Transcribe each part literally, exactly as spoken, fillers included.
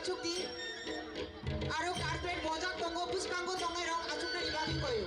Chukdi. Aro carpet bojak tongo, bwskango tongnai rok achuknani bagwi koyo.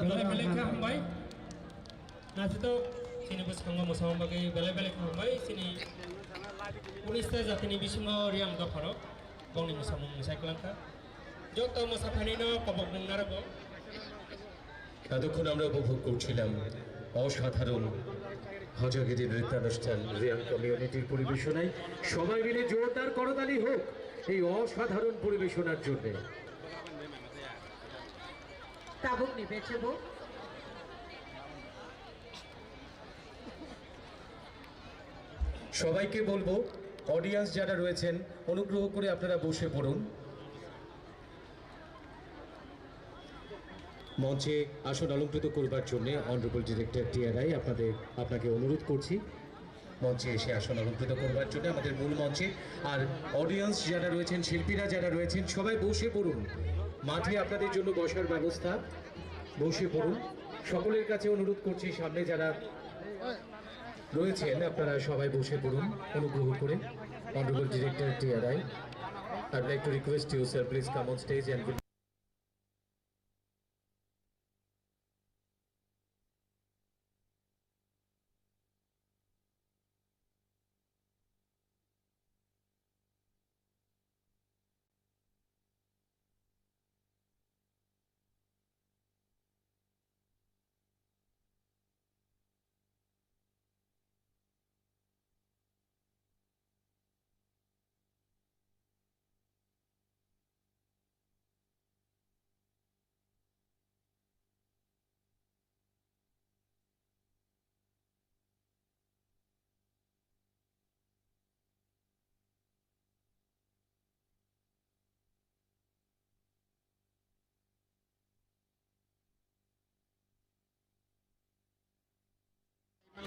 Belai belai khe hambai. Naithotok chini bwskango mwsamung bagwi belai belai khe hambai. Chini unis ta jatini bisingo Reang dopharok bongni mwsamung mwsai kwlangkha. Joto mwsaphainino kobok mung narwgo. এতক্ষণ আমরা উপভোগ করছিলাম অসাধারণ হজগিরি নৃত্যানুষ্ঠান রিয়াং কমিউনিটির পরিবেশনায়। সবাই মিলে জোরদার করতালি হোক এই অসাধারণ পরিবেশনার জন্য। Tabukni bechebo. সবাইকে বলবো, অডিয়েন্স যারা রয়েছেন, অনুগ্রহ করে আপনারা বসে পড়ুন। মঞ্চে আসন অলংকৃত করবার জন্য অনারেবল ডিরেক্টর টিআরআই আপনাদের, আপনাকে অনুরোধ করছি মঞ্চে এসে আসন অলংকৃত করবার জন্য আমাদের মূল মঞ্চে। আর অডিয়েন্স যারা রয়েছেন, শিল্পীরা যারা রয়েছেন, সবাই বসে পড়ুন। মাঠে আপনাদের জন্য বসার ব্যবস্থা, বসে পড়ুন। সকলের কাছে অনুরোধ করছি, সামনে যারা রয়েছেন আপনারা সবাই বসে পড়ুন অনুগ্রহ করে। Honorable Director T R I, I'd like to request you, sir, please come on stage and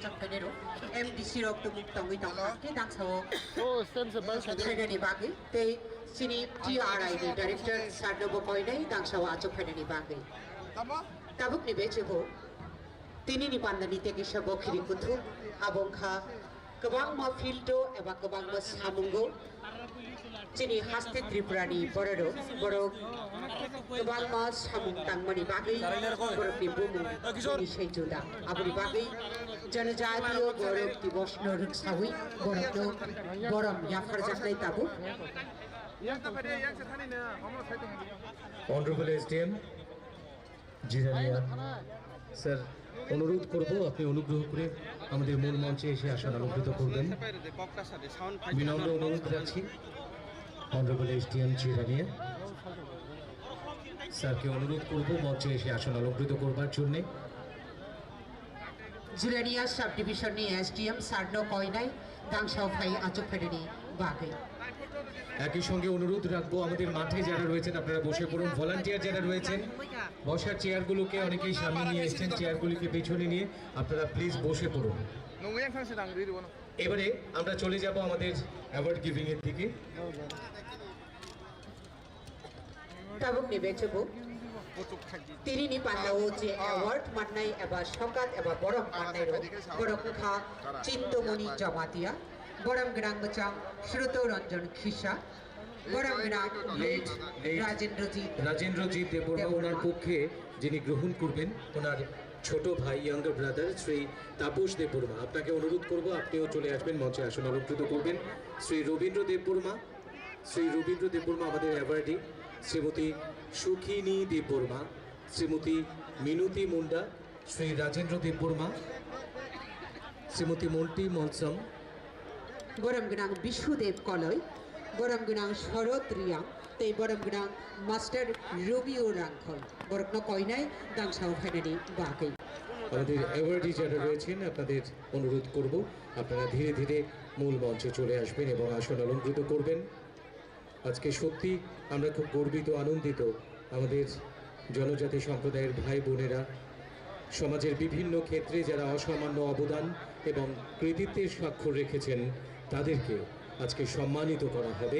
Chakphainai rok, M D C rok tumung tongwi tongkha khe dangsao. Oh, stand se bai sa. Phainani bagwi tei chini T R I ni director sir no bo koinai dangsao achuk phainani bagwi. Tabukni bechebo tini ni panda ni tei kisa bo khiri kuthuk abo wngkha kwbangma field o eba kwbangma samungo. Chini haste Tripura ni bororok, borok kwbangma samung tangmani bagwi borokni bumung bini sai juda. Aboni bagwi Janajatiya Gaurav Divas no rwksawi borokno borom yapharjaknai tabuk. Honorable S D M, Jirania. Sir, অনুরোধ করব, আপনি অনুগ্রহ করে আমাদের মূল মঞ্চে এসে আসন অলংকৃত করবেন। বিনম্র অনুরোধ রাখছি, অনারেবল এসডিএম জিরানিয়া স্যারকে অনুরোধ করব মঞ্চে এসে আসন অলংকৃত করবার জন্যে। Jirania Sub Division ni S D M sir no koinai dangsao phai achuk phainani bagwi. একই সঙ্গে অনুরোধ রাখবো, আমাদের মাঠে যারা রয়েছেন আপনারা বসে পড়ুন, ভলান্টিয়ার যারা রয়েছেন বসার চেয়ারগুলোকে অনেকেই সামনে নিয়ে এসছেন, চেয়ারগুলিকে পেছনে নিয়ে আপনারা প্লিজ বসে পড়ুন। Nunggu yang sang sedang diri, Bono. এবারে আমরা চলে যাব আমাদের অ্যাওয়ার্ড গিভিং এর দিকে। Tabuk ni bechebo. Tini ni panda o je award mannai eba sokat eba borom mannai rok, borok wngkha Chintamoni Jamatia, borom gwnang mwchang Shruto Ranjan Khisa, borom gwnang late Rajendra Jit রাজেন্দ্রজিৎ দেববর্মা ওনার পক্ষে যিনি গ্রহণ করবেন, ওনার ছোট ভাই, younger brother Shri তাপস দেববর্মা, আপনাকে অনুরোধ করব আপনিও চলে আসবেন, মঞ্চে আসন অলঙ্কৃত করবেন। শ্রী রবীন্দ্র দেববর্মা, শ্রী রবীন্দ্র দেববর্মা আমাদের অ্যাওয়ার্ডি, শ্রীমতী সুখিনী দেববর্মা, শ্রীমতী মিনতি মুন্ডা, শ্রী রাজেন্দ্র দেববর্মা, শ্রীমতী মন্টি Molsom. Borom gwnang Bishudev Koloi, borom gwnang Sharod Riyang, tei borom gwnang Master Romeo Rangkhol. Borokno koinai dangsao phainani bagwi. আমাদের অ্যাওয়ার্ডি যারা রয়েছেন আপনাদের অনুরোধ করব আপনারা ধীরে ধীরে মূল মঞ্চে চলে আসবেন এবং আসন অলঙ্কৃত করবেন। আজকে সত্যি আমরা খুব গর্বিত, আনন্দিত। আমাদের জনজাতি সম্প্রদায়ের ভাই বোনেরা সমাজের বিভিন্ন ক্ষেত্রে যারা অসামান্য অবদান এবং কৃতিত্বের স্বাক্ষর রেখেছেন, তাদেরকে আজকে সম্মানিত করা হবে।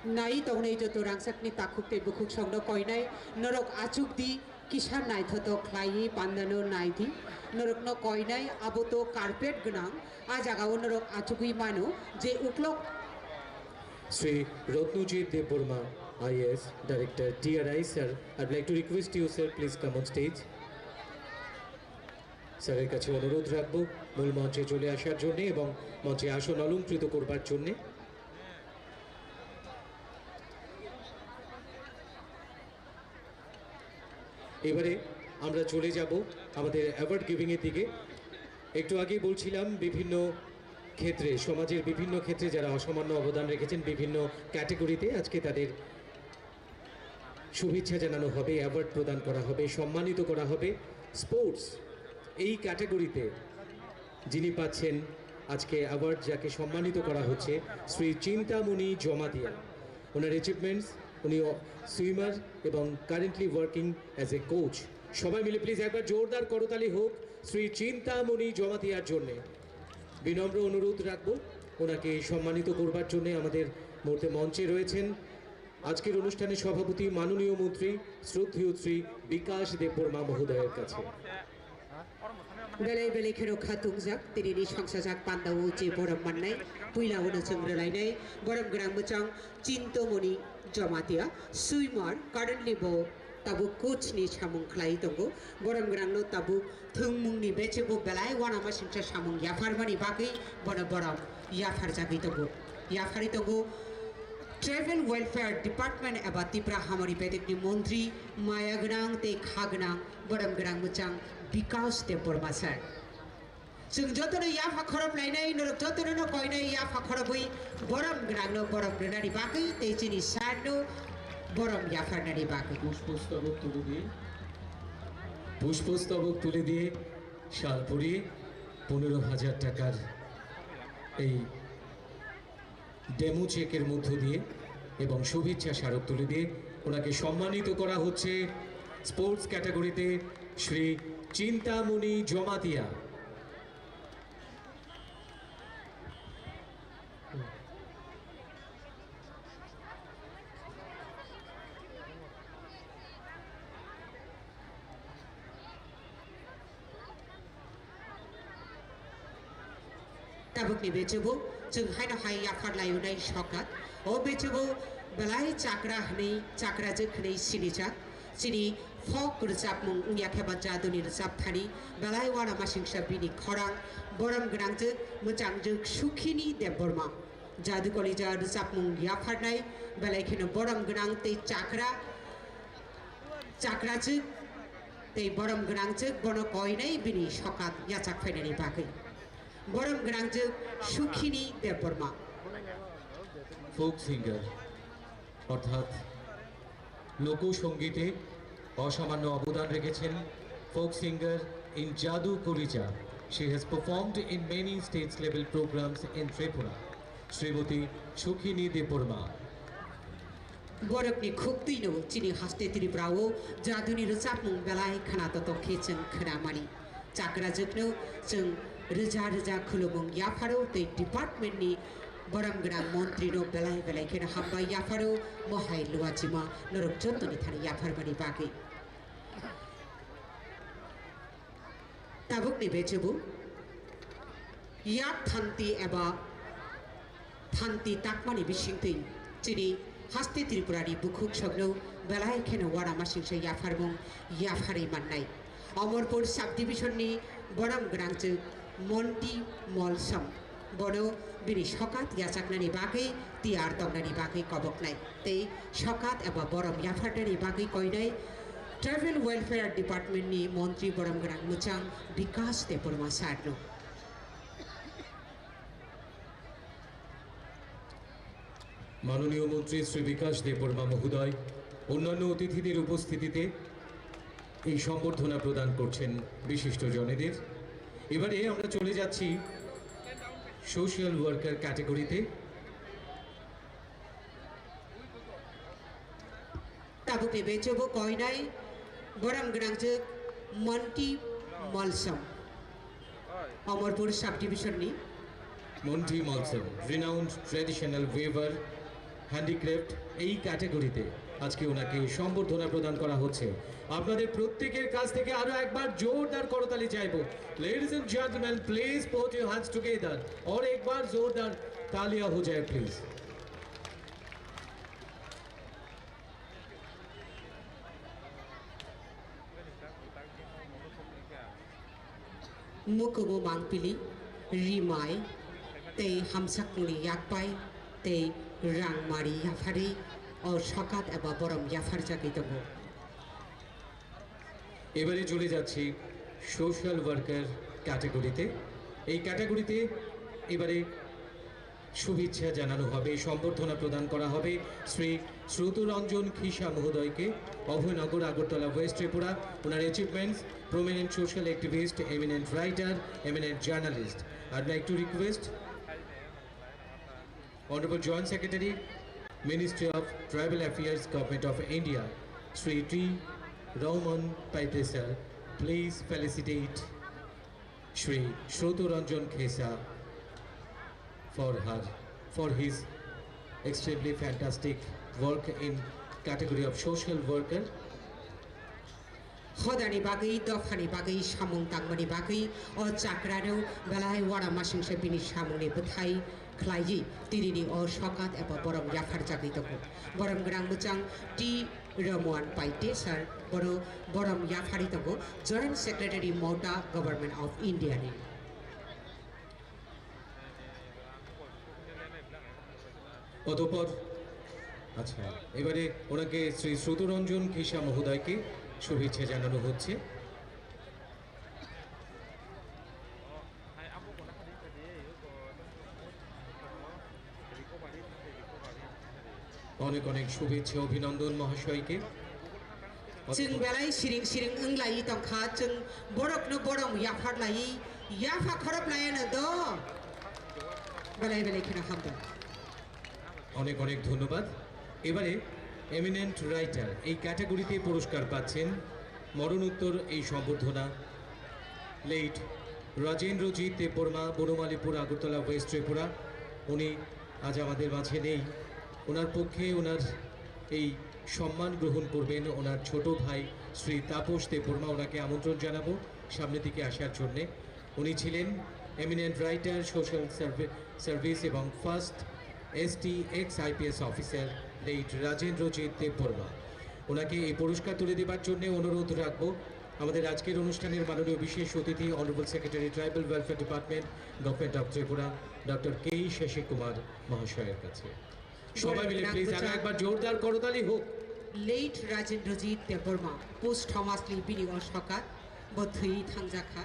Nai tongnai joto rangchakni takhuk tei bukhuk songno koinai norok achuk di, kisa naithotok khlaiwi pandano nai di, norokno koinai abo to carpet gwnang, a jagao norok achugwi mano je uklok Shri Ratnajit Debbarma, I A S, Director T R I, sir, I'd like to request you, sir, please come on stage. স্যারের কাছে অনুরোধ রাখবো মূল মঞ্চে চলে আসার জন্য এবং মঞ্চে আসন অলঙ্কৃত করবার জন্য। এবারে আমরা চলে যাব আমাদের অ্যাওয়ার্ড গিভিং এর দিকে। একটু আগেই বলছিলাম, বিভিন্ন ক্ষেত্রে, সমাজের বিভিন্ন ক্ষেত্রে যারা অসামান্য অবদান রেখেছেন বিভিন্ন ক্যাটাগরিতে, আজকে তাদের শুভেচ্ছা জানানো হবে, অ্যাওয়ার্ড প্রদান করা হবে, সম্মানিত করা হবে। স্পোর্টস এই ক্যাটাগরিতে যিনি পাচ্ছেন আজকে অ্যাওয়ার্ড, যাকে সম্মানিত করা হচ্ছে, শ্রী চিন্তামণি জমাতিয়া। ওনার অ্যাচিভমেন্টস, উনি সুইমার এবং currently working as a coach. সবাই মিলে প্লিজ একবার জোরদার করতালি হোক শ্রী চিন্তামণি জমাতিয়ার জন্যে। বিনম্র অনুরোধ রাখবো ওনাকে সম্মানিত করবার জন্য। আমাদের মুহূর্তে মঞ্চে রয়েছেন আজকের অনুষ্ঠানের সভাপতি মাননীয় মন্ত্রী শ্রদ্ধেয় শ্রী বিকাশ দেববর্মা মহোদয়ের কাছে। Belai belai kheno kha tongjak, tinini songsajak pandao je borom mannai, puila uno chwng rwlainai, borom gwnang mwchang Chintamoni Jamatia, swimmer, currently bo tabuk coach ni samung khlai tongo, borom gwnang no tabuk thwngmung ni bechebo belai uanama singcha samung yapharmani bagwi bono borom yapharjagwi tongo, yapharwi tongo. Tribal Welfare Department eba Tipra Hamari Bedekni Montri, maya gwnang tei kha gwnang, borom gwnang mwchang Bikash Debbarma sir. Chwng jotono yapha khorop lainai, norok jotono no koinai yapha khorobwi borom gwnangno borom rwnani bagwi tei chini sir no borom yapharnani bagwi. পুষ্পস্তবক তুলে দিয়ে, পুষ্পস্তবক তুলে দিয়ে শালপুরি পনেরো হাজার টাকার এই ডেমো চেকের মধ্য দিয়ে এবং শুভেচ্ছা স্মারক তুলে দিয়ে ওনাকে সম্মানিত করা হচ্ছে স্পোর্টস ক্যাটাগরিতে শ্রী চিন্তামণি Jamatia. Tabukni bechebo chwng haino hai yaphar layunai sokat. O bechebo belai chakra hwnwi, chakrajwk hwnwi sinijak. Chini folk rwchapmung wngya khe ba jaduni rwchapthani belai uanamasingcha bini khorang borom gwnangjwk mwchangjwk Sukhini Debbarma. Jadu kolija rwchapmung yapharnai belai kheno borom gwnang tei chakra, chakrajwk tei borom gwnangjwk bono koinai bini sokat yachak phainani bagwi. Borom gwnangjwk Sukhini Debbarma. Folk singer অর্থাৎ লোকসঙ্গীতে অসামান্য অবদান রেখেছেন folk singer in Jadu Kolija. She has performed in many states level programs in Tripura. Srimati Sukhini Debbarma. Borokni khuktwino chini haste Tripura o jaduni rwchapmung belai khwna totong khe chwng khwnamani. Chakrajwkno chwng rwja rwja khulumung yapharo tei department ni borom gwnang montri no belai belai kheno hambai yapharo, mohai luachima norok jottoni thani yapharmani bagwi. Tabukni bechubu yak thanti eba thanti takmani bisingtwi chini haste Tripurani bukhuk sogno belai kheno uanamasingcha yapharmung yapharwi mannai. Omorpur subdivision ni borom gwnangchwk Monti Molsom bono bini sokat yachaknani bagwi tiyar tongnani bagwi koboknai tei sokat eba borom yapharnani bagwi koinai Tribal Welfare Department ni montri borom gwnang mwchang Bikas Debbarma sir no. মাননীয় মন্ত্রী শ্রী বিকাশ দেববর্মা মহোদয় অন্যান্য অতিথিদের উপস্থিতিতে এই সম্বর্ধনা প্রদান করছেন বিশিষ্ট জনেদের। এবারে আমরা চলে যাচ্ছি সোশ্যাল ওয়ার্কার ক্যাটাগরিতে। Tabukni bechubu koinai borom gwnangchwk Monti Molsom, Omorpur subdivision ni. Monti Molsom, renowned traditional weaver, handicraft, এই ক্যাটাগরিতে আজকে ওনাকে সম্বর্ধনা প্রদান করা হচ্ছে। আপনাদের প্রত্যেকের কাছ থেকে আরো একবার জোরদার করতালি চাইবো। Ladies and gentlemen, please put your hands together. और एक बार जोरदार तालियां हो जाए, please. Mukumu mangpili, rimai, tei hamsakmungni yakpai, tei rangmari yaphari, o sokat eba borom yapharjagwi tongo. এবারে চলে যাচ্ছি সোশ্যাল ওয়ার্কার ক্যাটাগরিতে। এই ক্যাটাগরিতে এবারে শুভেচ্ছা জানানো হবে, সম্বর্ধনা প্রদান করা হবে শ্রী শ্রুতরঞ্জন খিসা মহোদয়কে, অভয়নগর, আগরতলা, ওয়েস্ট ত্রিপুরা। ওনার achievements: prominent social activist, eminent writer, eminent journalist. I'd like to request Honorable Joint Secretary, Ministry of Tribal Affairs, Government of India, Shri T Rahman Paite sir, please felicitate Shri Shrutu Ranjan Khesa for her, for his extremely fantastic work in category of social worker. Hodani bagwi, dophani bagwi, samung tangmani bagwi o chakrano belai uanamasingcha bini samungni bwthai khlaiwi tinini o sokat eba borom yapharjagwi tongo. Borom gwnang mwchang T Ramuan Paite sir, bono borom yaphari tongo, Joint Secretary, Mota, Government of India ni. অতঃপর, আচ্ছা, এবারে ওনাকে শ্রী শ্রুতরঞ্জন খিসা মহোদয়কে শুভেচ্ছা জানানো হচ্ছে। অনেক অনেক শুভেচ্ছা, অভিনন্দন মহাশয়কে। Chwng belai siring siring wnglai tongkha, chwng borokno borom yapharlai, yapha khorop laiano do. Belai belai kheno hambai. অনেক অনেক ধন্যবাদ। এবারে এমিনেন্ট রাইটার এই ক্যাটাগরিতে পুরস্কার পাচ্ছেন মরণোত্তর এই সম্বর্ধনা লেট রাজেন্দ্রজিৎ দেববর্মা, বনমালীপুর, আগরতলা, ওয়েস্ট ত্রিপুরা। উনি আজ আমাদের মাঝে নেই। ওনার পক্ষে ওনার এই সম্মান গ্রহণ করবেন ওনার ছোট ভাই শ্রী তাপস দেববর্মা। ওনাকে আমন্ত্রণ জানাবো সামনের দিকে আসার জন্যে। উনি ছিলেন এমিনেন্ট রাইটার, সোশ্যাল সার্ভি-, সার্ভিস এবং first ST ex IPS officer late Rajendrajit Debbarma. ওনাকে এই পুরস্কার তুলে দেবার জন্য অনুরোধ রাখবো আমাদের আজকের অনুষ্ঠানের মাননীয় বিশেষ অতিথি, honourable secretary, tribal welfare department, government of Tripura, doctor K Shashi Kumar মহাশয়ের কাছে। সবাই মিলে প্লিজ আরো একবার জোরদার করতালি হোক। Late Rajendrajit Debbarma, posthumously bini o sokat, bo thwi thangjakha.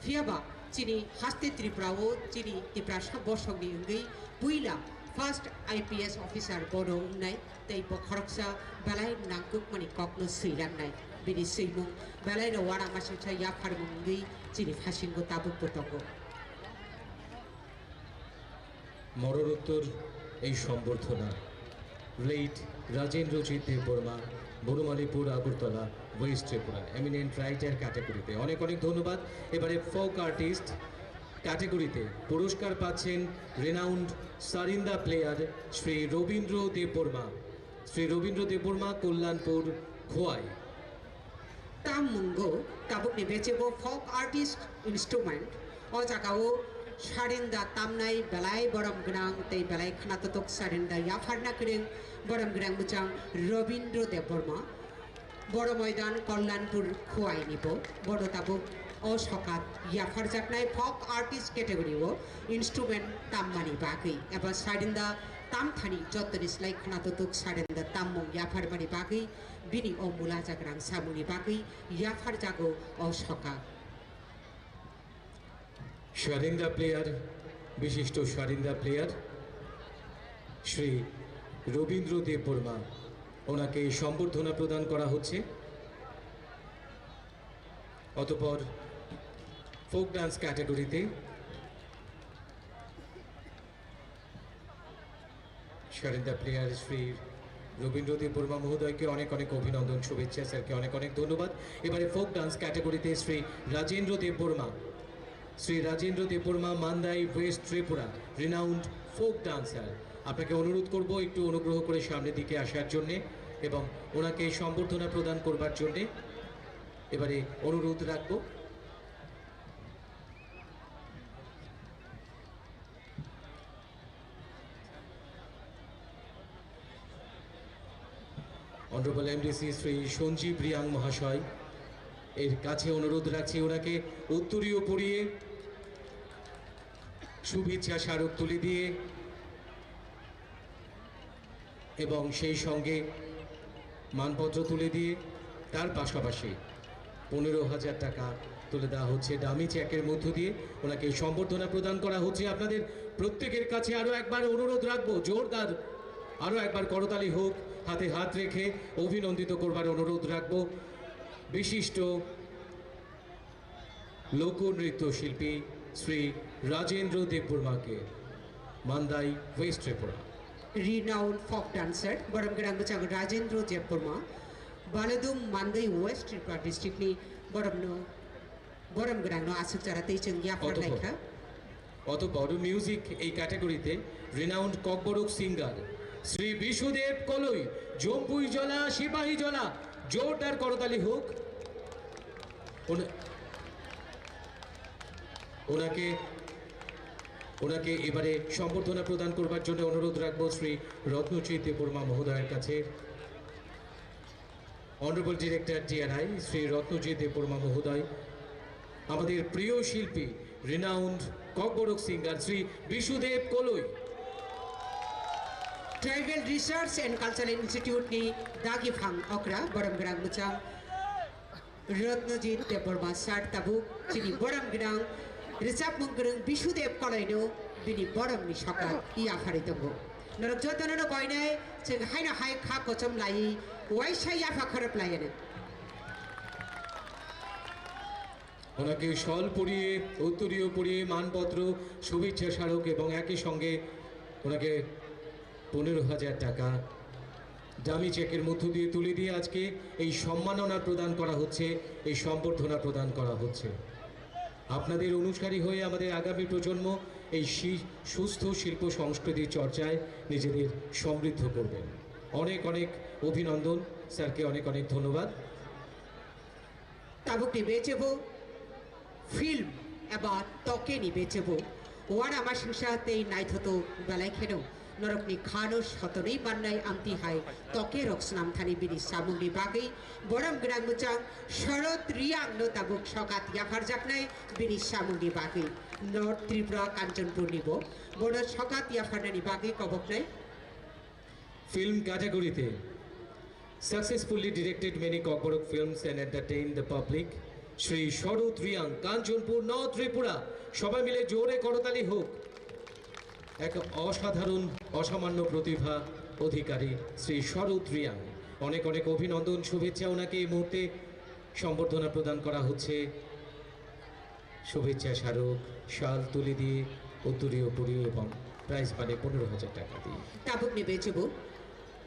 Phiyaba chini haste Tripura o chini Tiprasa bosongni wngwi puila first I P S officer bono wngnai, tei bo khoroksa belai nangkukmani kokno swilangnai. Bini swimung belaino uanamasingcha yapharmung wngwi chini phasingo tabukbo tongo. মরণোত্তর এই সম্বর্ধনা লেট রাজেন্দ্রজিৎ দেববর্মা, বনমালীপুর, আগরতলা, ওয়েস্ট Tripura, eminent writer ক্যাটাগরিতে। অনেক অনেক ধন্যবাদ। এবারে folk artist ক্যাটাগরিতে পুরস্কার পাচ্ছেন রিনাউন্ড সারিন্দা প্লেয়ার শ্রী রবীন্দ্র দেববর্মা, শ্রী রবীন্দ্র দেববর্মা, কল্যাণপুর, Khowai. Tam mungo tabukni bechebo folk artist instrument. O jagao sarinda tamnai belai borom gwnang tei belai khwnatotok sarinda yapharna kwrwng borom gwnang bwchang Robindra Debbarma. Boro moidan Kalyanpur Khowai ni bo. Bono tabuk o sokat yapharjaknai folk artist category o instrument tammani bagwi eba sarinda tamthani jottoni slai khwnatotok sarinda tammung yapharmani bagwi bini o mula jagrang samungni bagwi yapharjago o soka. সারিন্দা প্লেয়ার, বিশিষ্ট সারিন্দা প্লেয়ার শ্রী রবীন্দ্র দেববর্মা, ওনাকে সম্বর্ধনা প্রদান করা হচ্ছে। অতঃপর folk dance ক্যাটাগরিতে সারিন্দা প্লেয়ার শ্রী রবীন্দ্র দেববর্মা মহোদয়কে অনেক অনেক অভিনন্দন, শুভেচ্ছা, স্যারকে অনেক অনেক ধন্যবাদ। এবারে ফোক ডান্স ক্যাটাগরিতে শ্রী রাজেন্দ্র দেববর্মা, শ্রী রাজেন্দ্র দেববর্মা, মান্দাই, ওয়েস্ট ত্রিপুরা, রিনাউন্ড ফোক ডান্সার। আপনাকে অনুরোধ করব একটু অনুগ্রহ করে সামনের দিকে আসার জন্যে এবং ওনাকে সম্বর্ধনা প্রদান করবার জন্যে এবারে অনুরোধ রাখবো। অনারেবল এমডিসি শ্রী সঞ্জীব রিয়াং মহাশয় এর কাছে অনুরোধ রাখছি, ওনাকে উত্তরীয় পরিয়ে শুভেচ্ছা স্মারক তুলে দিয়ে এবং সেই সঙ্গে মানপত্র তুলে দিয়ে তার পাশাপাশি পনেরো হাজার টাকা তুলে দেওয়া হচ্ছে ডামি চেকের মধ্য দিয়ে। ওনাকে সম্বর্ধনা প্রদান করা হচ্ছে। আপনাদের প্রত্যেকের কাছে আরও একবার অনুরোধ রাখবো, জোরদার আরও একবার করতালি হোক, হাতে হাত রেখে অভিনন্দিত করবার অনুরোধ রাখবো বিশিষ্ট লোকনৃত্য শিল্পী শ্রী রাজেন্দ্র দেববর্মাকে, মান্দাই, ওয়েস্ট Tripura. Renowned folk dancer, borom gwnang bwchang Rajendra Debbarma, Baludum, Mandai, West Tripura district ni boromno, borom gwnangno aswk chara tei chwng yaphar lai kha. অতঃপর মিউজিক এই ক্যাটাগরিতে রিনাউন্ড ককবরক সিঙ্গার শ্রী বিশুদেব কলই, জম্পুইজলা, সিপাহীজলা, জোরদার করতালি হোক। ওনা-, ওনাকে, ওনাকে এবারে সম্বর্ধনা প্রদান করবার জন্য অনুরোধ রাখবো শ্রী রত্নজিৎ দেববর্মা মহোদয়ের কাছে। অনারেবল ডিরেক্টর টিআরআই শ্রী রত্নজিৎ দেববর্মা মহোদয়, আমাদের প্রিয় শিল্পী, রিনাউন্ড ককবরক সিঙ্গার শ্রী বিশুদেব কলই। Tribal Research and Cultural Institute ni dagi phang okra borom gwnang bwchang Rotnojit Debbarma sir tabuk chini borom gwnang rwchapmung kwrwng Bisudeb Koloino bini boromni sokat yapharwi tongo. Norok jotono no koinai chwng haino hai kha kochom laiwi uaisa yapha khorop laianw. ওনাকে শল পরিয়ে, উত্তরীয় পরিয়ে, মানপত্র, শুভেচ্ছা স্মারক এবং একই সঙ্গে ওনাকে পনেরো হাজার টাকা ডামি চেকের মধ্য দিয়ে তুলে দিয়ে আজকে এই সম্মাননা প্রদান করা হচ্ছে, এই সম্বর্ধনা প্রদান করা হচ্ছে। আপনাদের অনুসারী হয়ে আমাদের আগামী প্রজন্ম এই শি-, সুস্থ শিল্প সংস্কৃতির চর্চায় নিজেদের সমৃদ্ধ করবেন। অনেক অনেক অভিনন্দন স্যারকে, অনেক অনেক ধন্যবাদ। Tabukni bechebo film eba tokeni bechebo uana masingsa tei naithoto belai kheno norokni khano sotonwi mannai amtwi hai toke rok snamthani bini samungni bagwi borom gwnang mwchang Sharod Riang no tabuk sokat yapharjaknai bini samungni bagwi North Tripura Kanchanpur ni bo bono sokat yapharnani bagwi koboknai. Film category-te successfully directed many Kokborok films and entertained the public, Shri Sarat Reang, Kanchanpur, north Tripura. সবাই মিলে জোরে করতালি হোক। এক অসাধারণ, অসামান্য প্রতিভা অধিকারী শ্রী শরৎ রিয়াং। অনেক অনেক অভিনন্দন, শুভেচ্ছা। ওনাকে এই মুহূর্তে সম্বর্ধনা প্রদান করা হচ্ছে। শুভেচ্ছা স্মারক, শাল তুলি দিয়ে উত্তরীয় পরিয়ে এবং Prize money পনেরো হাজার টাকা দিয়ে। Tabukni bechebo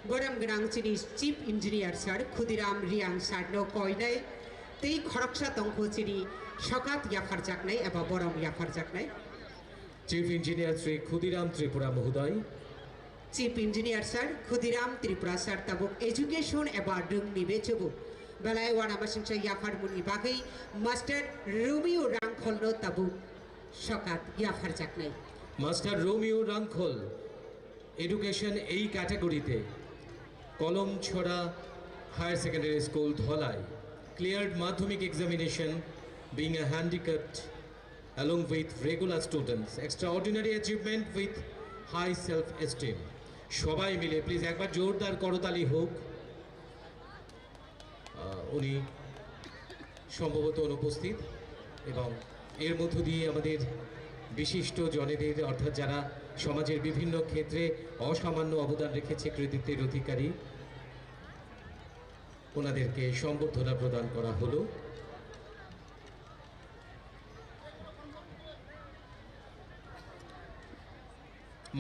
borom gwnang chini Chief Engineer sir Khudiram Riang sir no koinai tei khoroksa tongkho chini sokat yapharjaknai eba borom yapharjaknai. Chief Engineer Shri Khudiram Tripura Mohodoy. Chief Engineer sir Khudiram Tripura sir tabuk education eba rwngni bechebo belai uanamasingcha yapharmani bagwi Master Romeo Rangkholno tabuk sokat yapharjaknai. Master Romeo Rangkhol education এই category-তে কলমছড়া Higher Secondary School Dholai cleared madhyamik examination being a handicapped along with regular students, extraordinary achievement with high self esteem. সবাই মিলে প্লিজ একবার জোরদার করতালি হোক। আহ, উনি সম্ভবত অনুপস্থিত এবং এর মধ্য দিয়ে আমাদের বিশিষ্ট জনেদের, অর্থাৎ যারা সমাজের বিভিন্ন ক্ষেত্রে অসামান্য অবদান রেখেছে, কৃতিত্বের অধিকারী, ওনাদেরকে সম্বর্ধনা প্রদান করা হলো।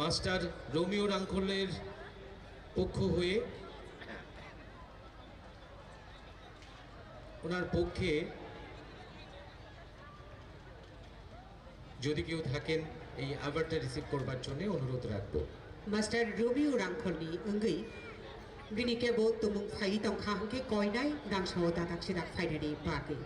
মাস্টার রোমিও রাংখলের পক্ষ হয়ে ওনার পক্ষে যদি কেউ থাকেন এই অ্যাওয়ার্ডটা রিসিভ করবার জন্য অনুরোধ রাখবো। Master Romeo Rangkholni wngwi bini kebo tumung phai tongkha hwnkhe koinai gangsao dadak sidak phainani bagwi.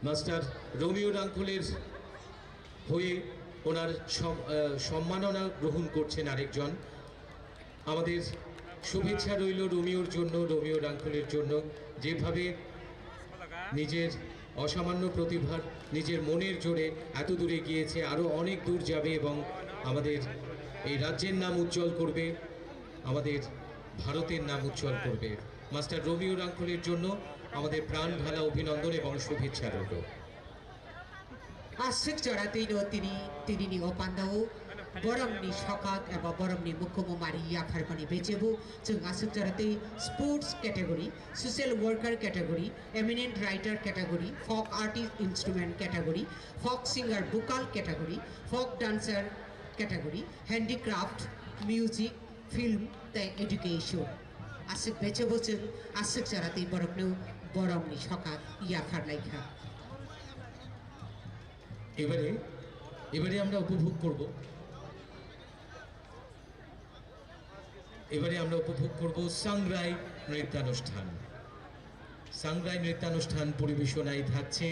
Master Romeo রাংখলের হয়ে ওনার সম-, আহ, সম্মাননা গ্রহণ করছেন আরেকজন। আমাদের শুভেচ্ছা রইল রোমিওর জন্য, রোমিও রাংখলের জন্য, যেভাবে নিজের অসামান্য প্রতিভার, নিজের মনের জোরে এত দূরে গিয়েছে, আরও অনেক দূর যাবে এবং আমাদের এই রাজ্যের নাম উজ্জ্বল করবে, আমাদের ভারতের নাম উজ্জ্বল করবে। মাস্টার রোমিও রাংখলের জন্য আমাদের প্রাণ ঢালা অভিনন্দন এবং শুভেচ্ছা রইল। Aswk jora twi no tini, tini ni o pandao boromni sokat eba boromni mukumu mari yapharmani bechebo chwng aswk jora twi sports category, social worker category, eminent writer category, folk artist instrument category, folk singer vocal category, folk dancer category, handicraft, music, film tei education. Aswk bechebo chwng aswk jora twi borokno boromni sokat yapharlaikha. এবারে, এবারে আমরা উপভোগ করব, এবারে আমরা উপভোগ করব সাংগ্রাই নৃত্যানুষ্ঠান। সাংগ্রাই নৃত্যানুষ্ঠান পরিবেশনায় থাকছে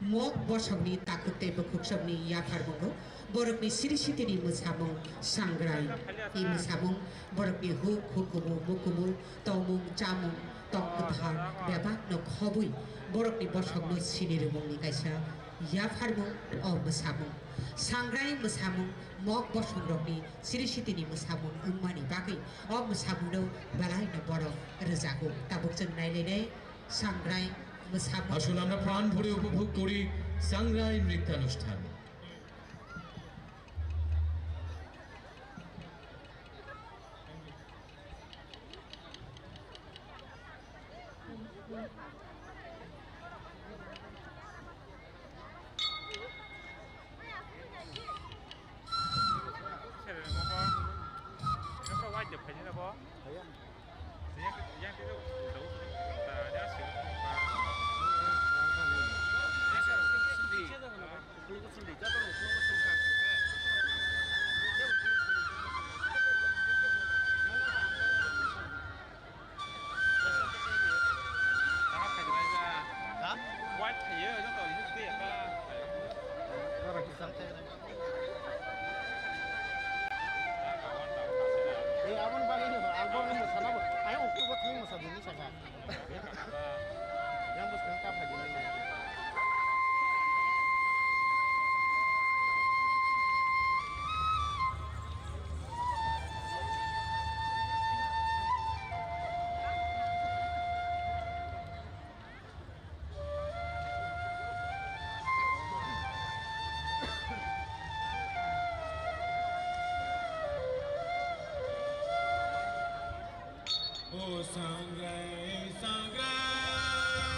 Mok bosongni takhuk tei bukhuksongni yapharmungo borokni siri sitini mwsamung sangrai. I mwsamung borokni huk hukumu mukumu tongmung chamung tong kwthar bebakno khobwi borokni bosongno sini rwmungni kaisa yapharmung o mwsamung. Sangrai mwsamung mok bosongrokni siri sitini mwsamung wngmani bagwi o mwsamungno belaino borok rwjago. Tabuk chwng nailainai Sangrai mwsamung. আসুন আমরা প্রাণ ভরে উপভোগ করি সাংগ্রাই নৃত্যানুষ্ঠান। Aboni bagwi no, album ni sana bo. Ayang uktu bo thang masa dini saka. Yang bos kang kap lagi. O sangrai, sangrai,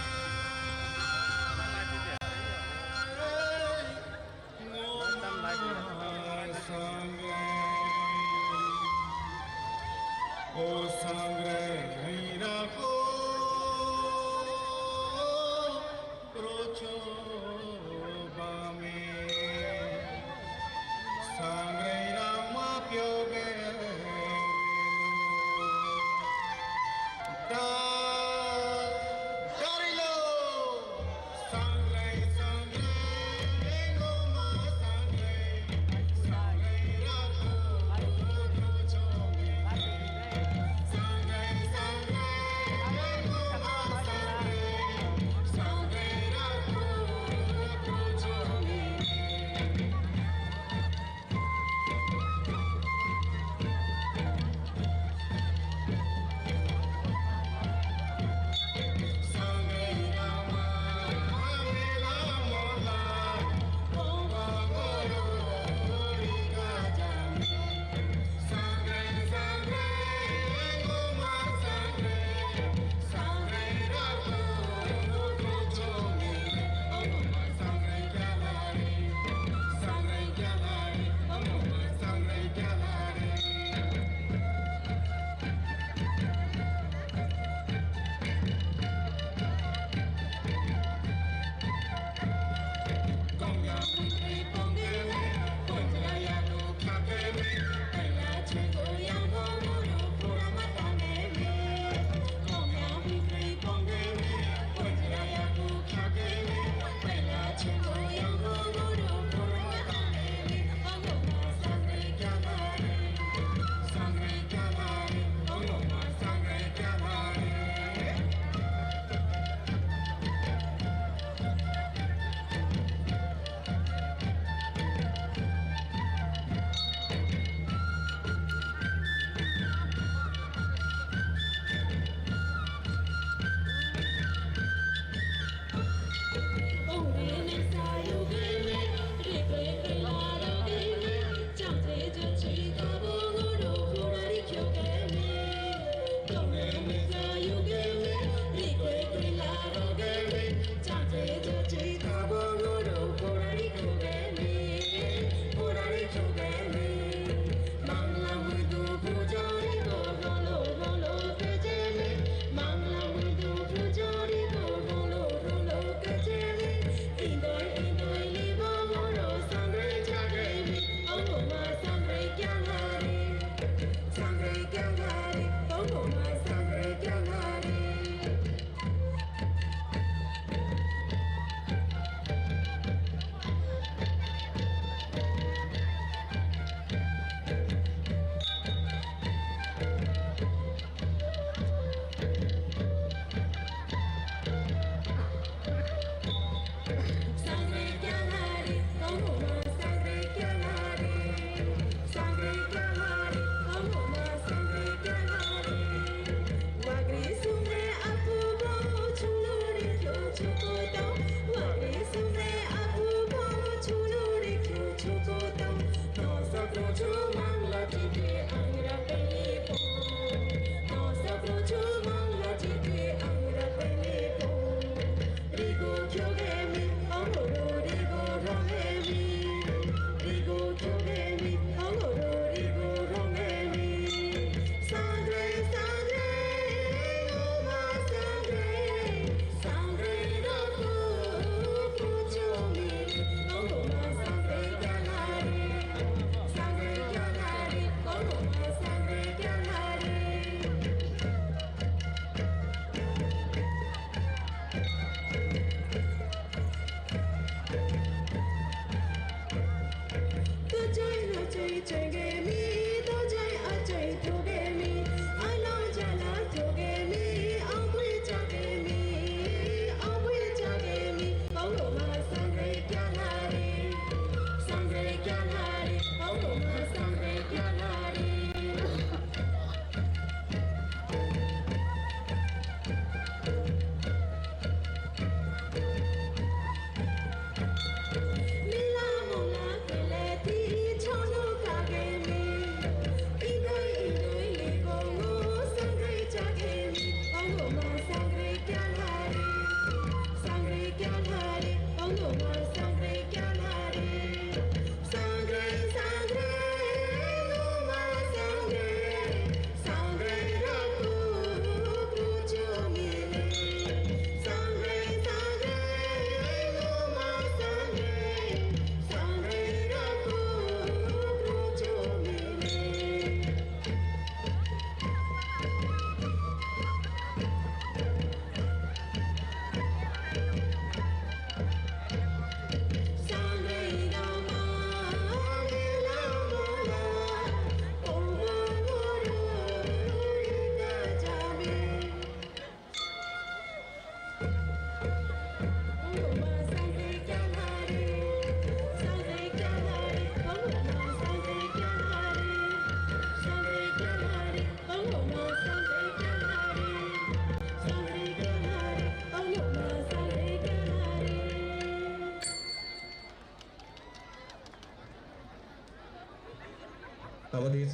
আমাদের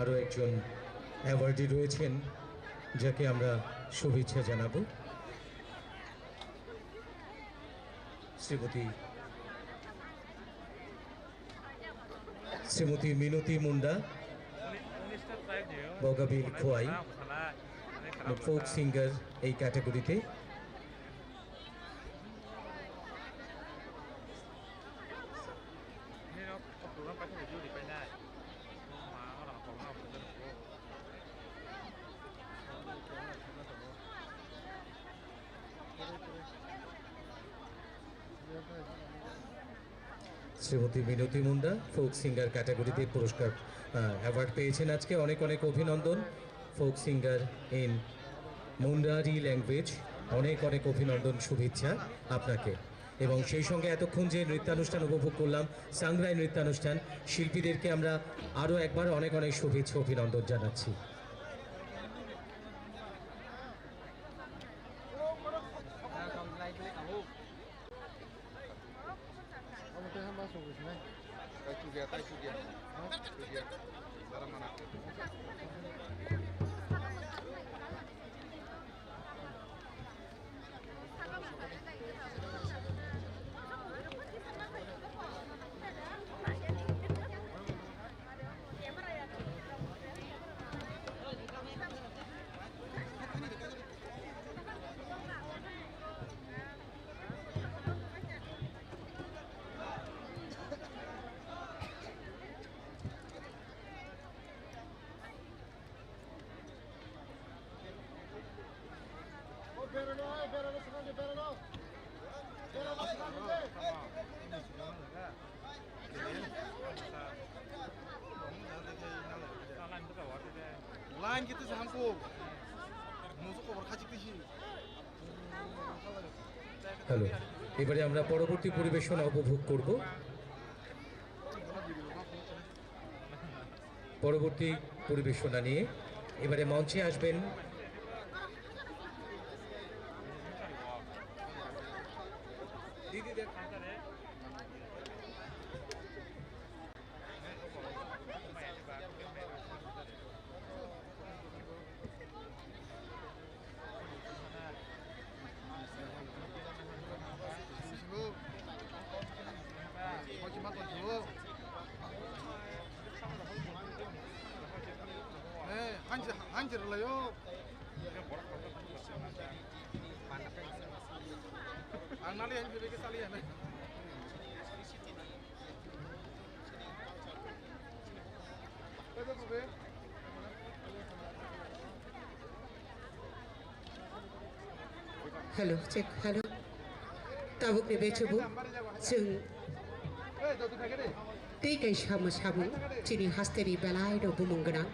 আরও একজন অ্যাওয়ার্ডি রয়েছেন, যাকে আমরা শুভেচ্ছা জানাবো। শ্রীমতী, শ্রীমতী মিনতি মুন্ডা, বগাবিল খোয়াই, ফোক সিঙ্গার এই ক্যাটাগরিতে। শ্রীমতী মিনতি মুন্ডা ফোক সিঙ্গার ক্যাটাগরিতে পুরস্কার, আহ, অ্যাওয়ার্ড পেয়েছেন আজকে। অনেক অনেক অভিনন্দন, ফোক সিঙ্গার ইন মুন্ডারি ল্যাঙ্গুয়েজ। অনেক অনেক অভিনন্দন, শুভেচ্ছা আপনাকে। এবং সেই সঙ্গে এতক্ষণ যে নৃত্যানুষ্ঠান উপভোগ করলাম, সাংগ্রাই নৃত্যানুষ্ঠান, শিল্পীদেরকে আমরা আরও একবার অনেক অনেক শুভেচ্ছা অভিনন্দন জানাচ্ছি। Amo tei ma song rwsnai. Tai chudia, tai chudia. Ha? Chudia. Dara mana. Line kita sangko. Musuh kau berkaji kisi. Hello, এবারে আমরা পরবর্তী পরিবেশনা উপভোগ করব। পরবর্তী পরিবেশনা নিয়ে এবারে মঞ্চে আসবেন দিদিদের। Eh, hanjir, hanjir layo. Ang nali hanjir ke sali ya. Hello, check, hello. Tabuk ni bechubu, chwng. Tei kaisa mwsamung chini hasteni belaino bumung gwnang.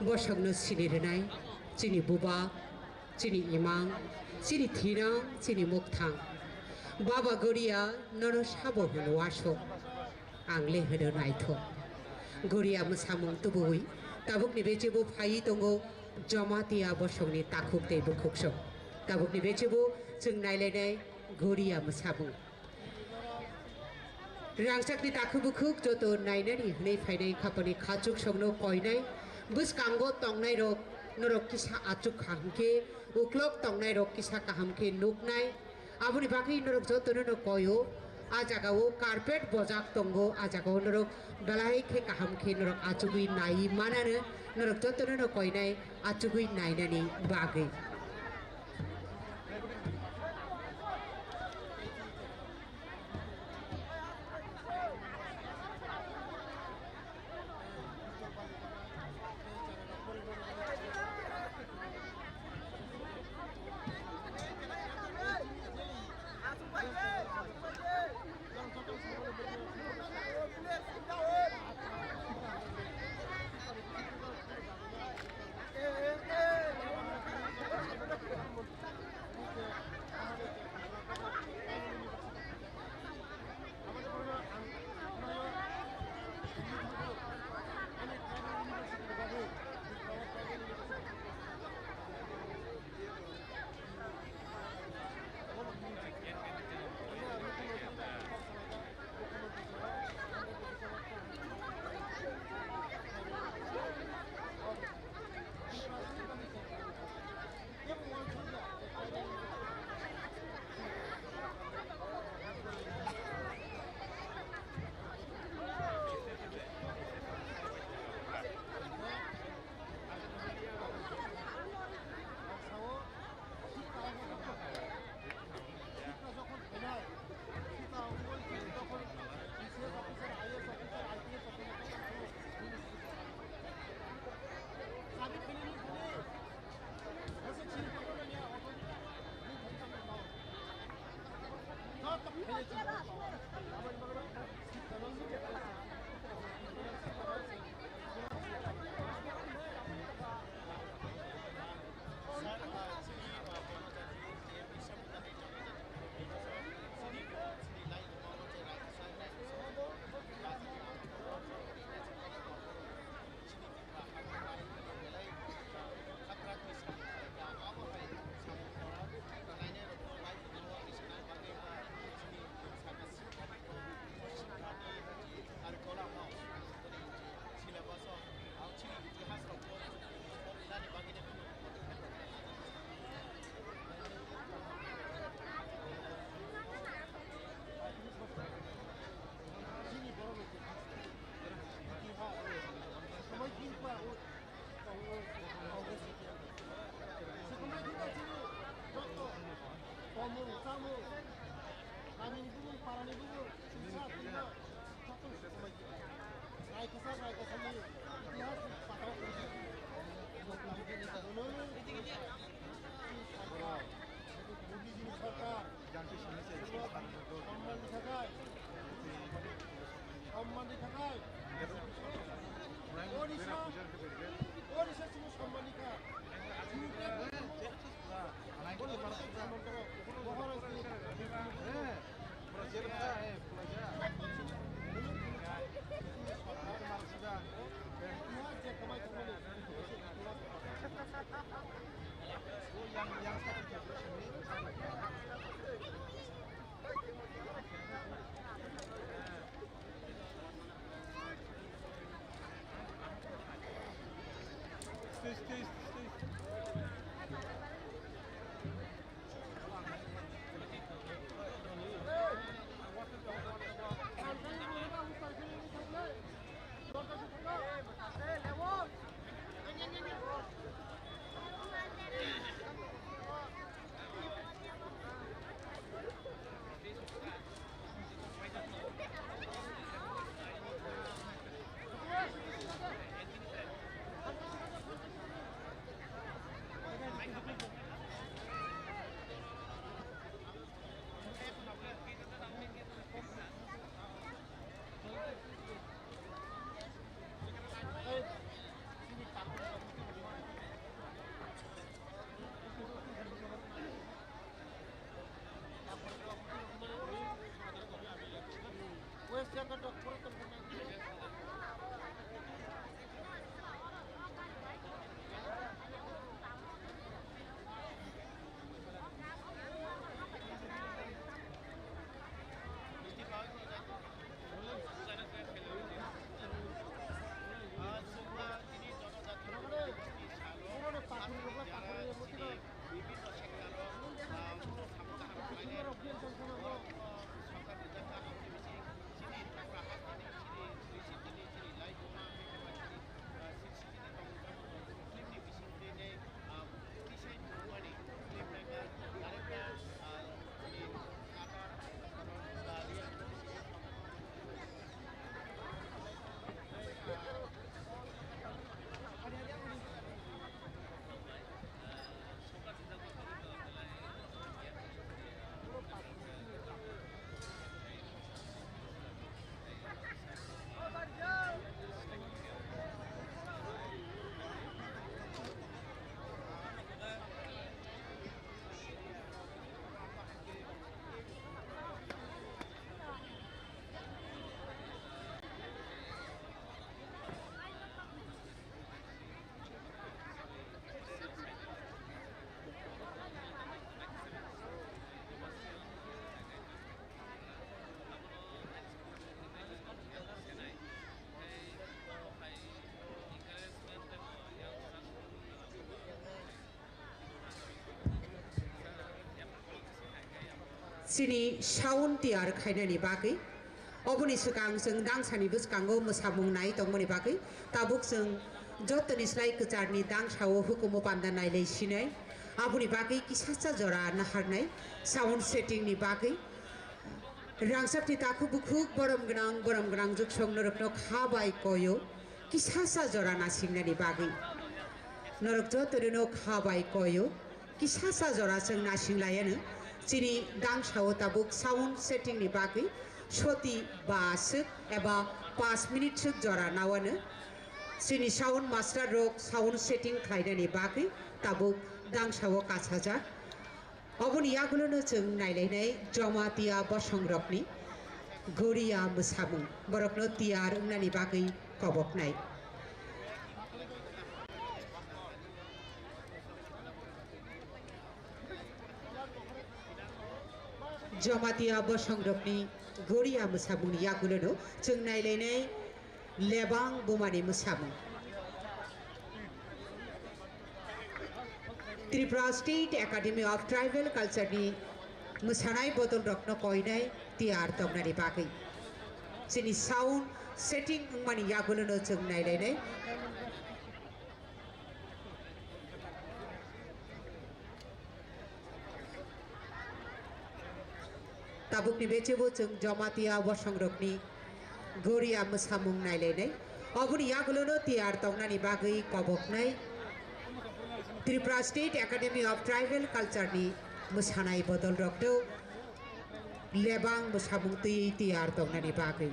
Bosongno sini rwnai chini buba, chini imang, chini thinang, chini mukthang. Baba Goria nono sabo hwnwi aswk. Ang le hwno naithok. Goria mwsamung tubuwi tabukni bechebo phaiwi tongo Jamatia bosongni takhuk tei bukhuksong. Tabukni bechebo chwng nailainai Goria mwsamung. Rangchakni takhuk bukhuk joto nainani hwnwi phainai khapani khachuksongno koinai. Bwskango tongnairok norok kisa achuk kha hwnkhe uklok tongnairok kisa kaham khe nuknai. Aboni bagwi norok jotono no koio. A jagao carpet bojak tongo, a jagao norok belai khe kaham khe norok achugwi nai manano. Norok jotono no koinai achugwi nainani bagwi. Tomung, chamung, kamini bumung, parani bumung, singsa, tingma, joto ni somai. Rai kwchak, rai kwchak ni itihas ni patao kwrwi. Buddhist ni sorkar. Samman ni thakai. Samman ni thakai. Orisa, Orisa chini samman ni kha. Chini te. Bohora chini. Stay, stay, stay. Chini sound tiyar khainani bagwi. Oboni swkang chwng dangsani bwskango mwsamung nai tongmani bagwi tabuk chwng jotoni slai kwcharni dangsao hukumu panda nailai sinai. Aboni bagwi kisacha jora naharnai sound setting ni bagwi. Rangchakni takhuk bukhuk borom gwnang, borom gwnang juksong norokno kha bai koyo kisacha jora nasingnani bagwi. Norok jotorino kha bai koyo. Kisacha jora chwng nasinglaiano chini dangsao tabuk sound setting ni bagwi soti ba aswk eba panch minute swk jora nawano chini sound master rok sound setting khlainani bagwi tabuk dangsao kasajak. Oboni yagulono chwng nailainai Jamatia bosongrokni Goria mwsamung, borokno tiyar wngnani bagwi koboknai. Jamatia bosongrokni Goria mwsamungni yagulono chwng nailainai Lebang Bumani mwsamung. Tripura State Academy of Tribal Culture ni mwsanai bodol rokno koinai tiyar tongnani bagwi. Chini sound setting wngmani yagulono chwng nailainai. Tabukni bechebo chwng Jamatia bosongrokni Goria mwsamung nailainai. Oboni yagulono tiyar tongnani bagwi koboknai Tripura State Academy of Tribal Culture ni mwsanai bodol rokno lebang mwsamung twi tiyar tongnani bagwi.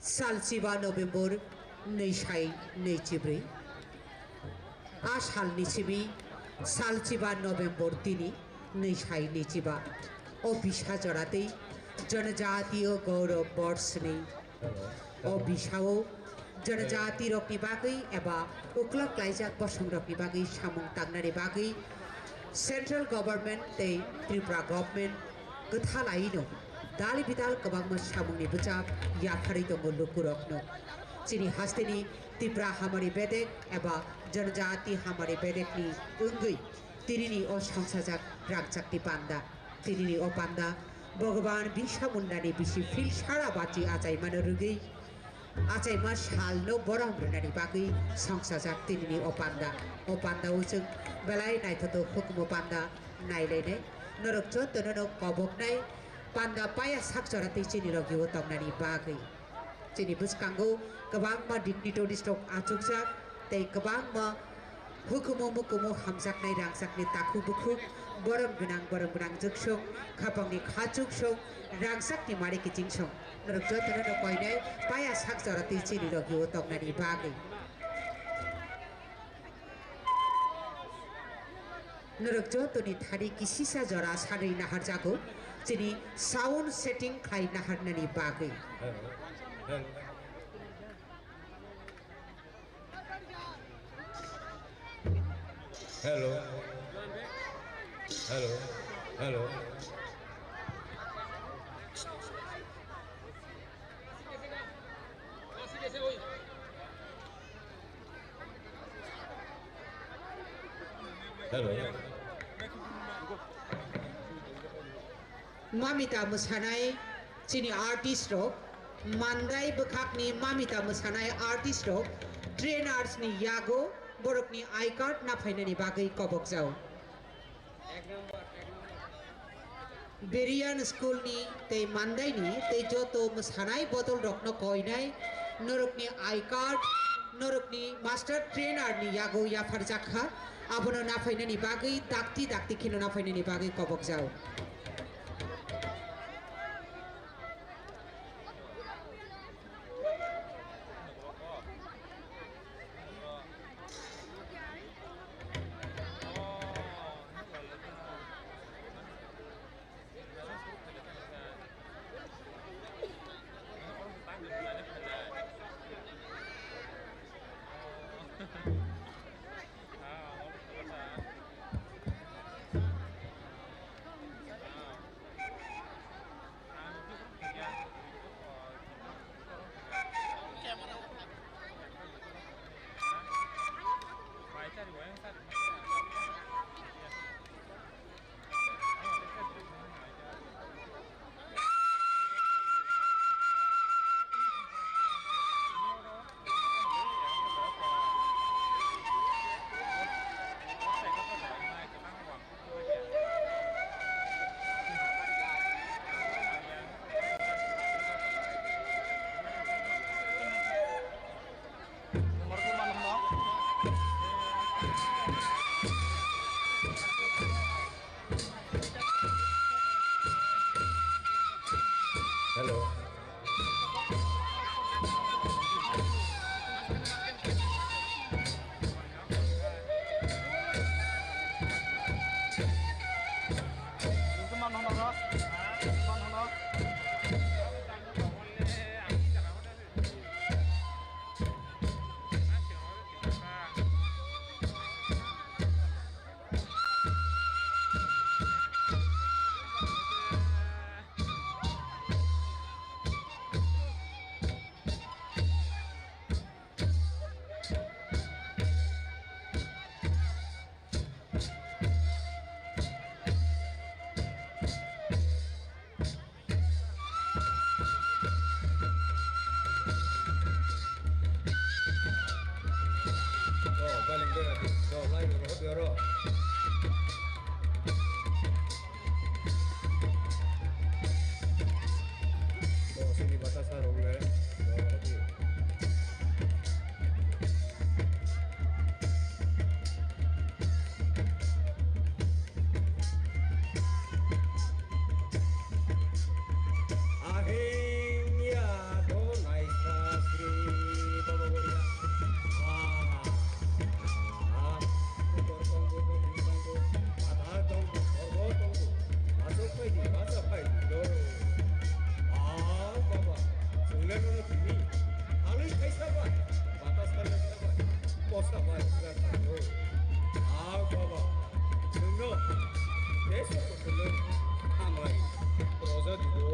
Salchiba November nwi sai nwi chibrwi. A salni simi salchiba November tini nwi sai nwi chiba. O bisa joratwi Janajatiya Gaurav Borsni. O bisao janajati rokni bagwi eba uklok klaijak bosong rokni bagwi samung tangnani bagwi Central Government tei Tripura Government kwthalaino dal bidal kwbangma samungni bwchap yapharwi tongo lukurokno. Chini hasteni Tipra hamari bedek eba janajati hamari bedekni wngwi tinini o songsajak rangchakni panda. Tinini o panda Bhagwan Birsa Mundani bisi phil sara bachi achaimano rwgwi achaima salno borom rwnani bagwi songsajak tinini o panda. O panda o chwng belai naithothok hukumu panda nailainai. Norok jotono no koboknai panda paya sak jora tei chini logi o tongnani bagwi. Chini bwskango kwbangma dignitaries rok achukjak tei kwbangma hukumu mukumu hamjaknai rangchakni takhuk bukhuk, borom gwnang borom gwnang juksong, khapangni khachuksong, rangchakni mari kichingsong. Norok jotono no koinai paya sak jora twi chini logi o tongnani bagwi. Norok jotoni thani kisisa jora sanwi naharjago, chini sound setting khai naharnani bagwi. Hello. Hello. Hello. Hello. Hello. Mamita mwsanai chini artist rok, Mandai bwkhakni Mamita mwsanai artist rok, trainers ni yago borokni I card naphainani bagwi kobokjao. Berian school ni tei Mandai ni tei joto mwsanai bodol rokno koinai norokni I card Norokni master trainer ni yago yapharjak kha, abono naphainani bagwi dakti dakti kheno naphainani bagwi kobokjao. Hello. Ahengya do naikha sri bobo boria. Ah, ah, utor tongo, botong tongo, pathar tongo, sorgo tongo. Aswk phaidi, basa phaidi do. Ah, baba, chwngno nono tini. Halwi khaisa bai, batas khaisa bai, posa bai, wngkha do. Ah, baba, chwngno, besi kuthumno hambai, roja dido.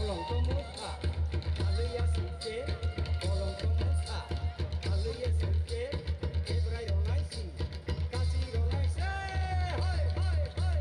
Bolong tomo sa, aluya singke, bolong tomo sa, aluya singke, ebrai ronai sing, kasi ronai se, hoi, hoi, hoi.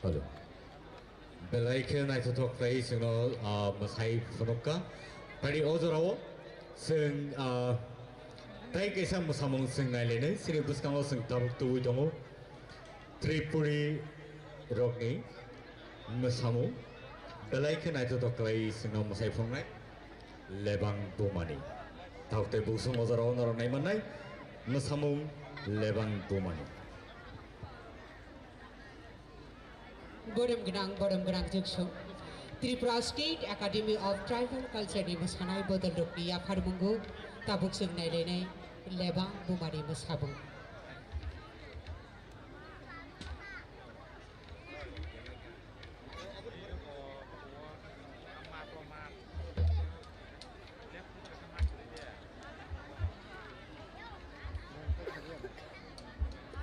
Hello. Belai khe naithothok khlai chwngno, ah, mwsai phunukha. Phai o jorao chwng, ah, tei kaisa mwsamung chwng nailainai, chini bwskango chwng tabuk tubui tongo. Tripuri rokni mwsamung belai khe naithothok khlai chwngno mwsai phunuknai Lebang Bumani. Tabuk tei buksong o jorao norok naimannai mwsamung Lebang Bumani. Borem gwnang, borem gwnang jwksong Tripura State Academy of Tribal Culture ni mwsanai bodol rokni yaphar mungo tabuk chwng nailainai Lebang Bumani mwsabung.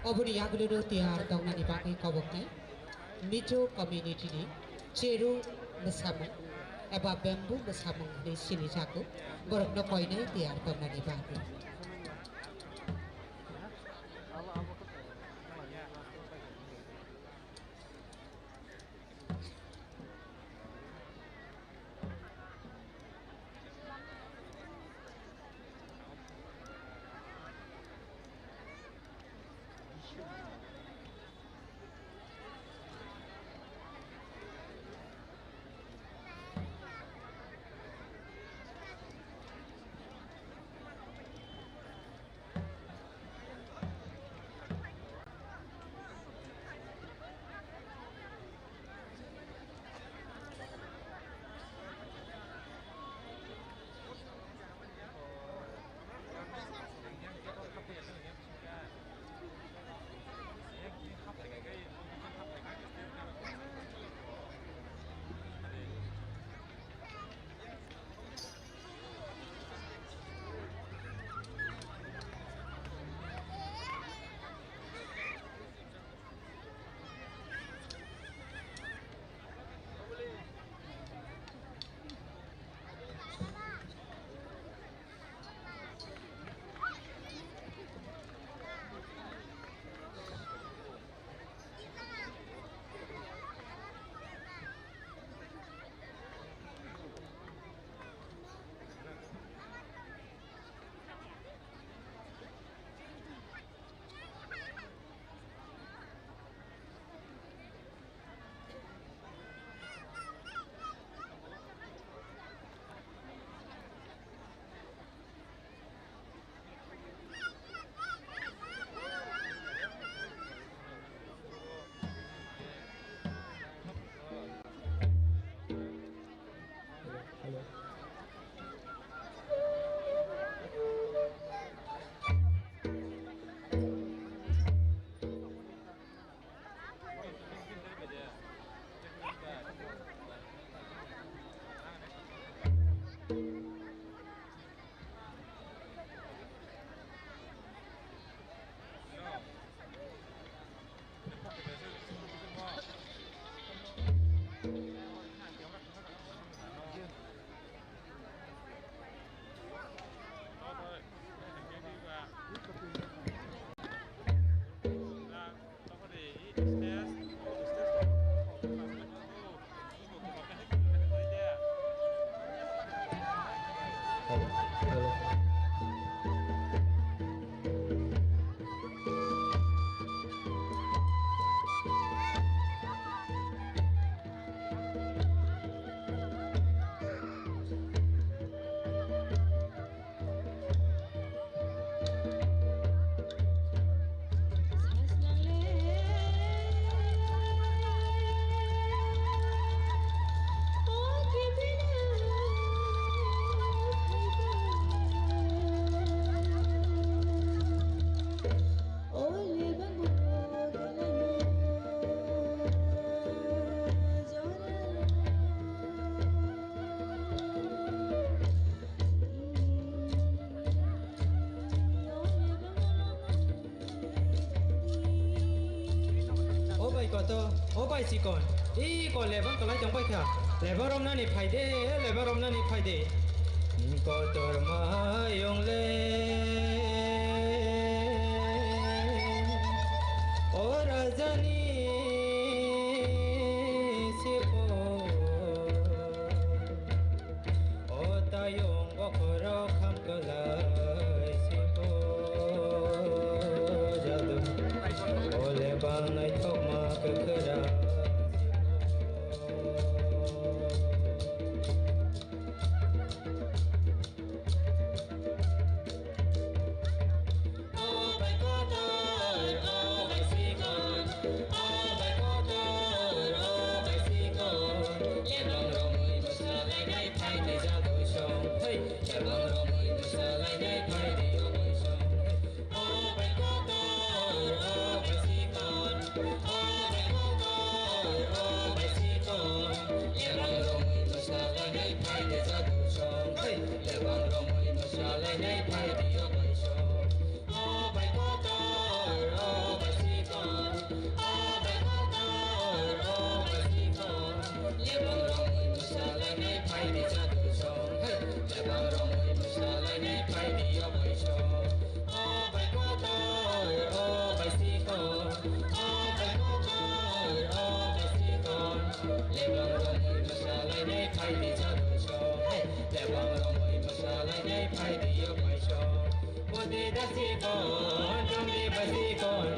Oboni yagulo no tiyar tongnani bagwi koboknai Mizo community ni cheru mwsamung eba bamboo mwsamung hinwi sinijago, borokno koinai tiyar tongnani bagwi. Koto, o bai sikon, i ko lebang kalai tong bai kha. Lebang romnani phaide, lebang romnani phaide. Kotor mayung le, o rajani sipo. O tayung bokhorok kham kwlai sipo jadu. O lebang naithokma kwkhwrang sipo. O bai kotor, o bai sikon, o bai kotor, o bai sikon. Lebang romwi mwsalainai phaidi jadoi song. Hey, lebang romwi mwsalainai phaidi jadoi song. O bai kotor, o bai sikon, o bai kotor, o bai sikon. Lebang romwi mwsalainai phaidi jadoi song. Hey, lebang romwi mwsalainai phaidi jadoi song. O bai kotor, o bai sikon, o bai kotor, o bai sikon. Lebang romwi mwsalainai phaidi jadoi song. Hey, lebang romwi mwsalainai phaidi jadoi song. O bai kotor, o bai sikon, o bai kotor, o bai sikon. Lebang romwi mwsalainai phaidi jadoi song. Hey, lebang romwi mwsalainai phaidi jadoi song. Budi da sikon, jongdi bai sikon.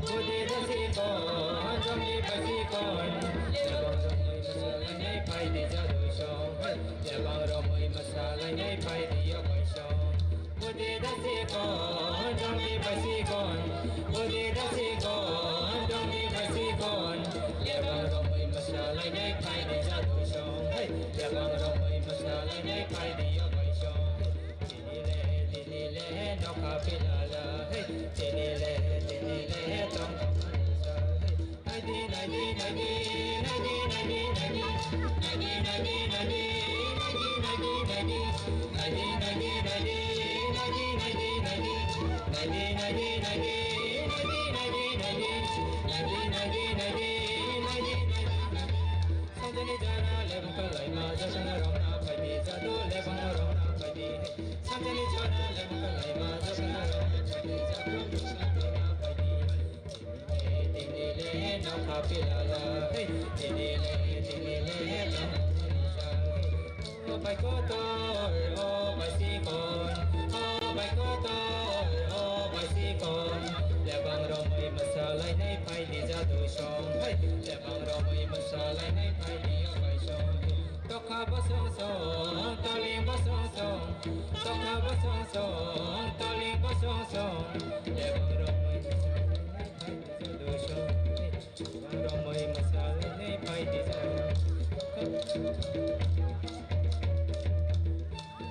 Budi da sikon, jongdi bai sikon. Lebang romwi mwsalainai phaidi jadoi song. Hey, lebang romwi mwsalainai phaidi jadoi song. Budi da sikon, jongdi bai sikon. Budi da sikon, jongdi bai sikon. Lebang romwi mwsalainai phaidi jadoi song. Hey, lebang romwi mwsalainai phaidi jadoi song. Tini le, tini le, nokha pilala, hey. Tini le, tini le, tong tong manisa, hey. Naidi, naidi, naidi, naidi, naidi, naidi. Naidi, naidi, naidi, naidi, naidi, naidi. Naidi, naidi, naidi, naidi, naidi, naidi. Naidi, naidi, naidi, naidi, naidi, naidi. Naidi, naidi, naidi, naidi, naidi, naidi. Sanjani jara lebang kalaima, jasana rona phaidi, jadu lebang rona phaidi. Sanjani jara lebang kalaima, jasana rona phaidi, jadu lebang rona phaidi. Tini le, tini le, nokha pilala, hey. Tini le, tini le, nokha pilala, hey. O bai kotor, o bai sikon, o bai kotor, o bai sikon. Lebang romwi mwsalainai phaidi jadoi song, hey. Lebang romwi mwsalainai phaidi o bai song, hey. Tokha bosong song, toling bosong song, tokha bosong song, toling bosong song. Lebang romwi mwsalainai phaidi jadoi song, hey. Romwi mwsalainai phaidi jadoi.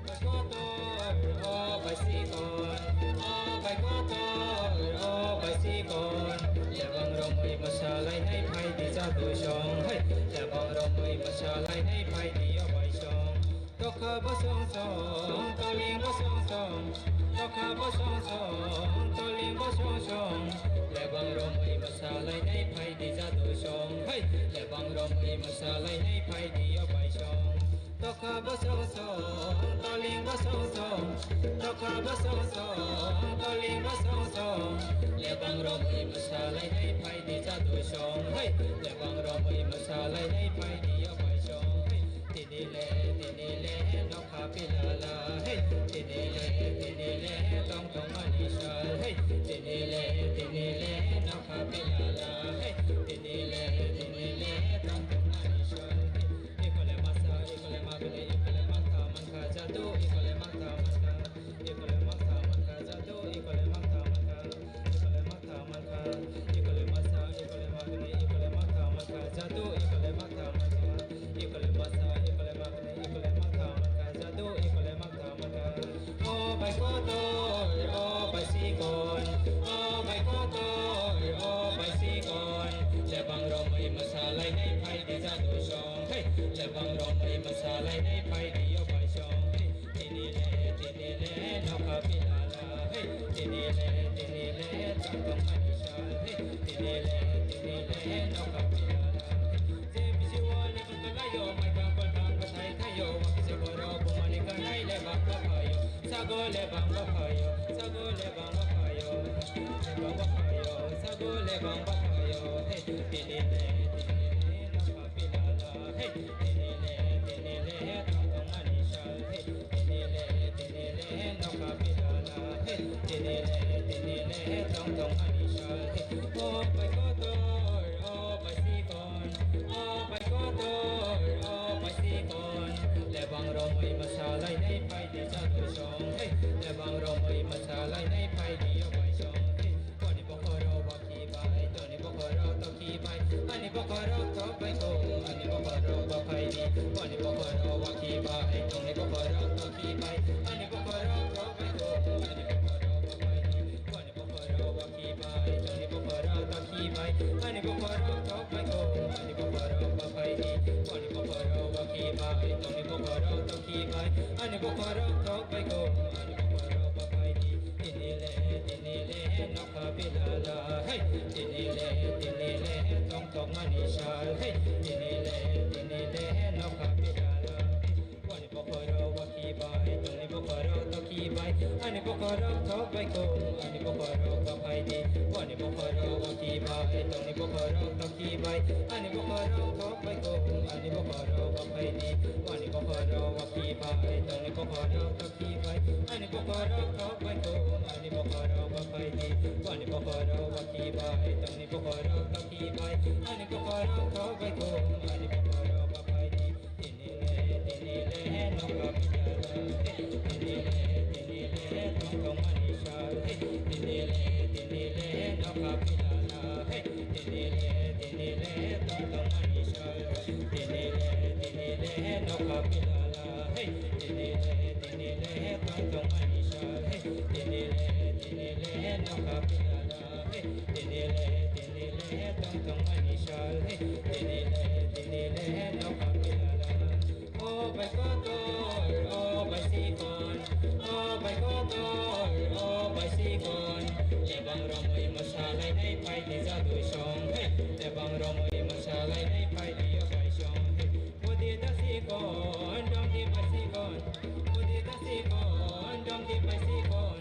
Bai kotor, o bai sikon, o bai kotor, o bai sikon. Lebang romwi mwsalainai phaidi jadoi song, hey. Lebang romwi mwsalainai phaidi o bai song. Tokha bosong song, toling bosong song. Tokha bosong song, toling bosong song. Lebang romwi mwsalainai phaidi jadoi song, hey. Lebang romwi mwsalainai phaidi o bai song. Tokha bosong song, toling bosong song. Tokha bosong song, toling bosong song. Lebang romwi mwsalainai phaidi jadoi song, hey. Lebang romwi mwsalainai phaidi o bai song, hey. Tini le, tini le, nokha pilala, hey. Tini le, tini le, tong tong manisa, hey. Tini le, tini le, nokha pilala, hey. Tini le, tini le, tong tong manisa, hey. Ikole masa, ikole magni, ikole matha mankha jadu, ikole matha mankha, ikole matha mankha jadu, ikole matha mankha. Ikole matha mankha, ikole masa, ikole magni, ikole matha mankha jadu, ikole matha mankha, ikole masa, ikole magni, ikole matha mankha jadu, ikole matha mankha. O bai kotor, o bai sikon, o bai kotor, o bai sikon. Lebang romwi mwsalainai phaidi jadu song, hey. Lebang romwi mwsalainai phaidi o bai song, hey. Tini le, tini le, nokha pilala, hey. Tini le, tini le, tongtong manisa, hey. Tini le, Tini le nokha pilala. Je bisi o le bangkalayo, maikang kolkang bwthai thayo, wakisa borok bumani kanai le bangkha phayo, sago le bangkha phayo, sago le bangkha phayo, le bangkha phayo, sago le bangkha phayo. Hey, tini le, tini le nokha pilala. Hey, tini le, tini le tong tong mani sal. Hey, tini le, tini le nokha pilala. Hey, tini le, tini le tong tong mani sal. Hey, o bai kotor, o bai sikon, o bai kotor, o bai sikon. Lebang romwi mwsalainai phai di jadui song. Hey, lebang romwi mwsalainai phai di o bai song. Hey, boni bokhoro Kibai, toni bokhorok to kibai, ani bokhorok thok bai ko, ani bokhorok ba phai di, boni bokhorok wa kibai, toni bokhorok to kibai, ani bokhorok thok bai ko, ani bokhorok ba phai di, boni bokhorok wa kibai, toni bokhorok to kibai, ani bokhorok thok bai ko, ani bokhorok ba phai di, boni bokhorok wa kibai, toni bokhorok to kibai, ani bokhorok thok bai ko, ani bokhorok ba phai di. Tini le, tini le nokha pilala, hey. Tini le, tini le tong tong mani sal, hey. Tini le, tini le nokha pilala, hey. Wani bokhoro wa kibai, tongni bokhoro to kibai, ani bokhoro thok bai ko, ani bokhoro ba phai di. Wani bokhoro wa kibai, tongni bokhoro to kibai, ani bokhoro thok bai ko, ani bokhoro ba phai di. Wani bokhoro wa kibai, tongni bokhoro to kibai, ani bokhoro thok bai ko, ani bokhoro ba phai di, ani bokhoro wa kibai, tongni bokhoro to kibai, ani bokhoro thok bai ko, ani bokhoro ba phai di. Tini le, tini le nokha pilala, hey, tini le, tini le tong tong mani sal, hey, tini le, tini le nokha pilala, hey, tini le, tini le tong tong mani sal, tini le, tini le nokha pilala, hey, tini le, tini le tong tong mani sal, hey, tini le, tini le nokha pilala, hey, tini le, tini le tong tong mani sal, hey, tini le, tini le nokha pilala. O bai kotor, o bai sikon, o bai kotor, o bai sikon. Lebang romwi mwsalainai phai di jadui song, hey, lebang romwi mwsalainai phai di o bai song, hey. Budi da sikon, dongdi bai sikon, budi da sikon, dongdi bai sikon.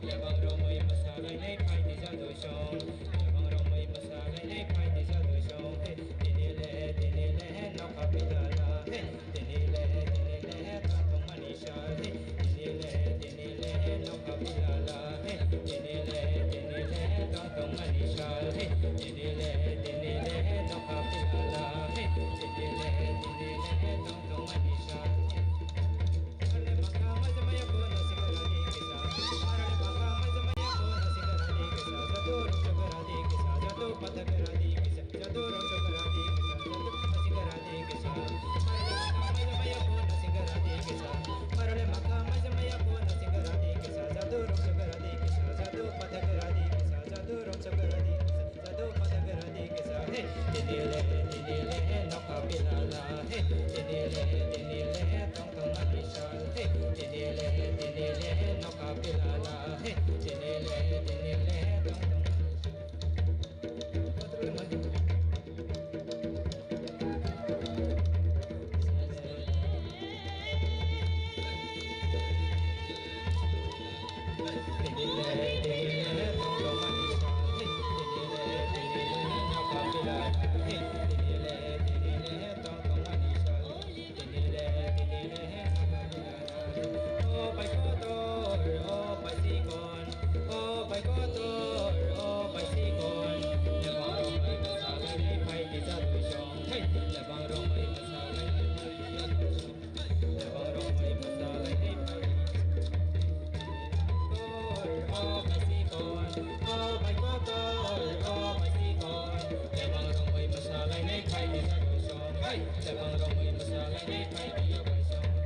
Lebang romwi mwsalainai phai di jadui song, lebang romwi mwsalainai phai di jadui song, hey. Tini le, tini le nokha pilala, hey. Tini le, tini le tong tong mani sal, hey. Tini le, tini le nokha pilala, hey. Tini le, tini le tong tong mani sal, hey. Tini le, tini le nokha pilala, hey. Tini le, tini le tong tong mani sal, hey. Tini le, tini le nokha pilala, hey. Tini le, tini le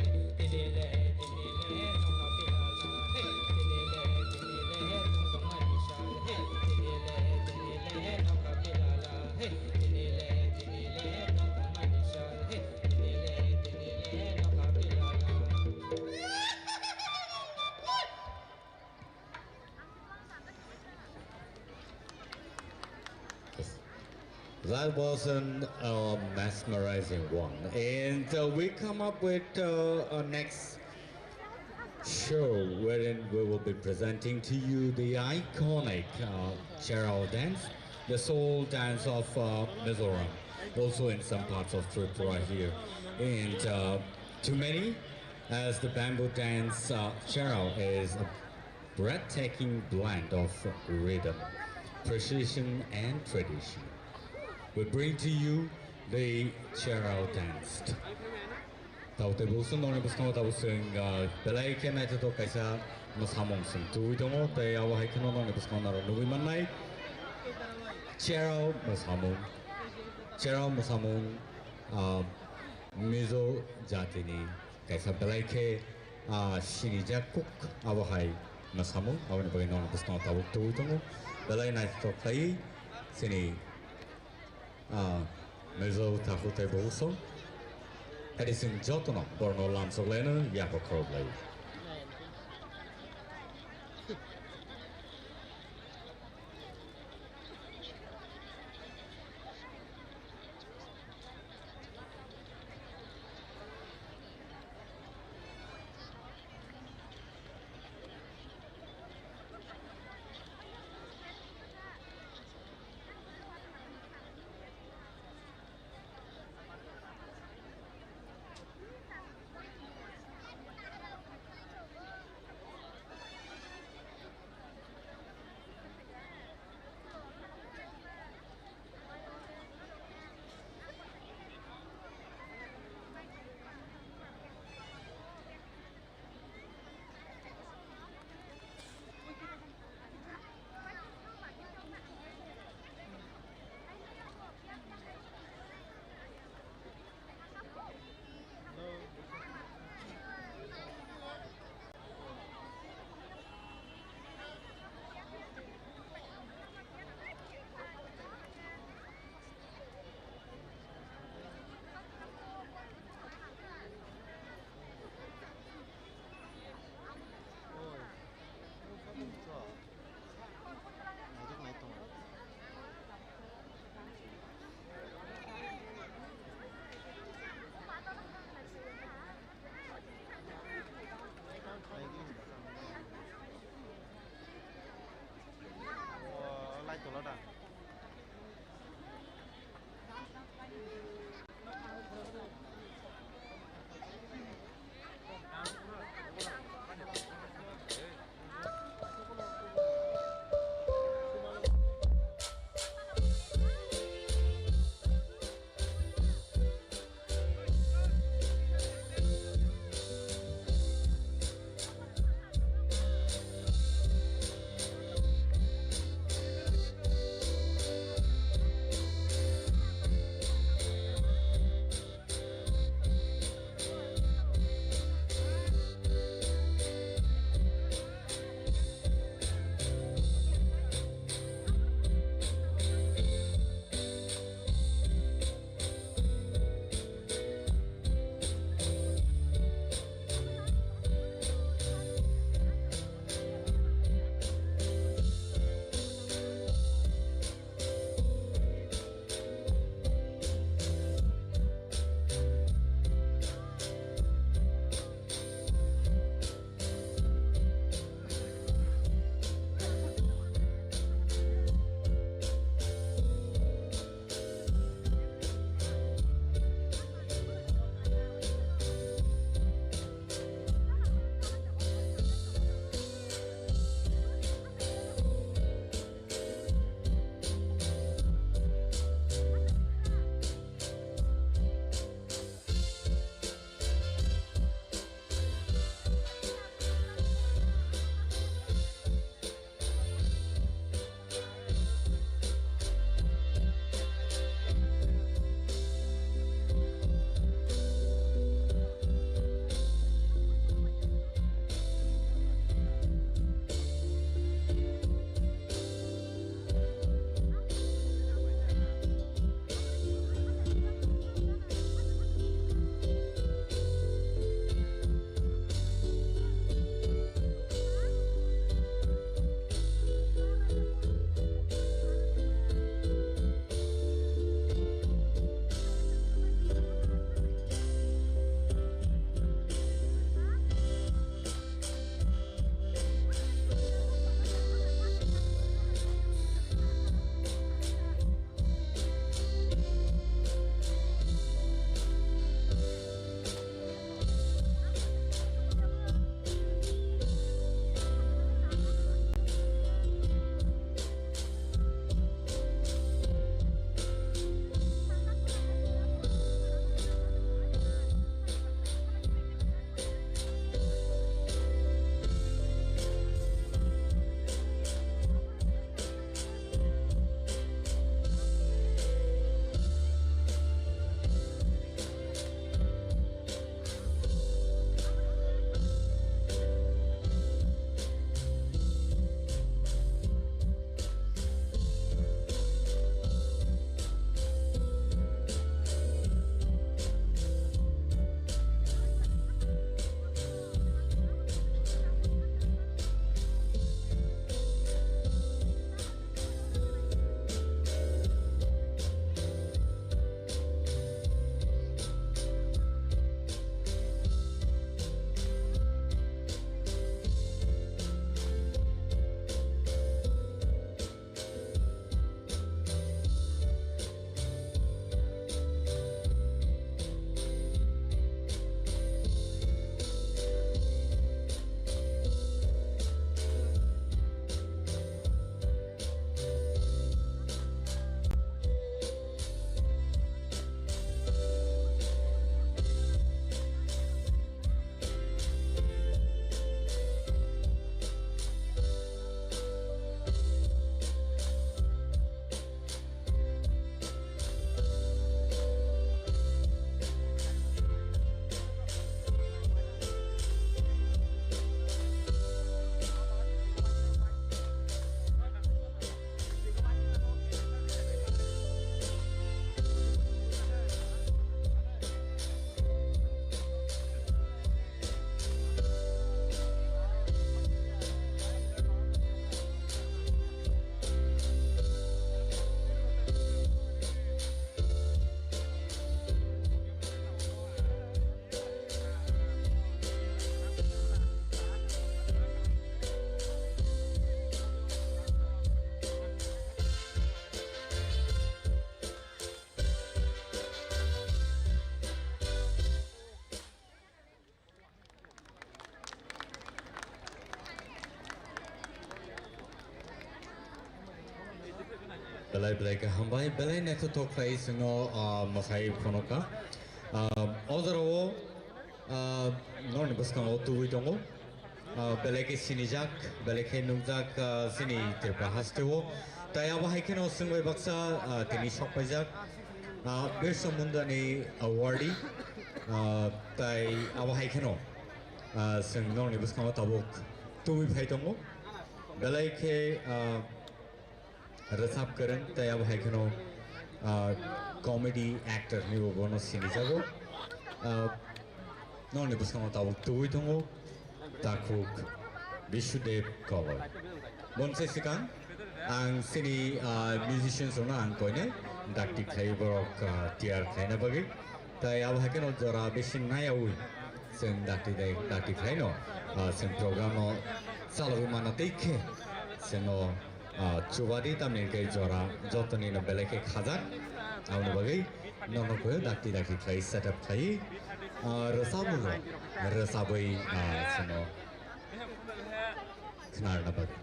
tong tong mani sal, hey. Tini le, tini le nokha pilala, hey. Tini le, tini le tong tong mani sal. That was an uh, mesmerizing one. And uh, we come up with uh, a next show wherein we will be presenting to you the iconic uh, Cherao dance, the soul dance of uh, Mizoram, also in some parts of Tripura here. And uh, to many, as the bamboo dance, uh, Cherao is a breathtaking blend of rhythm, precision, and tradition. We bring to you the Cherao dance. Tau tei bo song nongni bwskango tabo song belai khe naithothok kaisa mwsamung song tubui tongo, tei abo hai kheno nongni bwskango norok nugui mannai Cherao mwsamung. Cherao mwsamung, ah, Mizo jatini kaisa belai khe, ah, sinijak kuk abo hai mwsamung, aboni bagwi nongni bwskango tabuk tubui tongo. Belai naithothok khlaiwi chini, ah, Mizo takhuk tei bukhuk song. Haidi chwng jotono borokno lamsok laino yapha khorok lai. Belai belai khe hambai, belai naithothok khlai chwngno, ah, mwsai phunukha. Ah, o jorao, ah, norokni bwskango tubui tongo. Ah, belai khe sinijak, belai khe nukjak, ah, chini Tripura hasteo. Tai abo hai kheno chwng bai baksa, ah, tini sokpaijak, ah, Birsa Mundani awardee. Ah, tai abo hai kheno, ah, chwng norokni bwskango tabuk tubui phai tongo. Belai khe, ah, rwchap kwrwng, tei abo hai kheno, ah, comedy actor hinwi bo bono sinijago. Ah, nokni bwskango tabuk tubui tongo takhuk Bishudev Koloi. Bonsai swkang ang chini, ah, musicians rokno ang koinai dakti khlaiwi borok, ah, tiyar khlaina bagwi. Tai abo hai kheno jora bisi nayaui chwng dakti dai, dakti khlaino, ah, chwng program no chalogwi mana tei khe chwngno, ah, chubadi tamni hwnkhe jora jotoni no belai khe khajak. Aboni bagwi nono khe dakti dakti khlai setup khlai, ah, rwchapmung rok rwchabwi, ah, chwngno khwnarwna bagwi.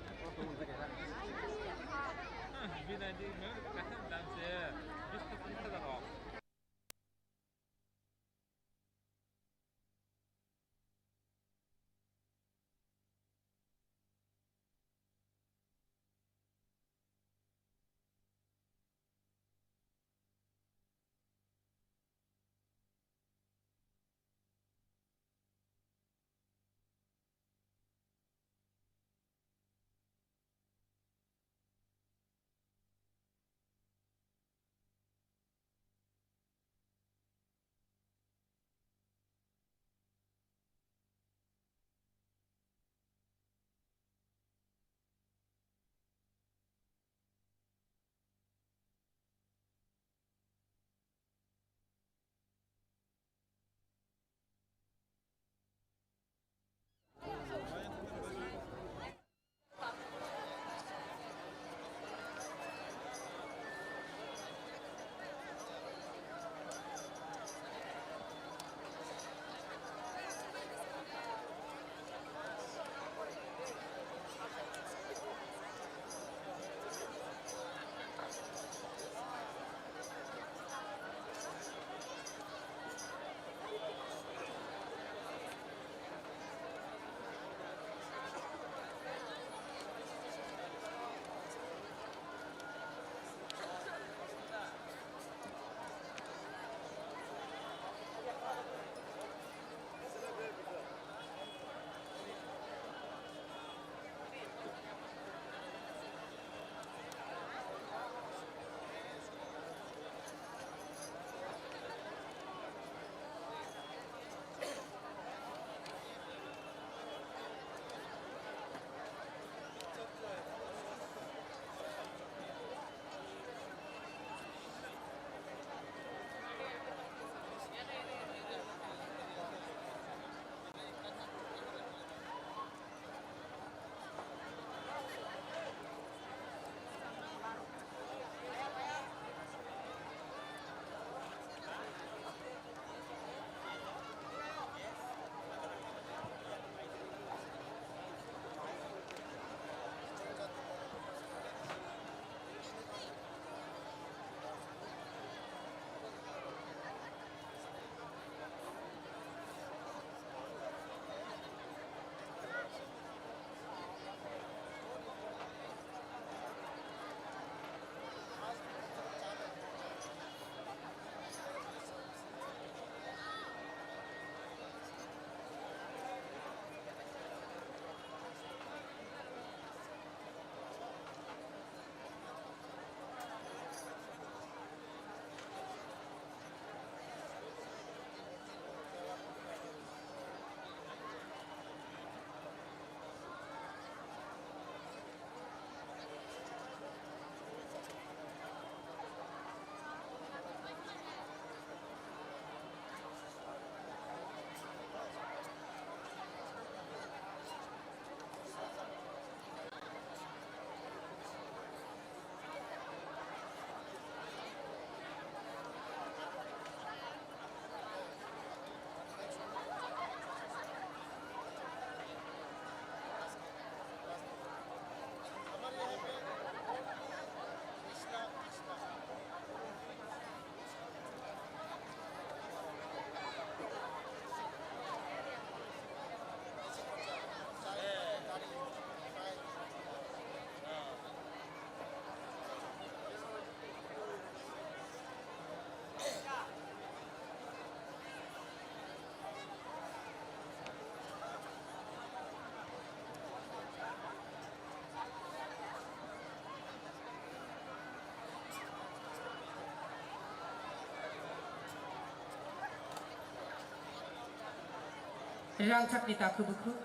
Rangchakni takhuk bukhuk,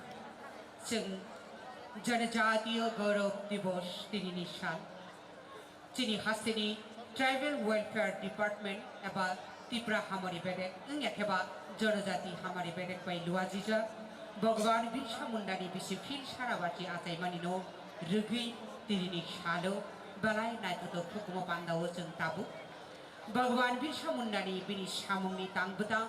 chwng Janajatiya Gaurav Divas tinini sal. Chini hasteni Tribal Welfare Department eba Tipra Hamari Bedek wngya kheba Janajati Hamari Bedek bai luajijak Bhagwan Birsa Mundani bisi phil sara bachi achaimani no rwgwi tinini salo belai naithothok hukumu pandao chwng tabuk. Bhagwan Birsa Mundani bini samungni tang bwtang,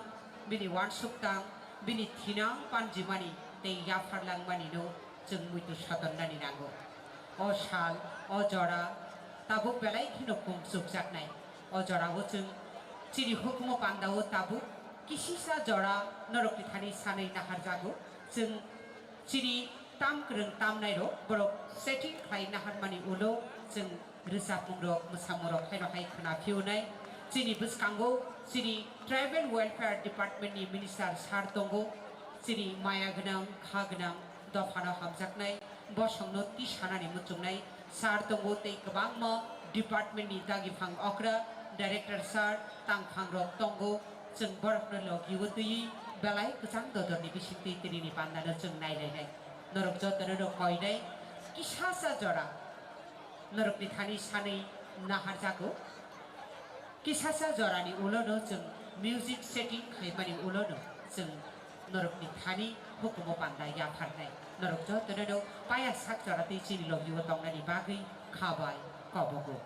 bini uansuk tang, bini thinang panjimani tei yapharlangmani no chwng muitu sotonnani nango. O sal, o jora tabuk belai kheno kung chukjaknai. O jorao chwng chini hukumu pandao tabuk kisisa jora norokni thani sanwi naharjago. Chwng chini tam kwrwng tamnairok borok setting khlai naharmani ulo chwng rwchapmungrok, mwsamungrok haino hai khwna phiyonai. Chini bwskango chini Tribal Welfare Department ni Minister sir tongo, chini maya gwnang, kha gwnang dophano hamjaknai, bosongno tisanani muchungnai sir tongo tei kwbangma department ni dagi phang okra, director sir, tangphangrok tongo. Chwng borokno logi-o twiwi belai kwchang dodorni bisingtwi tinini pandano chwng nailainai. Norok jotono no koinai kisasa jora norokni thani sanwi naharjago. Kisasa jorani ulono chwng music setting khaimani ulono chwng norokni thani hukumu panda yapharnai. Norok jotono no paya sak jora twi chini logi-o tongnani bagwi kha bai kobogo.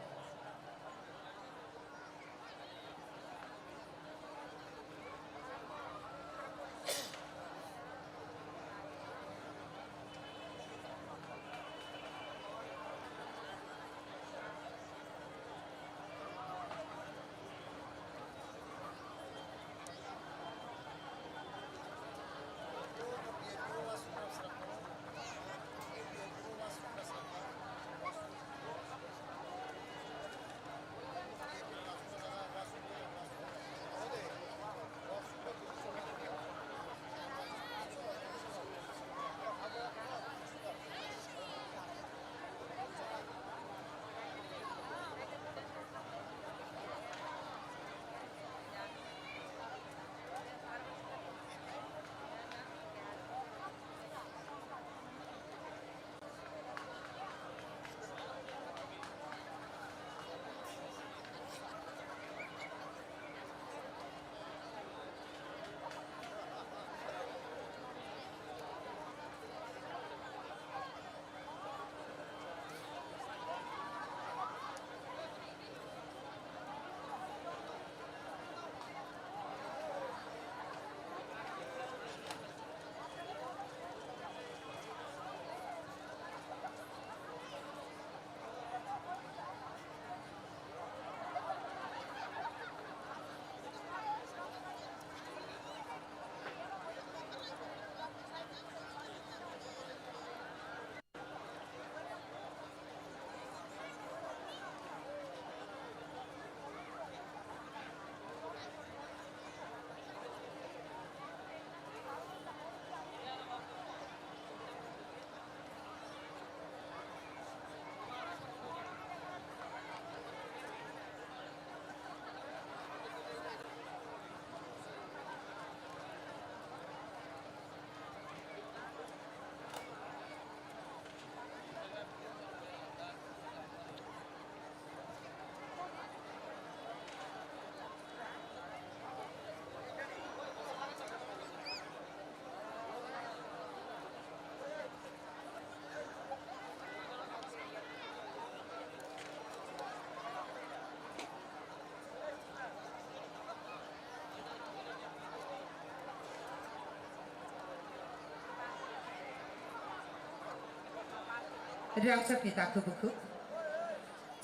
Rangchakni takhuk bukhuk.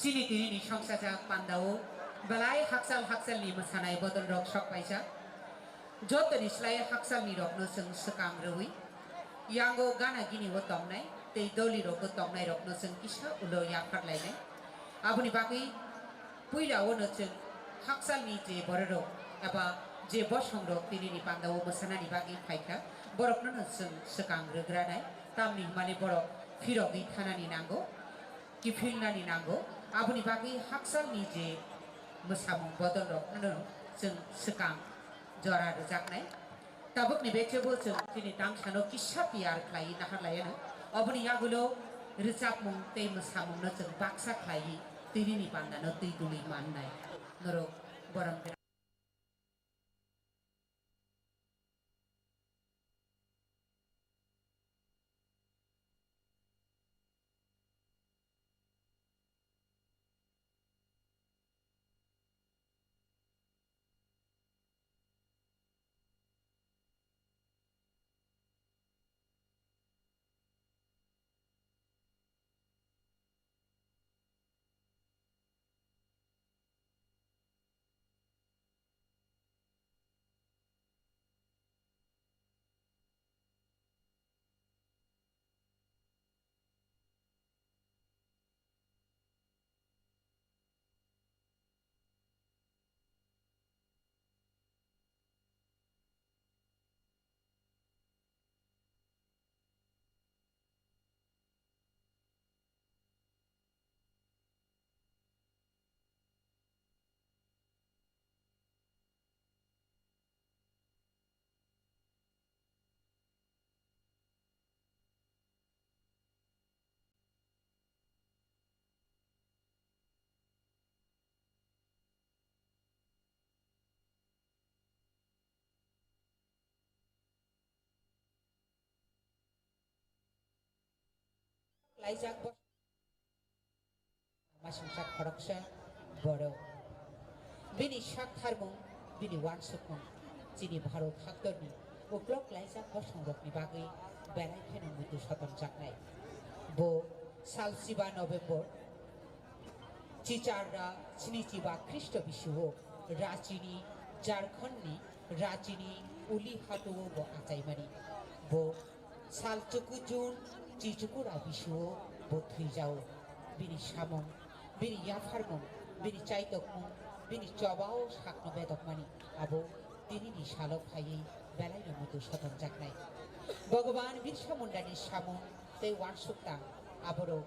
Chini tinini songsajak pandao belai hakchal hakchalni mwsanai bodolrok sok paijak. Jotoni slai hakchalni rokno chwng swkang rwui, yango gana gini o tongnai tei doli rogo tongnai rokno chwng kisa ulo yaphar lainai. Aboni bagwi puila o no chwng hakchalni je bororok eba je bosongrok tinini pandao mwsanani bagwi phaikha, borokno no chwng swkang rwgranai, tamni hwnmani borok phirogwi thanani nango, kiphilnani nango. Aboni bagwi hakchalni je mwsamung bodolrokno no chwng swkang jora rwjaknai. Tabukni bechebo chwng chini tangsano kisa tiyar khlaiwi naharlaiano. Oboni yagulo rwchapmung tei mwsamungno chwng baksa khlaiwi twinini pandano twi dului mannai. Norok borom Laijak bo. Masingcha khoroksa borok. Bini sak tharmung, bini uansukmung chini Bharat haktorni uklok laijak bosongrokni bagwi belai kheno muitu sotonjaknai. Bo sal chiba November, chicharra snichiba Khristo bisuo Rachini, Jharkhandni Rachini Uli hatuo bo achaimani. Bo sal chuku June, chichuku ra bisuo bo thwijao. Bini samung, bini yapharmung, bini chaitokmung, bini chobao sakno bedokmani abo tinini salo phaiwi belaino muitu sotonjaknai. Bhagwan Birsa Mundani samung tei uansukmung aborok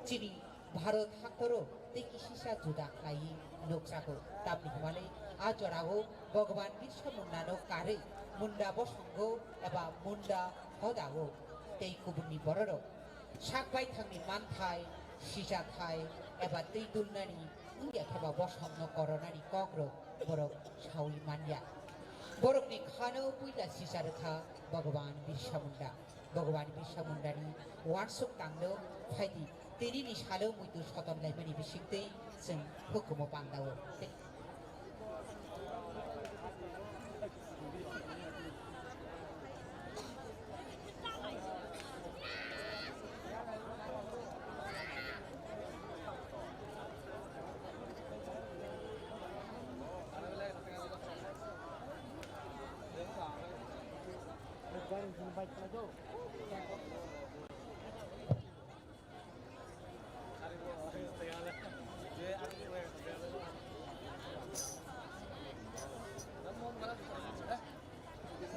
chini Bharat haktoro tei kisisa juda khlaiwi nukjago. Tamni hwnmale a jorao Bhagwan Birsa Mundano karwi Munda bosongo eba Munda hodao tei kubunni bororok sak baithangni manthai, sichathai eba twi dulnani wngya kheba bosongno koronani kokrok borok saui manya. Borokni khano puila sicha rwkha Bhagwan Birsa Munda. Bhagwan Birsa Mundani uansukmungno phaidi tinini salo muitu soton laimani bisingtwi chwng hukumu pandao.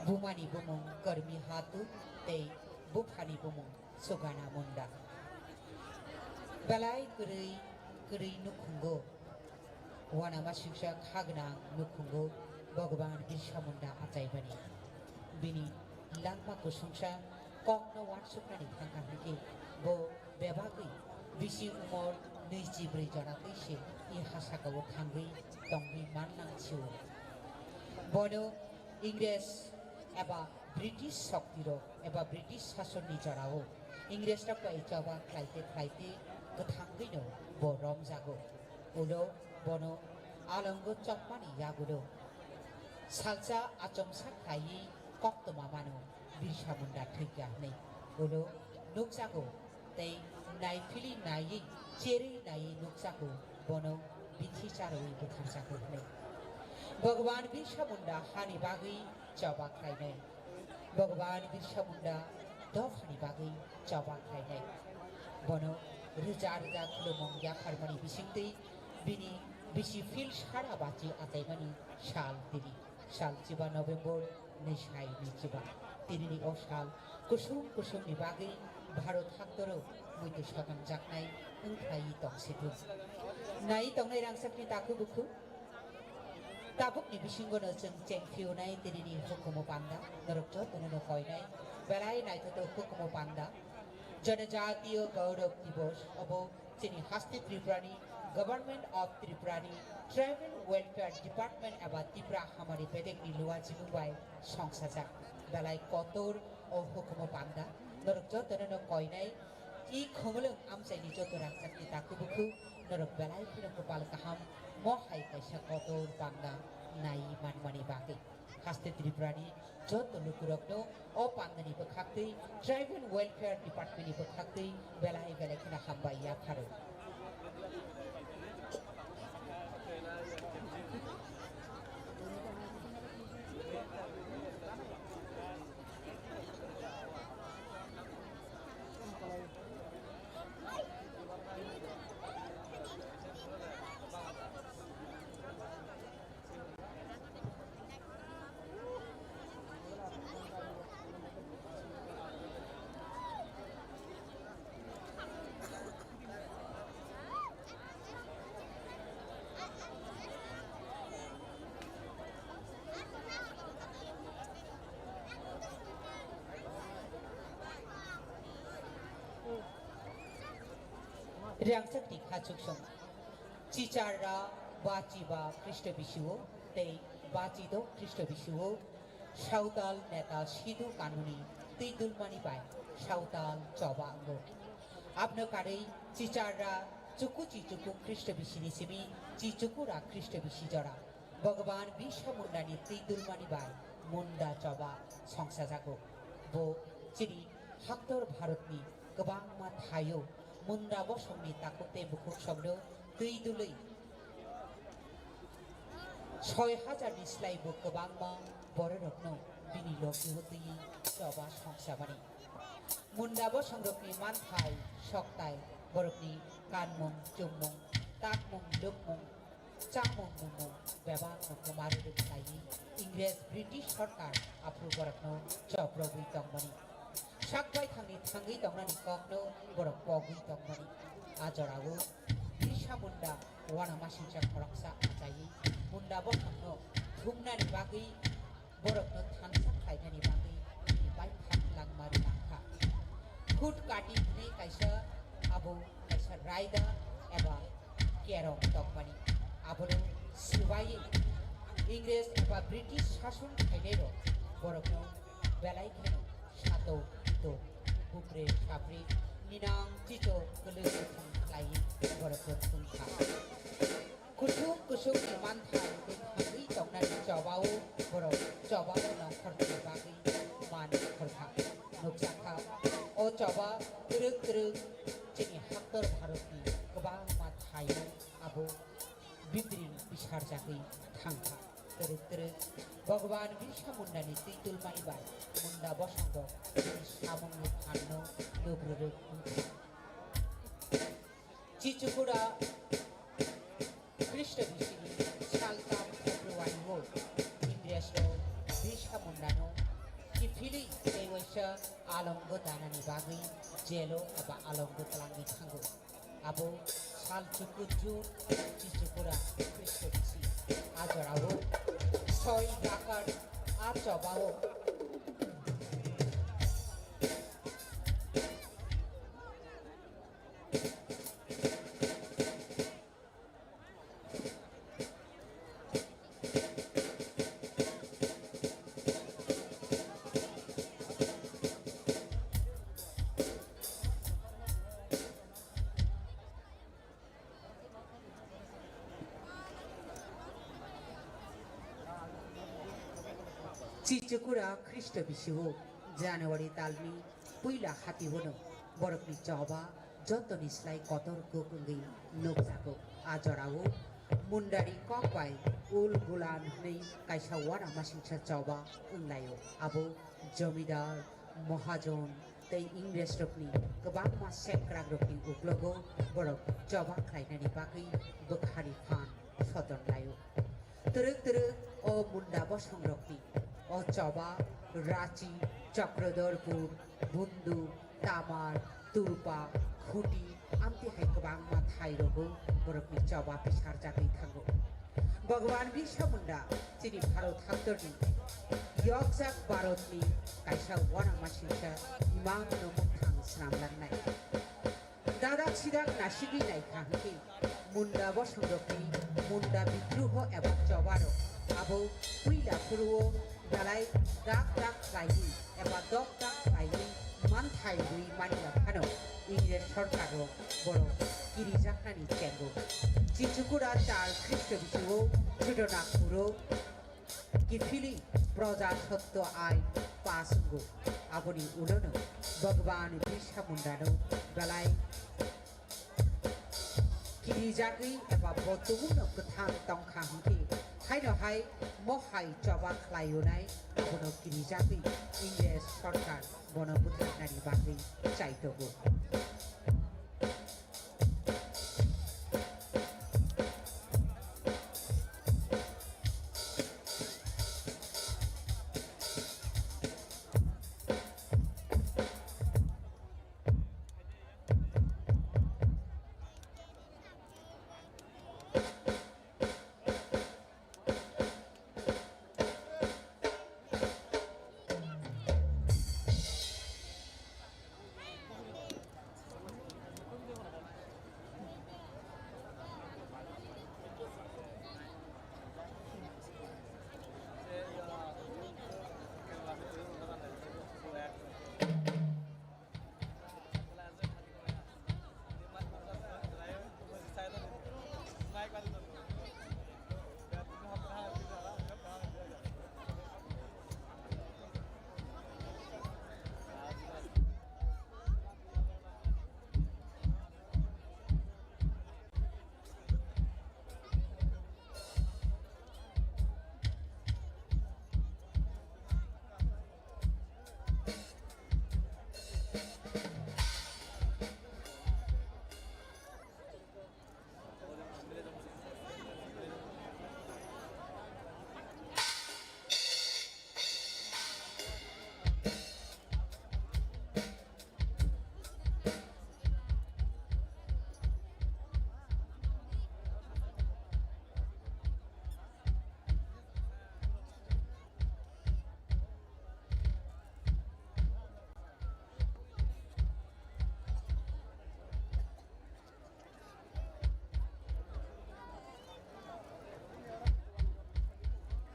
Bumani bumung Karmi Hatu tei buphani bumung Sugana Munda. Belai kwrwi, kwrwi nukhungo. Uanama singsa kha gwnang nukhungo Bhagwan Birsa Munda achaimani. Bini langma kusungsa kokno uansuknani thangkha hwnkhe bo bebagwi bisi umor nwichibrwi jora twi se i ha sakao thangwi tongwi mannang sio. Bono Ingres eba British shoktirok eba British sasonni jorao Ingresrok bai choba khlaite khlaite kwthangwino bo romjago. Ulo bono alongo chopmani yagulo salsa achomsa khlaiwi koktwma mano Birsa Munda thwikha hwnwi. Ulo nukjago tei naiphilwi naiwi cherwi naiwi nukjago bono bithi charwi butharjago hwnwi. Bhagwan Birsa Munda hani bagwi choba khlainai. Bhagwan Birsa Munda dophani bagwi choba khlainai. Bono rwja rwja khulumung yapharmani bisingtwi bini bisi phil sara bachi achaimani sal tini. Sal chiba November ni sai ni chiba. Tinini o sal kusum kusumni bagwi Bharat haktoro muitu sotonjaknai wngkhlaiwi tongsiphru. Nai tongnai rangchakni takhuk bukhuk. Tabukni bisingono chwng chengphiyonai tinini hukumu panda, norok jotono no koinai belai naithothok hukumu panda. Janajatiya Gaurav Divas obo chini haste Tripurani Government of Tripurani Tribal Welfare Department eba Tipra Hamari bedekni luwa jibung bai songsajak belai kotor o hukumu panda. Norok jotono no koinai i khumulwng amchaini joto rangchakni taku bukhu norok belai kheno kwpal kaham mo hai kaisa kotor panda nai manmani bagwi. Haste Tripurani joto lukurokno o pandani bwkhaktwi Tribal Welfare Departmentni bwkhaktwi belai belai kheno hambai yapharwi. Rangchakni khachuksong. Chicharra bachiba Khristo bisio tei bachido Khristo bisio Sawtal neta Sidhu Kanuni twi dulmani bai Sawtal choba wngo. Abno karwi Chicharra chuku chichuku Khristo bisini simi chichukura Khristo bisi jora. Bhagwan Birsa Mundani twi dulmani bai Munda choba songsajago. Bo chini haktor Bharatni kwbangma thaio Munda bosongni takhuk tei bukhuk songno twi dulwi soi hajar ni slai bo kwbangma bororokno bini logi-o twi choba songsamani. Munda bosongrokni manthai, soktai, borokni kanmung, chumung, takmung, lukmung, chamung, nungmung bebakno kwmarwi rwkhlaiwi Ingres British sorkar aphuru borokno choprogwi tongmani. Sak baithangni thangwi tongnani kokno borok pogwi tongmani. A jorao Birsa Munda uanamasingcha khoroksa achaiwi Munda bosongno thumnani bagwi borokno thansa khlainani bagwi bini baithang langma rwlangkha. Khut kati hwnwi kaisa abo kaisa raida eba kerong tongmani. Abono swbaiwi Ingres eba British sason khainairok borokno belai kheno satok pitok, bupre sapri, ninang chichok kwlwi kwthwng khlaiwi borokno thwngkha. Kusuk kusukni manthai tei thangwi tongnani chobao borok chobao nongkhorni bagwi man nongkhorkha. Nukjakha, o choba twrwk twrwk chini haktor Bharatni kwbangma thaio abo bibri bisarjagwi thangkha. Twrwk twrwk Bhagwan Birsa Mundani twi tulmani bai Munda bosongo samungni phanno nugrwrwk wngkha. Chichukura Khristo bisini sal tam February-o Ingresrok Birsa Mundano kiphilwi tei waisa alongo danani bagwi jelo eba alongo twlangwi thango. Abo sal chukur June Chichukura Khristo bisi. A jorao soi dakar a chobao Chichukura Khristo bisio January talni puila hatiuno borokni choba jotoni slai kotor kuk wngwi nukjago. A jorao Mundani kok bai ul gulan hwnwi kaisa uanamasingcha choba wnglaio. Abo jomidar, mahajon tei Ingresrokni kwbangma sekrangrokni uklogo borok choba khlainani bagwi bwkhani phan sotonlaio. Twrwk twrwk o Munda bosongrokni o choba Rachi, Chakradharpur, Bundu, Tamar, Turpa, Khuti, amtwi hai kwbangma thairogo borokni choba pisarjagwi thango. Bhagwan Birsa Munda chini Bharat haktorni yokjak Bharatni kaisa uanama singsa imang no mwkhang swnamlangnai. Dadak sidak nasigwi naikha hwnkhe Munda bosongrokni Munda bidroho eba chobarok abo puila phuru-o belai dak dak khlaiwi eba dok dak khlaiwi manthai rwui manya phano Ingres sorkar rok borok kirijaknani chengo. Chichukura char Khristo bisingo Chotanagpuro kiphilwi Proja Sotto Ain pass wngo. Aboni ulono Bhagwan Birsa Mundano belai kirijagwi eba bo tubukno kwthang tongkha hwnkhe, haino hai mohai choba khlaiyonai abono kirijagwi Ingres sorkar bono butharnani bagwi chaitogo.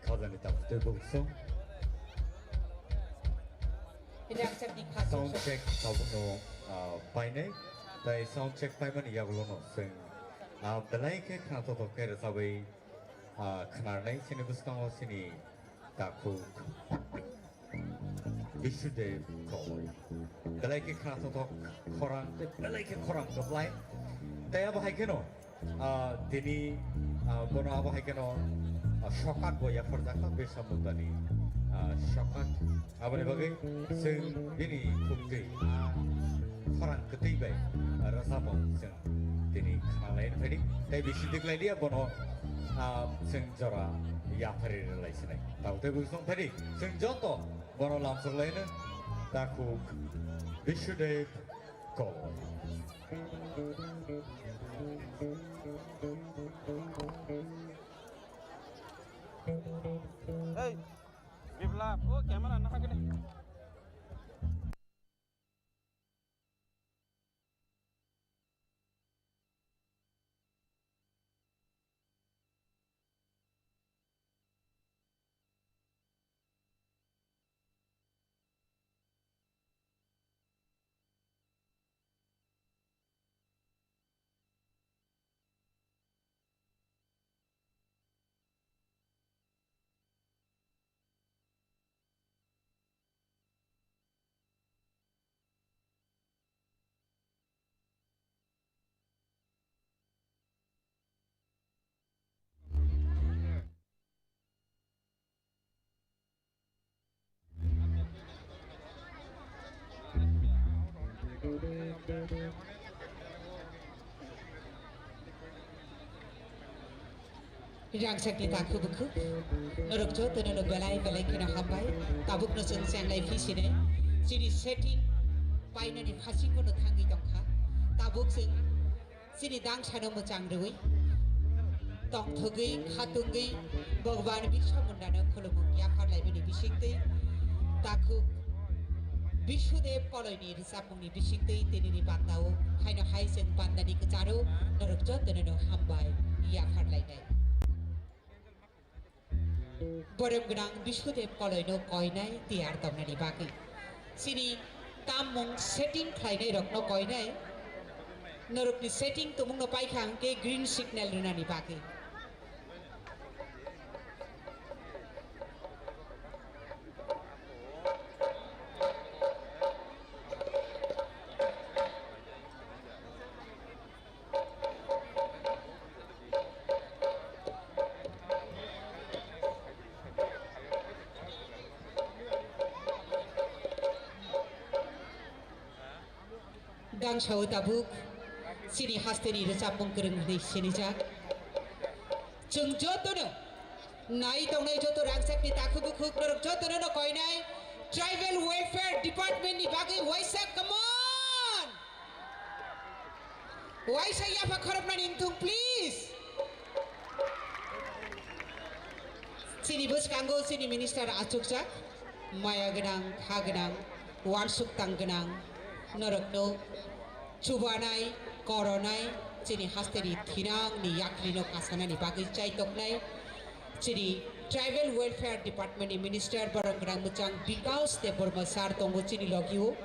Khajani tabuk tei bukso. Sound check tabukno, ah, painai. Tai sound check paimani yagulono chwng, ah, belai khe khna thothok khe rwchabwi, ah, khnarnai chini bwskango chini takhuk. Bishudev Koloi. Belai khe khna thothok khorang tei belai khe khorang kwplai. Tei abo hai kheno, ah, tini, ah, bono abo hai kheno, ah, sokat bo yapharjak kha Birsa Mundani, ah, sokat. Aboni bagwi chwng bini khuktwi, ah, khorang kwtwi bai, ah, rwchapmung chwng tini khna lai phaidi. Tei bisi diklai liya bono, ah, chwng jora yapharwi rwlai sinai. Tabuk tei bwswng phaidi chwng joto. Bono lamsok laino takhuk Bishudev Koloi. Hey, Biplab, oh, camera na hakene. Rangchakni takhuk bukhuk, norok jotono no belai belai kheno hambai. Tabukno chwng chenglai phi sinai. Chini setting painani phasingo no thangwi tongkha. Tabuk chwng chini dangsano mwchang rwui Tongthogwi khatungwi Bhagwan Birsa Mundano khulumung yaphar laibini bisingtwi takhuk Bisudev Koloini rwchapmungni bisingtwi tinini pandao haino hai chwng pandani kwcharo norok jotono no hambai yaphar lainai. Borok gwnang Bisudev Koloino koinai tiyar tongnani bagwi. Chini kammung setting khlainai rokno koinai. Norokni setting tongmungno paikha hwnkhe green signal rwnani bagwi. Gangsao tabuk chini hasteni rwchapmung kwrwng hwnwi sinijak. Chwng jotono nai tongnai joto rangchakni takhuk bukhuk norok jotono no koinai Tribal Welfare Department ni bagwi waisa, come on! Waisa yapha khoroknani wngthung, please. Chini bwskango chini minister achukjak, maya gwnang, kha gwnang, uansuk tang gwnang, norokno chubanai, koronai, chini hasteni thinangni yaklino kasanani bagwi chaitoknai. Chini Tribal Welfare Department ni Minister borok gwnang mwchang Bikash Debbarma sir tongo chini logio,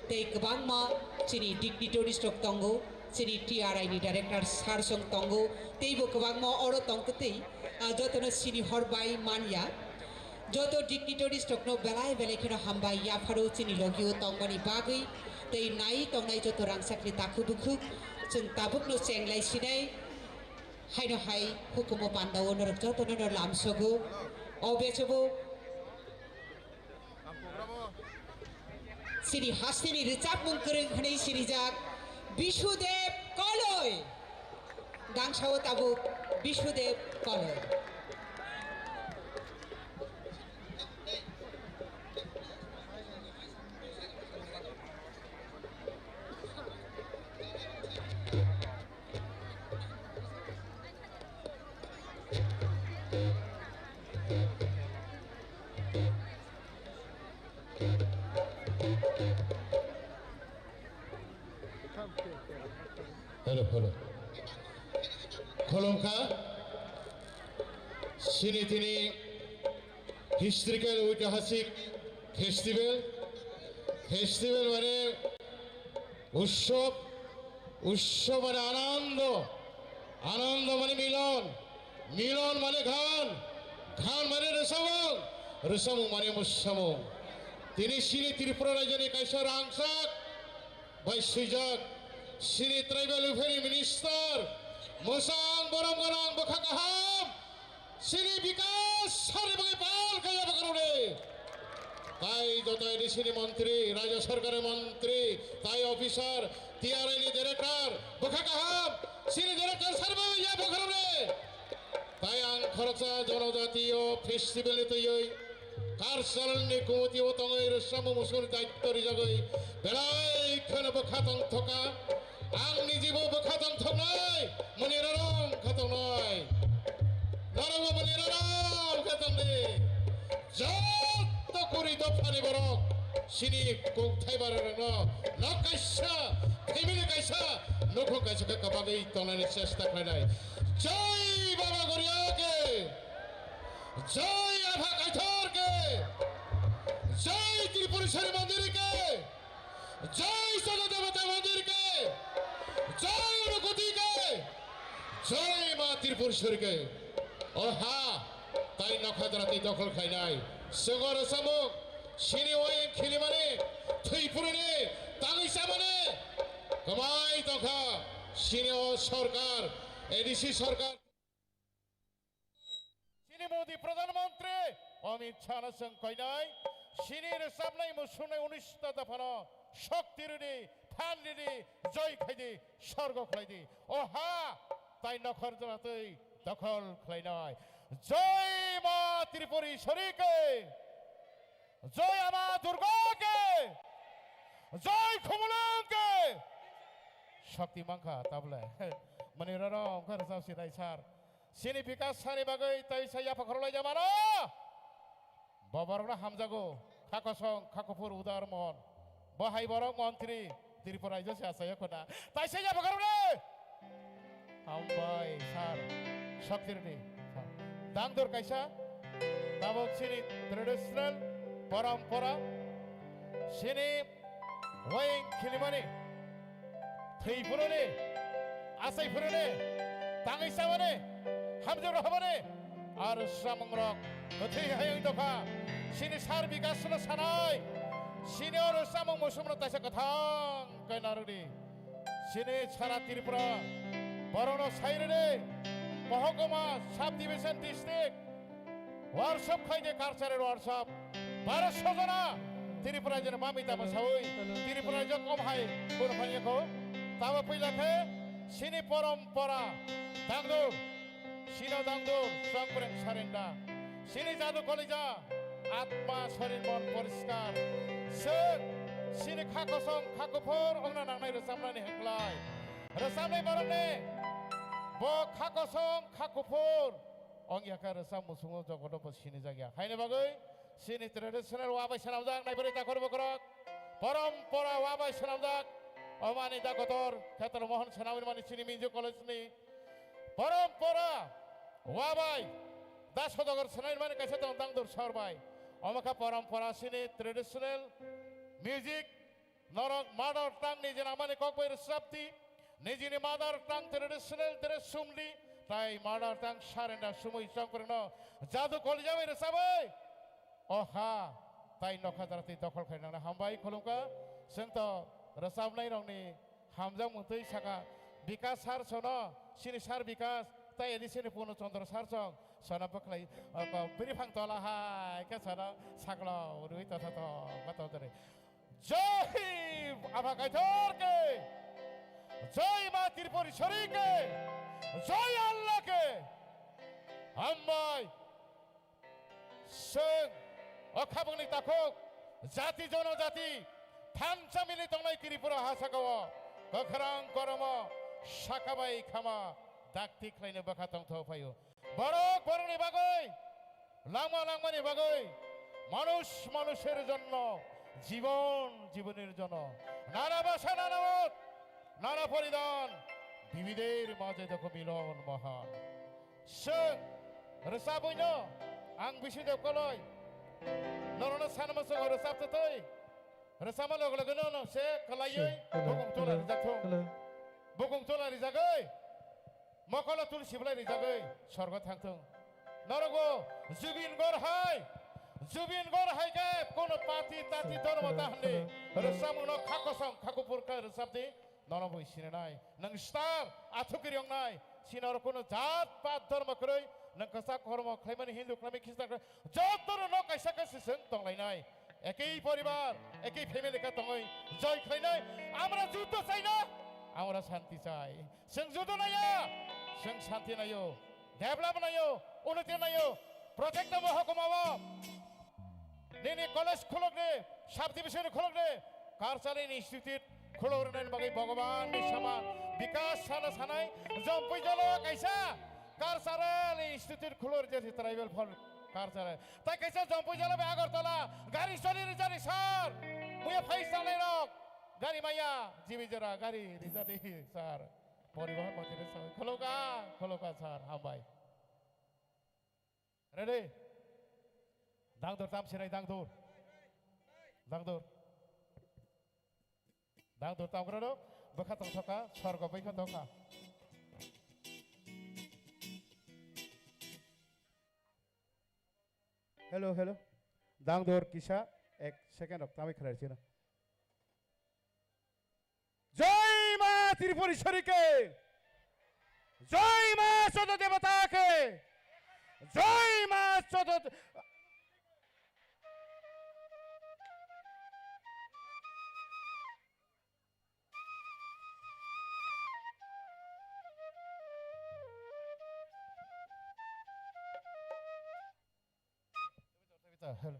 tei kwbangma chini dignitaries rok tongo, chini T R I ni Director sir song tongo, teibo kwbangma oro tongtwtwi, ah, jotono sini hor bai manya. Joto dignitaries rokno belai belai kheno hambai yapharo chini logio tongmani bagwi, tei nai tongnai joto rangchakni takhuk bukhuk chwng tabukno chenglai sinai. Haino hai hukumu pandao norok jotono no lamsogo. O bechebo chini hasteni rwchapmung kwrwng hwnwi sirijak Bisudev Koloi. Gangsao tabuk Bisudev Koloi. Hello, hello. Khulumkha, chini tini historical oitihasik festival. Festival mane utsob, utsob mane anando, anando mane milon, milon mane gan, gan mane rwchapmung, rwchapmung mane mwsamung. Tini chini Tripura rajyoni kaisa rangchak bai swijak chini Tribal Welfare Minister, mwchang borom gwnang bwkha kaham, chini Bikash sir ni bagwi bal kaiya bwkha rwdi. Tai joto A D C ni montri, Rajya Sarkar ni montri, tai officer, T R I ni director, bwkha kaham, chini director sir bai ya bwkha rwdi. Tai ang khoroksa jonojatiyo festival ni twiwi cultural ni committee o tongwi rwchapmung muchungni daityo rijagwi belai kheno bwkha tongthoka. Ang nijibo bwkha tongthoknai, mani rarom kha tongnai. Norokbo mani rarom kha tongdi. Joto kuri dophani borok chini kongthai bararokno nok kaisa, family kaisa, nukhung kaisa khe kwbangwi tongnani chesta khlainai. Jai Baba Goria ke, Jai Apha Kaithor ke, Jai Tripureswari Mandir ke, Jai Chanda Devata Mandir ke, Jai Unukoti ke, Jai Ma Tripureswari ke. O ha, tai nokha jora twi dokhol khlainai. Chwng o rwchapmung, chini wayang khilimani, thwi phuruni, tangwi chamani kwmai tongkha. Chini o sorkar, A D C sorkar. Chini Modi Pradhan Mantri Amit Shah no chwng koinai, chini rwchapnai muchungnai unis ta dophano shokti rwdi, phan rwdi, joi khaidi, sorgo khlaidi. O ha, tai nokhor jora twi dokhol khlainai. Jai Ma Tripureswari ke, Jai Ama Durga ke, Jai Khumulwng ke. Shokti mankha tabole. Mani roro wngkha rwchap si dai sir. Chini bikas sani bagwi taisa yapha khorokhlai jamano. Bo borokno hamjago, kha kosong, kha kuphur, udar mon. Bo hai borok montri, Tripura rajyo se achaiya khuna. Taisa yapha khorokle. Hambai, sir. Shakti Reddy, sir. Dangdur kaisa. Tabuk chini traditional parampara. Chini wayang khilimani, thwi phuruni, achai phuruni, tangwi chamani, hamjwk rohormani, aro chamungrok kwthwi hayung dopha. Chini sir bikasno sanai, chini oro chamung musumno taisa kwthang khe narwkdi. Chini sara Tripura borokno sai rwdi, Mohokuma, Sub Division, District, workshop khaide, cultural workshop. Baro sojona Tripura rajyoni mami tamo sawi, Tripura rajyo kom hai bono phai yakho. Tamo puila khe chini parampara dangdur, chini dangdur, chongpreng sarenda, chini jadu kolija, atma, sorir, mon poriskar. Chwng chini kha kosong, kha kuphur ongna nangnai rwchapnani hwnkhlai. Rwchapnai borokni bo kha kosong, kha kuphur ongya khe rwchap muchungo jogodo bo sinijakya. Haini bagwi chini traditional wa bai swnamjak naibrwi takhor bokhorok, parampara wa bai swnamjak, omani da kotor Khetal Mohan Senamani mani chini Minju College ni parampara wa bai da sodogar swnamani kaisa tong dangdur sor bai. Omo kha parampara chini traditional music. Norok mother tongue ni je nangmani kok bai rwchapdi, nijini mother tongue traditional dress sumdi, tai mother tongue surrender sumui chongprengno jadu kolija bai rwchabwi o ha tai nokha jara twi dokhol khai nangna hambai khulumkha. Chwng to rwchapnai rokni hamjakmung twi saka Bikas sir sono, chini sir Bikas, tai A D C ni Purno Chandra sir song sono bwkhlai, o, ko, bwrwi phang tola hai khe sono saklo rwi totha to ma tong dori. Jai Apha Kaitor ke, Jai Ma Tripureshwari ke, Jai Allah ke. Hambai. Chwng o khabangni takhuk jati jonojati thansa mili tongnai Tripura ha sakao kwkhrang koromo saka bai khama dakti khlaino bwkha tongthok phaio. Borok borokni bagwi, langma langmani bagwi, manush manusher jonno, jibon jibonir jonno, nana basa nana mot, nana poridan, bibidher maje dokho milon mohan. Chwng rwchabwino ang bisi de koloi norokno sanma chwng rwchap twtwi. Rwchapma loge loge no, no se kwlaiwi Sure. Hello. Bukung tola Hello. Rijak thung. Hello. Bukung tola rijagwi, mokolo tulsi belai rijagwi sorgo thang thung. Norokbo Zubeen Garg hai, Zubeen Garg hai khe kono party tati Sure. Dhormo Hello. Ta hwnwi Hello. Hello. Rwchapmungno kha kosong kha kuphur khe rwchapdi, nono bo sinanai. Nwng star, athukiri wngnai. Chini oro kono jat pat dhormo kwrwi, nwng kwchak hormo khlaimani Hindu khlaimani Khristan khlai, jotono no kaisa kaisa chwng tonglainai. Ekei poribar, ekei family khe tongwi joy khlainai. Amra juddo chai na, amra shanti chai. Chwng juddo naiya, chwng shanti naio. Develop naio, unnoti naio. Protect nabo hokomabo. Nini college khulokni, subdivision khulokni, cultural institute khulok rwnani bagwi Bhagwan ni sama Bikas sana sanai, Jampui jalo kaisa cultural institute khulok rwjak si tribal folk cultural. Tai kaisa Jampui jalo bai Agartala gari choli rwjak ni sir. Muya phai salai rok gari maya jibi jora gari rwjak di sir. Poribohon montri ni sir. Khulok a, khulok a sir, hambai. Ready? Dangdur tam sinai dangdur. Dangdur. Dangdur tam krono. Bwkha tongthoka, sorgo bwkha tongkha. Hello, hello. Dangdur kisa ek second rok tamwi khlai sino. Jai Ma Tripureshwari ke! Jai Ma Chodo Devata ke! Jai Ma Chodo De- Hello.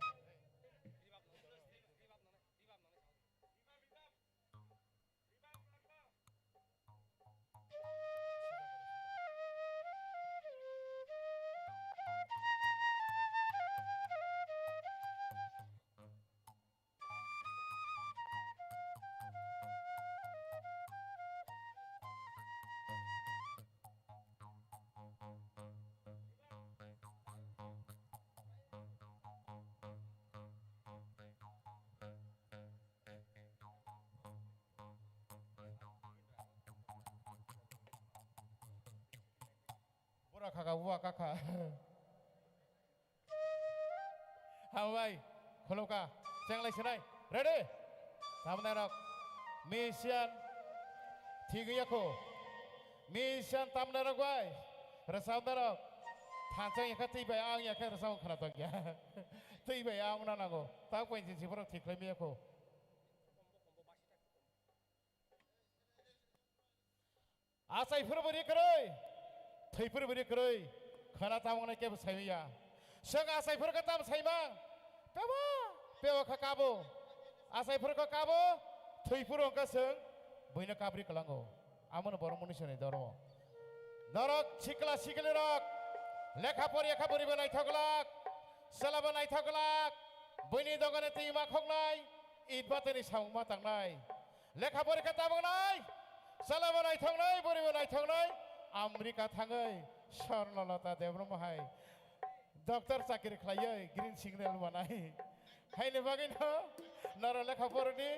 Kaka uwa kaka. Hambai, khuluka, chenglai sinai, ready? Tamnai rok, misian, thigwi yakho. Misian tamnai rok bai, resam darok. Thansa yakha twi bai ang yakha resam khana tong ya. Twi bai ang na nango. Tak pai jin siborok thik khlai mi yakho. Achai phuru buri kwrwi, thwi phuru buri kwrwi, khana tamung nai kebo saimaya. Swng achai phuru khe tam saimang, pewa, pewa kha kabo. Achai phuru khe kabo, thwi phuru wngkha swng, buino kabri kwlango. Amono borok muni swnwi doro. Norok sikla sikli rok, lekha pori kha buribo naithok glak, selabo naithok glak, buini dogani twi ma khoknai, it batani samung ma tangnai. Lekha porikha tabuknai, salabo naithoknai, buribo naithoknai, America thangwi Swarnalata Debbarma hai doctor chakri khlaiwi green signal manai. Haini bagwino noro lekha porodi,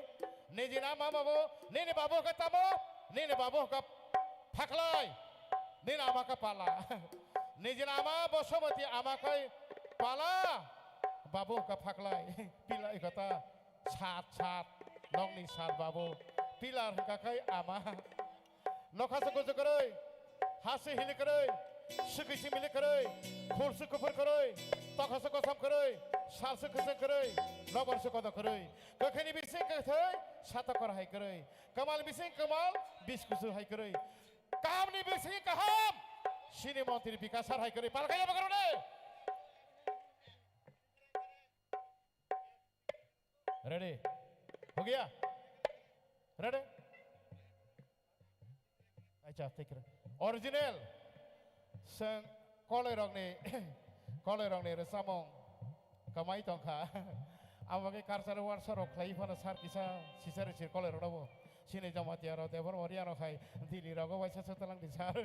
nijini ama babu, nini babu khe tamo, nini babu khe phaklai, nini ama khe pala. Nijini ama Bosomati ama khe pala, babu khe phaklai, pilai kota. Sat, sat, nokni sat babu. Pilar hwnkha khai ama. Nokha se kusu kwrwi, ha se hili kwrwi, swkwi se mili kwrwi, khur se kuphur kwrwi, tokha se kosom kwrwi, sal se kwchwng kwrwi, nokbar se kodo kwrwi. Kwkhwini bising kwthwi, satok kor hai kwrwi. Kwmal bising kwmal, bis kusu hai kwrwi. Kahamni bising kaham, sini montri Bikash sar hai kwrwi. Palkaya bagrone. Ready? Ho gaya? Ready? Acha, take it. Original. Seng koloi rokni, koloi rokni rwchapmung kamai tongkha. Abo khe cultural workshop rok khlai phano sar kisa sisari sir koloi rokno bo. Sini Jamatia rok, Debbarma area rok hai Delhi rogo waisa se talang di sar.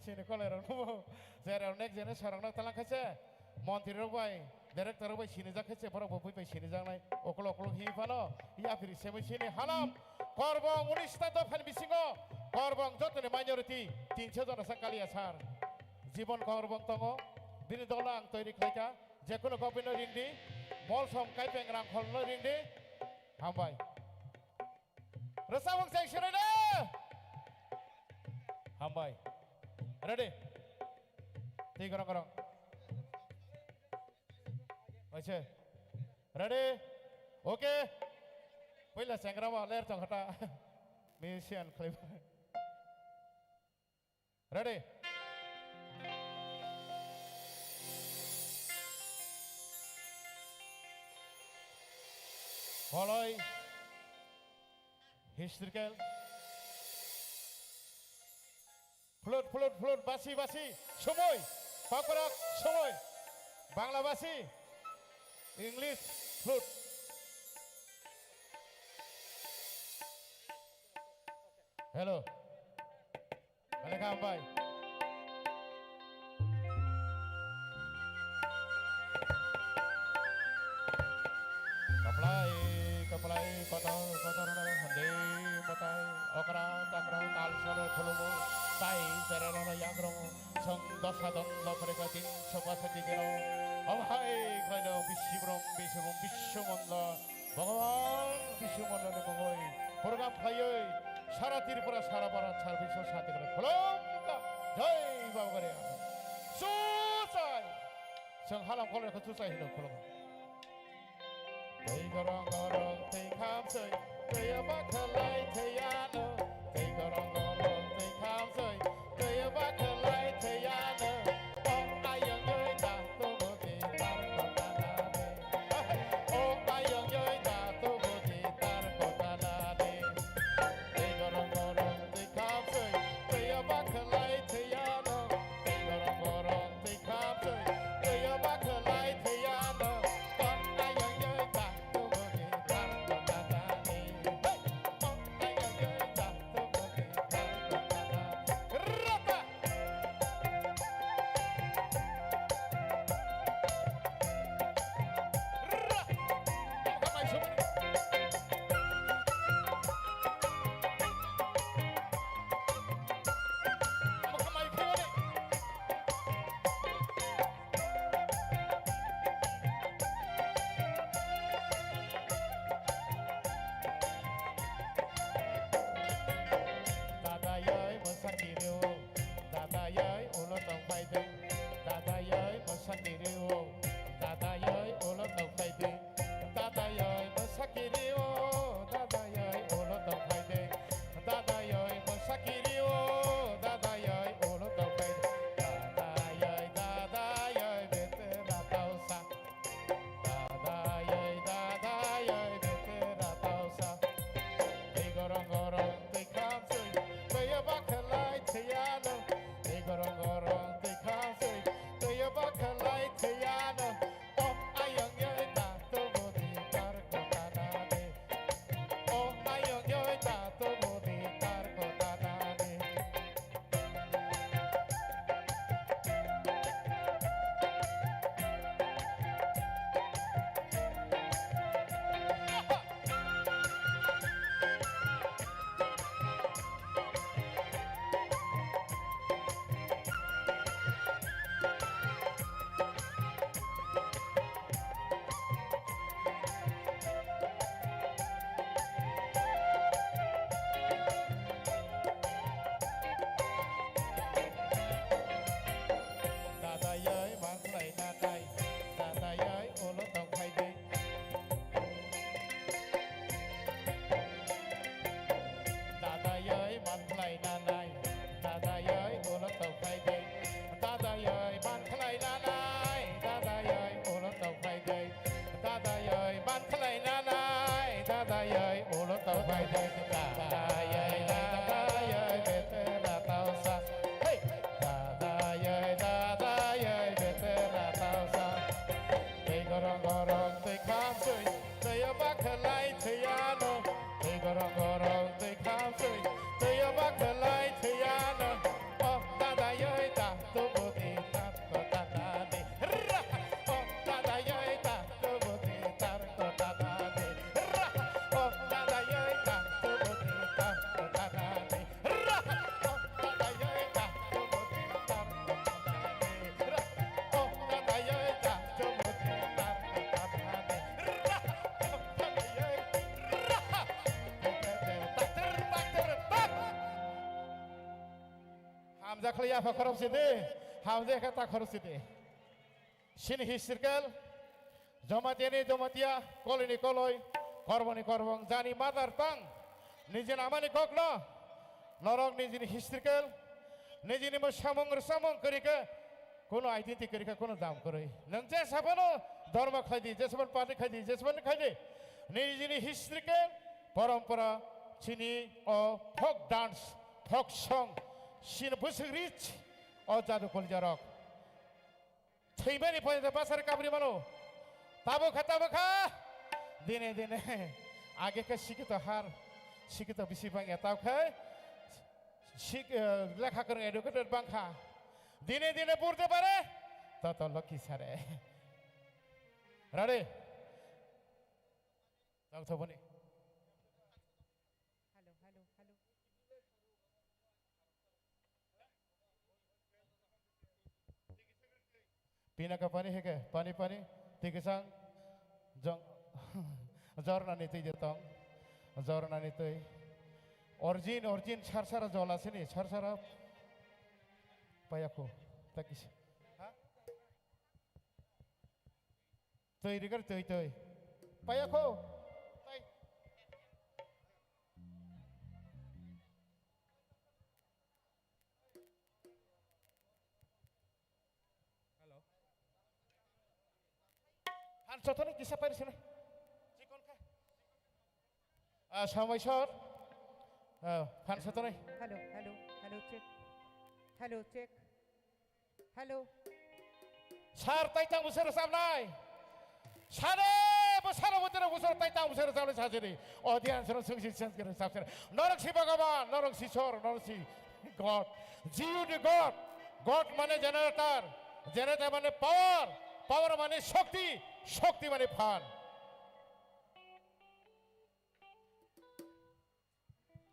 Sini koloi rokno bo. Jera next generation rokno talang khaise. Montri rok bai, director rok bai sinijak khe se borok bo bui bai sinijaknai. Okolo okolo hi phano, yaphiri semoi sini halam. Korbong unis ta dophani bisingo, korbong jotoni minority, tinso jona sa kaliya sar. Jibon korbong tongo, bini dolo ang toiri khlaikha, jekunu gobino ringdi, molsom kaipeng rangkholno ringdi. Hambai. Rwchapmung cheng sinai de. Hambai. Ready? Twi gorong gorong. Oise. Ready? Okay. Puila chengra bo ler tong khata. Musician khlai. Ready? Koloi historical. Flute, flute, flute, basi, basi, somoi, pakrak, somoi. Bangla basi, English, flute. Hello. Malekam bai. Kaplai, kaplai, kotor, kotor, hande, matai, okra, takra, tal, sar, khulumu, tai, sererano, yagrong, song, dosa, dong, dokreka, tin, sopa, sati, dino. Om hai, khaino, bisibrom, bisibrom, bisomondla, Bhagavan Bishu Mandalni mungwi program khlaiwi sara Tripura, sara Bharat, sara Biswa sati kwrwi khulumkha. Jai Baba Garia. Suchai. Chwng halam kolai khe suchai hino khulumkha. Tei gorong gorong tei khamsoi, tei bakhalai tei ano. Tei gorong gorong tei khamsoi, tei bakhalai tei ano. Tong ayang yoi da tubu di tar kota nani. O ayang yoi da tubu di tar kota nani. Tei gorong gorong tei khamsoi, tei bakhalai tei ano. Tei gorong gorong tei khamsoi, tei bakhalai tei ano. Tong ayang yoi da tubu di tar kota nani. Gorong twi kham twi, twi o bakhlai thwiyano. Twi gorong gorong twi kham twi, twi o bakhlai thwiyano. O dada yoi ta tubu di tar ko dada di. Ra! O dada yoi ta tubu di tar ko dada di. Ra! O dada yoi ta tubu di tar ko dada di. Hamjakhle yapha khorok sidi, hamjakhe ta khorok sidi. Sini historical, Jamatia ni Jamatia, Koloi ni Koloi, Kormo ni Kormo, jani mother tongue, nijini amani kokno, norok nijini historical, nijini mwsamung rwsamung kwrwi khe, kuno identity kwrwi khe, kuno dam kwrwi. Nwng jesa phano dharma khlai di, jesa phano party khlai di, jesa phano khlai di, nijini historical, porompora, chini o folk dance, folk song, sini bwswk rich, o jadu kolijarok. Thwimani pore basari kabri mano. Tabuk kha, tabuk kha. Dine, dine. Age khe sikito har. Sikito bisi bang ya tau khe. Sik, eh, lekha kwrwng educated bang kha. Dine, dine purte pare. Toto lokhi sare. Ready? Tau thoboni. Hello, hello, hello. Pina ka pani heke, pani, pani, tikisang, jong, jorna ni twi de tong, jorna ni twi. Origin, origin, sar sara jola sini, sar sara payakho, takis. Ha? Twi rigor twi, twi. Payakho. Tai. Hello. Han sotoni kisa pari sini. Chikon kha. Ah, samai sor. Ah, han sotoni. Hello, hello, hello, check. Hello, check. Hello. Sar taitang bwswk rwchabnai. Sare bwsaro bwtwrw bwswk taitang bwswk rwchabnai sajini. Audience rok swngsi sense kwrwng sabsene. Norok si Bhagavan, norok si Sor, norok si God. Jiu ni God. God mane generator. Generator mane power. Power mane shakti. Shakti mane phan.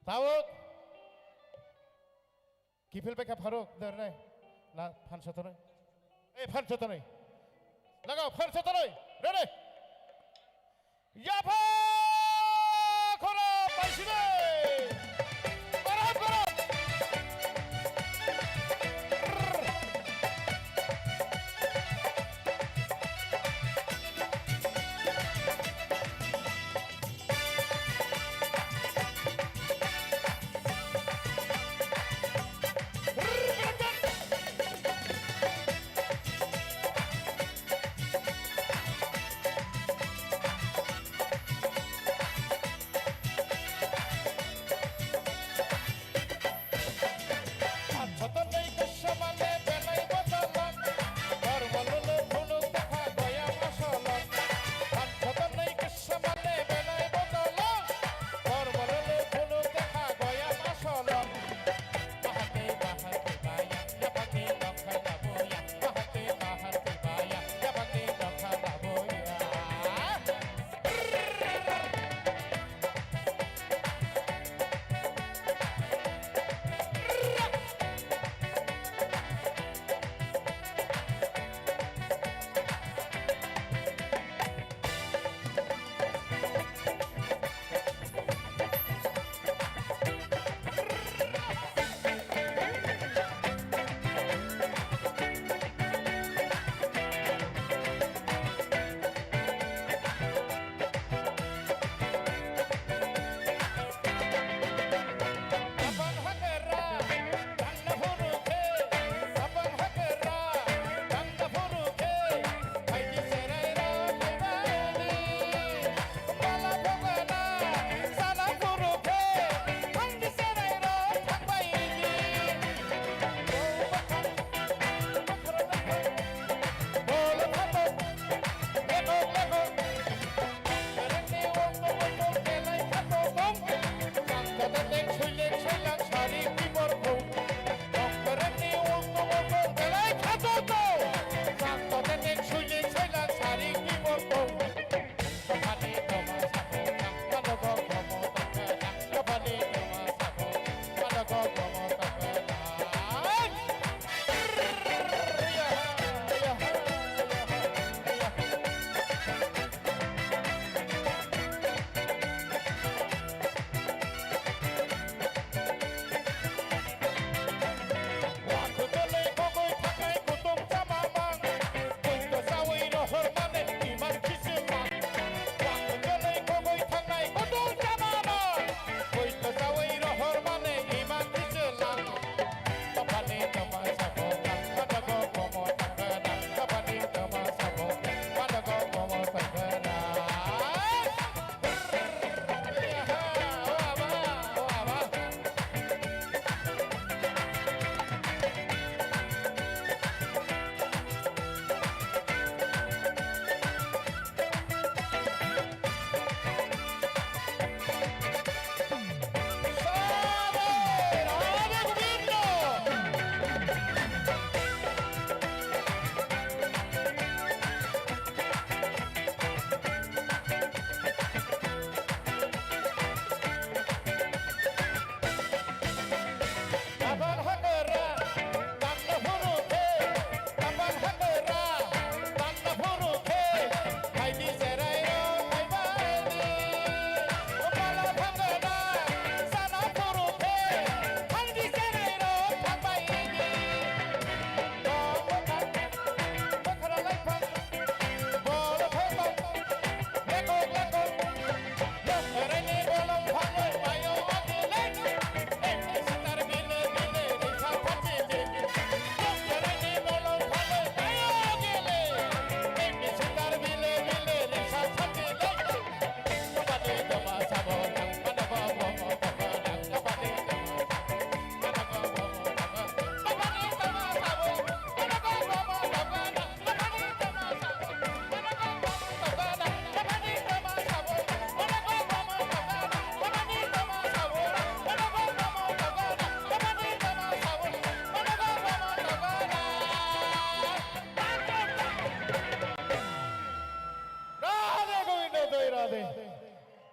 Tabuk. Kiphil bai kha Faruk, der nai. Na, phan sotonoi. Ei, phan sotonoi. Lagao, phan sotonoi. Ready? Yapha khoro paiside. Garam, garam.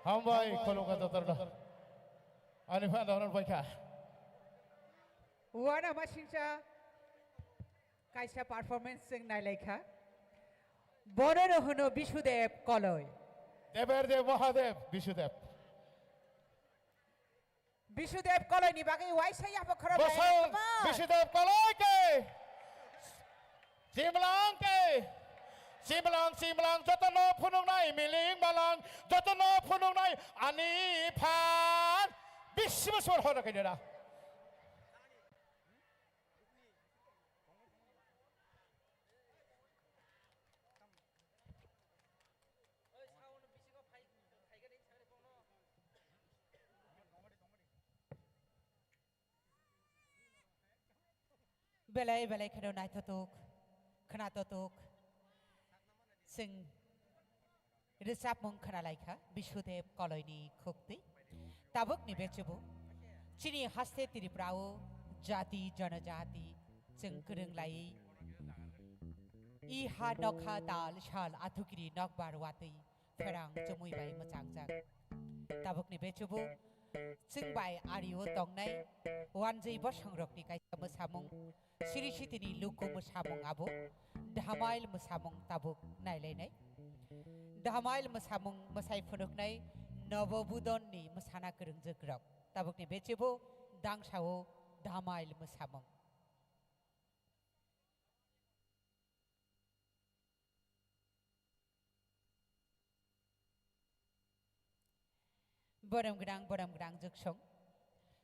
Hambai khulumkha jotono. Ani phan dahon paikha. Wana masingcha kaisa performance chwng nailaikha. Bono no hwno Bisudev Koloi. Deber Dev Mahadev Bisudev. Bisudev Koloini bagwi waisa yapha khorok Bosong, Bisudev Koloi ke. Chimlang ke. Chimlang, chimlang, jotono phunuknai miling malang, jotono phunuknai ani phan. Bisi bosor horo kene na. Belai belai kheno naithothok, khwnathothok. Chwng rwchapmung khwnalaikha Bisudev Koloini khuktwi. Tabukni bechubu chini haste Tripura o jati janajati chwng kwrwnglaiwi i ha nokha dal sal athukiri nokbar watwi pherang chumui bai mwchangjak. Tabukni bechubu chwng bai ari o tongnai wanjwi bosongrokni kaisa mwsamung. Siri sitini luku mwsamung abo Dhamail mwsamung tabuk nailainai. Dhamail mwsamung mwsai phunuknai Nobobudonni mwsana kwrwngjwk rok. Tabukni bechubu dangsao Dhamail mwsamung. Borom gwnang, borom gwnang juksong.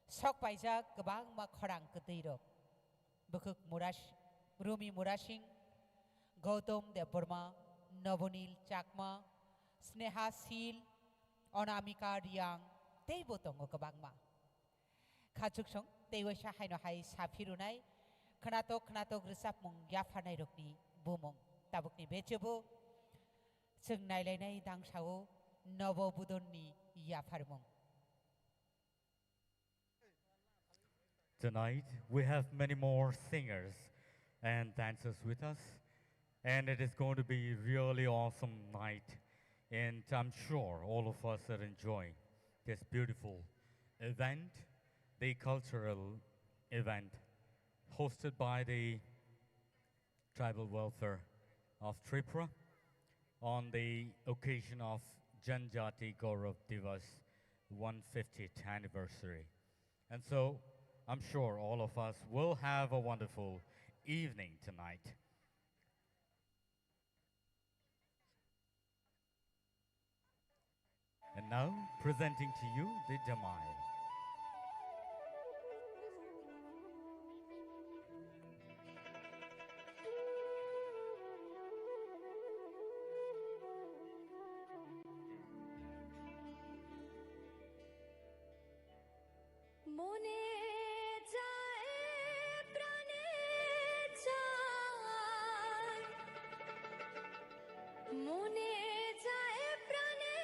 Sok paijak kwbangma khorang kwtwi rok. Bwkhwk Muras-, Rumi Murasing, Gautam Debbarma, Nobonil Chakma, Sneha Sil, Anamika Riang, teibo tongo kwbangma. Kha juksong, tei waisa haino hai saphirunai, khwnatok khwnatok rwchapmung yapharnai rokni bumung. Tabukni bechubu, Chwng nailainai dangsao Nobo Budonni yapharmung. Tonight, we have many more singers and dancers with us, and it is going to be really awesome night. And I'm sure all of us are enjoying this beautiful event, the cultural event hosted by the Tribal Welfare of Tripura on the occasion of Janjati Gaurav Divas one fiftieth anniversary. And so I'm sure all of us will have a wonderful evening tonight. And now, presenting to you the Dhamail. মনে চায়, প্রাণে চায়, মনে চায়, প্রাণে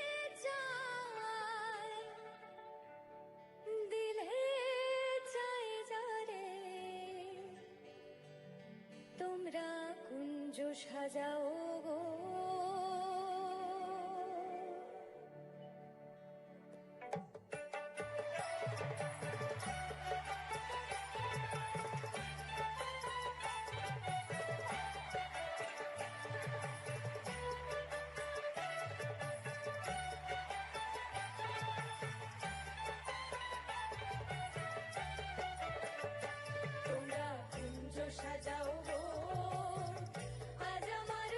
চায়, দিলে চায় যারে, তোমরা কুঞ্জ সাজাও গো। তোমরা কুঞ্জ সাজাও গো, আজ আমার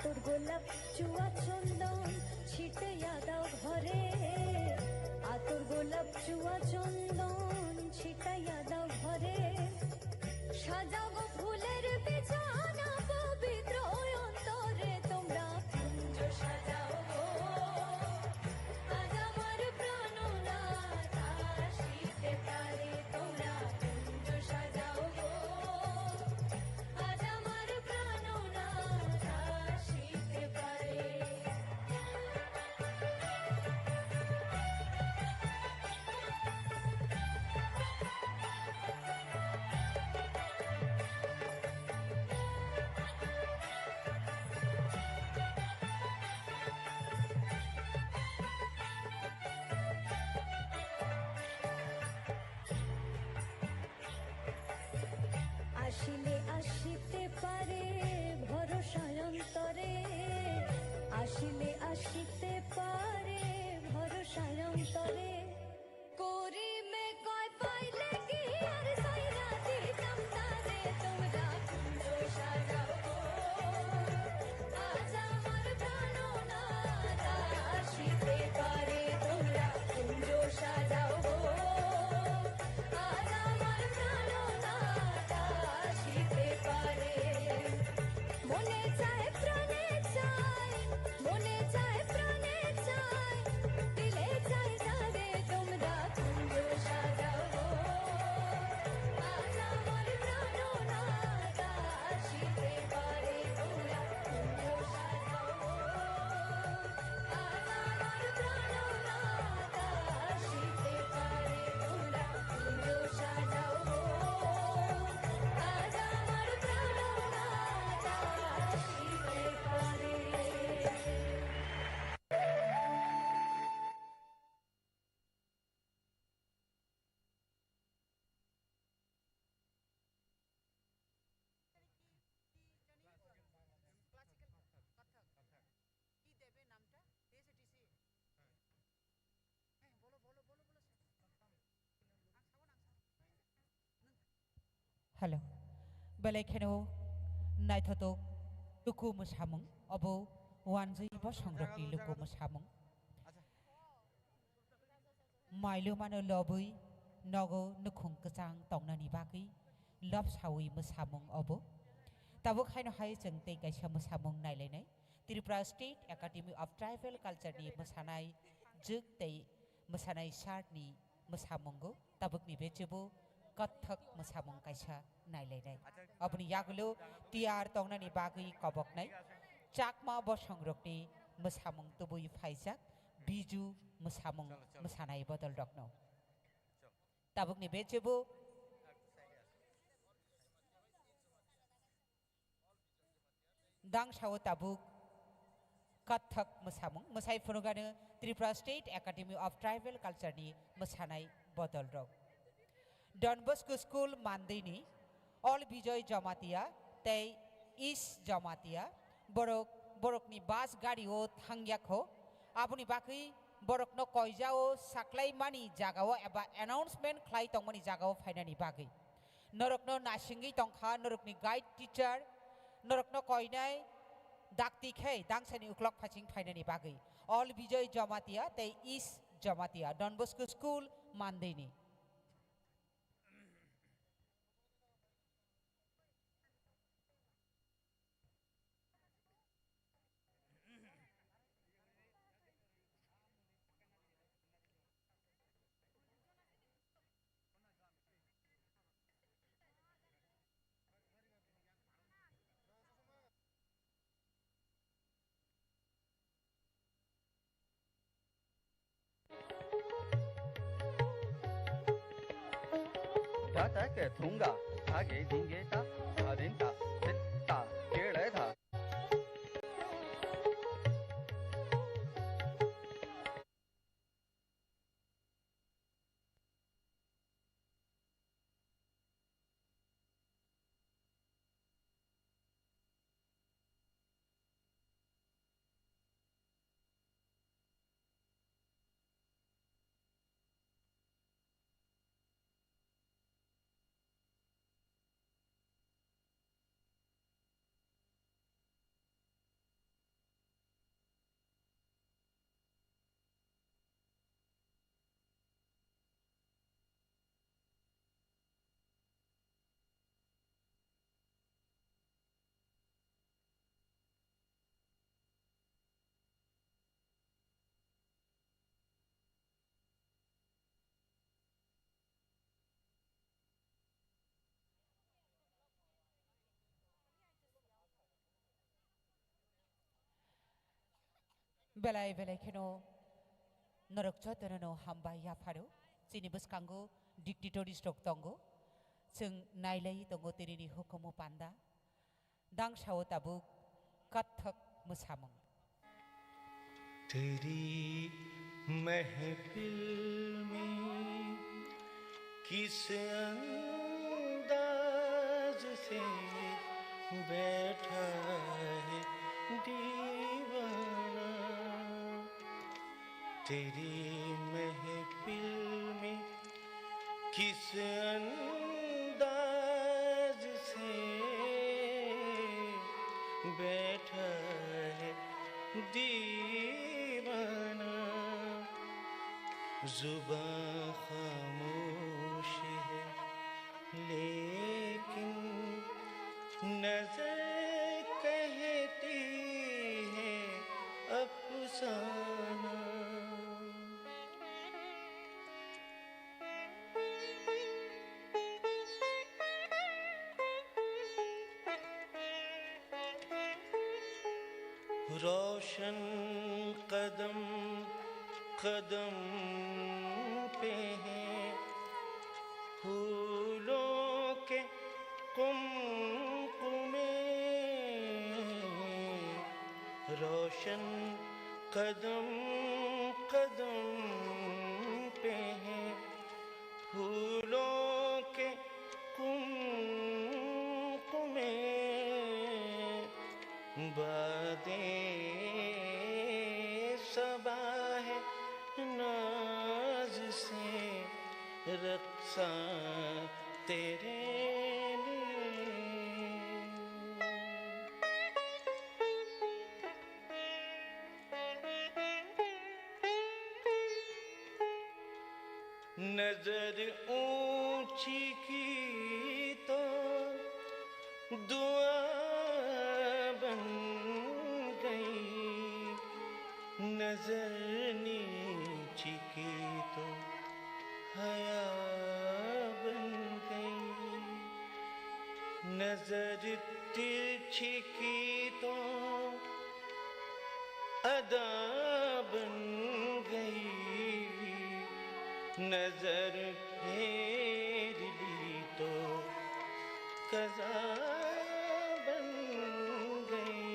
তোর গোলাপ চুয়া চন্দন ছিটাইয়া দাও ঘরে, আতর গোলাপ চুয়া চন্দন ছিটাইয়া দাও ঘরে। সাজাও গো ফুলের বিছানা পবিত্র অন্তরে তোমরা কুঞ্জ সাজাও গো। আজ আমার প্রাণনাথ আসিতে পারে তোমরা কুঞ্জ সাজাও গো। আজ আমার প্রাণনাথ আসিতে পারে। আসিলে আসিতে পারে ভরসা অন্তরে, আসিলে আসিতে পারে ভরসা অন্তরে। করিমে কয় পাইলে কি আর সাইরা দিতাম তারে তোমরা কুঞ্জ সাজাও গো। আজ আমার প্রাণনাথ আসিতে পারে তোমরা কুঞ্জ সাজাও গো। আজ আমার প্রাণনাথ আসিতে পারে। মনে চায় প্রাণে চায়, মনে চায় প্রাণে চায়, দিলে চায় যারে তোমরা কুঞ্জ সাজাও গো। আজ আমার প্রাণনাথ আসিতে পারে তোমরা কুঞ্জ সাজাও গো। আজ আমার প্রাণনাথ আসিতে পারে তোমরা কুঞ্জ সাজাও গো। আজ আমার প্রাণনাথ আসিতে পারে। ক্লাসিক্যাল কত্থক। কি দেবে নামটা? এসএটিসি। হ্যাঁ, বলো, বলো, বলো, বলো, sir. Hello. Belai kheno naithotok luku mwsamung, obo wanjwi bosongrokni luku mwsamung. Mailu mano lobwi nogo nukhung kwchang tongnani bagwi lobsawi mwsamung obo. Tabuk haino hai chwng tei kaisa mwsamung nailainai. Tripura State Academy of Tribal Culture ni mwsanai jwk tei mwsanai sar ni mwsamungo tabukni bechebo kathak mwsamung kaisa nailainai. Aboni yagulo tiyar tongnani bagwi koboknai Chakma bosongrokni mwsamung tubui phaijak Biju mwsamung mwsanai bodolrokno. Tabukni bechebo Dangsao tabuk kathak mwsamung mwsai phunukgano Tripura State Academy of Tribal Culture ni mwsanai bodolrok. Don Bosco School Mandini, All Bijoy Jamatia tei Is Jamatia, borok borokni bus gari o thangya kho, aboni bagwi borokno koijao saklaimani jagao eba announcement khlai tongmani jagao phainani bagwi. Norokno nasingwi tongkha norokni guide teacher, norokno koinai dakti khe dangsani uklok phaching phainani bagwi. All Bijoy Jamatia tei Is Jamatia, Don Bosco School, Mandini. Data ke thunga, age dinge ta, adin ta, sit ta, kere tha. Belai belai kheno norok jotono no hambai yapharo. Chini bwskango dignitaries rok tongo. Chwng nailai tongo tinini hukumu panda. Dangsao tabuk Kathak mwsamung. तेरी महफिल में किस अंदाज से बैठा है दीवाना। तेरी महफिल में किस अंदाज से बैठा है दीवाना। जुबां खामोश है लेकिन नजर कहती है अफसाना। रोशन कदम कदम पे हैं फूलों के कुमकुमे। रोशन कदम कदम पे हैं फूलों के कुमकुमे। बादे सबा है नाज से रक्सा तेरे लिए। नजर ऊंची की तो दुआ बन गई, नजर नीची की तो हया बन गई। नजर तिरछी की तो अदा बन गई, नजर फेर ली तो कजा बन गई।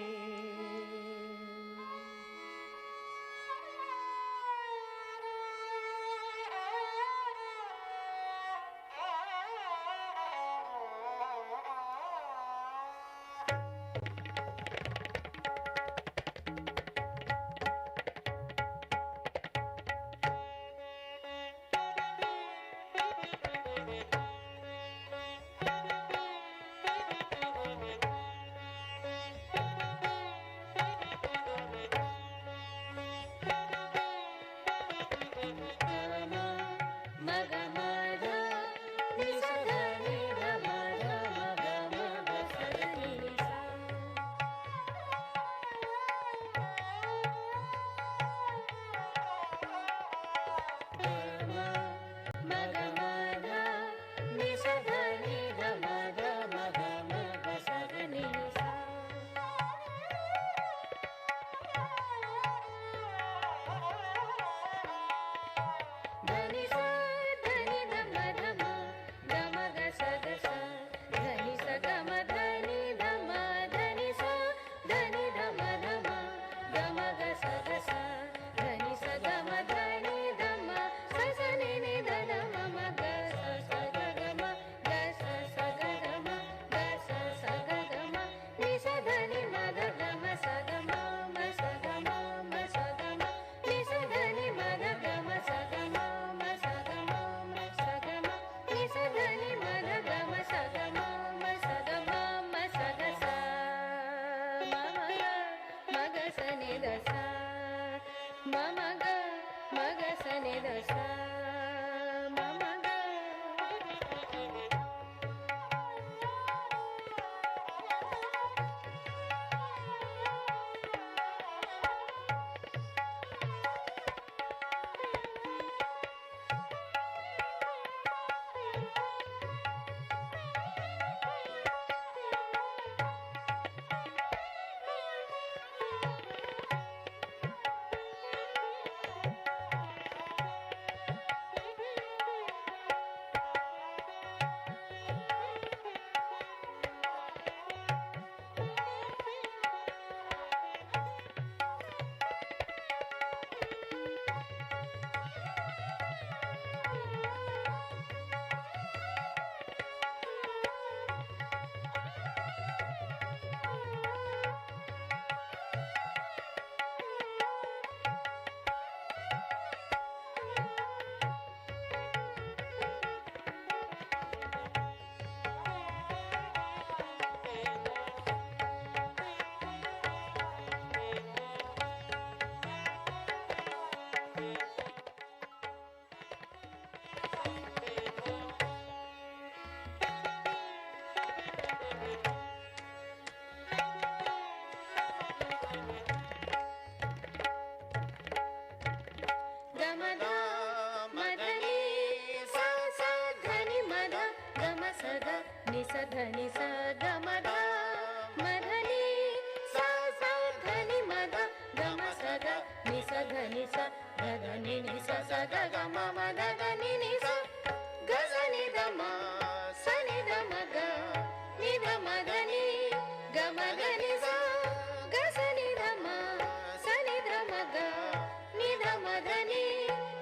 Dhani sa ga ma dha ma dha ni sa sa dha ni ma dha ga ma sa ga ni sa dha ni sa dha dha ni ni sa sa ga ga ma ma dha dha ni ni sa ga sa ni dha ma sa ni dha ma ga ni dha ma dha ni ga ma dha ni sa ga sa ni dha ma sa ni dha ma ga ni dha ma dha ni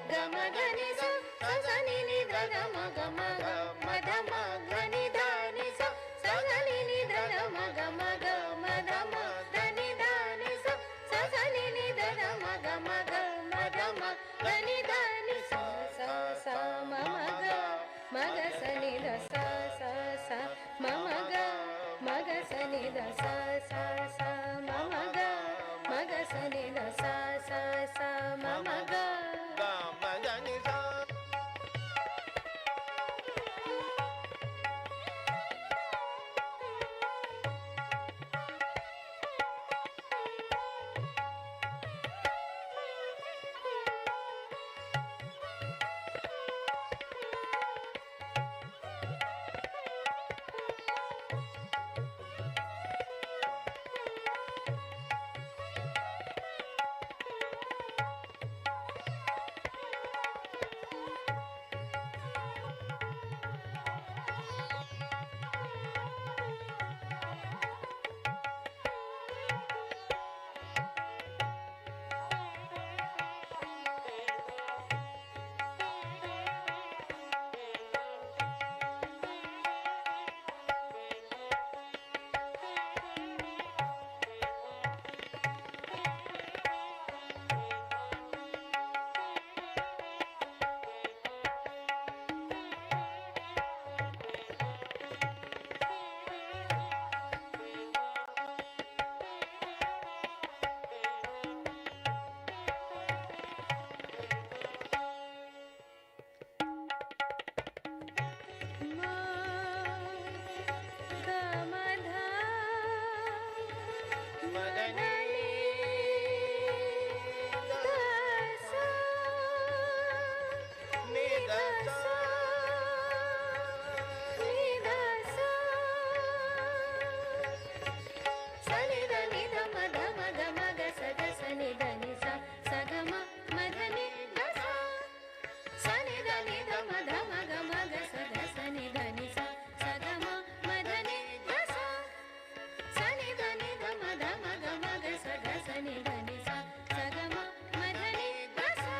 ga ma dha ni sa sa sa ni ni dha ga ma ga ma ga ma dha ma ga ni dha ni sa sa ga ni ni dha ga ma ga ma ga ma dha ma dha ni dha ni sa sa sa ni ni dha ga ma ga ma ga ma dha ma ga ni dha ni sa sa sa ma ma ga ma ga sa ni dha sa sa sa ma ma ga ma ga sa ni dha sa sa sa ma ma ga ma ga sa ni dha sa sa sa ma ma ga. Ga ma ga ni sa. Sa ni da ni da ma da ma ga ma ga sa ga sa ni da ni sa, sa ga ma ma da ni da sa. Sa ni da ni da ma da ma ga ma ga sa ga sa ni da ni sa, sa ga ma ma da ni da sa.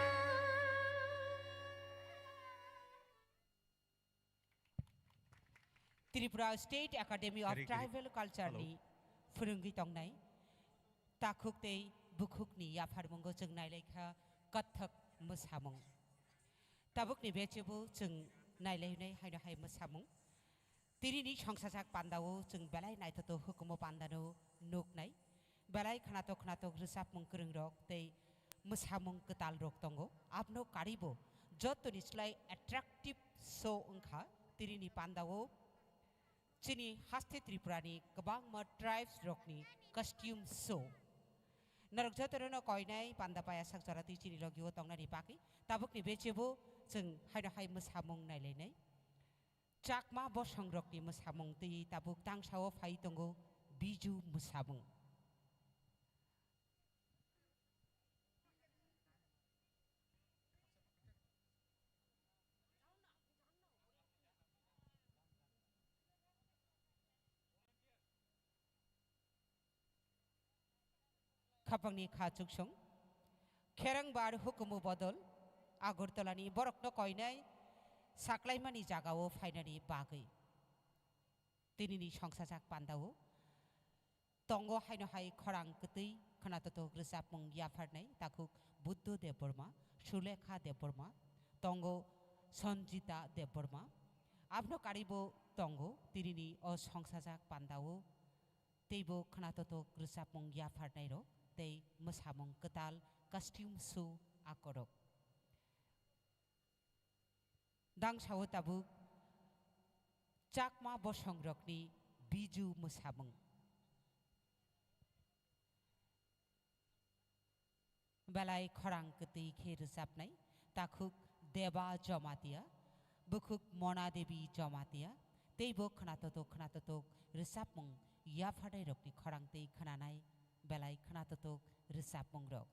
Tripura State Academy of Tribal Culture ni phwrwngwi tongnai takhuk tei bukhukni yapharmungo chwng nailaikha Kathak mwsamung. Tabukni bechebo chwng nailainai haino hai mwsamung. Tinini songsajak pandao chwng belai naithoto hukumu pandano nuknai. Belai khnatok khnatok rwchapmung kwrwngrok tei mwsamung kwtalrok tongo. Abno karibo jottoni slai attractive show wngkha tinini pandao. Chini haste Tripurani kwbangma tribes rokni costume show. Norok jotono koinai panda paya sak jora twi chini logio tongnani bagwi tabukni bechebo chwng haino hai mwsamung nailainai. Chakma bosongrokni mwsamung twi tabuk tangsao phai tongo Biju mwsamung. Khapangni kha chuksong. Kherang bar hukumu bodol Agartalani borokno koinai saklaimani jagao phainani bagwi. Tinini songsajak pandao. Tongo haino hai khorang kwtwi khwnatotok rwchapmung yapharnai takhuk Buddho Debbarma, Sulekha Debbarma, tongo Sanjita Debbarma. Abno karibo tongo tinini o songsajak pandao teibo khwnatotok rwchapmung yapharnairok tei mwsamung kwtal costume show akorok. Dangsao tabuk Chakma bosongrokni Biju mwsamung. Belai khorang kwtwi khe rwchapnai takhuk Deba Jamatia, bukhuk Mona Devi Jamatia, Teibo khwnatotok khwnatotok rwchapmung yaphadairokni khorang tei khwnanai belai khwnatotok rwchapmungrok.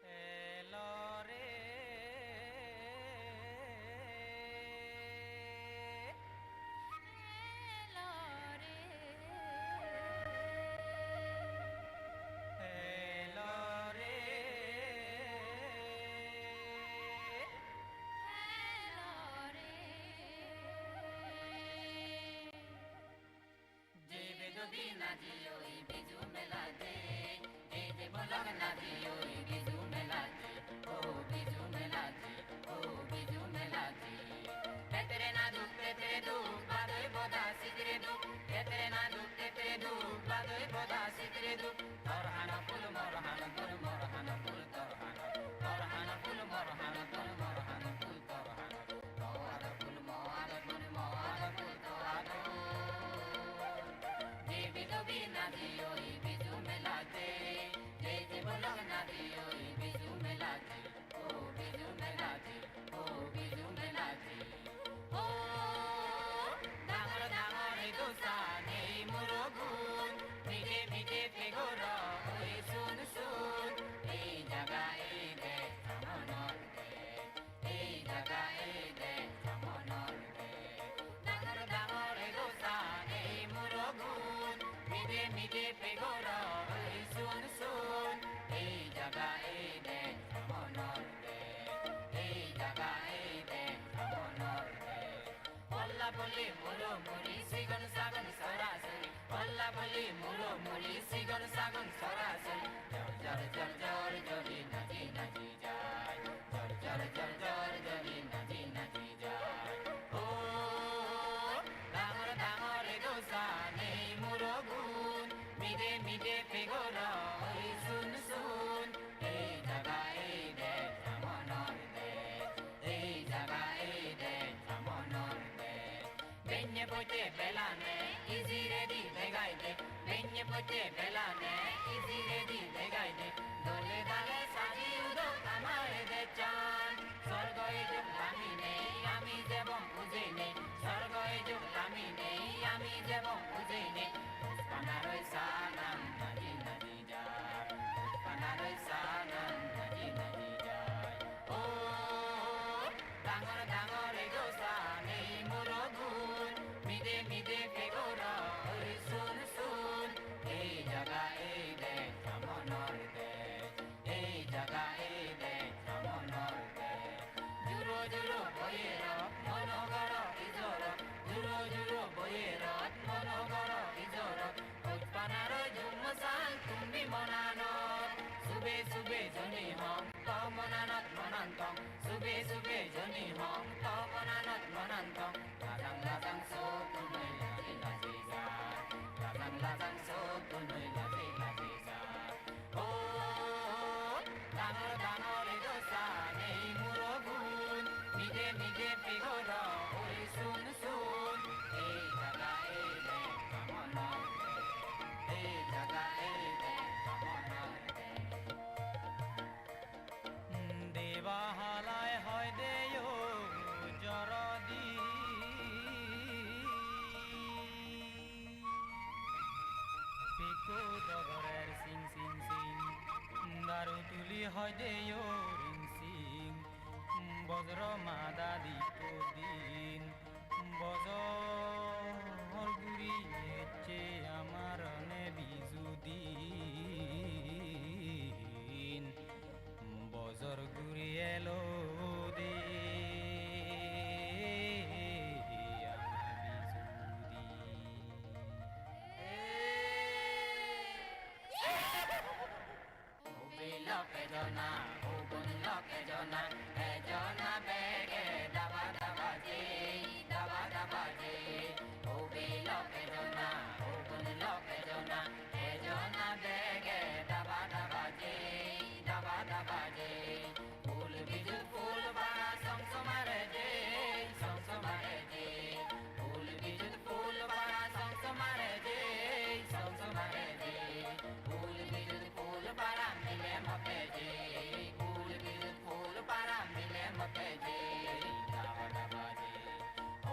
Elo re, elo re, elo re, elo re. Jai Bedobi najiyo i Biju mela jai. Jai jai bolak najiyo i Biju mela jai. O Biju mela jai, o Biju mela jai. Tetere na duk, tetere duk, badoi boda sitre duk. Tetere na duk, tetere duk, badoi boda sitre duk. Tor hana pul, mor hana pul, mor hana pul, tor hana. Tor hana pul, mor hana pul, mor hana pul, tor hana. Ei jaga ei de, tamo nor de. Ei jaga ei de, tamo nor de. Dangor dangor ego sa ei murogun. Mide mide pegoro ei sun sun. Ei jaga ei de, tamo nor de. Ei jaga ei de, tamo nor de. Polla polli muro muri sigon sagon sorasori. Polla polli muro muri sigon sagon sorasori. Jor jor jor jor jori naji naji jai. Jor jor jor jor jori naji naji jai. O dangor dangor ego sa nei murogun. Mide mide pegoro oi sun sun. Ei jaga ei de tamo nor de. Ei jaga ei de tamo nor de. Benye poite belane easy ready begai de. Benye poite belane easy ready begai de. Dole dale saji udo kamare de chan. Sorgo ejuk lami nei ami jebong ujei nei. Sorgo ejuk lami nei ami jebong ujei nei. Panaroi sanam naji naji. Panaroi sanam naji naji jai. O dangor dangor ego sa nei murogun. Mide mide pegoro oi sun sun. Ei jaga ei de tamo nor de. Ei jaga ei de tamo nor de. Juro juro boyero mono goro ijoro. Juro juro boyero mono goro ijoro. Panaro jummo sang tumbi monanot. Sube sube joni hong to monanot monantong. Sube sube joni hong to monanot monantong. Lajang lajang so tunoi laji laji ja. Lajang lajang so tunoi laji laji ja. O dangor dangor ego sa nei murogun. Mide mide pegoro oi sun sun. Ei jaga ei de tamo nor de. Deba halai hoi deyo jorodi. Piku dogorer sing sing Deyo ringsing, bojro madadi todin, bojor guri ecche amar ne bijudin, bojor guri elo de ama bijudin. Ubi loke jona, ubun loke jona, e jona bege daba daba ji, daba daba ji. Ubi loke jona, ubun loke jona, e jona bege daba daba ji, daba daba ji. Phul bijut phul para song somare ji, song somare ji. Phul bijut phul para song somare ji, song somare ji. Phul bijut phul para mile mote ji, phul bijut phul para mile mote ji. Daba daba ji.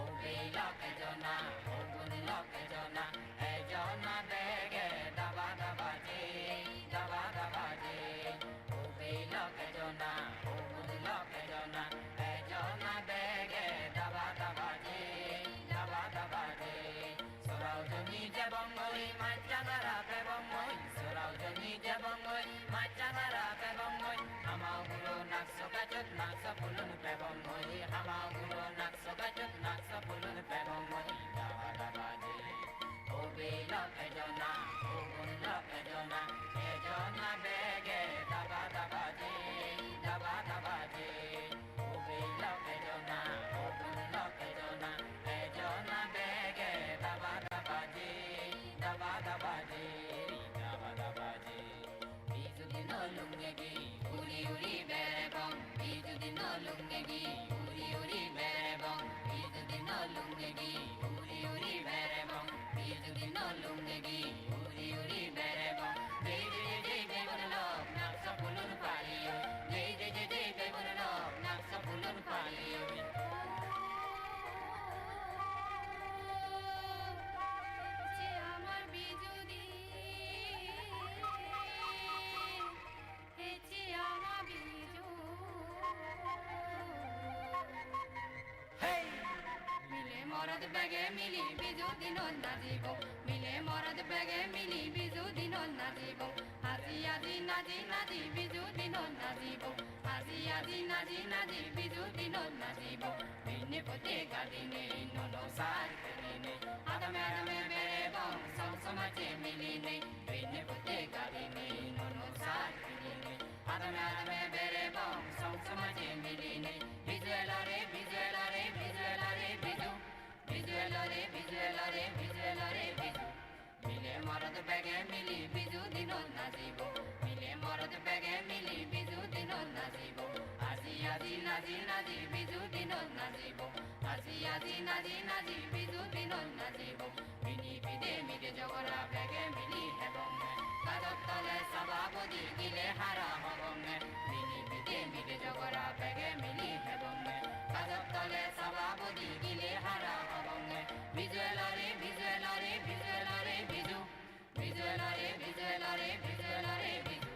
Ubi loke jona, ubun loke jona, e jona bege daba daba ji, daba daba ji. Ubi loke jona, ubun loke jona, e jona bege daba daba ji, daba daba ji. Sorao joni jebongoi, machangara pebongoi, sorao joni jebongoi, machangara pebongoi. Hamao gulo nakso kachut, nakso pulun pebongoi, hamao gulo nakso kachut, nakso pulun pebongoi. Daba daba ji. Ubi loke jona, ubun loke jona, e jona bege daba daba ji, daba daba ji. Ubi loke jona, ubun loke jona, e jona bege daba daba ji, daba daba ji, daba daba ji. Bijudino lungegi, uri uri berebong. Bijudino lungegi, uri uri berebong. Bijudino lungegi, uri uri berebong. Bijudino lungegi, uri uri berebong. Jai jai jai jai beborlok, naksa pulun paliyo. Jai jai jai jai beborlok, naksa pulun paliyo. Che amar bijudi. Hey! Mile morot bege mili biju dinot najibo. Mile morot bege mili biju dinot najibo. Aji aji naji naji biju dinot najibo. Aji aji naji naji biju dinot najibo. Bini puti gadini nono sar gadini. Adame adame bere bong song soma che miline. Bini puti gadini nono sar gadini. Adame adame bere bong song soma che miline. Bijuela re, bijuela re, bijuela re, biju. Bijuela re, bijuela re, bijuela re, biju. Mile morot bege mili biju dinot najibo. Mile morot bege mili biju dinot najibo. Aji aji naji naji biju dinot najibo. Aji aji naji naji biju dinot najibo. Bini bide mide jogora bege mili hebonge. Gajor tole saba bodi gile hara hobonge. Bini bide mide jogora bege mili hebonge. Gajor tole saba bodi gile hara hobonge. Bijuela re, bijuela re, bijuela re, biju. Bijuela re, bijuela re, bijuela re, biju.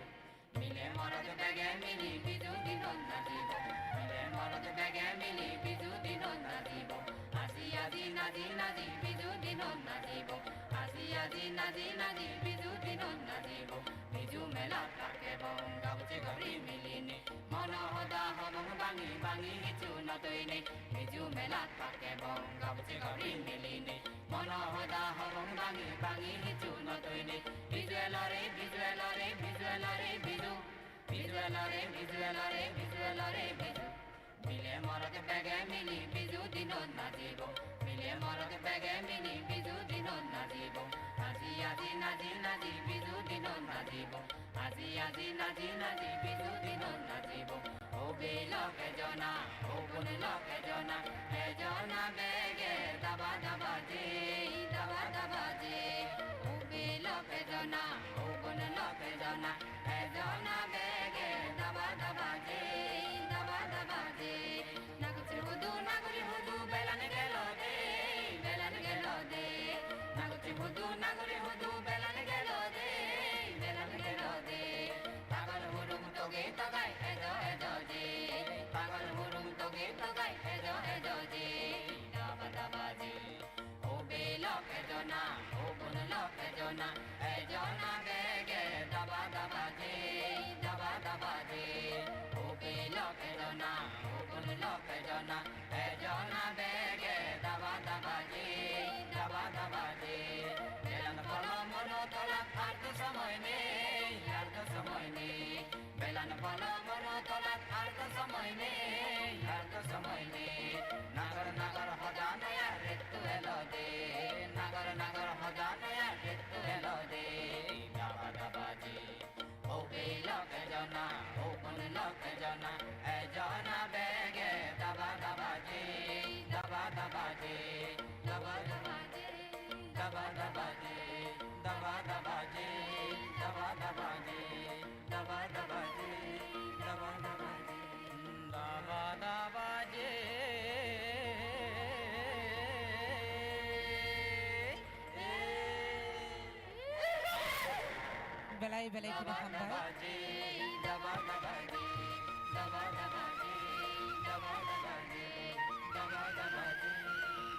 Mile morot bege mili biju dinot najibo. Mile morot bege mili biju dinot najibo. Aji aji naji naji biju dinot najibo. Aji aji naji naji biju dinot najibo. Biju mela take bong gabche gabri miline. Mono hoda hobong bangi bangi hichu no toine. Biju mela take bong gabche gabri miline. Mono hoda hobong bangi bangi hichu no toine. Bijuela re, bijuela re, bijuela re, biju. Bijuela re, bijuela re, bijuela re, biju. Mile morot bege mili biju dinot najibo. Mile morot bege mili biju dinot najibo. Aji aji naji naji biju dinot najibo. Aji aji naji naji biju dinot najibo. Ubi loke jona, ubun loke jona, e jona bege daba daba ji, daba daba ji. Ubi loke jona, ubun loke jona, e jona bege daba daba ji, daba daba ji. Naguchi hudu, naguri hudu, belan gelo de, belan gelo de. Naguchi hudu, naguri hudu, belan gelo de, belan gelo de. Tagal hurum toge tagai, Ejona bege daba daba ji, daba daba ji. Upi loke jona, upun loke jona. Ejona bege daba daba ji, daba daba ji. Belan polo mono tola arto somoy nei, arto somoy nei. Belan polo mono tola arto somoy nei, arto somoy nei. Nagar nagar hoda noya ritu elode, nagar nagar hoda noya ritu elode. Daba daba ji, o bey loke jona, o kun loke jona, e jona bege daba daba ji, daba daba ji, daba daba ji, daba daba ji, daba daba ji, daba daba ji. Daba daba ji, daba daba ji, daba daba ji. Belai belai kheno hambai. Daba daba ji, daba daba ji, daba daba ji, daba daba ji,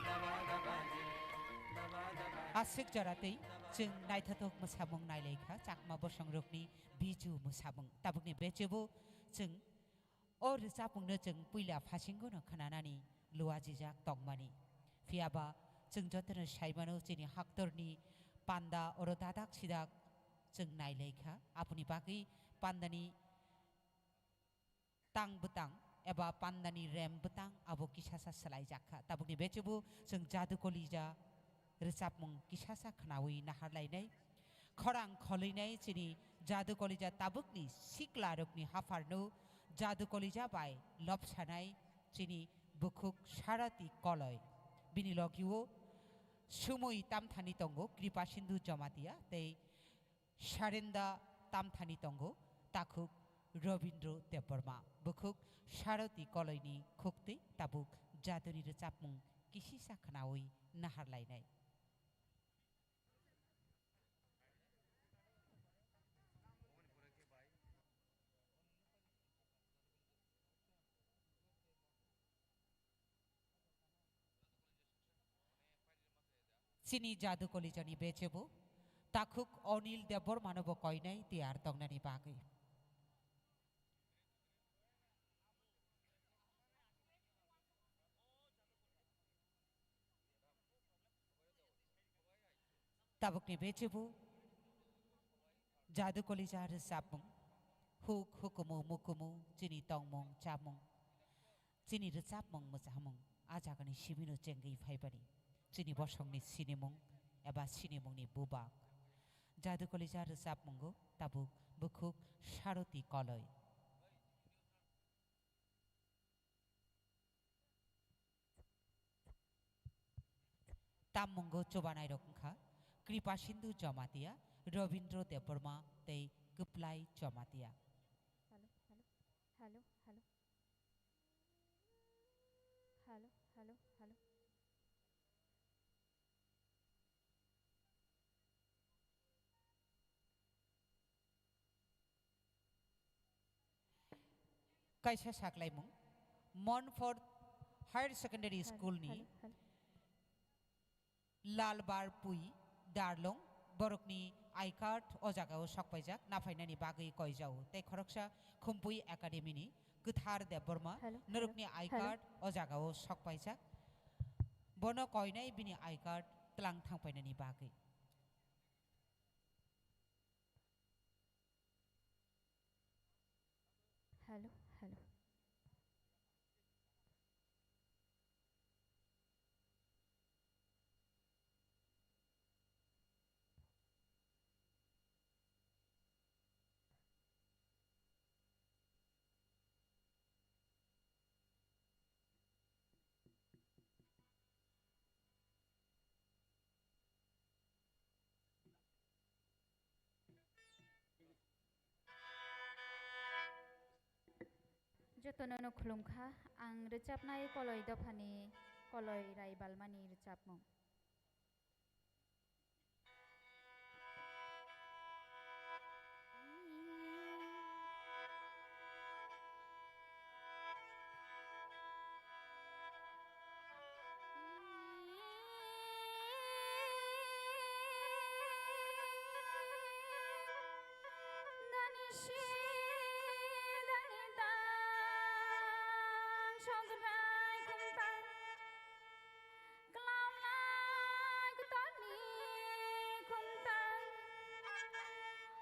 daba daba ji, daba daba ji. Aswk jora twi chwng naithothok mwsamung nailaikha Chakma bosongrokni Biju mwsamung. Tabukni bechebo chwng o rwchapmungno chwng puila phasingono khwnanani luajijak tongmani. Phiyaba chwng jotono saimano chini haktorni panda oro dadak sidak chwng nailaikha. Aboni bagwi pandani tang bwtang eba pandani rem bwtang abo kisasa swlaijak kha. Tabukni bechebo chwng Jadu Kolija rwchapmung kisasa khwnawi naharlainai. Khorang kholuinai chini Jadu Kolija tabukni siklarokni hapharno Jadu Kolija bai lobsanai chini bukhuk Sarati Koloi. Bini logio sumui tamthani tongo Kripa Sindhu Jamatia tei Sarenda tamthani tongo takhuk Robindro Debbarma, bukhuk Saroti Koloini khuktwi tabuk Jaduni rwchapmung kisisa khwnawi naharlainai. Chini Jadu Kolijani bechebo takhuk Onil Debbarmano bo koinai tiyar tongnani bagwi. Tabukni bechebo Jadu Kolija rwchapmung, huk hukumu mukumu, chini tongmung chamung, chini rwchapmung mwchamung, a jagani sibino chengwi phaibani, chini bosongni sinimung eba sinimungni bubak. Jadu Kolija rwchapmungo tabuk bukhuk Saroti Koloi. Tammungo chubanairok wngkha Kripa Sindhu Jamatia, Robindro Debbarma tei Kwplai Jamatia. Hello, hello, hello, hello. Hello, hello, hello. Kaisa saklaimung, Monfort Higher Secondary School ni Lalbar Pui Darlong, borokni I card o jagao sokpaijak, naphainani bagwi koijao. Tei khoroksa Khumpui Academy ni Kwthar Debbarma, norokni I card o jagao sokpaijak. Bono koinai bini I card tlang thangpainani bagwi. Hello, hello. Jotono no khulumkha, ang rwchapnai Koloi dophani Koloi Raibalmani rwchapmung. Sograi khumta, klaulai ktorni khumta,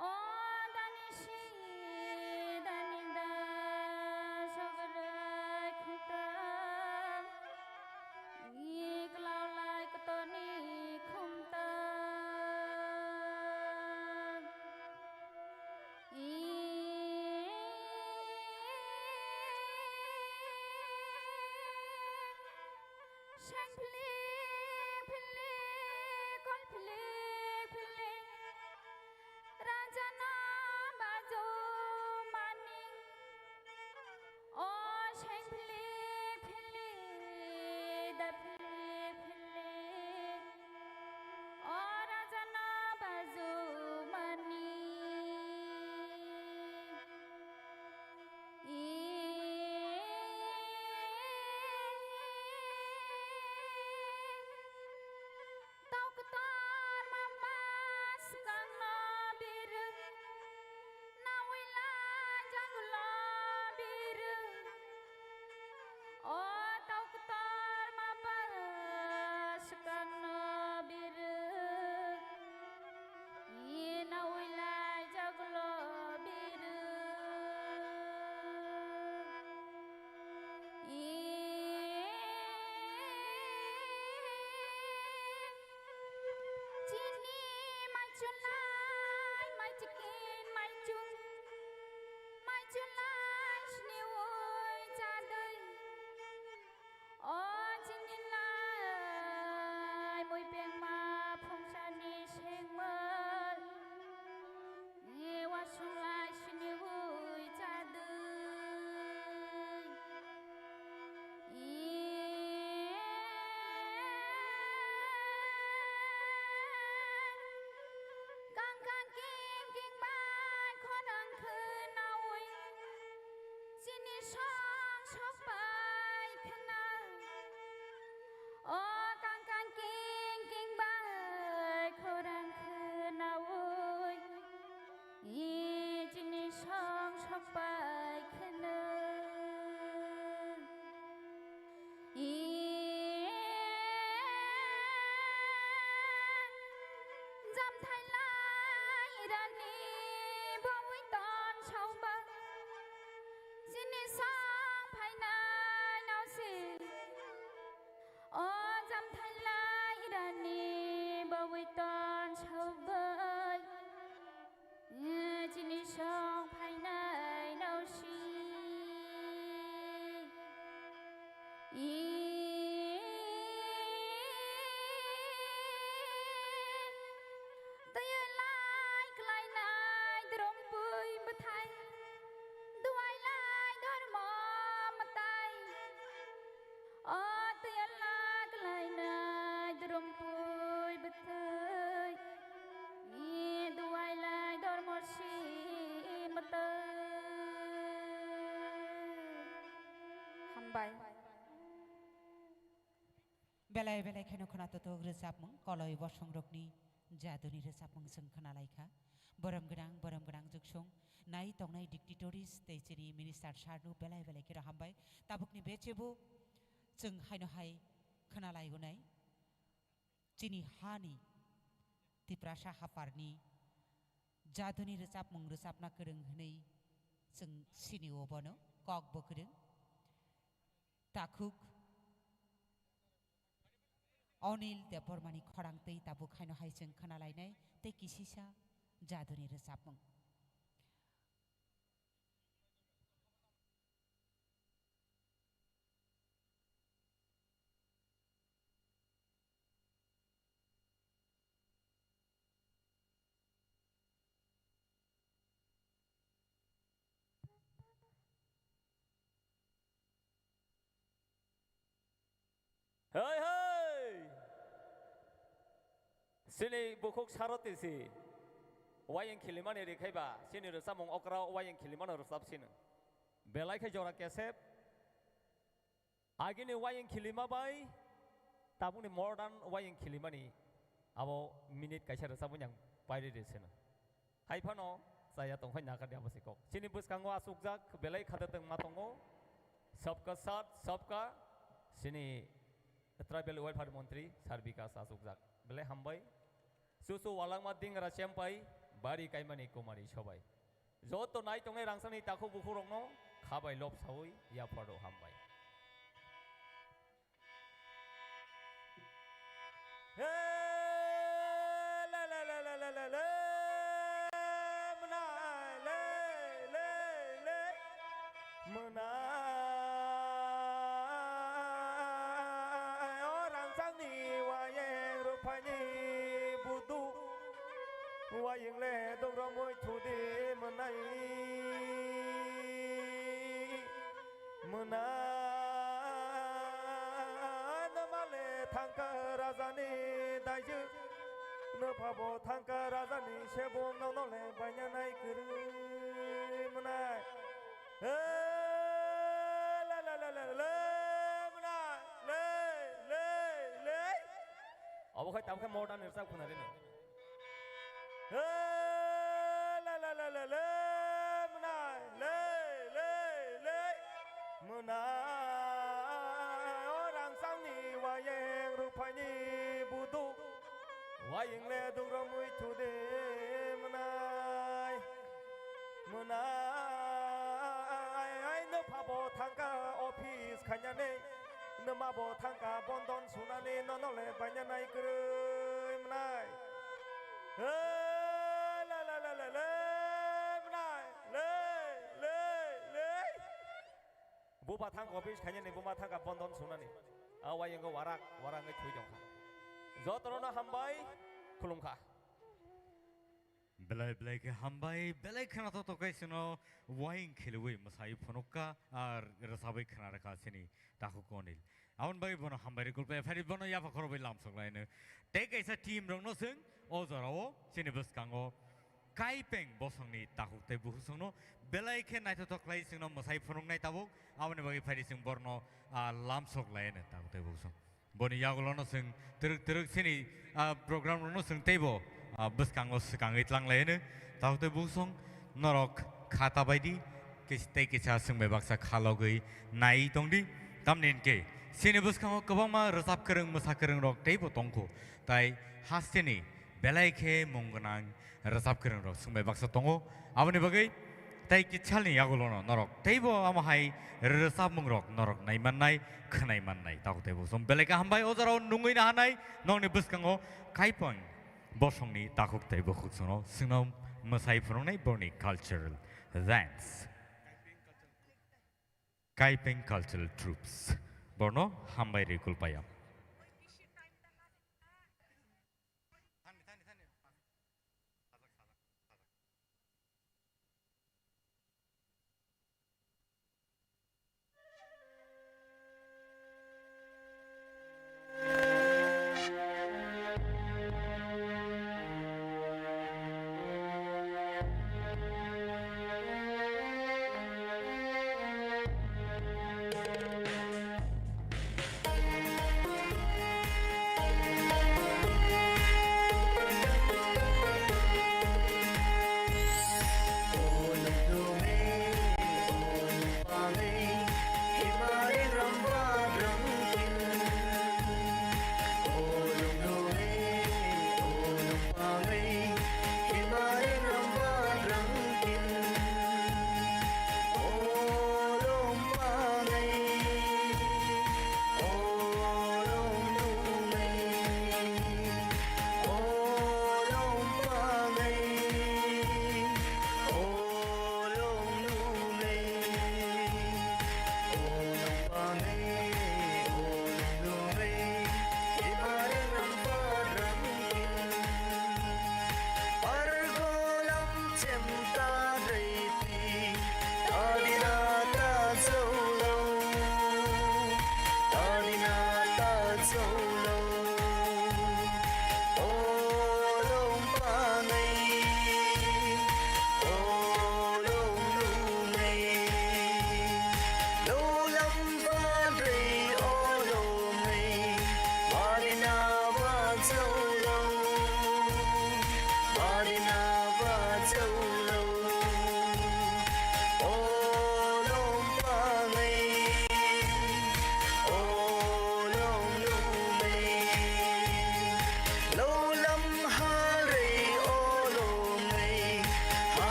o dani si dani da sograi khumta, i klaulai ktorni khumta. Seng philik philik, kol philik philik, rajana baju mani. O seng philik philik, da philik philik, o rajana baju mani. Toktor mama swkangno birwk, nawila jaglo birwk. O toktor mama swkangno birwk, i nawila jaglo birwk. Chini maichunai, maichikin, maichung, maichunai sniwi chadai. O chini nai, mui pengma phungsani sengmal. Ni wasung lai sini hui chadui. Kang kang king king bai khorang khwnaui. Chini song sok bai khwna. O kang kang king king bai khorang khwnaui, i chini song sok bai khwna. I jamthai lai rani bawi ton saoba, chini song phainai nausi. O jamthai lai rani bawi ton saobai, chini song phainai nausi. Twi lai klainai drom pui bwthai, duai lai dormo mwtai. O twi lai klainai drom pui bwthai, i duai lai dormo si mwtai. Hambai. Belai belai kheno khwna totok rwchapmung, koloi bosongrokni jaduni rwchapmung chwng khwna lai kha. Borom gwnang, borom gwnang juksung nai tongnai dignitaries tei chini minister sir no belai belai kheno hambai. Tabukni bechebo chwng haino hai khwna lai gonai. Chini hani Tiprasa haparni jaduni rwchapmung rwchapna kwrwng hwnwi chwng sini o bono kok bo kwrwng. Takhuk Onil Debbarmani khorang twi tabuk haino hai chwng khwna lainai tei kisisa jaduni rwchapmung. Hei, hei! Chini bukhuk saroti si wayang khilimani rikhaiba, chini rwchapmung okra wayang khilimano rwchap sino. Belai khe jora kesep. Agini wayang khilima bai tabukni modern wayang khilimani abo minute kaisa rwchapmung yang pairi rw sino. Hai phano chaya tongkhai nakar di abo si kok. Chini bwskango achukjak belai khada tongma tongo. Sabka saath, sabka sini tribal welfare montri Sir Bikas achukjak. Belai hambai. Susu walangma dingra chempai, bari kaimani kumari sobai. Joto nai tongnai rangsani takhuk bukhuk rokno khabai lob saui yapharo hambai. He, le, le, le, le, le, le, le, mwnai, le, le, le, le, mwnai. O rangchakni wayeng ruphaini budu, wayeng le dogromwi thudi mwnai. Mwnai nwmale thangkha rajani daijwk, nwphabo thangkha rajani sebung, nonole bainanai kwrwi mwnai. He, le, le, le, le, le, mwnai, le, le, le. Obo khai tamo khe modern rwchap khuna rino. He, le, le, le, le, le, mwnai, le, le, le, mwnai. O rangchakni wayeng ruphaini budu, wayeng le dogromwi thudi mwnai. Mwnai, nwphabo thangkha office khainani. Nwmabo thangkha bondon sunani, nonole bainanai kwrwi mwnai. He, le, le, le, le, le, mwnai, le, le, le. Buba thangkha office khainani, buma thangkha bondon sunani. A wayungo warak, warak wngwi thwi tongkha. Jotono hambai, khulumkha. Belai belai khe hambai, belai khwnathok tokhe chwngno wayung khilwi mwsai phunukha ar rwchabwi khwna rwkha chini takhuk Anil. Aboni bagwi bono hambai rwkhe phari bono yapha khorokbai lamsok laino. Tei kaisa team rokno chwng o jorao chini bwskango Kaipeng bosongni takhuk tei bukhuk songno belai khe naithothok khlai chwngno mwsai phunuknai tabuk. Aboni bagwi phari chwng borno, ah, lamsok laino takhuk tei bukhuk song. Boni yagulono chwng twrwk twrwk chini, ah, program rokno chwng teibo, ah, bwskango swkangwi tlang lai hwno. Tabuk tei buksong norok kha ta bai di, kis-, tei kisa chwng bai baksa kha logwi nai tong di. Tamni hwn khe chini bwskango kwbangma rwchap kwrwng, mwsa kwrwng rok teibo tong kho. Tai hasteni belai khe mung gwnang rwchap kwrwng rok chwng bai baksa tongo. Aboni bagwi tei kitsalni yagulono norok teibo amo hai rwchapmung rok norok nai mannai, khwnai mannai. Tabuk tei buksong belai khe hambai o jorao nungwi nahanai nokni bwskango Kaipeng bosongni takhuk tei bukhuk songno chwngno mwsai phunuknai borni cultural dance. Kaipeng Cultural Troops. Borno hambai rikul payam.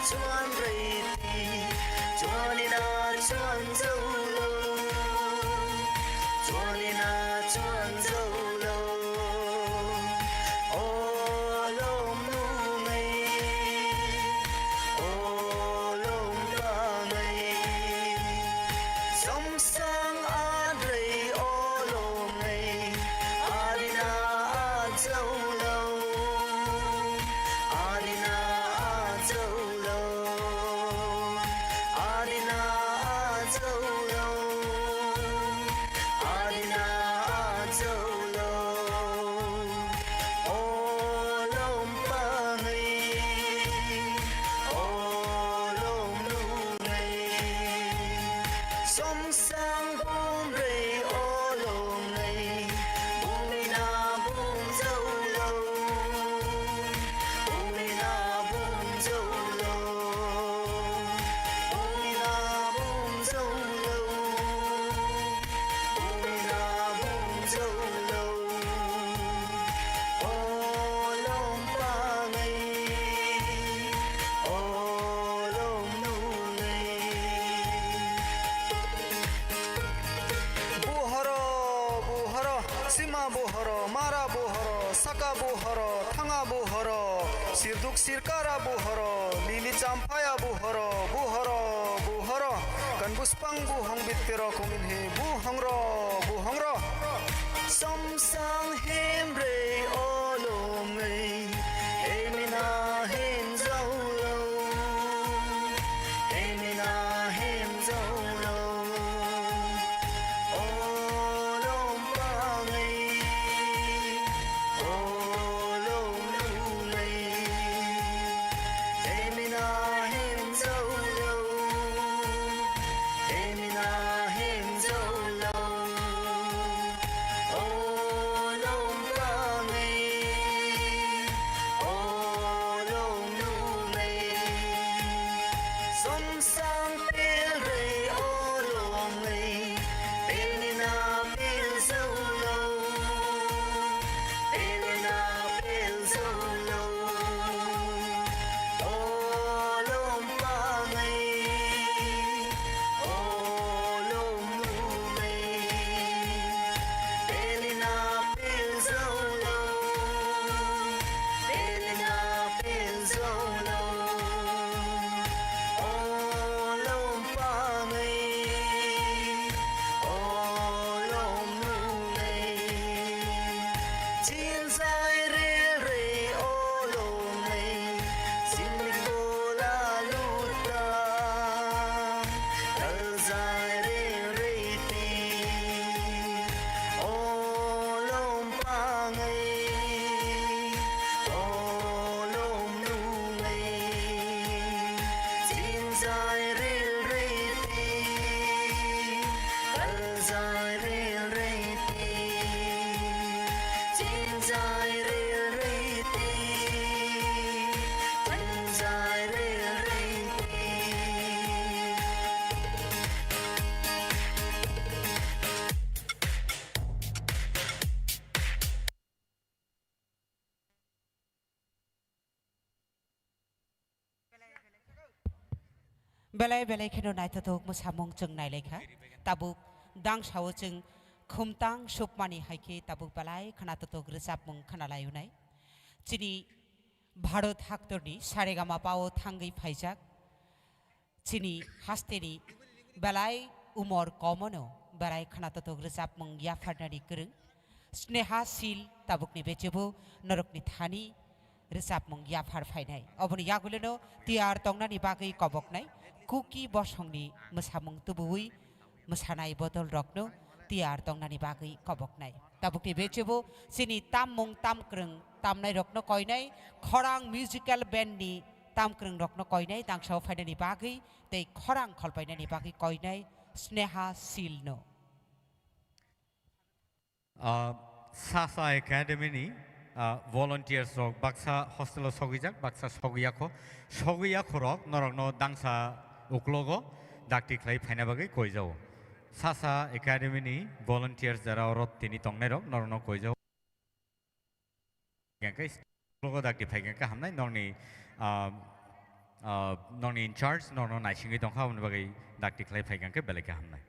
Chuan rei ti, chuan ina chuan zo lo, chuan ina chuan zo lo. O lawm nu ngei, o lawm pa ngei, sawmsang a rei o lawm ngei, a rina a zo lo. Adina a zo lo, adina a zo lo, adina a zo lo. O lawm pa ngei, o lawm nu ngei. Sawmsang bum rei o lawm ngei, bum ina bum zo lo. Bum ina bum zo lo, bum ina bum zo lo, bum ina bum zo lo. O lawm pa ngei, o lawm nu ngei. Buhoro, buhoro, sima buhoro, mara buhoro, saka buhoro, thanga buhoro, sirduk sirkara buhoro, lili champhaya buhoro, buhoro, buhoro, kanbuspang buhong bittero kuminhi buhongro, buhongro. Somsang hemrei olomei, hemina hemzaulo. Hemina hemzaulo, olom pangei, olom nunei. Hemina hemzaulo, hemina hemzaulo. Olom pangei, olom nunei. Somsang pelrei olomei, pelnina pelzaulo, pelnina pelzaulo. Olom pangei, olom nunei. Pelina pelzaulo, pelina pelzaulo. Olom pangei, olom nunei. Chinzai relrei olomei, chimikola luta. Kalzai relrei ti, olom pangei, olom nunei. Chinzai relrei ti, kalzai relrei ti, chinzai relrei ti, chinzai relrei ti. Belai belai kheno naithothok mwsamung chwng nailaikha. Tabuk dangsao chwng khumtang supmani hai khe tabuk belai khwnathothok rwchapmung khwnalaiyunai. Chini Bharat haktorni Saregama pao thangwi phaijak. Chini hasteni belai umor komono belai khwnathothok rwchapmung yapharnani kwrwng. Sneha Sil tabukni bechebo norokni thani rwchapmung yaphar phainai. Oboni yagulino tiyar tongnani bagwi koboknai Kuki bosongni mwsamung tubuwi mwsanai bodol rokno tiyar tongnani bagwi koboknai. Tabukni bechebo chini tammung tamkwrwng tamnairokno koinai, khorang musical band ni tamkwrwngrokno koinai, dangsao phainani bagwi tei khorang kholpainani bagwi koinai Sneha Sil no. Ah, Sasa Academy ni, ah, volunteers rok baksa hostel o sogwijak, baksa sogwiyakho, sogwiyakhorok norokno dangsa uklogo dakti khlai phaina bagwi koijao. Sasa Academy ni volunteers jara oro tini tongnairok norokno koijao. Hingke logo dakti phai hingke hamnai nokni, ah, ah, nokni in charge nokno naisingwi tongkha, aboni bagwi dakti khlai phai hingke belai khe hamnai.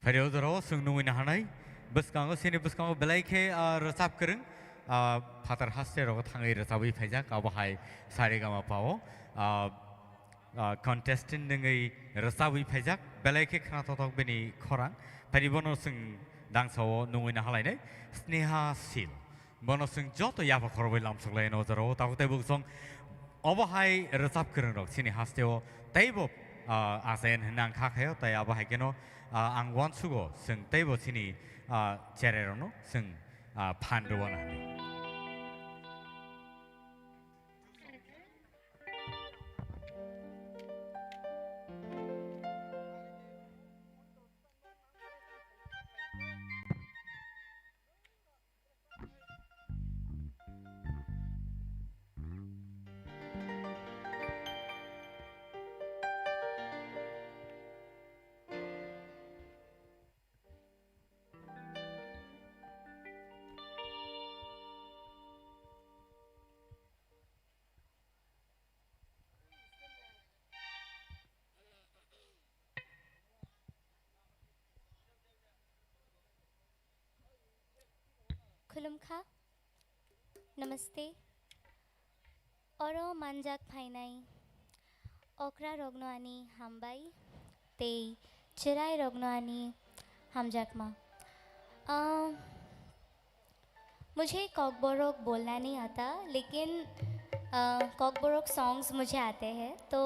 Phaidi o jorao chwng nungwi naharnai. Bwskango, chini bwskango belai khe, ah, rwchap kwrwng, ah, phatar haste rogo thangwi rwchabwi phaijak, abo hai Saregama pao, ah, ah, contestant wngwi rwchabwi phaijak, belai khe khna thothok bini khorang. Phaidi bono chwng dangsao nungwi nahalainai, Sneha Sil. Bono chwng joto yapha khorokbai lamsoklaino o jorao. Tabuk tei buk chwng obo hai rwchap kwrwngrok chini hasteo teibo, ah, achayan hwnwi ang kha khaio, tai abo hai kheno, ah, ang uansugo chwng teibo chini, ah, cherairokno chwng, ah, phan rwna hwnwi. Khulumkha. Namaste. Oro manjak phainai okra rokno ani hambai tei chwrai rokno ani hamjakma. Ah, मुझे कॉकबोरोक बोलना नहीं आता, लेकिन, अ, कॉकबोरोक सॉन्ग्स मुझे आते हैं, तो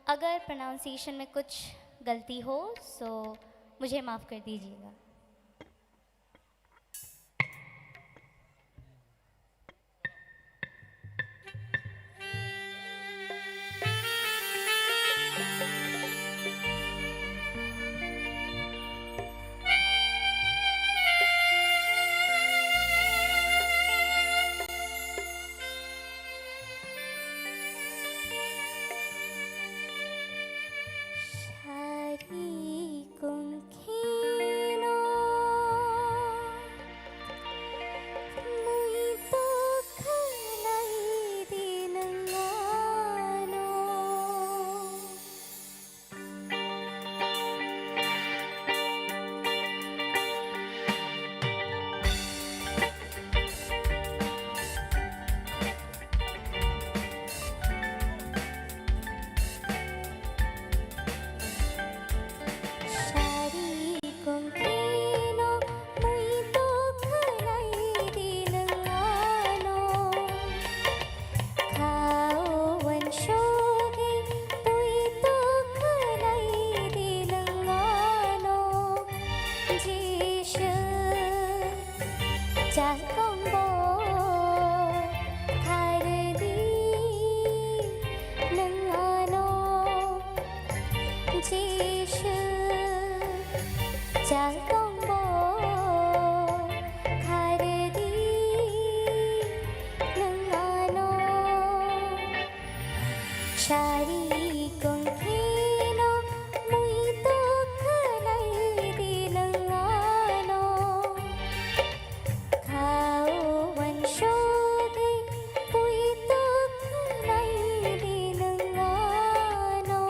अगर प्रोनाउंसिएशन में कुछ गलती हो, सो मुझे माफ़ कर दीजिएगा। Sari kung kheno, mui tok khlai di nang ano. Sari kung kheno mui tok khlai di nang ano. Khao uansugwi twi tok khlai di nang ano. Jisu. Chalkongbo khardi nang ano Jisu, chalkongbo khardi nang ano. Sari kong kheno mui tok khlai di nang ano. Khao uansugwi pui tok khlai di nang ano.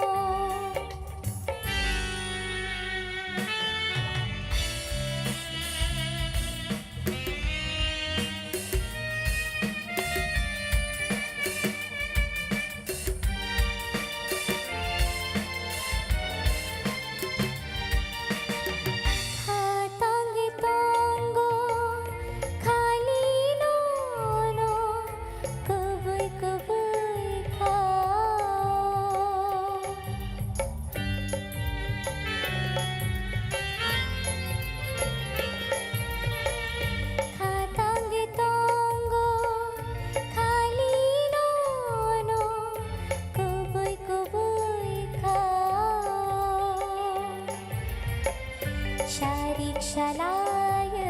Salaiwi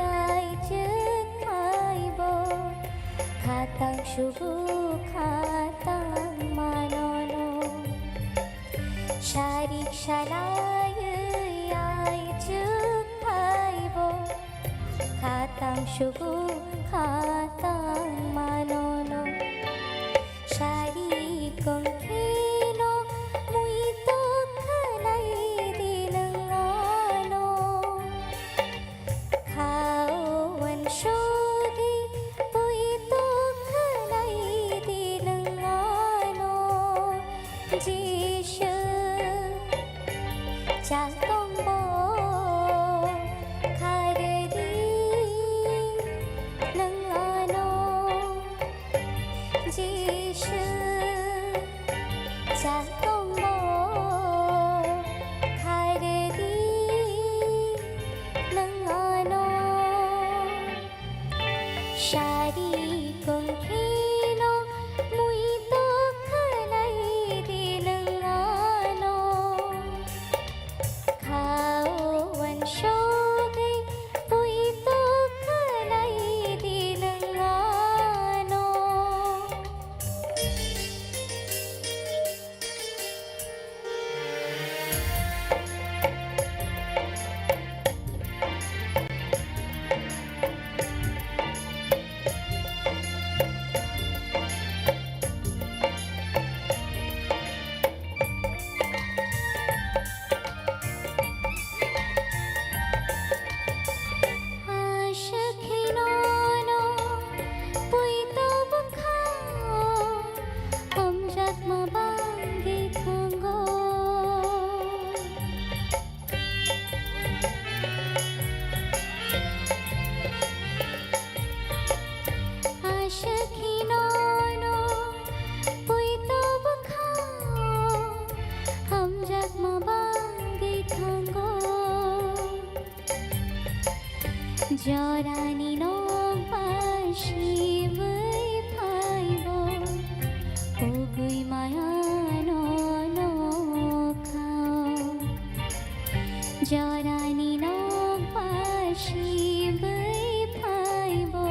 aichuk phaibo, khatang sugu khatang manono. Sarik salaiwi aichuk phaibo, khatang sugu khatang manono. Sari kongkheno muitok khlai di nwng ano. Kha uansugwi puitok khlai di nwng ano. Jisu chal tongbo kha rw di nwng ano. Jisu chal tongbo kha rw di nwng ano. Sari kongkheno muitok khlai di nwng ano. Kha uansugwi puitok khlai di nwng ano. Aswk kheno no puitok bwkha hamjakma bangwi thango. Aswk kheno no puitok bwkha hamjakma bangwi thango. Jorani nokbar sibwi phaibo, pugwi maya no nokha. Jorani nokbar sibwi phaibo,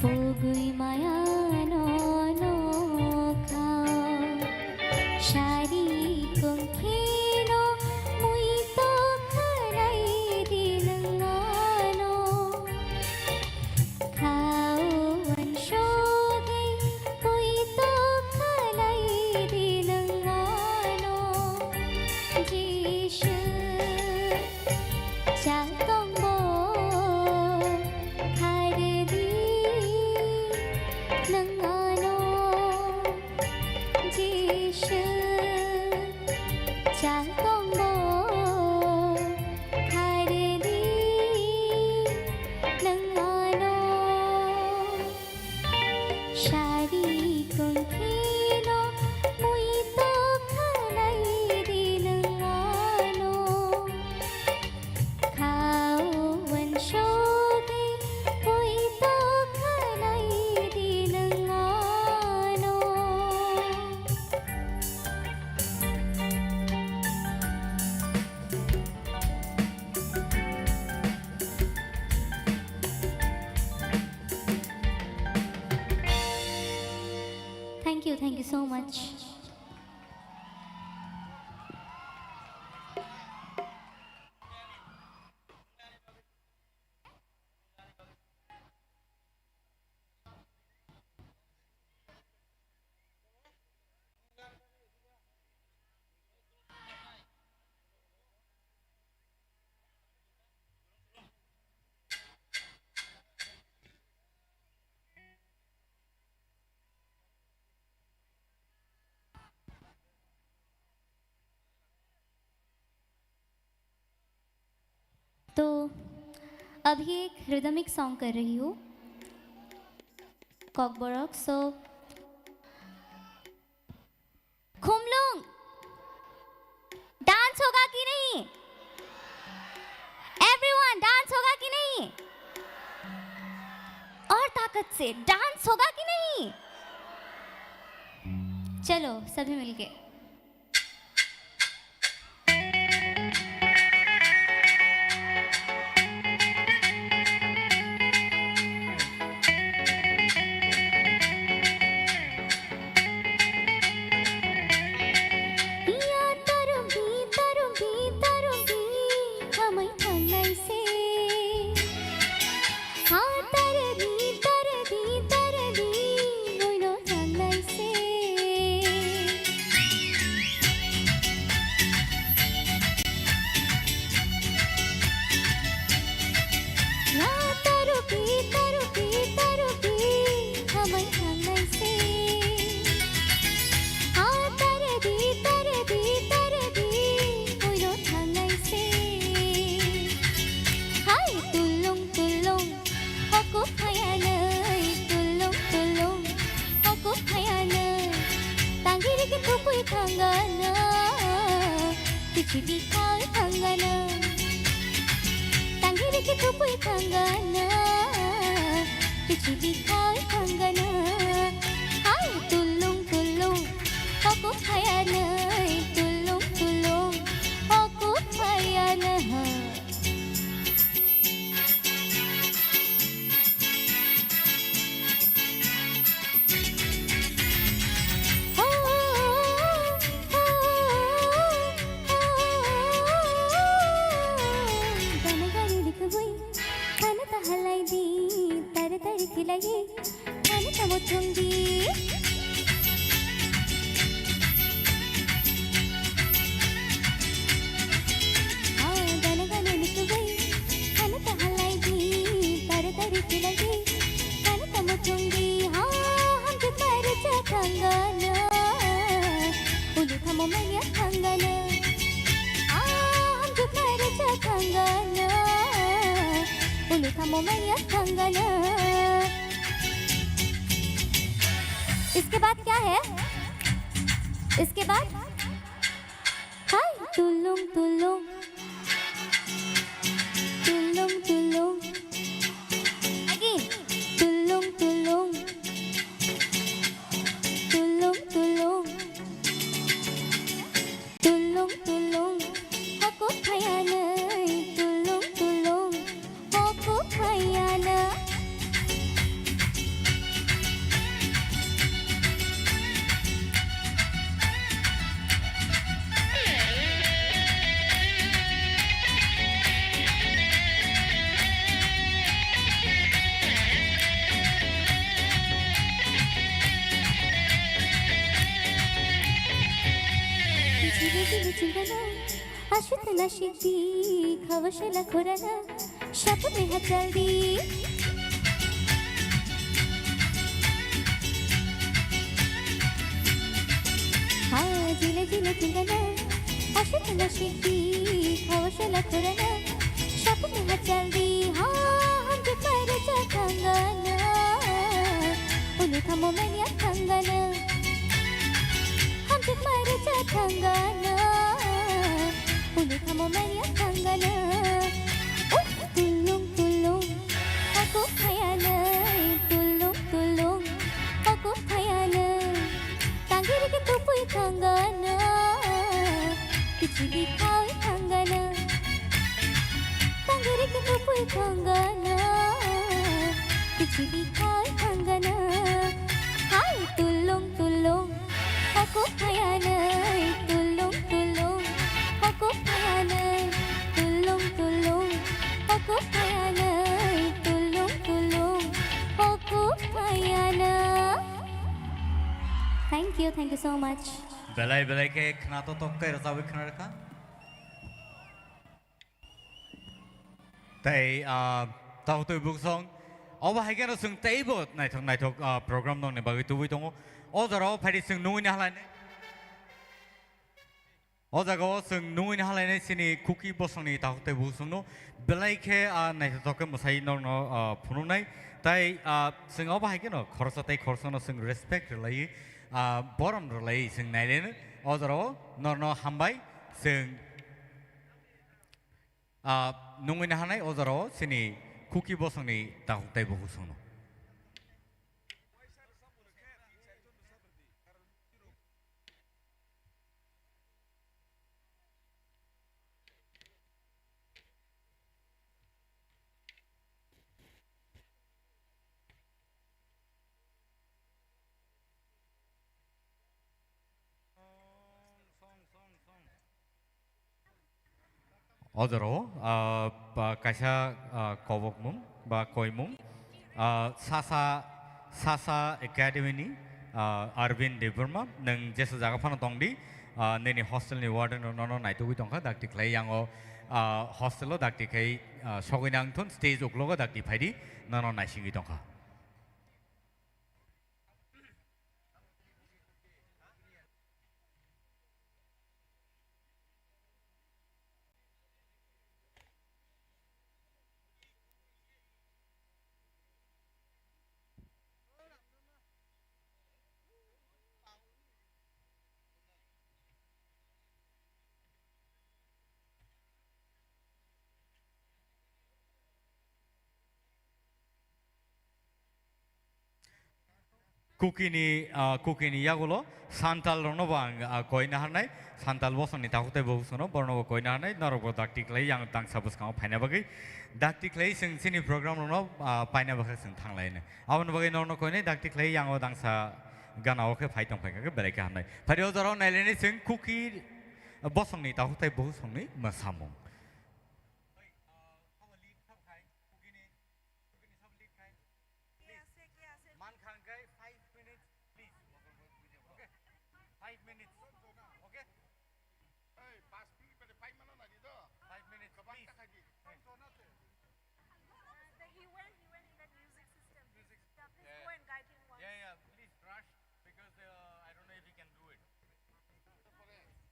pugwi maya no nokha. Sari kongkheno muitok khlai di nwng ano. Kha uansugwi puitok khlai di nwng ano. Jisu chal tongbo kha rw di nwng ano. Jisu chal tongbo kha rw di nwng ano. Sari kongkheno muitok khlai di nwng ano. Kha uansugwi puitok khlai di nwng ano. Thank you, thank you so much. तो अभी एक rhythmic song कर रही हूँ, कॉकबरक। So, खुमलुंग, डांस होगा कि नहीं? एवरीवन, डांस होगा कि नहीं? और ताकत से डांस होगा कि नहीं? चलो, सभी मिलके। se. Ha tare di, tare di, tare di, ulo thangnai se. Hai tulung tulung, oku phayanai, tulung tulung, oku phayanai. Tangiri ke tupui thangana, kichi di khai thangana. Tangiri ke tupui thangana, kichi di khai thangana. Hai tulung tulung, oku phayanai, tulung tulung, oku phayanai. Gana gari likabui, khana ta halai di, tare tare khilai, khana ta mothong di. Ah, gana gana likabui, khana ta halai di, tare tare khilai di, khana ta mothong di. Ha, hamjak mare cha thangana, ulu thamo manya thangana. Ah, hamjak mare cha thangana, ulu thamo manya thangana. इसके बाद क्या है? इसके बाद? Hai, tulung tulung. Tulung tulung. Again. Tulung tulung. Tulung tulung. Tulung tulung. Oku phayanai. Tulung tulung. Oku phayanai. Aswk ta naisik di, khawa sela khorana, saput ni hachal di. Ha, jile jile thangana, aswk ta naisik di, khawa sela khorana, saput ni hachal di. Ha, hamjak mare cha thangana, ulu thamo manya thangana. Hamjak mare cha thangana, ulu thamo manya thangana. Uf, tulung tulung, oku phayanai, tulung tulung, oku phayanai. Tangiri ke tupui thangana, kichi di khai thangana. Tangiri ke tupui thangana, kichi di khai thangana. Hai tulung tulung, oku phayanai, tulung tulung, oku phayanai, tulung tulung, oku phayanai, tulung tulung, oku phayanai. Thank you, thank you so much. Belai belai khe khna to tok khe rwchapwi khna rwkha. Tei, ah, tabuk twi buksong. Obo hai kheno chwng teibo naithok naithok, ah, program nongni bagwi tubui tongo. O jorao phaidi chwng nungwi nahalai nai. O jagao chwng nungwi nahalai nai chini Kuki bosongni tabuk tei buksongno. Belai khe, ah, naithothok khe mwsai norno, ah, phunuknai. Tei, ah, chwng obo hai kheno khoroksa tei khoroksano chwng respect rwlaiwi, ah, borom rwlaiwi chwng nailaino. O jorao norno hambai chwng Ah, nungwi nahanai o jorao chini Kuki bosongni takhuk tei bukhuk songno. O jorao, ah, pa-, kaisa, ah, kobokmung ba koimung, ah, Sasa, Sasa Academy ni, ah, Arvind Debbarma, nwng jesa jaga phano tongdi, ah, nini hostel ni warden rok nono naitugwi tongkha, dakti khlai yango, ah, hostel o dakti khai, ah, sogwi nang thun stage uklogo dakti phaidi nono naisingwi tongkha. Kukini, ah, Kukini yagulo Santal rokno bo ang, ah, koina harnai, Santal bosongni takhuk tei bukhuk songno borokno bo koina harnai, norok bo dakti khlai yang tangsa bwskango phaina bagwi, dakti khlai chwng chini program rokno, ah, paina bagwi chwng thanglainai. Aboni bagwi norokno koinai dakti khlai yang o tangsa gana o khe phai tong phaikha khe belai khe hamnai. Phai o jorao nailainai chwng Kuki bosongni takhuk tei bukhuk songni mwsamung. Ke ase, ke ase? Man kha hwnkhe five minutes, please. Okay? Five minutes. Okay? Ei, pas minute bade five mana lagi do? Five minutes, please. Hey. Uh, he went, he went in that music system. Music. Yeah, please go and guide him once. Yeah, yeah, please rush because, uh, I don't know if he can do it.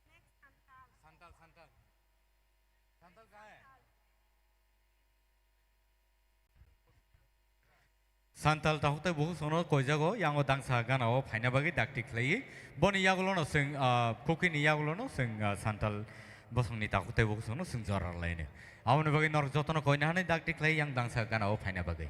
Next, Santal. Santal, Santal. Santal kaha hai? Santal takhuk tei bukhuk songno koijago, yango tangsa gana o phaina bagwi dakti khlaiwi. Boni yagulono chwng, ah, Kukini yagulono chwng, ah, Santal bosongni takhuk tei bukhuk songno chwng jora rwlainai. Aboni bagwi norok jotono koina hwnwi dakti khlai yang tangsa gana o phaina bagwi.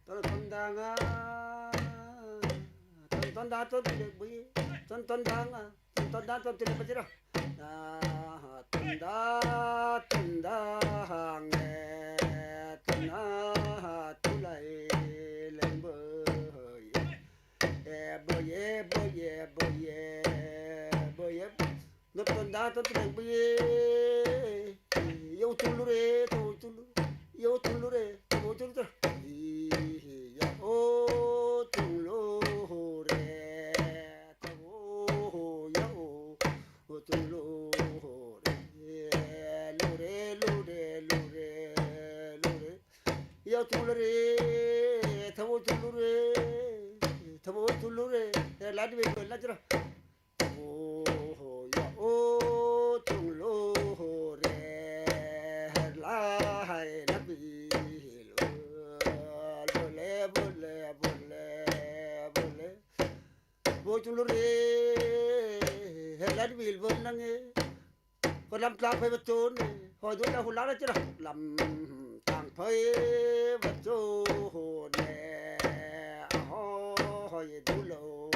Ton ton da nga, ton ton da ton tile bui, ton ton da nga, ton ton da ton tile bajira. Da ton da ton da hange, ton da tulai leng bui. E boye, boye, boye, boye. Noton da to tulai boye. Yo tulu re, to tulu. Yo tulu re, to tulu. Ya o tulu re, to ya o tulu re. Lure, lure, lure, lure. Yo tulu re, thabo tulu re, thabo tulu re, ladi be lajra. O ya o tulu re, la hai na bi lo, bole, bole, bole, bole. Bo tulu re, ladi bil bol nange. Ko lam tlang phai ba chon ne, hoi dun na hula na chira. Lam tlang phai ba chon ne, aho hoi dulo,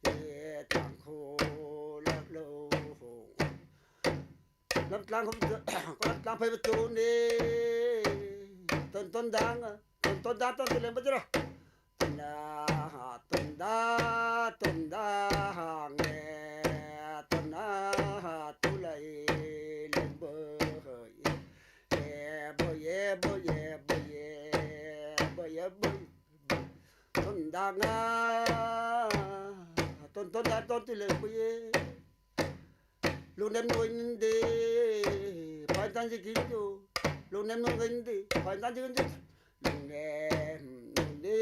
e tlang kho la lo. Lam tlang kho, ko lam tlang phai ba chon ne, ton ton dang, ton ton dang ton tile ba chira. Tunda, tunda, tunda, hange, tunda, tulai, leng, boye, boye, boye, boye, boye, boye, tunda, nga, tun, tunda, tun, tulai, boye. Lungnem nungende, phaintan jikinjo. Lungnem nungende, phaintan jikinjo. Lungnem nungde,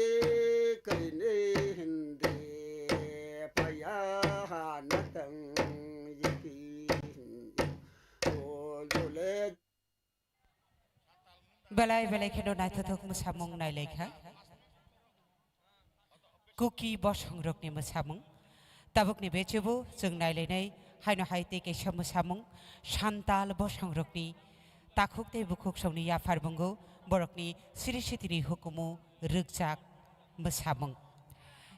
kaine hende, phaya hanatang jikinjo. Dole dole. Belai belai kheno naithothok mwsamung nailaikha. Kuki bosongrokni mwsamung. Tabukni bechebo chwng nailainai haino hai tei kaisa mwsamung Santal bosongrokni takhuk tei bukhuk songni yaphar bungo borokni siri sitini hukumu rwkjak mwsamung.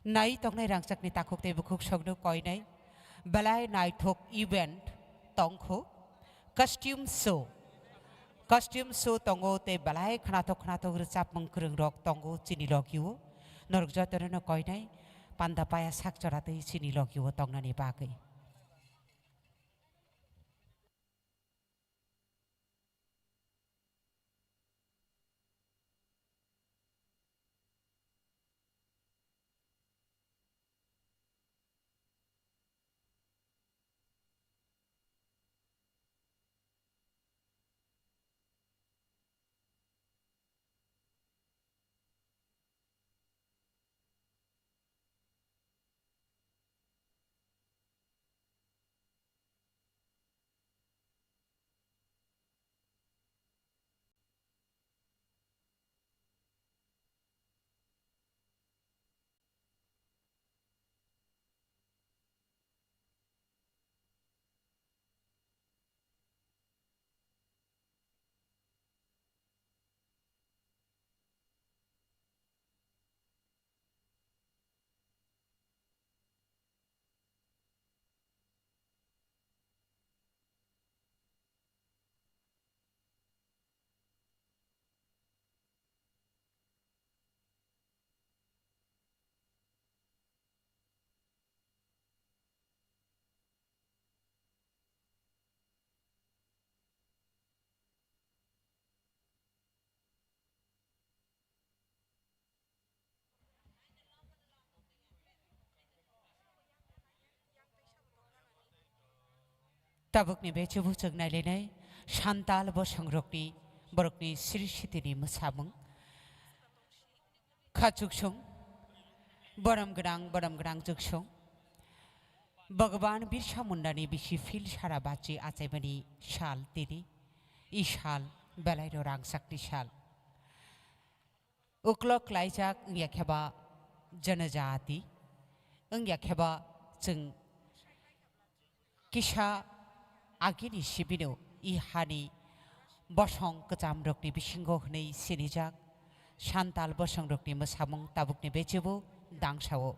Nai tongnai rangchakni takhuk tei bukhuk songno koinai belai naithok event tongkho. Costume show. Costume show tongo tei belai khwnathok khwnathok rwchapmung kwrwngrok tongo chini logio. Norok jotono no koinai panda paya sak chora twi chini logio tongnani bagwi. Tabukni bechebo chwng nailainai Santal bosongrokni borokni siri sitini mwsamung. Kha chuksong, borom gwnang, borom gwnang chuksong. Bhagwan Birsa Mundani bisi phil sara bachi achaimani sal tini. I sal belaino rangchakni sal. Uklok klaijak wngya kheba janajati, wngya kheba chwng kisa agini sibino i hani bosong kwchamrokni bisingo hwnwi sinijak Santal bosongrokni mwsamung tabukni bechebo dangsao.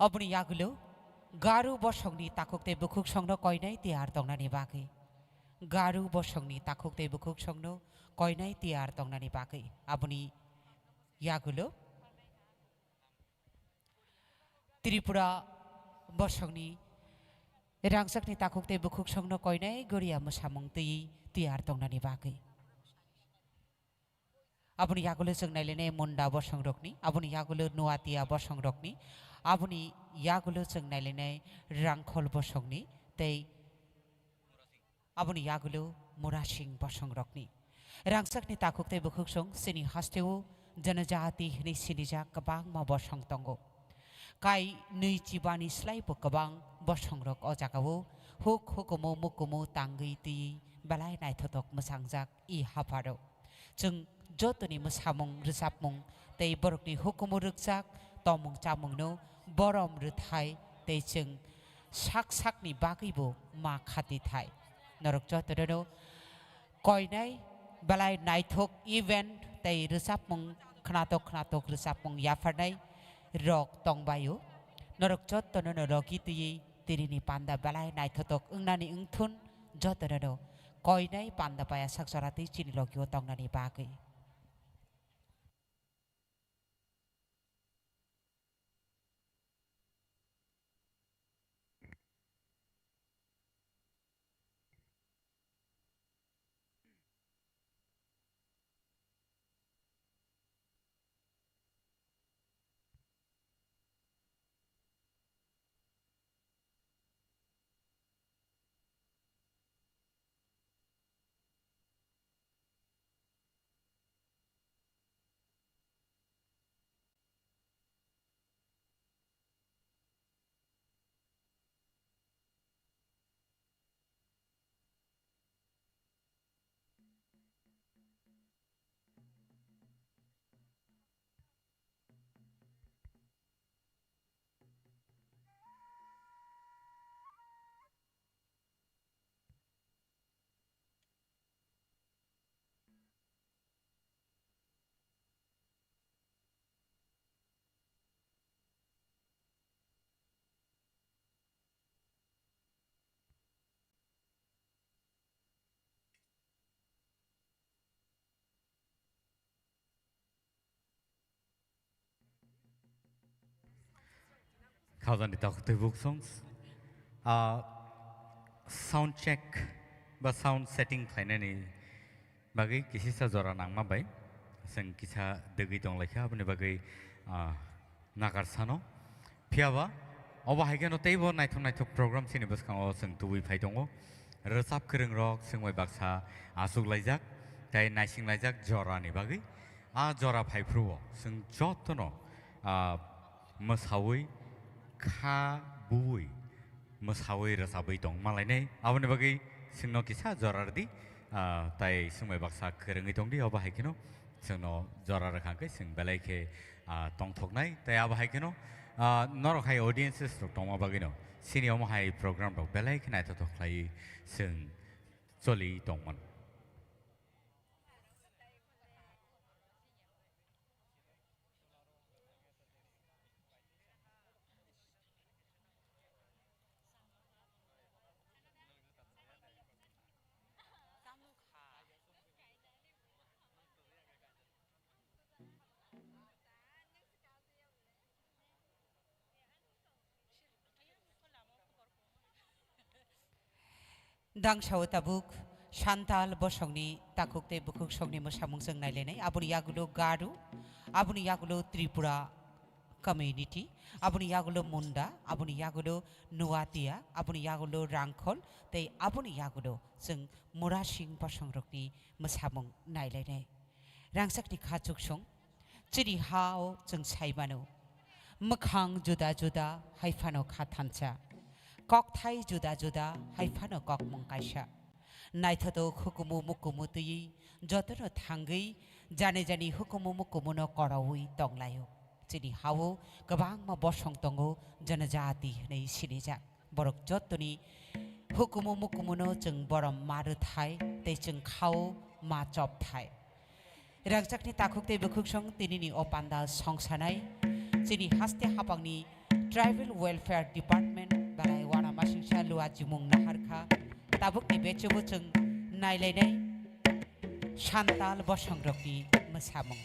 Oboni yagulo Garu bosongni takhuk tei bukhuk songno koinai tiyar tongnani bagwi. Garu bosongni takhuk tei bukhuk songno koinai tiyar tongnani bagwi. Aboni yagulo Tripura bosongni rangchakni takhuk tei bukhuk songno koinai goria mwsamung twi tiyar tongnani bagwi. Aboni yagulo chwng nailainai Munda bosongrokni, aboni yagulo Nuatia bosongrokni, aboni yagulo chwng nailainai Rangkhol bosongni tei aboni yagulo Murasing bosongrokni. Rangchakni takhuk tei bukhuk song chini hasteo janajati hwnwi sinijak kwbangma bosong tongo. Kai nwi chibani slaibo kwbang bosongrok o jagao huk hukumu mukumu tangwi twiwi belai naithotok mwchangjak i hapharo. Chwng jotoni mwsamung, rwchapmung tei borokni hukumu rwkjak tongmung chamungno borom rwthai tei chwng sak sakni bagwibo ma khati thai. Norok jotono koinai belai naithok event tei rwchapmung khnatok khnatok rwchapmung yapharnai rok tongbaio. Norok jotono no logi twiwi tirini panda belai naithotok wngnani wngthun jotono no koinai panda paya sak jora twi chini logio tongnani bagwi. Khajani takhuk tei buksong, ah, sound check ba sound setting khlainani bagwi kisisa jora nangma bai. Chwng kisa degwi tonglaikha, aboni bagwi, ah, nakarsano. Phiyaba, obo hai kheno teibo naithok naithok program chini bwskango chwng tubui phai tongo. Rwchap kwrwngrok chwng bai baksa achuk laijak tei naising laijak jorani bagwi. A jora phai phuru o chwng jotono, ah, mwsaui, kha buui, mwsawi rwchabwi tong malainai. Aboni bagwi chwngno kisa jora rwdi, ah, tai chwngbai baksa kwrwngwi tongdi, obo hai kheno chwngno jora rwkha hwnkhe chwng belai khe, ah, tongthoknai. Tai abo hai kheno, ah, norok hai audiences rok tongma bagwino chini omo hai program rok belai khe naithothok khlaiwi chwng choli tongmano. Dangsao tabuk Santal bosongni takhuk tei bukhuk songni mwsamung chwng nailainai. Aboni yagulo Garo, aboni yagulo Tripura community, aboni yagulo Munda, aboni yagulo Nuatia, aboni yagulo Rangkhol, tei aboni yagulo chwng Murasing bosongrokni mwsamung nailainai. Rangchakni kha chuksong, chini ha-o chwng sai mano, mwkhang juda juda hai phano kha thansa, kokthai juda juda hai phano kokmung kaisa. Naithotok hukumu mukumu twiwi jotono thangwi jani jani hukumu mukumuno koraui tonglaio. Chini ha-o kwbangma bosong tongo, janajati hwnwi sinijak. Borok jottoni hukumu mukumuno chwng borom ma rwthai tei chwng kha-o ma chopthai. Rangchakni takhuk tei bukhuk song tinini o panda songsanai chini haste hapangni Tribal Welfare Department belai uanamasingcha lua jimung naharkha. Tabukni bechubo chwng nailainai Santal bosongrokni mwsamung.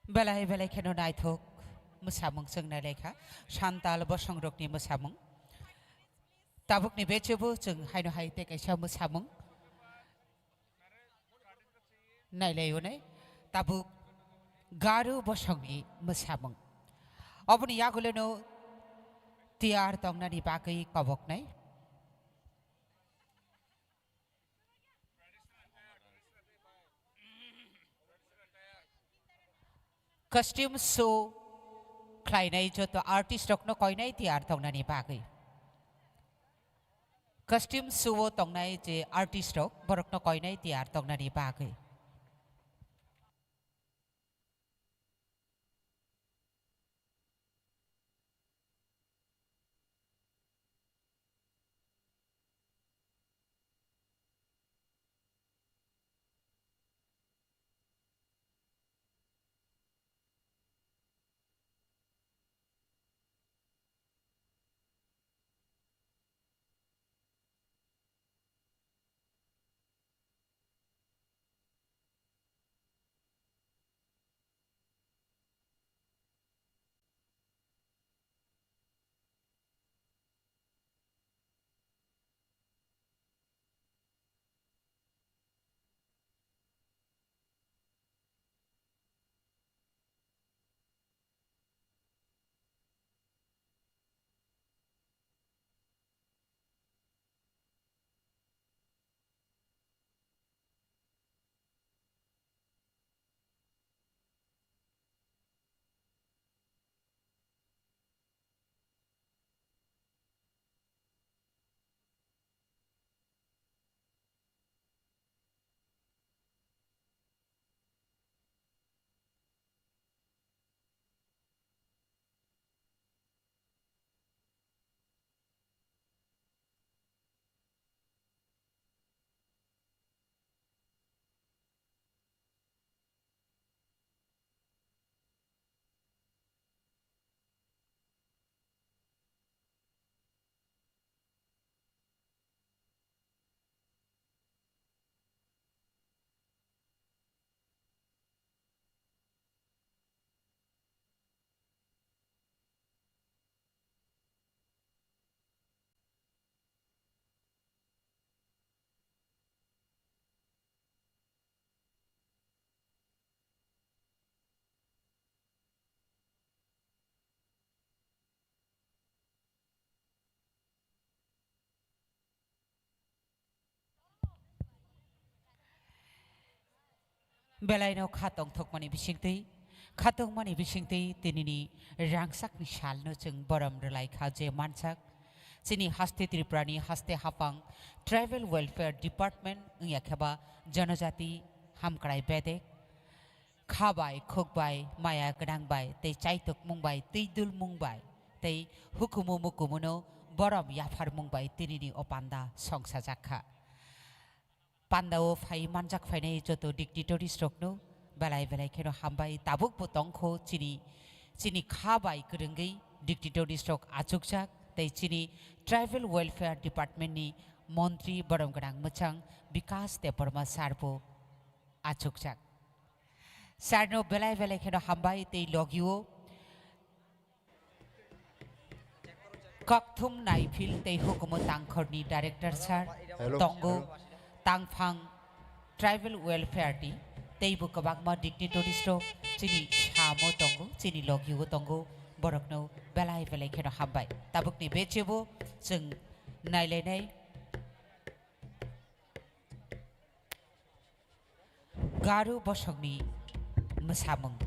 Belai belai kheno naithok mwsamung chwng nailaikha, Santal bosongrokni mwsamung. Tabukni bechebo chwng haino hai tei kaisa mwsamung nailaio nai, tabuk Garu bosongni mwsamung. Oboni yaguleno tiyar tongnani bagwi koboknai. Costume show khlainai joto artist rokno koinai tiyar tongnani bagwi. Costume show o tongnai je artist rok, borokno koinai tiyar tongnani bagwi. Belaino kha tongthokmani bisingtwi, kha tongmani bisingtwi tinini rangchakni salno chwng borom rwlai kha je mansak. Chini haste Tripurani haste hapang Tribal Welfare Department wngya kheba Janajati Hamkrai Bedek. Kha bai, khuk bai, maya gwnang bai, tei chaitokmung bai, tei dulmung bai, tei hukumu mukumuno borom yapharmung bai tinini o panda songsajak kha. Pandao phai manjak phainai joto dignitaries rokno belai belai kheno hambai. Tabuk bo tongkho chini, chini kha bai kwrwngwi dignitaries rok achukjak, tei chini Tribal Welfare Department ni montri borom gwnang mwchang Bikas Debbarma sir bo achukjak. Sir no belai belai kheno hambai tei logio Kokthum Naiphil tei hukumu tangkhorni director sir Hello, tongo, hello. Tangphang Tribal Welfare ni teibo kwbangma dignitaries rok chini samo tongo, chini logio tongo, borokno belai belai kheno hambai. Tabukni bechebo chwng nailainai. Garu bosongni mwsamung.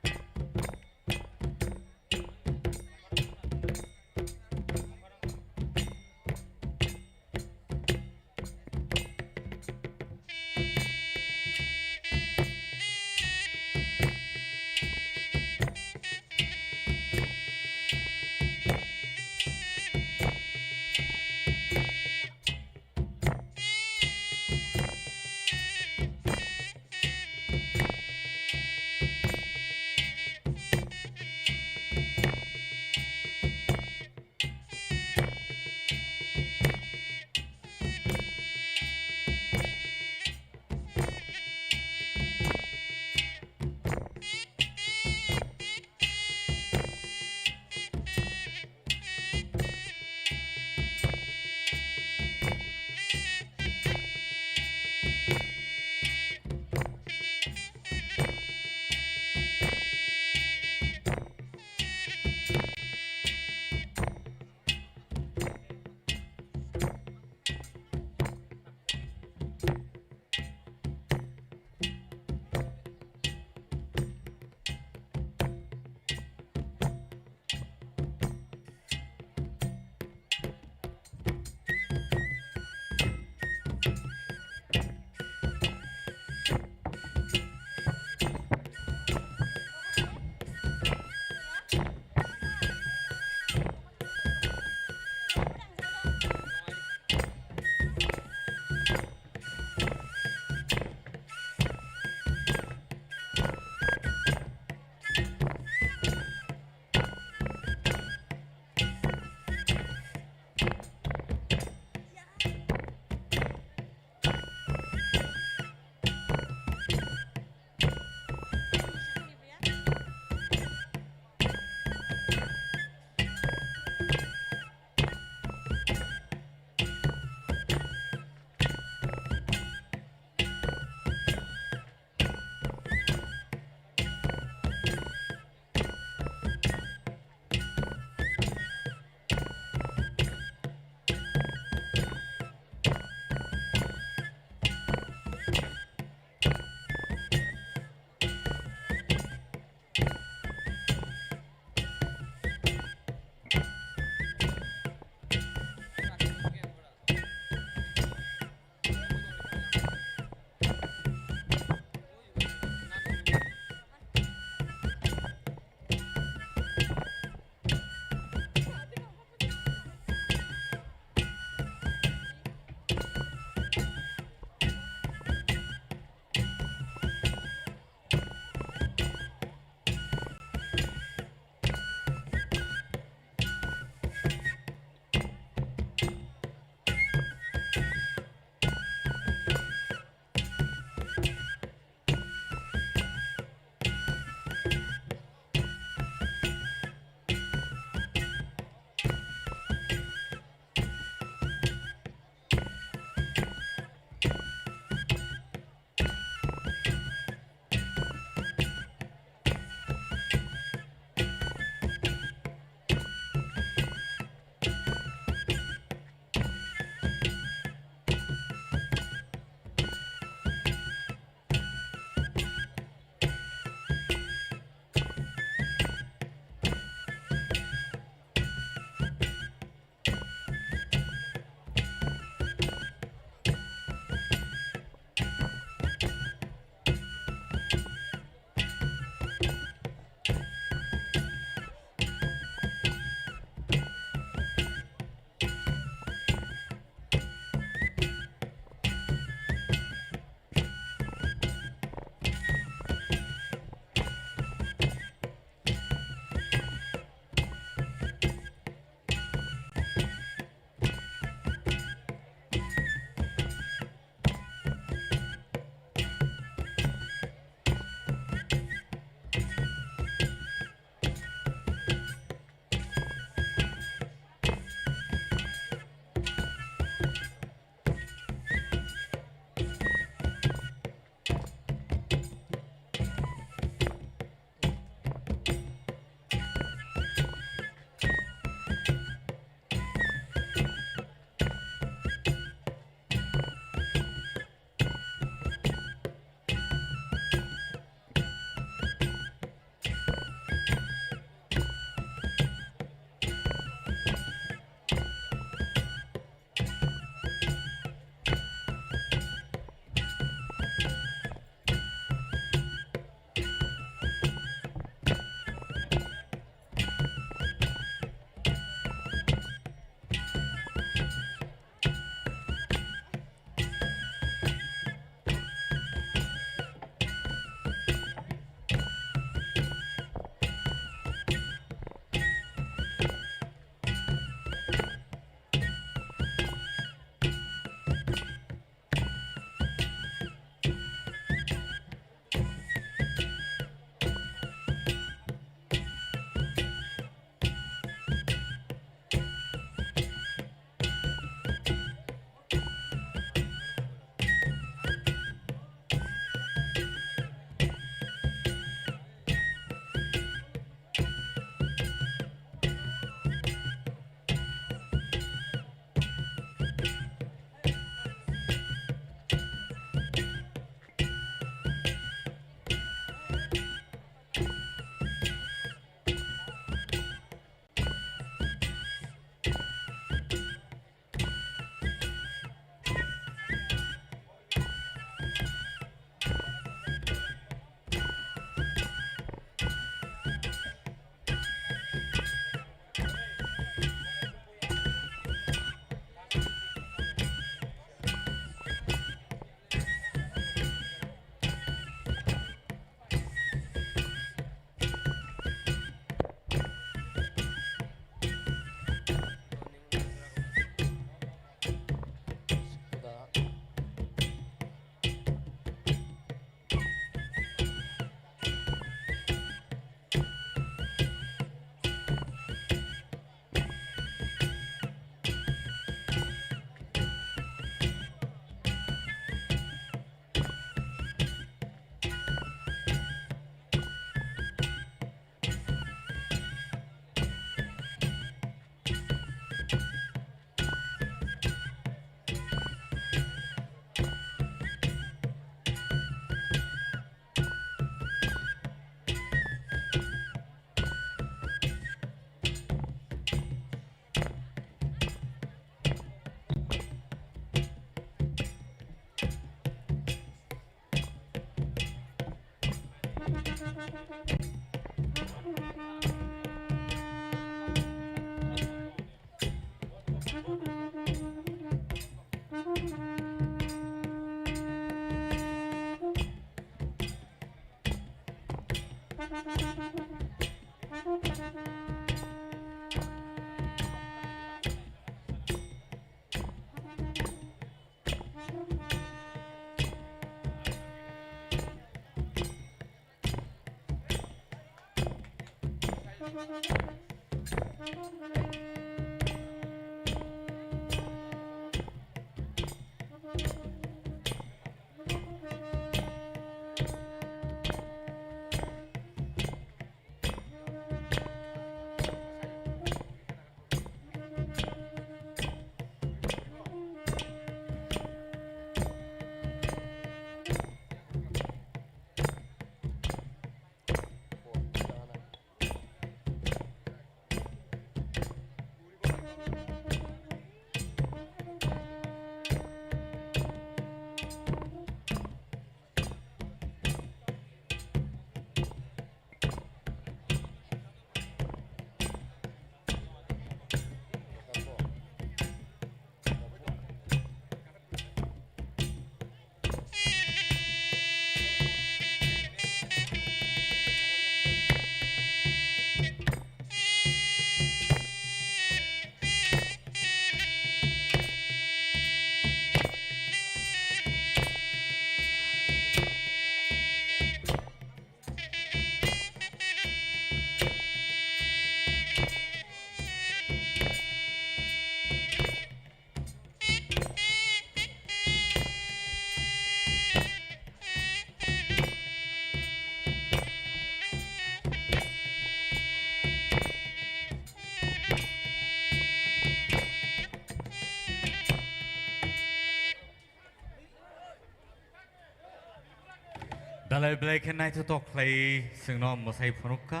Belai belai khe naithothok khlai chwngno mwsai phunukha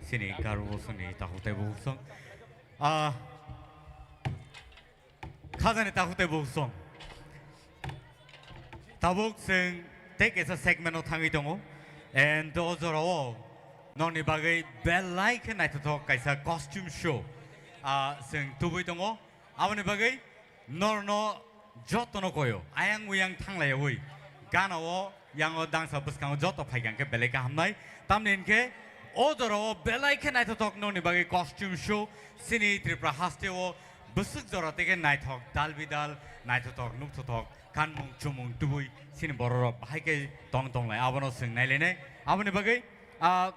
chini Garo bosongni takhuk tei bukhuk song. Ah, khajani takhuk tei bukhuk song. Tabuk chwng tei kaisa segment-o thangwi tongo. And o jorao nokni bagwi belai khe naithothok kaisa costume show, ah, chwng tubui tongo. Aboni bagwi norno jotono koyo, ayang uyang thanglaiwi gana-o yango dangsa bwskango joto phaikha hwnkhe belai khe hamnai. Tamni hinkhe o jorao belai khe naithothok nokni bagwi costume show chini Tripura hasteo bwswk jora tei khe naithok dal bidal naithothok nukthothok kanmung chumung tubui chini bororok bahai khe tong tonglai abono chwng nailainai. Aboni bagwi, ah,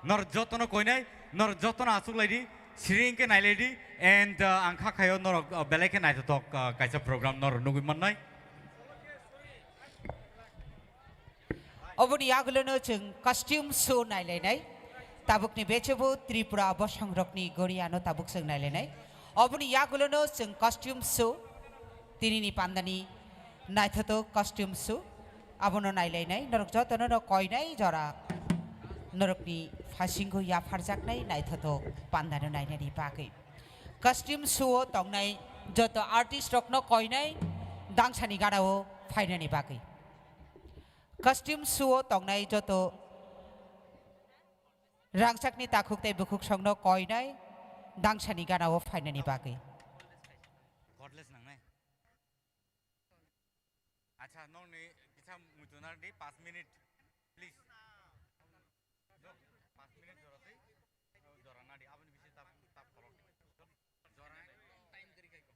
Norok jotono koinai, norok jotono achuklaidi, siring khe nailaidi, and, uh, ang kha khaio norok, uh, belai khe naithothok, uh, kaisa program norok nugui mannai. Oboni yagulono chwng costume show nailainai. Tabukni bechebo Tripura bosongrokni goriano tabuk chwng nailainai. Oboni yagulono chwng costume show, tinini pandani naithothok costume show. Abono nailainai, norok jotono no koinai jora. Norokni phasingo yapharjaknai naithothok pandano nainani bagwi. Costume show o tongnai joto artist rokno koinai dangsani ganao phainani bagwi. Costume show o tongnai joto rangchakni takhuk tei bukhuk songno koinai dangsani ganao phainani bagwi. Acha, nokni kisa muchunardi, panch minute, please. Panch minute jora tei, jora nadi, aboni bisi tap, tap kolok. Jora time kwrwi khai ko.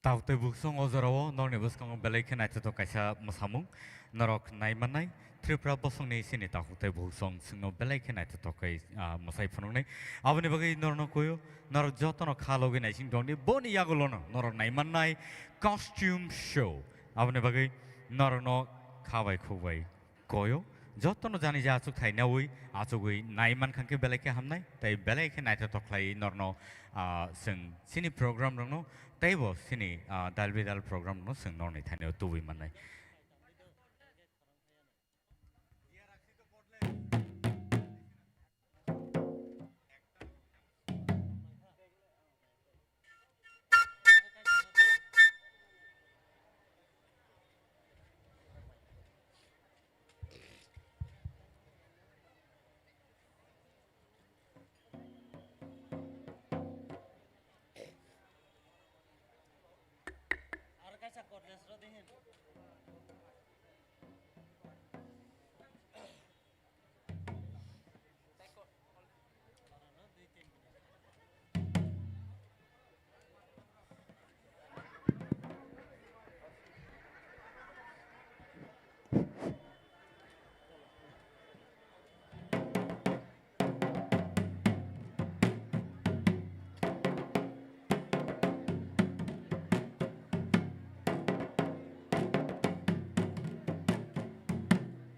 Takhuk tei bukhuk song o jorao nokni bwskango belai khe naithothok kaisa mwsamung norok nai mannai. Tripura bosongni chini takhuk tei bukhuk song chwngno belai khe naithothok khe, ah, mwsai phunuknai. Aboni bagwi norokno kuio, norok jotono kha logwi naising tongdi, boni yagulono norok nai mannai costume show. Aboni bagwi norokno kha bai khuk bai koio, Jotono jani je achuk thai naui, achugwi nai mankha khe belai khe hamnai, tei belai khe naithothok khlai norno, ah, chwng chini program rokno, teibo chini, ah, dal bidal program rokno chwng norni thani o tubui mannai.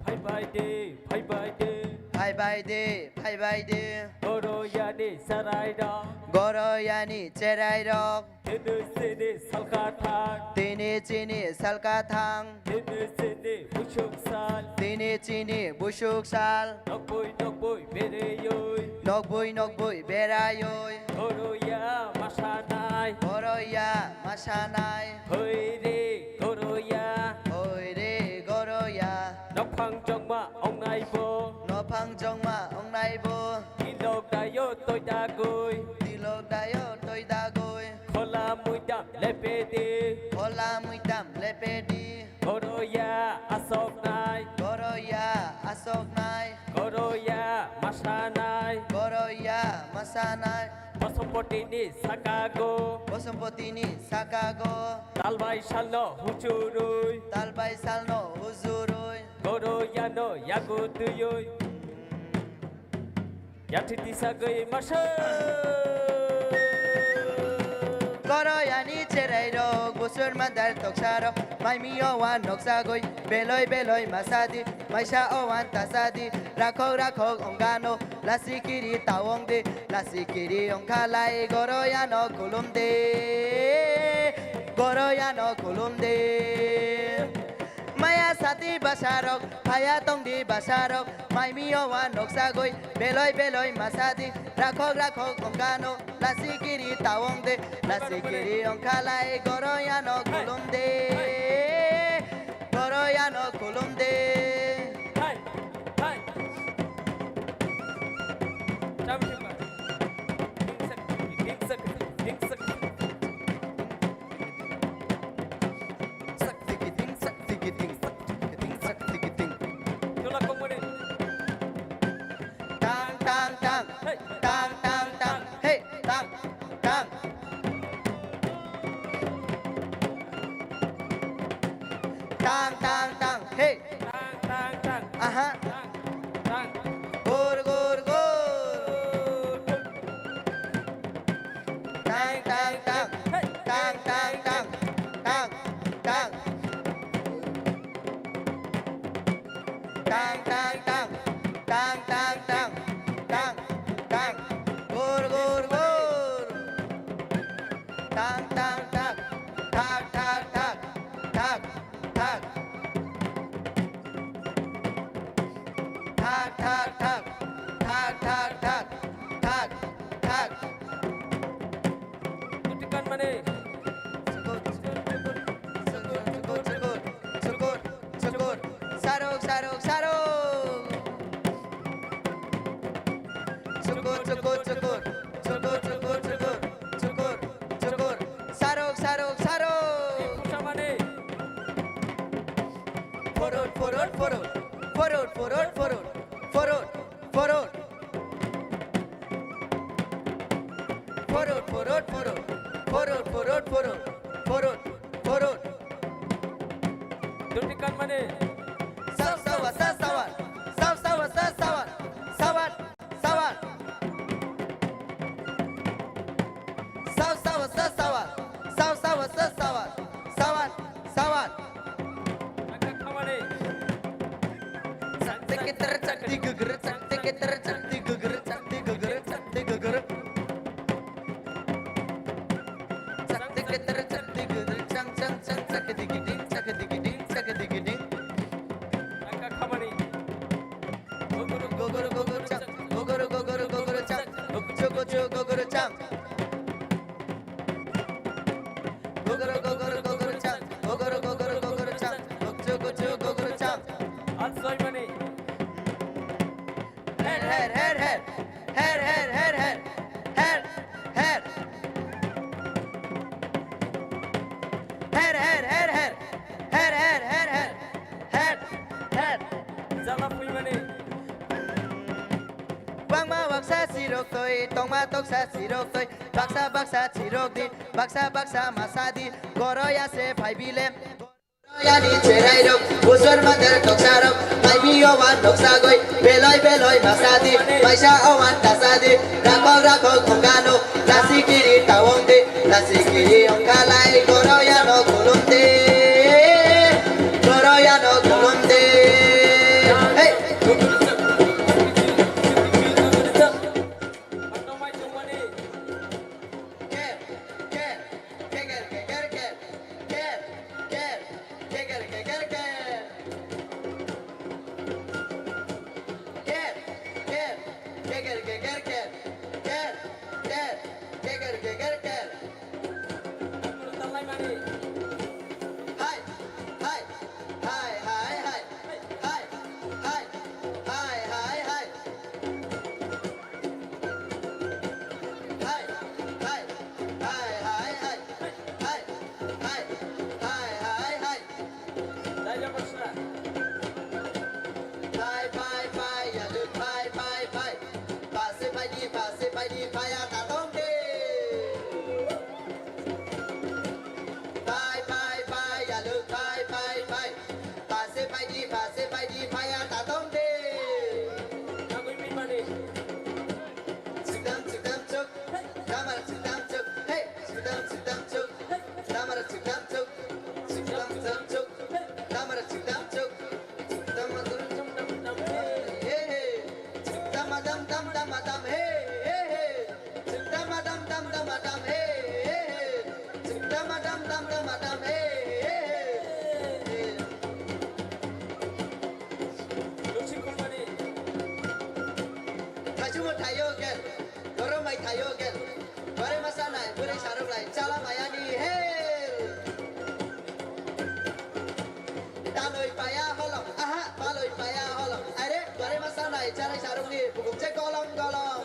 Phai bai de, phai bai de. Phai bai de, phai bai de. Goroyani cherai rok. Goroyani cherai rok. Tini chini salka thang. Tini chini salka thang. Tini chini busuk sal. Tini chini busuk sal. Nokboi nokboi bereyoi. Nokboi nokboi berayoi. Goroya masanai. Goroya masanai. Hoi re goroya. Hoi re goroya. Nophang jongma ongnai bo. Nophang jongma ongnai bo. Tilok dayo toi dagoi. Tilok dayo toi dagoi. Khola muidam lepedi. Khola muidam lepedi. Goroya asoknai. Goroya asoknai. Goroya masanai. Goroya masanai. Bosompotini sakago. Bosompotini sakago. Talbai salno hujurui. Talbai salno hujurui. Goroyano yago twiwi. Yathiti sagwi masa. Goroyani cherai rok, busur mandar toksa rok, mai mio wan nok sagwi, beloi beloi masadi, maisa o wan tasadi, rakhok rakhok ongano, lasi kiri tawong de, lasi kiri ongkhalai, goroyano khulum de, goroyano khulum de. Maya sati basarok, phaya tongdi basarok, mai mio wa noksagoi, beloi beloi masadi, rakhok rakhok ongkano, lasi kiri tawong de, lasi kiri ongkhalai, goroyano khulum de, goroyano khulum de. Hai, hai. Cham chim ba. Ding sak, ding sak, ding sak. Sak tiki ting, sak tiki ting, sak tiki ting, sak tiki ting. Tula komore. Tang, tang, tang. Hey. Tang, tang, tang. Hey, tang, tang. Tang, tang, tang. Hey. Tang, tang, tang. Aha. Tang, tang. Gur, gur, gur. Tang, tang, tang. Hey. Tang, tang, tang. Tang, tang. Tang, tang, tang. Tang, tang, tang. Tang, tang. Gur, gur, gur. Tang, tang, tang. Thak, thak, thak. Thak, thak. Thak, thak, thak. Thak, thak, thak. Thak, thak. Tutikan mani. Chukur, chukur, chukur. Chukur, chukur, chukur. Chukur, chukur. Sarok, sarok, sarok. Chukur, chukur, chukur. Chukur, chukur, chukur. Chukur, chukur. Sarok, sarok, sarok. Forward, forward, forward. Forward, forward, forward. Forward, forward. Forward, forward, forward. Forward, forward, forward. Forward, forward. Duti kanmani. Sab, sawa, sa, sawan. Sab, sawa, sa, sawan. Sawan, sawan. Sab, sawa, sa, sawan. Sab, sawa, sa, sawan. Sawan, sawan. Angka khamani. Sak, tiki, Guguru chak teke tere chak di guguru chak di guguru chak di guguru. Chak teke tere chak di guguru chang chang chang chak digi ding chak digi ding chak digi ding. Taka khamani. Guguru guguru guguru chang. Guguru guguru guguru chang. Guguru guguru guguru chang. Gogoro gogoro gogoro chang, gogoro gogoro gogoro chang, gokcho gokcho gogoro chang. At soimani. Her her her her. Her her her her. Her her. Her her her her. Her her her her. Her her. Jala puimani. Bangma baksa sirok toi, tongma toksa sirok toi. Baksa baksa chirok di, baksa baksa masa di, goroya se phai bile. Goroya ni cherai rok, busur mandar toksa rok, mai mi yo wan noksa goi, beloi beloi masa di, paisa o wan tasa di, rakhok rakhok thongkano, lasi kiri tawong di, lasi kiri ongkalai, goroya no khulum di, goroya no khulum di. Hey! Ker, ker, keker, keker, ker. Ker, ker, keker, keker, ker. Ker, ker, keker, keker, ker. Ker, ker, keker, keker, ker. Hai, hai, hai, hai, hai. Hai, hai, hai, hai, hai. Hai, hai, hai, hai, hai. Hai, hai, hai, hai, hai. Dai jabasra. Phai, phai, phai, yaluk, phai, phai, phai. Phase phai di, phase phai di, phai ya ta tong de. Phai, phai, phai, yaluk, phai, phai, phai. Phase phai di, phase phai di, phai ya ta tong de. Nagui mi mani. Chikdam, chikdam, chuk. Tamar chikdam, chuk. Hey, chikdam, chikdam, chuk. Tamar chikdam, chuk. Chikdam, chikdam, chuk. Tamar chikdam, chuk. Chikdam, chikdam, chuk. Hey, hey. Chikdam, dam, dam, dam, dam. Hey, hey, hey. Chikdam, dam, dam, dam, dam. Hey, hey, hey. Chikdam, dam, dam, dam, dam. Hey, hey, hey. Hey. Luchi Kulmani. Thachumo thayo gel. Borok mai thayo gel. Bare masa nai, bwrwi sarok lai, chala maya ni hel. Taloi paya holong, aha, paloi paya holong. Are, bare masa nai, chalai sarok ni, bukuk che golong golong.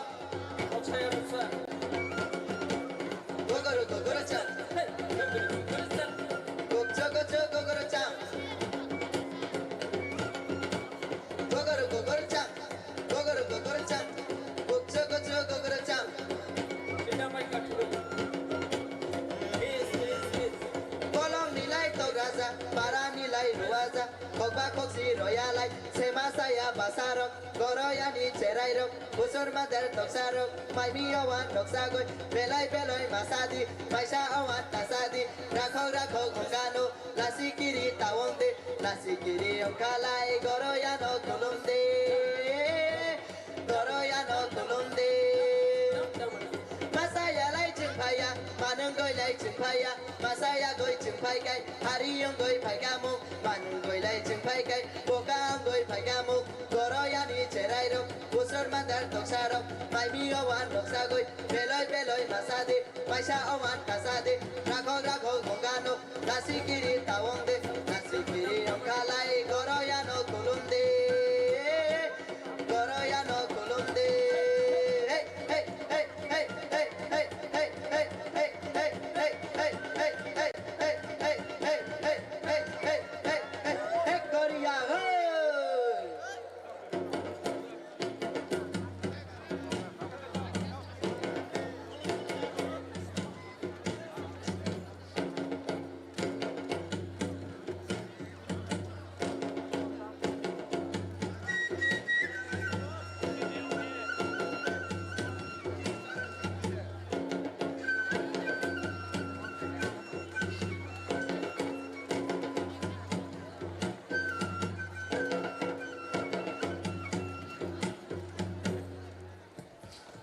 Gogoro gogoro chang. Gokcho gokcho gogoro chang. Gogoro gogoro chang. Gogoro gogoro chang. Gokcho gokcho gogoro chang. Kolong nilai tok raja, para nilai ruaja, kokba koksi royalai, sema saya basarok, goroyani cherairok, busur mader toksarok, mai mi owan noksagoi, belai beloi masadi, paisa owan tasadi, rakhok rakhok ongkano, lasi kiri tawong de, lasi kiri ongkalai, goroyano kulum de. Goroyano kulum de. Masa yalai chwng phaiya, manung goi lai chwng phaiya, masa yagoi chwng phaikai, hari yongoi phaikamu, manung goi lai chwng phaikai, boka ongoi phaikamu, goroyani cherairok, busur mandar toksarok, mai mi owan noksagoi, beloi beloi masadi, paisa owan kasadi, rakhok rakhok bongano, lasi kiri tawong de, lasi kiri ongkalai, goroyano kulum de. Goroyano kulum de. Hey, hey, hey. Hey, Goriya, hey.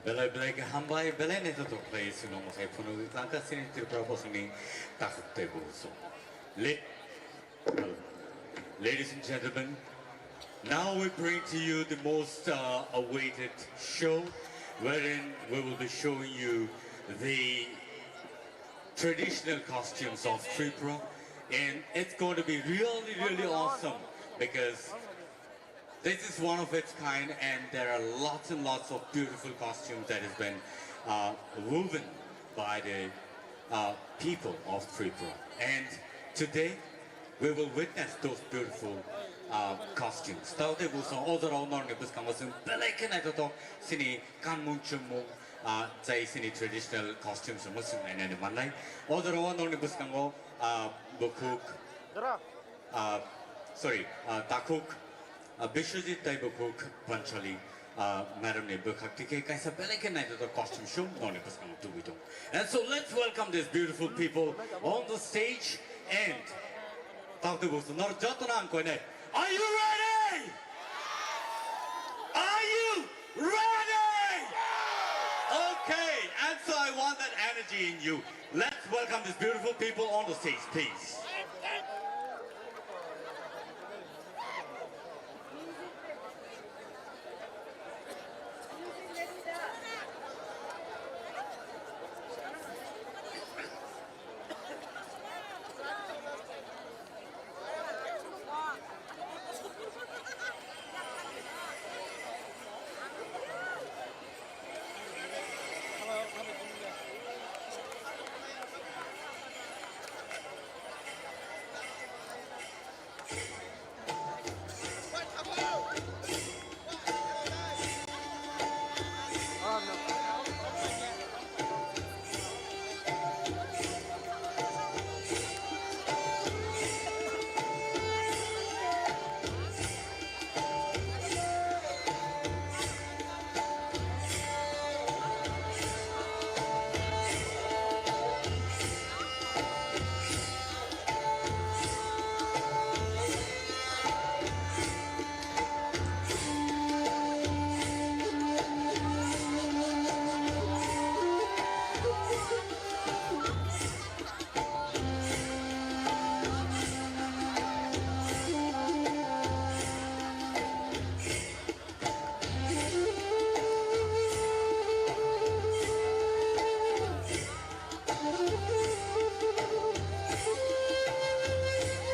Belai belai khe hambai, belai naithothok khlai chwngno mwsai phunugwi tlangkha chini Tripura bosongni takhuk tei bukuchung. Le-, Ladies and gentlemen, now we bring to you the most, uh, awaited show, wherein we will be showing you the traditional costumes of Tripura, and it's going to be really, really awesome because this is one of its kind, and there are lots and lots of beautiful costumes that has been, uh, woven by the, uh, people of Tripura. And today, we will witness those beautiful, uh, costumes. Tao tei buso o jorao norokni bwskango chwng belai khe naithothok chini kanmung chumung, uh, chai chini traditional costumes rokno chwng nainani mannai. O jorao norokni bwskango, uh, bukhuk, uh, sorry, uh, takhuk, uh, Biswajit tei bukhuk Panchali, uh, madam ni bwkhak twi khe kaisa belai khe naithothok costume chwng norokni bwskango tubui tongo. And so let's welcome these beautiful people on the stage and talk to us. Norok jotono ang koinai. Are you ready? Are you ready? Okay, and so I want that energy in you. Let's welcome these beautiful people on the stage, please.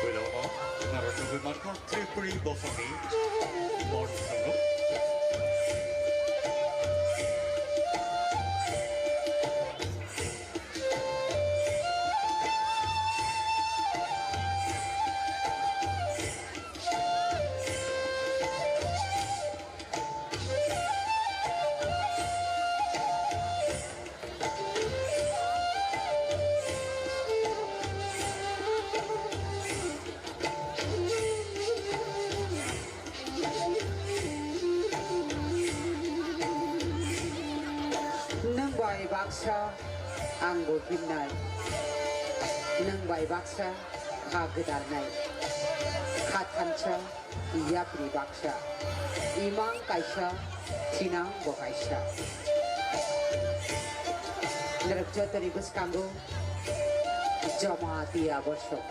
Puila o naro chugwi mankha Tripuri bosongni borok songno. Nwng bai baksa, ang bo himnai. Nwng bai baksa, kha gwdarnai. Kha thansa, yapri baksa. Imang kaisa, thinang bo kaisa. Norok jotoni bwskango Jamatia bosong.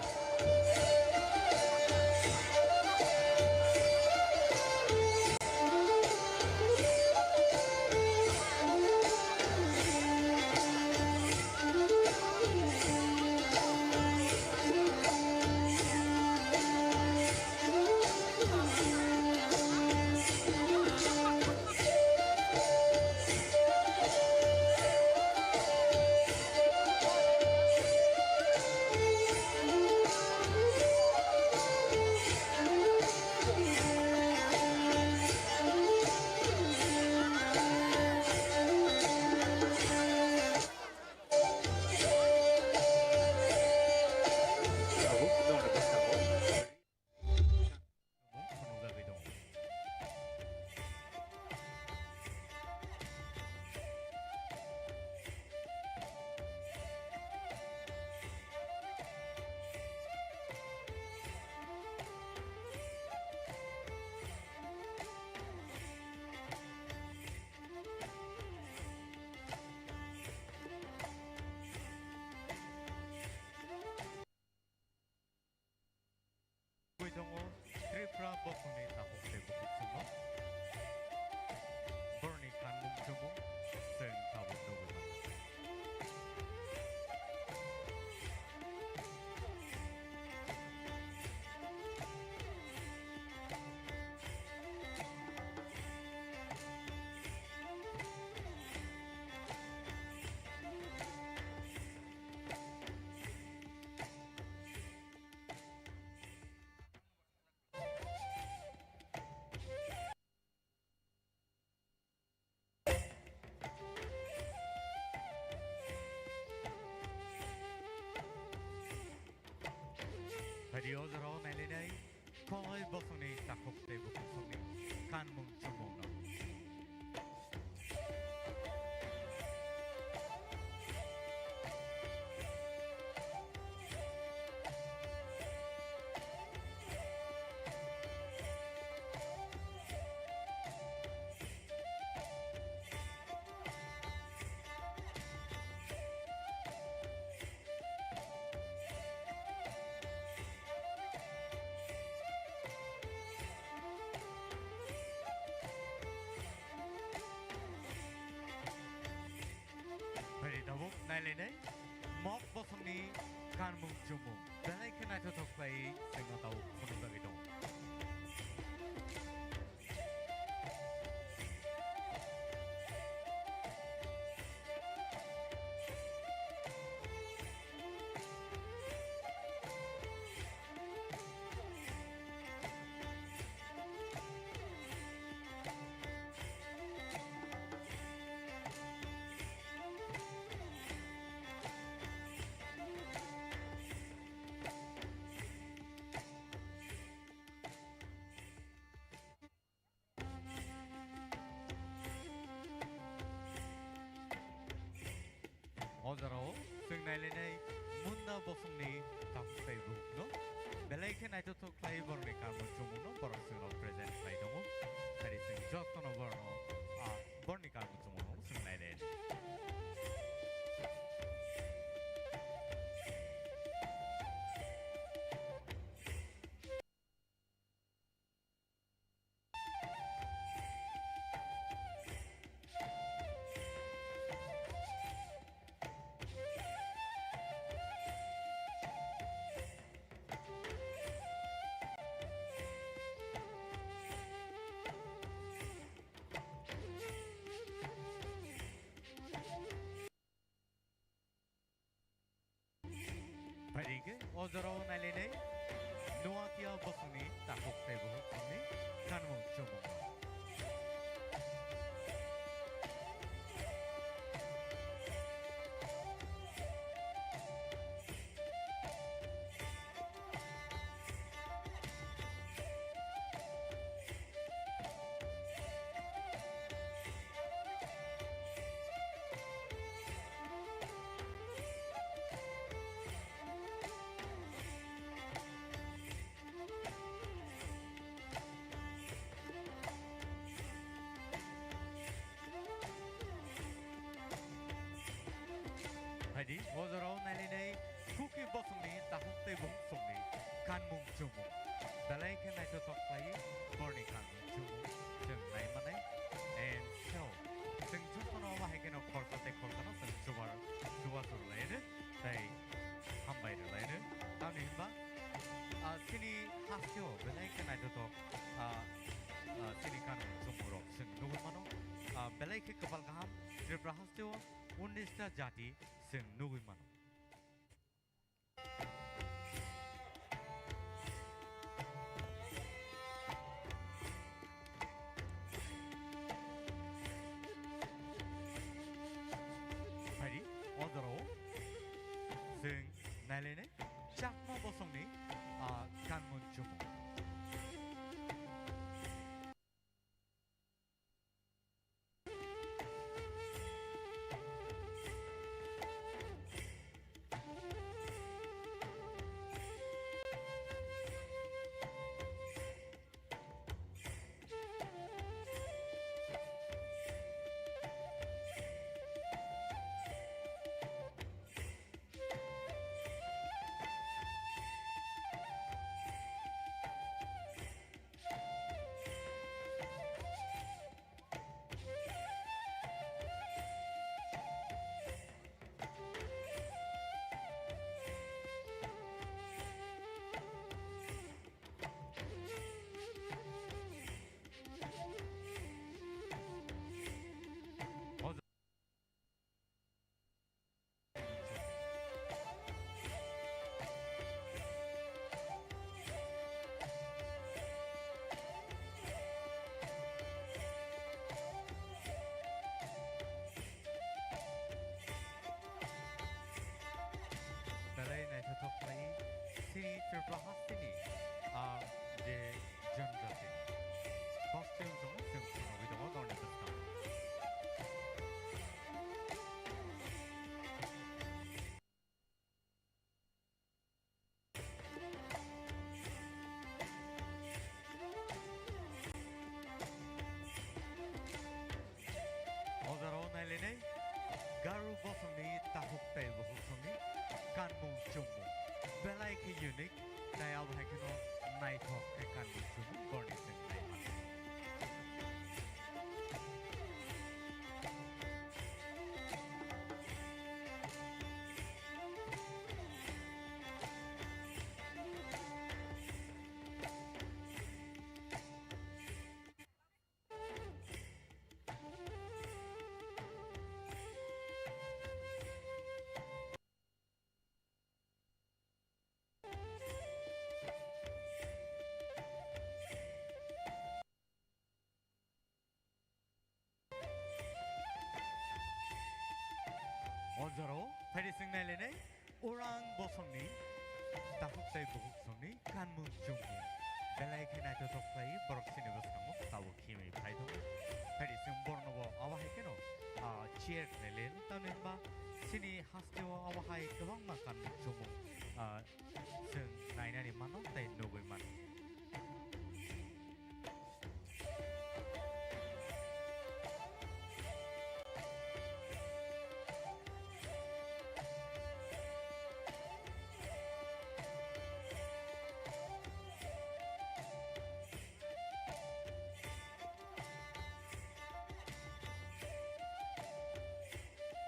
Rio jorao nailainai Koloi bosongni takhuk tei bukhuk songni kanmung chumungno. Bari tabuk nailainai mok bosongni kanmung chumung belai khe naithothok khlai sengno tabuk phunukjagwi tongo. O jorao chwng nailainai Munda bosongni takhuk tei bukhukno belai khe naithothok khlai borokni kanmung chumungno borok chwngno present khlai tongo. Phari chwng jotono borokno, ah, borokni kanmung chumungno chwng nailainai. Phaidi hwnkhe o jorao nailainai Nuatia bosongni takhuk tei bukhuk songni kanmung chumung. Phaidi, o jorao nailainai Kuki bosongni takhuk tei bukhuk songni kanmung chumung. Belai khe naithothok khlai borokni kanmung chumung chwng nai manai. And so, chwng jotono omo hai kheno khoroksa tei khoroksano chwng chubar, chubachu rwlaino tei hambai rwlaino. Tamni hwnba, ah, chini hasteo belai khe naithothok, ah, ah, chini kanmung chumungrok chwng nugwi mano. Ah, belai khe kwpal kaham Tripura hasteo unnish ta jati chwng nugwi mano. Phaidi, o jorao chwng nailainai Chakma bosongni, ah, kanmung chumung. Belai naithothok khlai, Chini Tripura hasteni, ah, je janjati. Costume tong, chwng phunugwi tongo norni bwskango. O jora o nailainai Garu bosongni takhuk tei bukhuk songni kanmung chumung belai khe unique tei abo hai kheno naithok khe kanmung chumung borni chwng nai mano. O jorao phaidi chwng nailainai orang bosongni takhuk tei bukhuk songni kanmung chumung belai khe naithothok khlai borok chini bwskango tabuk khimwi phai tongo. Phaidi chwng borokno bo abo hai kheno, ah, chair khlai le tamni hwnba chini hasteo abo hai kwbangma kanmung chumung, ah, chwng nainani mano tei nugwi mano.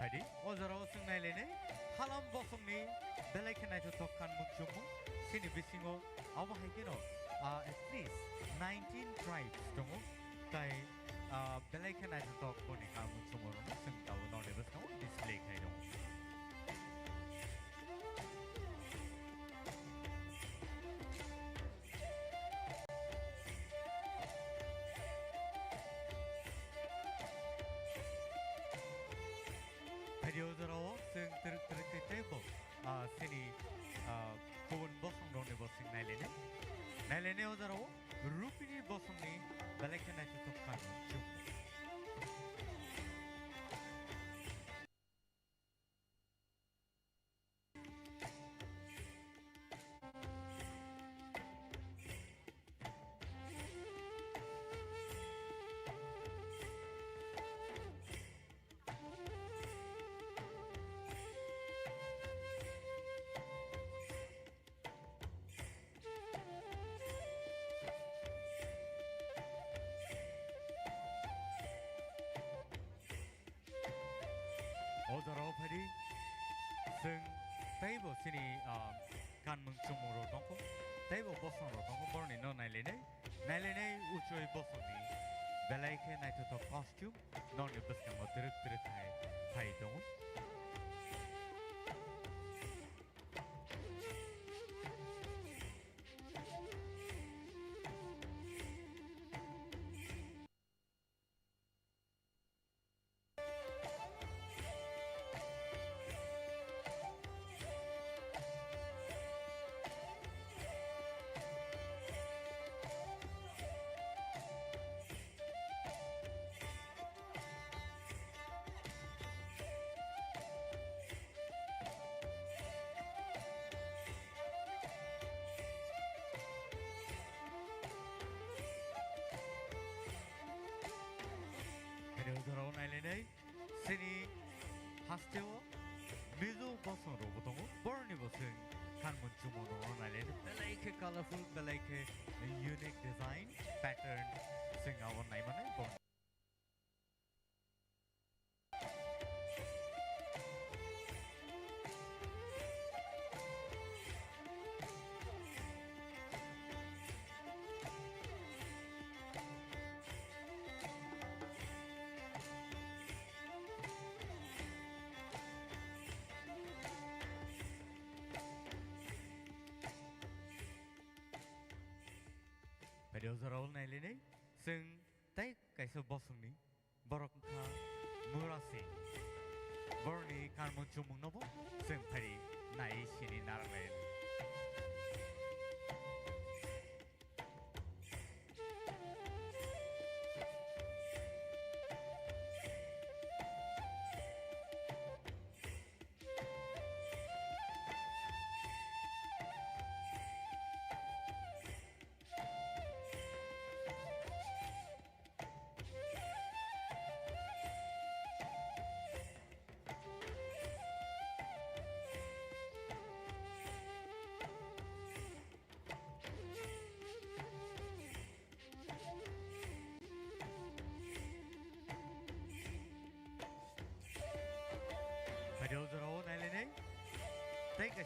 Phaidi, o jorao chwng nailainai, Halam bosongni belai khe naithothok kanmung chumung, chini bisingo abo hai kheno, ah, at least nineteen tribes tongo, tai, ah, belai khe naithothok boni kanmung chumung rokno chwng tabuk norni bwskango display khai tongo. Phaidi o jorao chwng twrwk twrwk khe teibo, ah, chini, ah, kubun bosong rokni bo chwng nailainai. Nailainai o jorao Rupini bosongni belai khe naithothok kanmung chumung. O jorao phaidi chwng teibo chini, ah, kanmung chumung rok tongkho, teibo bosong rok tongkho, borokni no nailainai, nailainai uchoi bosongni belai khe naithothok costume norni bwskango twrwk twrwk khai phai tongo. Phaidi o jorao nailainai chini hasteo Mizo bosong rokbo tongo, borokni bo chwng kanmung chumung rokno nailainai belai khe colorful, belai khe unique design, pattern chwng abo naimanai borok. Phaidi o jorao nailainai chwng tei kaisa bosongni borok wngkha Murasi. Borokni kanmung chumungno bo chwng phaidi nai sini narwkle.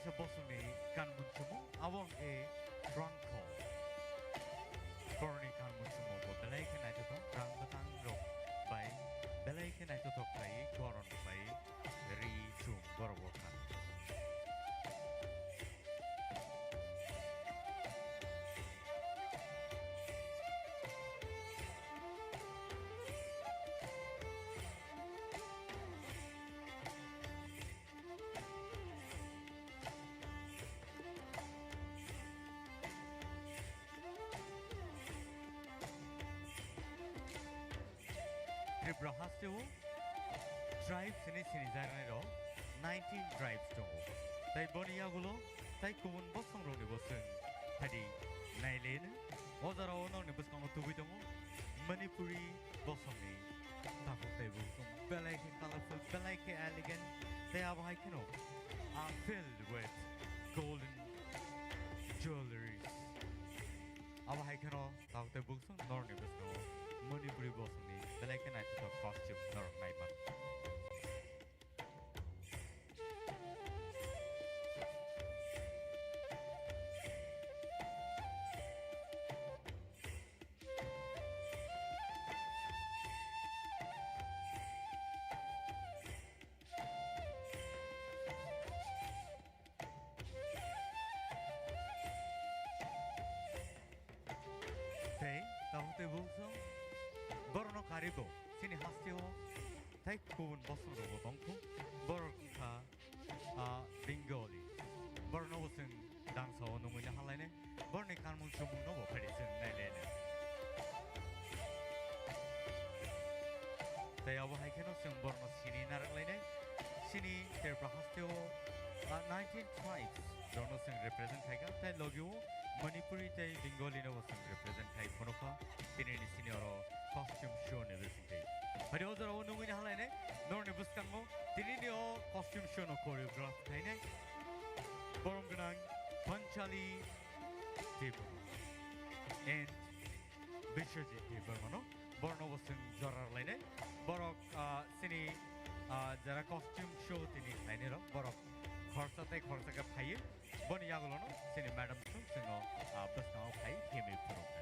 Bosongni kanmung chumung abo wngkhe rangkho. Borokni kanmung chumung bo belai khe naithothok, rang bwtang rok bai belai khe naithothok khlaiwi goron bai ri chum borok bo kha. Tripura hasteo tribes hinwi sinijaknairok nineteen tribes tongo. Tai boni yagulo tai kubun bosongroknibo chwng phadi naileno. O jorao norokni bwskango tubui tongo Manipuri bosongni takhuk tei bosong belai khe colorful, belai khe elegant, tei abo hai kheno are filled with golden jewelries. Abo hai kheno takhuk tei bosong norokni bwskango Manipuri bosongni belai khe naithothok costume norok naiman. Tei tabuk tei buk song borokno karibo chini hasteo tei kubun bosong rokbo tongkhu. Borok wngkha, ah, Bengali. Borokno bo chwng dangsa o nungwi na halainai. Borokni kanmung chumung no bo phari chwng nai nai nai. Tei abo hai kheno chwng borokno sini narak lainai. Chini Tripura hasteo, ah, nineteen tribes rokno chwng represent khaikha. Tei logio Manipuri tei Bengali no bo chwng represent khai phunukha. Tini ni sini oro costume show ni bisingtwi. Phari o jorao nungwi na halainai. Norokni bwskango tini ni o costume show no choreograph khainai. Borom gwnang Panchali Debbarma and Biswajit Debbarma no borokno bo chwng jora rwlainai. Borok, ah, chini, ah, jara costume show tini khlainai rok, borok khoroksa tei khoroksa khe phaiwi boni yagulono chini madam chwng chwngno, ah, bwskango khai himwi phunuknai.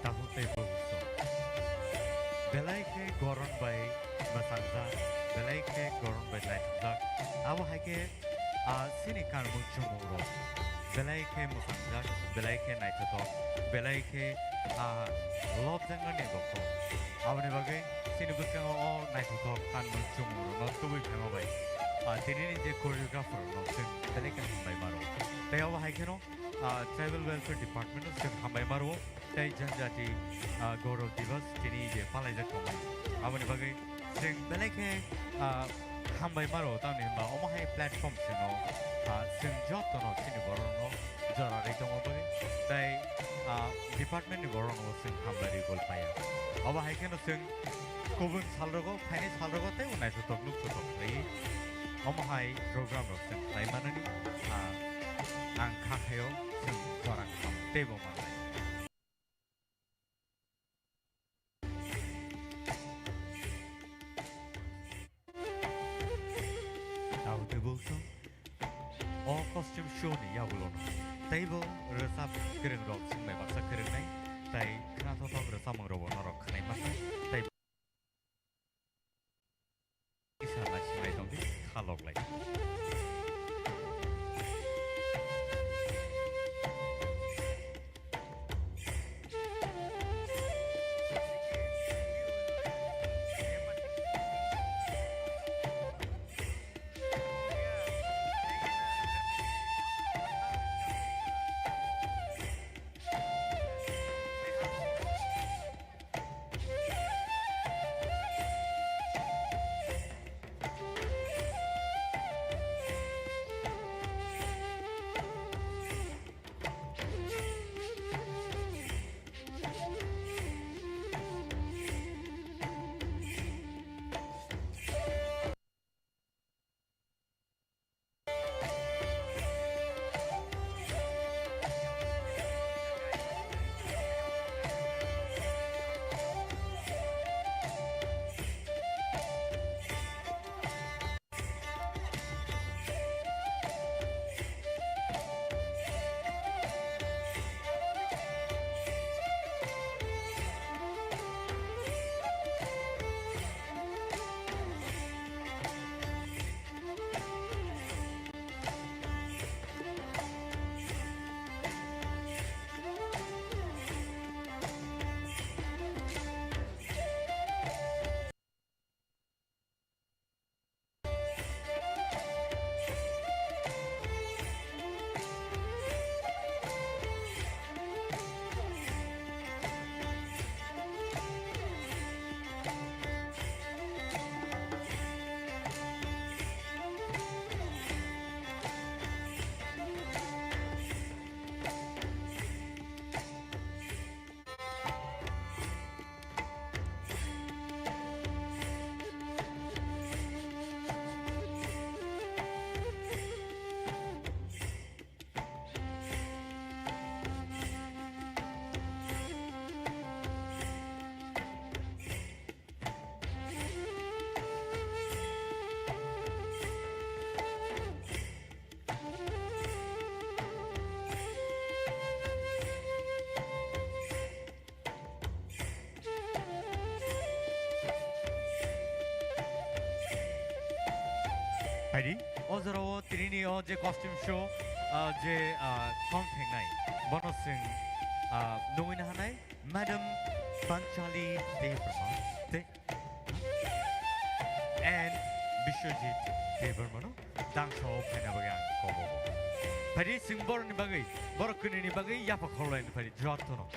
Tabuk tei bwswk belai khe goron bai mwsangjak, belai khe goron bai naithokjak. Abo hai khe, ah, chini kanmung chumung rok belai khe mwsangjak, belai khe naithothok, belai khe, ah, lobjaknani rokho. Aboni bagwi chini bwskango o naithothok kanmung chumung rokno tubui phaima bai, ah, tinini je choreographer rok chwng belai khe hambai maro. Tei abo hai kheno, ah, Tribal Welfare Department no chwng hambai maro. Tei Janjati, ah, Gaurav Divas tini je palaijak tongmani. Aboni bagwi chwng belai khe, ah, hambai maro, tamni hwnba omo hai platform chwngno, ah, chwng jotono chini borokno jora rwi tongma bagwi. Tei, ah, department ni borokno chwng hambai rwi gol paiya. Obo hai kheno chwng kubun salrogo, phainai salrogo tei naithothok nukthok khlaiwi omo hai program rok chwng khlai manani, ah, ang kha khaio chwng jora kaham teibo manlai. Tabuk tei bwswk o costume show ni yagulo no teibo rwchap kwrwng rok swngmai baksa kwrwngnai tei khwnathok thok rwchapmung rokbo norok khwnai mannai tei Kisa naisingbai tongdi, kha loklai. Phaidi, o jorao tinini o je costume show, ah, je, ah, song thengnai, bono chwng, ah, nungwi nahanai, Madam Panchali Debbarma, te-, and Biswajit Debbarma no. Tangsa o phaina bagwi ang kobo. Phaidi chwng borokni bagwi, borok kwnwini bagwi yapha khorlaini phaidi jotono.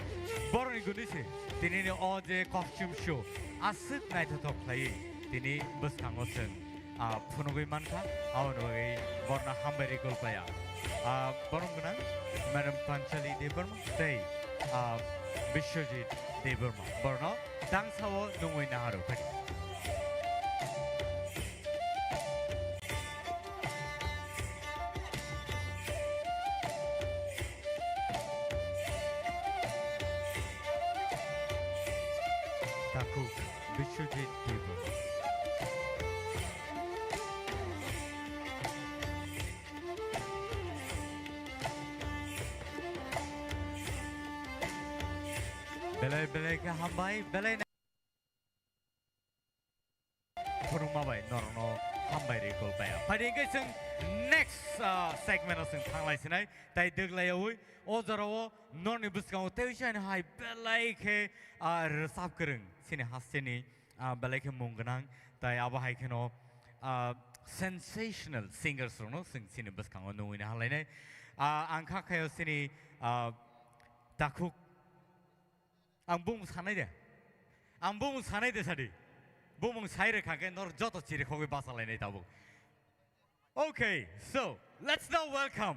Borokni guni se tinini o je costume show aswk naithothok khlaiwi tini bwskango chwng, ah, phunugwi mankha, aboni bagwi borokno hambai rwi gol paiya. Ah, borom gwnang Madam Panchali Debbarma tei, ah, Biswajit Debbarma. Borokno tangsa o nungwi naharw phaidi. Takhuk Biswajit Debbarma. Belai belai khe hambai, belai na-, khorokma bai norokno hambai rwi kol paya. Phaidi hwnkhe chwng next, ah, segment o chwng thanglai sinai. Tai dwglaiyaui o jorao norni bwskango tei chini hai belai khe, ah, rwchap kwrwng chini hasteni, ah, belai khe mung gwnang. Tai abo hai kheno, ah, sensational singers rokno chwng chini bwskango nungwi na halainai. Ah, ang kha khayo chini, ah, takhuk Ang bumung sanai de. Ang bumung sanai de sadi. Bumung sai rwkha khe nor joto chirikhogwi bachalainai tabuk. Okay, so let's now welcome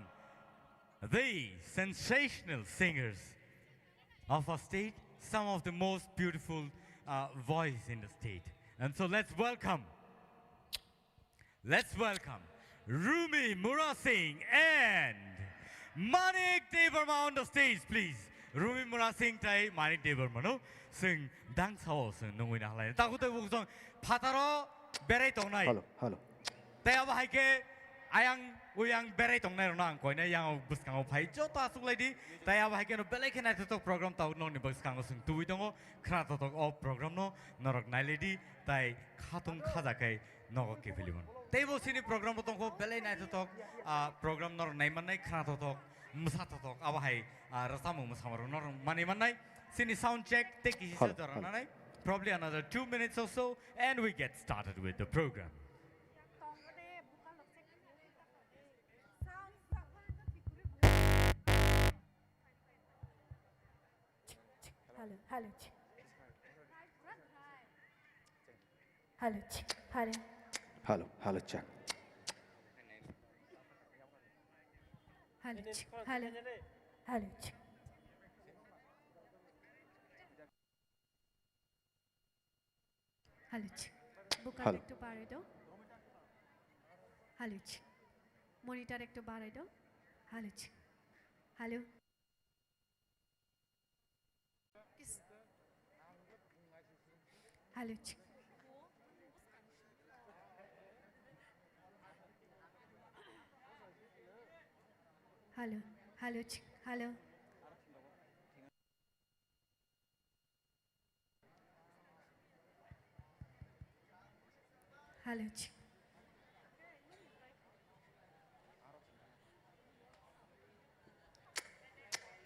the sensational singers of our state, some of the most beautiful, uh, voice in the state. And so let's welcome Let's welcome Rumi Murasing and Manik Debbarma on the stage, please. Rumi Murasing tai Manik Debbarma no chwng dangsao chwng nungwi na halai. Takhuk tai bukhuk song phataro berai tongnai. Hello, hello. Tai abo hai khe ayang uyang berai tongnai rokno ang koinai yang bwskango phai joto achuk lai di. Tai abo hai khe no belai khe naithothok program tabuk nokni bwskango chwng tubui tongo. Khna thothok o program no norok nai lai di. Tai khatung khaja khe nogo kiphilwi mano. Teibo chini program bo tongkho belai naithothok, ah, program norok nai mannai, khna thothok, mwsa thothok, abo hai, ah, rwchapmung mwsamung norok manwi mannai. Chini sound check tei kisa Hello, jora hello. nanai. Probably another two minutes or so, and we get started with the program. Hello, hello, check. Hello, check, hello. Hello, hello, check. Hello, check, hello. Hello, check. Hello, check. Vocal Hello. একটু বাড়াই দাও। Hello, check. Monitor একটু বাড়াই দাও। Hello, check. Hello. Hello, check. Hello, hello, check. Hello. Hello, check.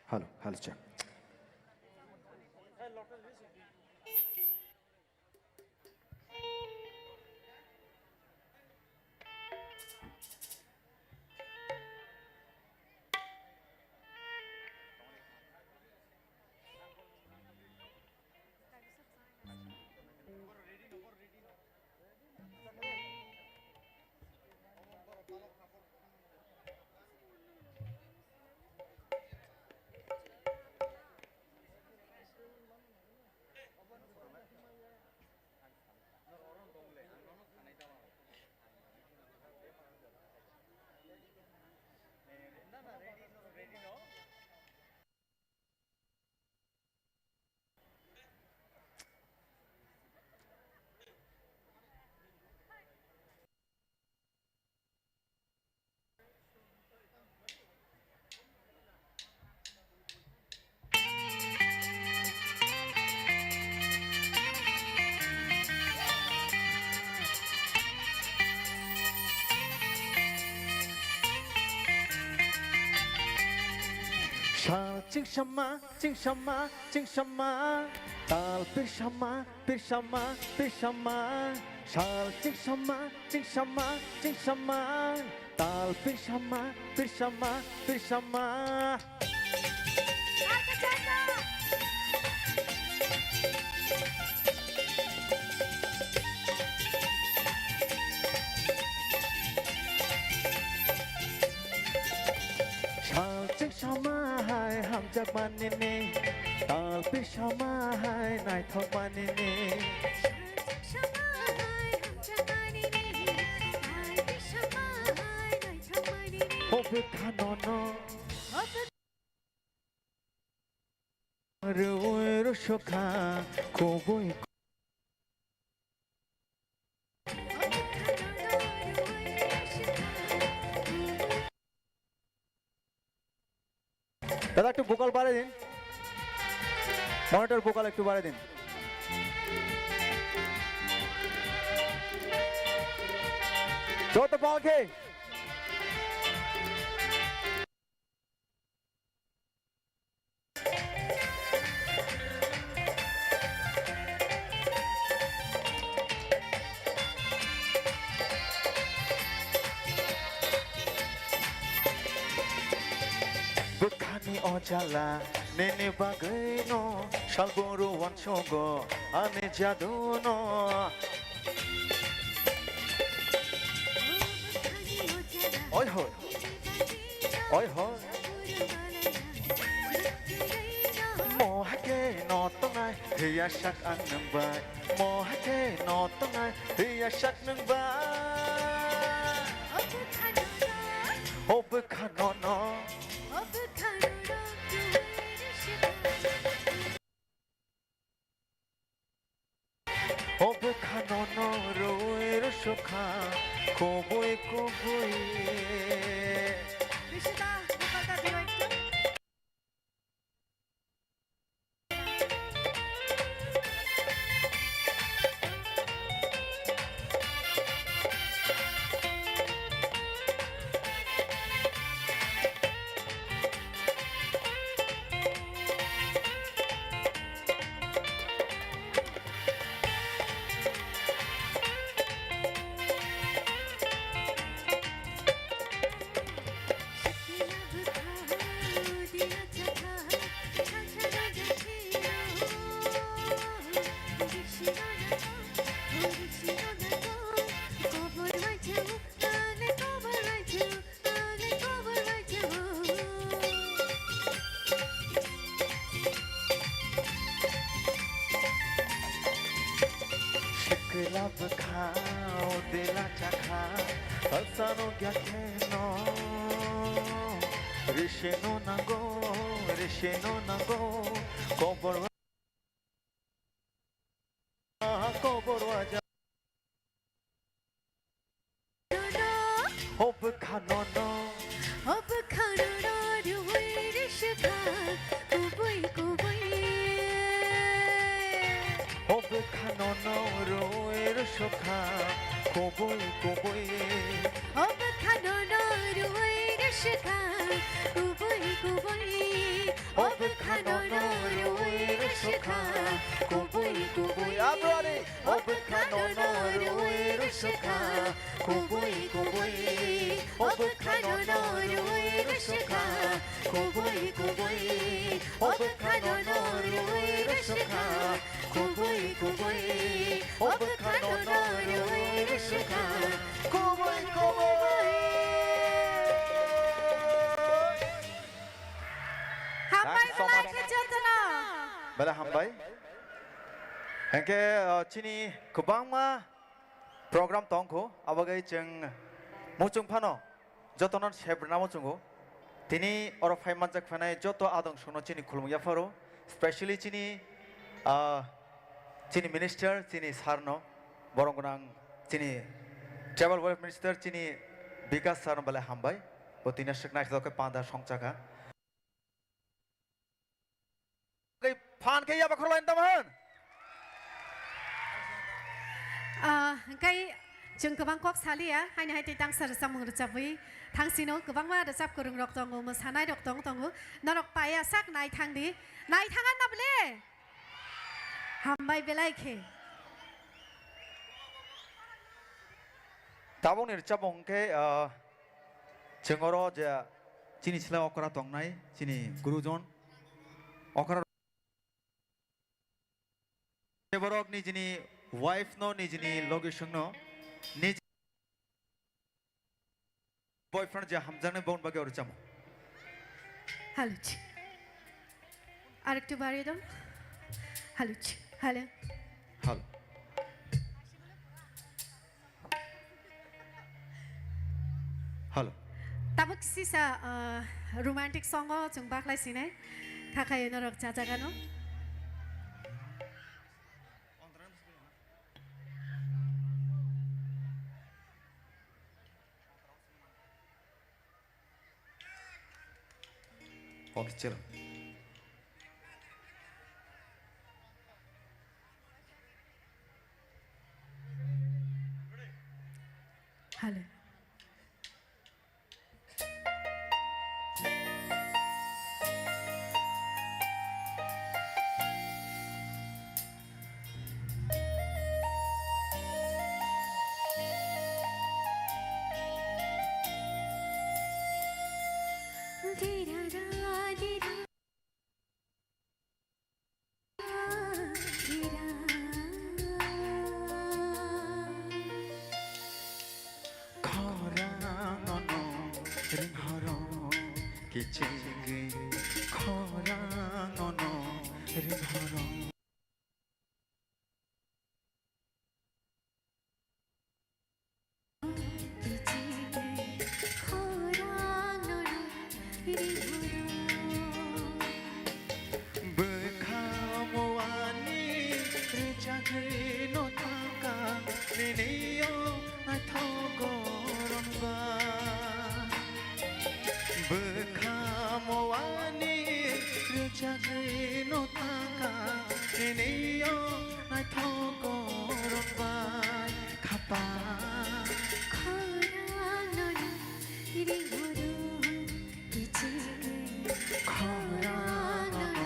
Hello, hello, check. Sal chingsamma, chingsamma, chingsamma. Tal pirsamma, pirsamma, pirsamma. Sal chingsamma, chingsamma, chingsamma. Tal pirsamma, pirsamma, pirsamma. Sal chingsamma hai hamjakmani ni, tal pirsamma hai naithokmani ni. O bwkha nono. Rwi rwswkha kubui. দাদা, একটু ভোকাল বাড়াই দিন। Monitor vocal একটু বাড়াই দিন। যত পাখি। Bwkhani o jala nini bagwino, salboro uansugo ani jaduno. Oi hoi. Oi hoi. Mo hake no tongnai, hiya sak ang nang bai. Mo hake no tongnai, hiya sak nang bai. O bwkha no no. O bwkha no no rwi rwsukha, kubui kubui. Sikla bwkha o dela chakha, asano gyakhe no. Risheno nango, risheno nango, kobor wa-, kobor waja. O bwkha no no. O bwkha no no rwi rwsukha kubui kubui. O bwkha no no rwi rwsukha kubui kubui. O bwkha no no rwi rwsukha kubui kubui. O bwkha no no rwi rwsukha kubui kubui. Abrani. O bwkha no no rwi rwsukha kubui kubui. O bwkha no no rwi rwsukha kubui kubui. O bwkha no no rwi rwsukha kubui kubui. O bwkha no no rwi rwsukha kubui kubui. Hambai belai khe jotono. Belai hambai. Hingke, uh, chini kwbangma program tongkho, abagwi chwng muchung phano jotono sebrna muchungo. Tini oro phai manjak phanai joto adong songno chini khulum yapharo, specially chini, ah, chini minister, chini sir no, borok gwnang chini tribal welfare minister, chini Bikas sir no belai hambai. Bo tini aswk naithok khe panda songchakha. Tei phan khe yaba khoroknwi tamo hwn? Ah, hwnkhe chwng kwbang kok saliya, haini hai tei tangsa rwchapmung rwchapwi thangsino kwbangma rwchap kwrwng rok tongo, mwsanai rok tong tongo, norok paiya sak nai thang di, nai thang anna bwle? Hambai belai khe. Tabukni rwchapmung hwnkhe, ah, chwng oro je chini slai okra tongnai, chini gurujon okra borok nijini wife no, nijini logisong no, nij boyfriend je hamjaknai bongni bagwi oro chamo. Haluchi. Arektu bari dong. Haluchi. Halo. Halo. Halo. Tabuk sisa, uh, romantic song o chwng baklai sinai. Khakhai norok chajagano. Okay, chalo. Ale. Khorang ono ring horo kichingwi, khorang ono ring horo. Bwkha muani rwchagwi no thangkha, nini o naithok goron ba. Bwkha muani rwchagwi no thangkha, nini o naithok goron bai khapa. Khorang nono ring horo kiching khorang nono.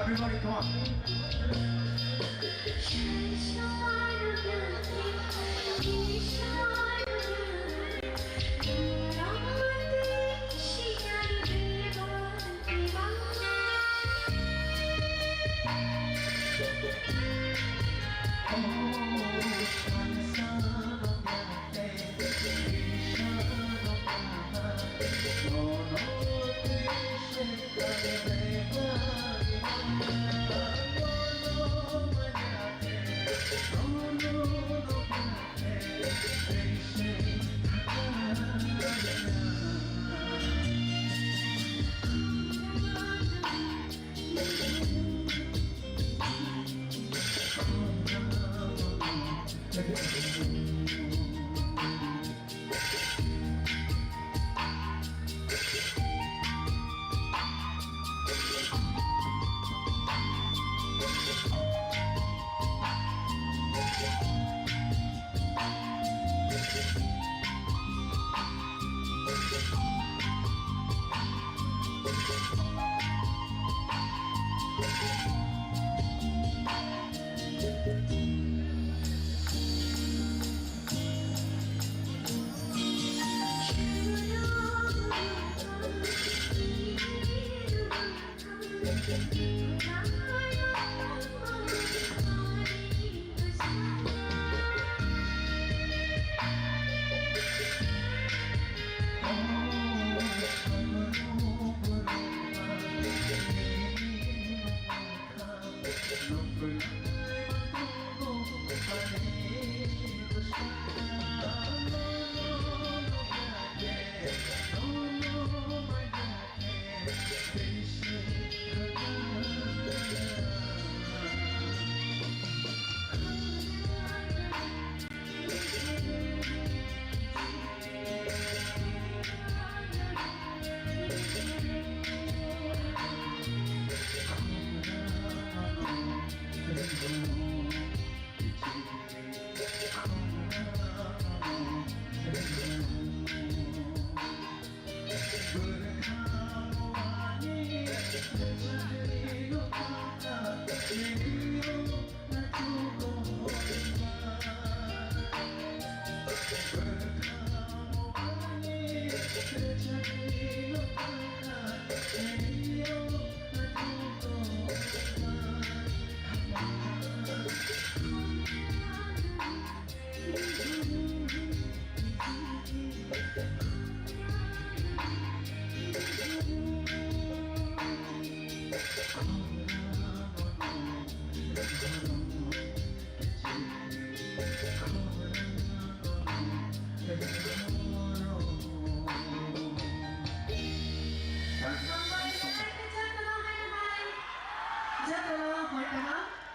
Everybody, come on.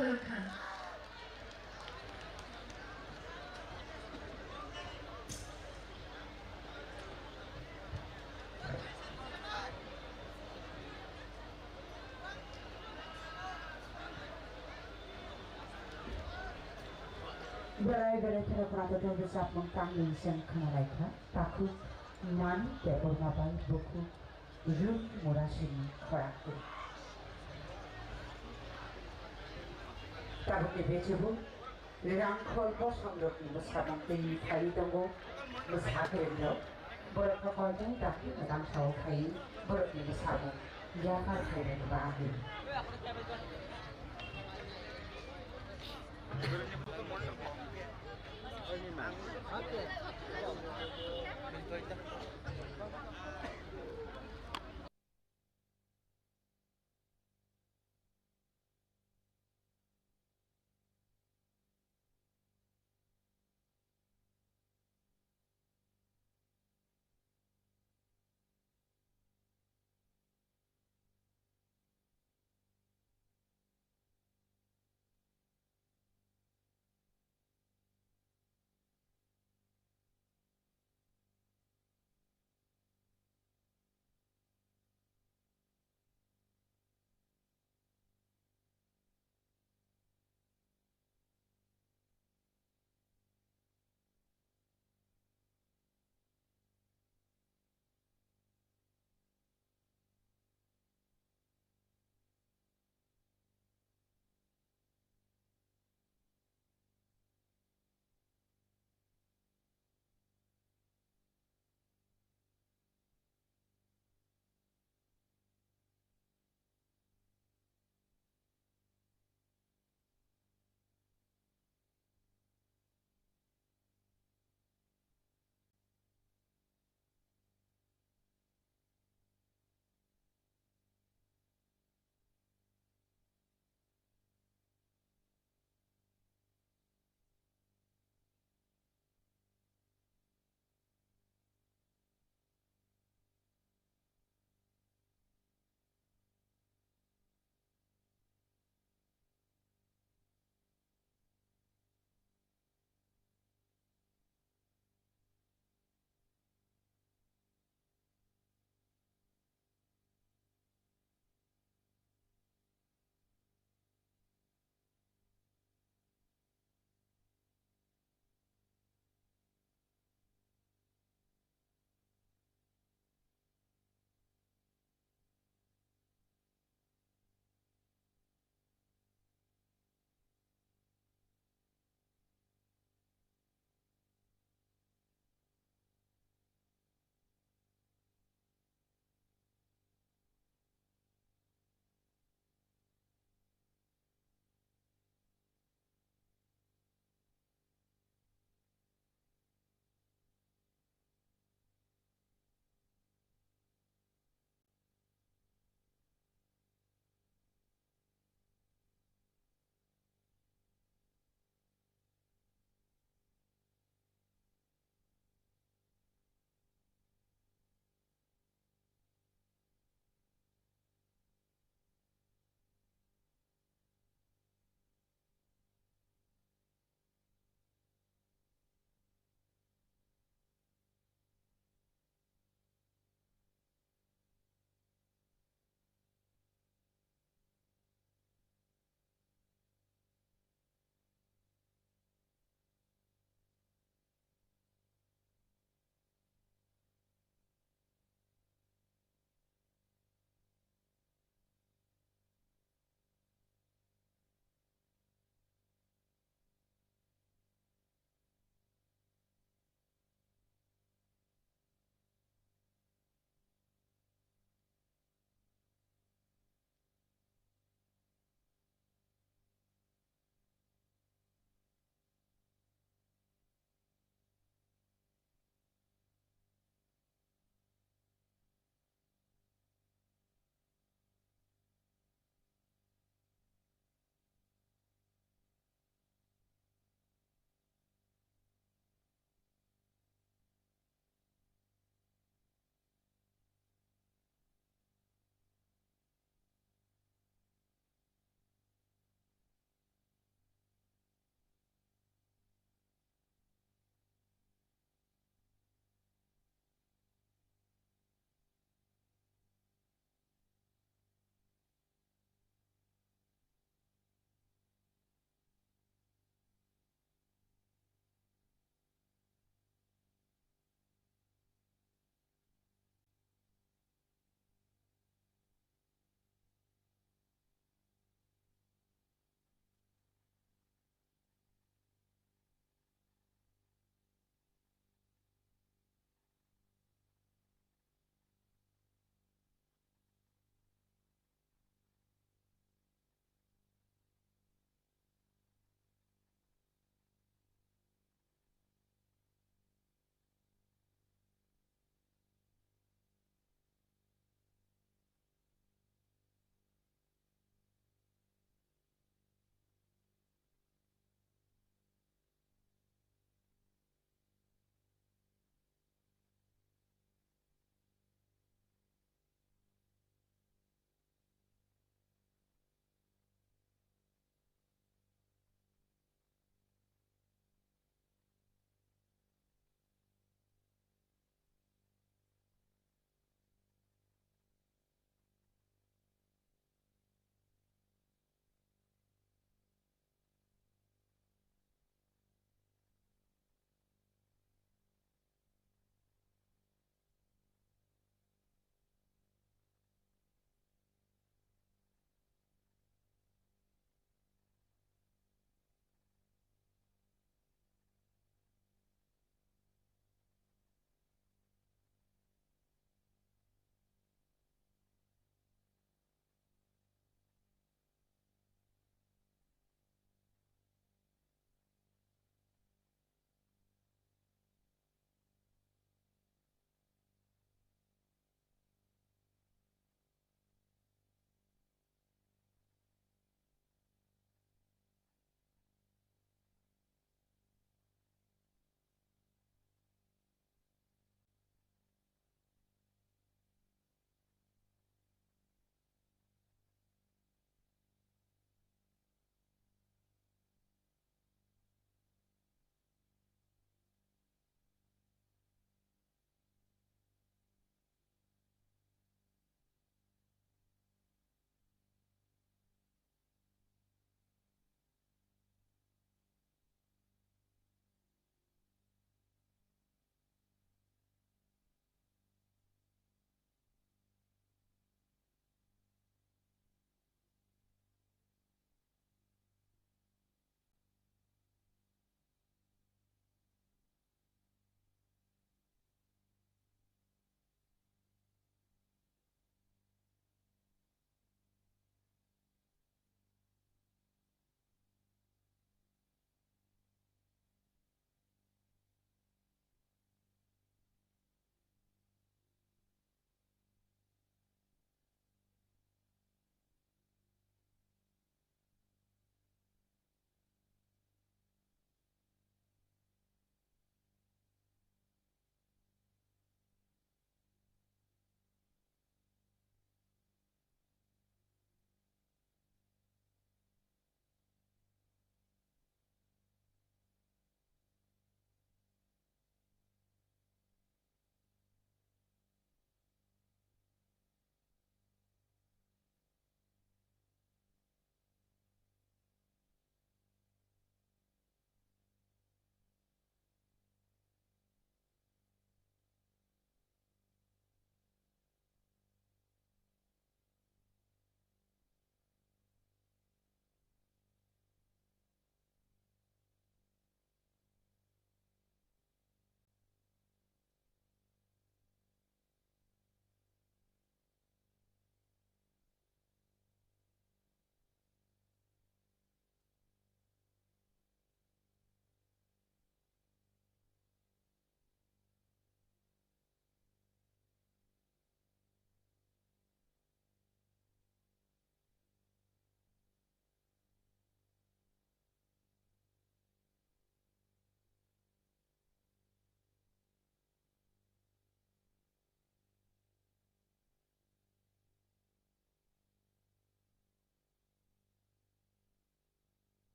Berai berai kheno khwnathok khe bwsakmung tangwi chwng khwnalaikha. Takhuk man Debbarma bai bukhuk Rung Murasini khorang twi. Tabukni bechebo Rangkhol bosongrokni bwsamung twi phaiwi tongo bwsa kwrwirok. Borokno koijaknai dakti mwtangsao phaiwi borokni bwsamung yapharkhairokni bagwi.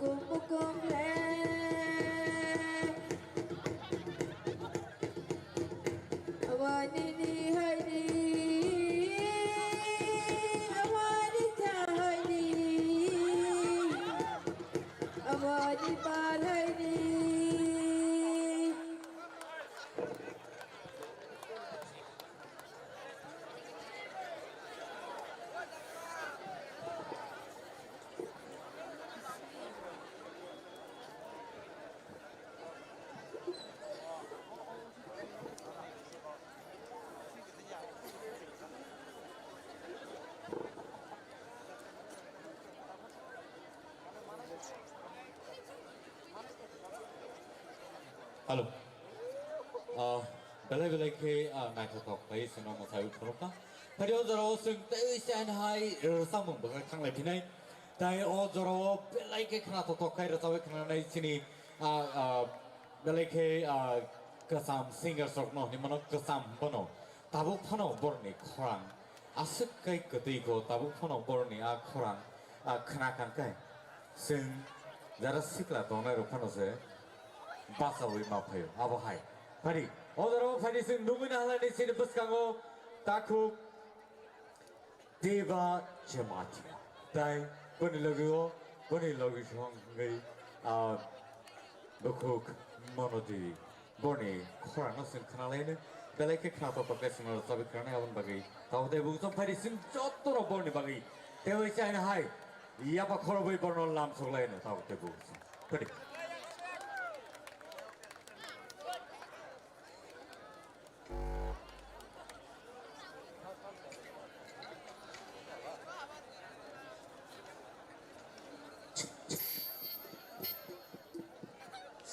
Kum kum le. Awani ni hai ni. Awani cha hai ni. Awani pa hai ni. Hello. Ah, belai belai khe, ah, naithothok khlai chwngno mwsai phunukna. Phai o jorao chwng tei se hai rwchapmung bwkha thanglai phinai. Tai o jorao belai khe khna thothok khai rwchapwi khnanai chini, ah, ah, belai khe, ah, kwcham singer rokno hinwi mano kwcham bono. Tabuk phano borni khorang aswk kai kwtwi kho, tabuk phano borni a khorang, ah, khna kang kai. Chwng jara sikla tongnai rok phano se bachaui ma phaio. Abo hai. Phari. O jorao phari chwng nugwi na halani chini bwskango takhuk Deba Jamatia. Tai boni logi o, boni logi song ngai, ah, bukhuk Mono Devi. Borni khorang no chwng khna laino. Belai khe khna to pakai chwng no chabi khna aboni bagwi. Tao de bung chong phari chwng joto no borni bagwi. Tei chai na hai. Yapa khoro bai borno lam sok laino tao de bung chong. Phari.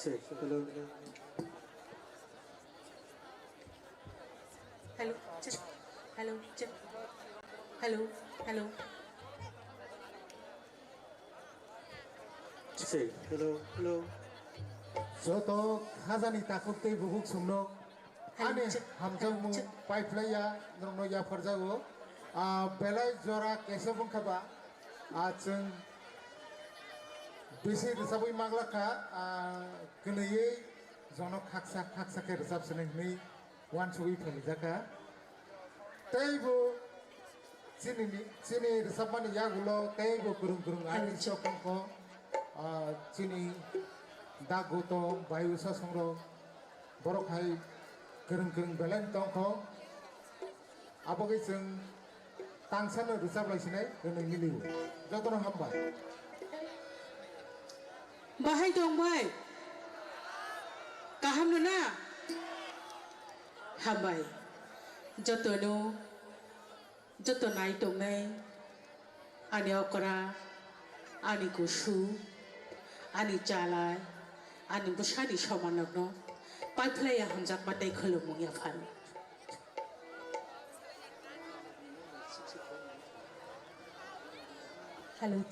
Say, hello. Hello, check. Hello, check. Hello, hello. Say, hello, hello. Joto khajani takhuk tei bukhuk songno ani hamjakmung paiphlaiya norokno yapharjago. Ah, belai jora kaisa bwkha ba, ah, chwng bisi rwchabwi manglakha, ah, kwnwiwi jono khaksa khaksa khe rwchapsini hwnwi uansugwi phaijak kha. Teibo chini, chini rwchapmani yagulo teibo kwrwng kwrwng artist rok tongkho, ah, chini Da Gautam, Bayusa Songrok, borok hai kwrwng kwrwng belai tongkho. Abogwi chwng tangsano rwchap lai sinai hwnwi milio. Jotono hambai. Bahai tong bai? Kaham no na? Hambai. Jotono, joto nai tongnai ani okra, ani kusu, ani chalai, ani bwsani somanokno paiphlaiya hamjakma tei khulumung yaphar. Hello,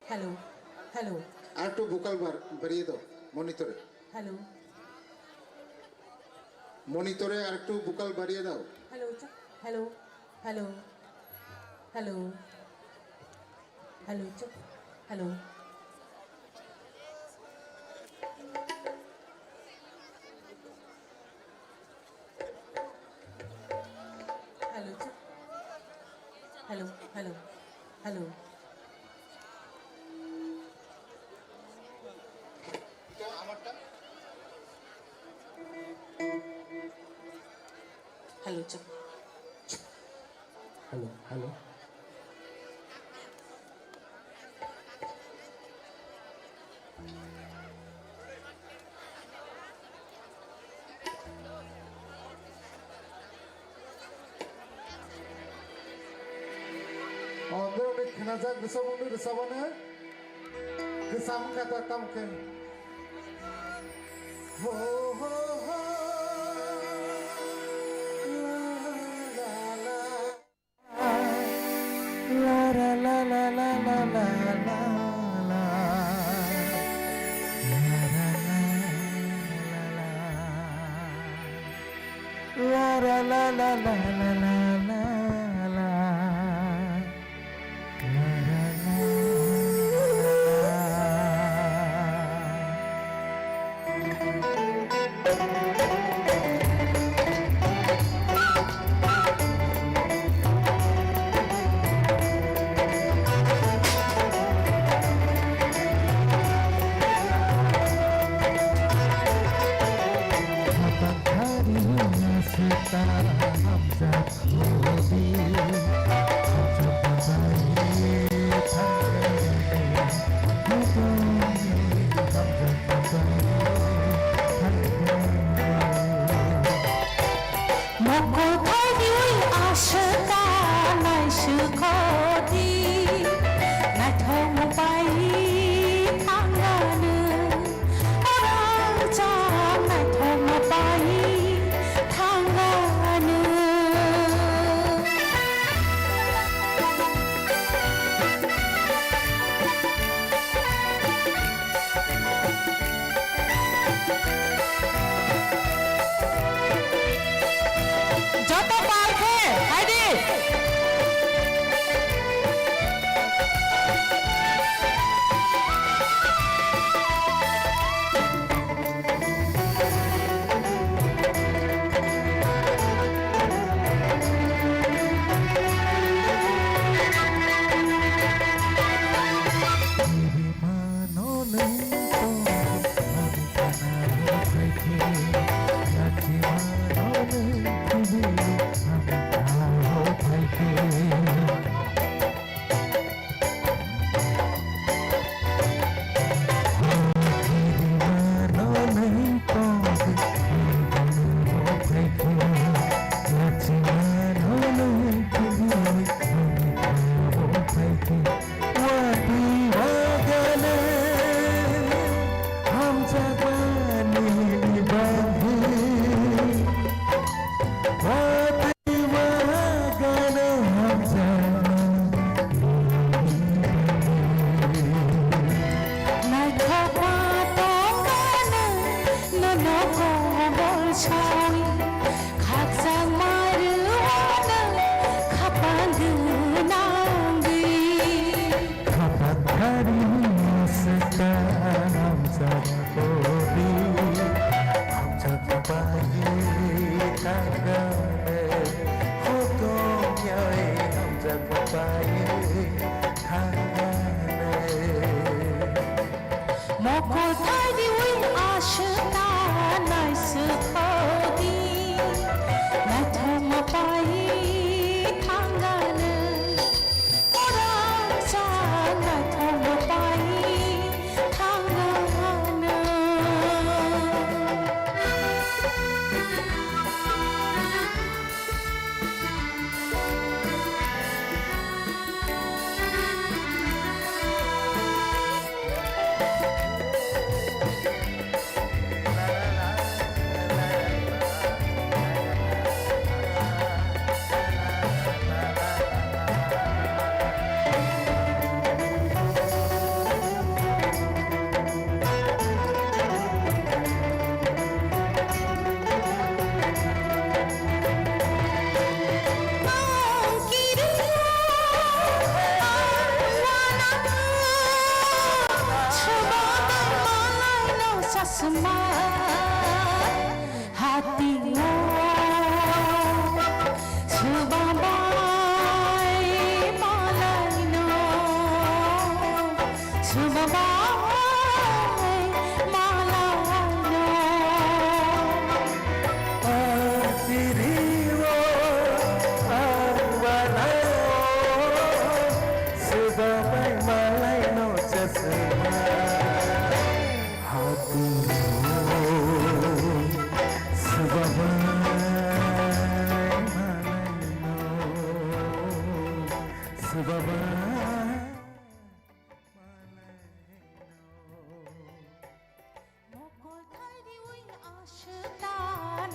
hello, hello. Arektu vocal bar-, bariye do, monitor-e. Hello. Monitor-e arektu vocal bariye dao. Hello, hello, hello, hello. Hello, check. Hello. Hello, check. Hello, hello, hello. Hello, check. Hello, hello. O, norokni khnajak rwchapmung rwchapmani kwcham wngkha ta, tamo khe. Ho, ho, ho, la, la, la. Sawi khakchangma rwano khapang gwnangwi. Khapang thari swkang hamjak kodi, hamjak bai thangano, hotongyai hamjak bai thangano. Mokol thaidiwi aswkta naiswkhodi, naithokma pai thangano. Orang sa naithokma pai thangano. Hati o, subabai malai no. Subabai malaino. Ang piriwo ang malayo, subabai malaino chasma. Hatiyo, subabai malaino, subabai. Mokol thaidiwi aswkta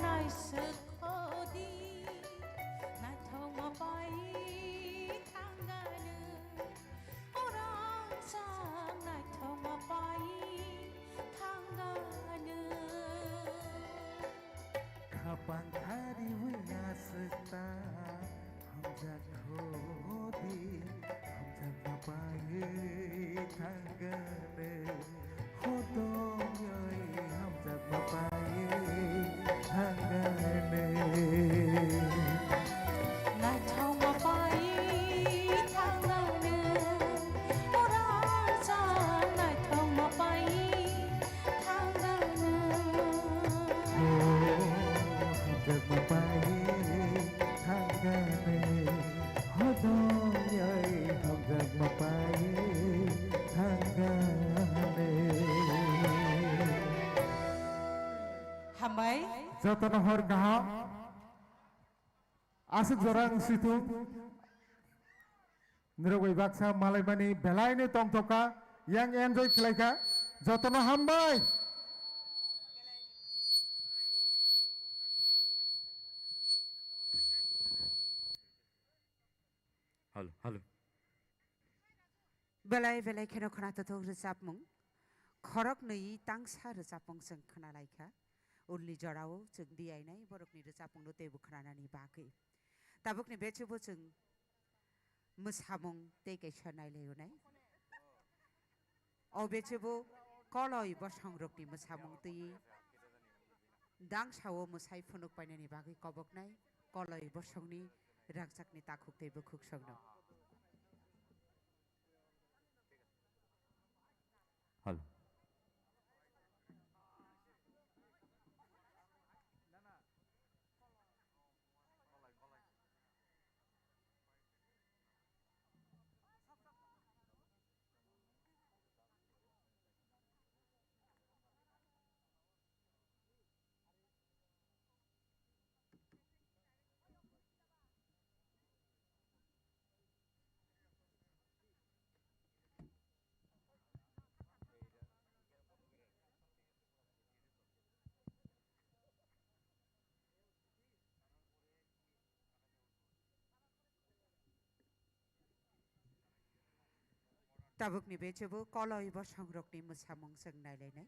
naiswkhodi, naithokma pai thangano, orang sa naithokma pai thangano. Khapang khariwi aswkta hamjak khodi, hamjakma pai thangano. Hodongwi hamjakma pai thangano. Naithokma pai thangano. Orang sa naithokma pai thangano. Hamjakma pai thangano, hodongwi hamjakma pai thangano. Hambai. Jotono hor kaham. Aswk jora wng situng. Nirok bai baksa malaimani belaino tongthokha, yang enjoy khlaikha, jotono hambai. Halo, halo. Belai belai kheno khwnathothok rwchapmung, khoroknwi tangsa rwchapmung chwng khwnalaikha. Ulni jorao chwng diyainai borokni rwchapmungno teibo khwnanani bagwi. Tabukni bechubo chwng mwsamung tei kaisa nailaionai. O bechebo koloi bosongrokni mwsamung twi dangsao mwsai phunuk painani bagwi koboknai koloi bosongni rangchakni takhuk tei bwkhuksongno. Halo. Tabukni bechebo koloi bosongrokni mwsamung chwng nailainai.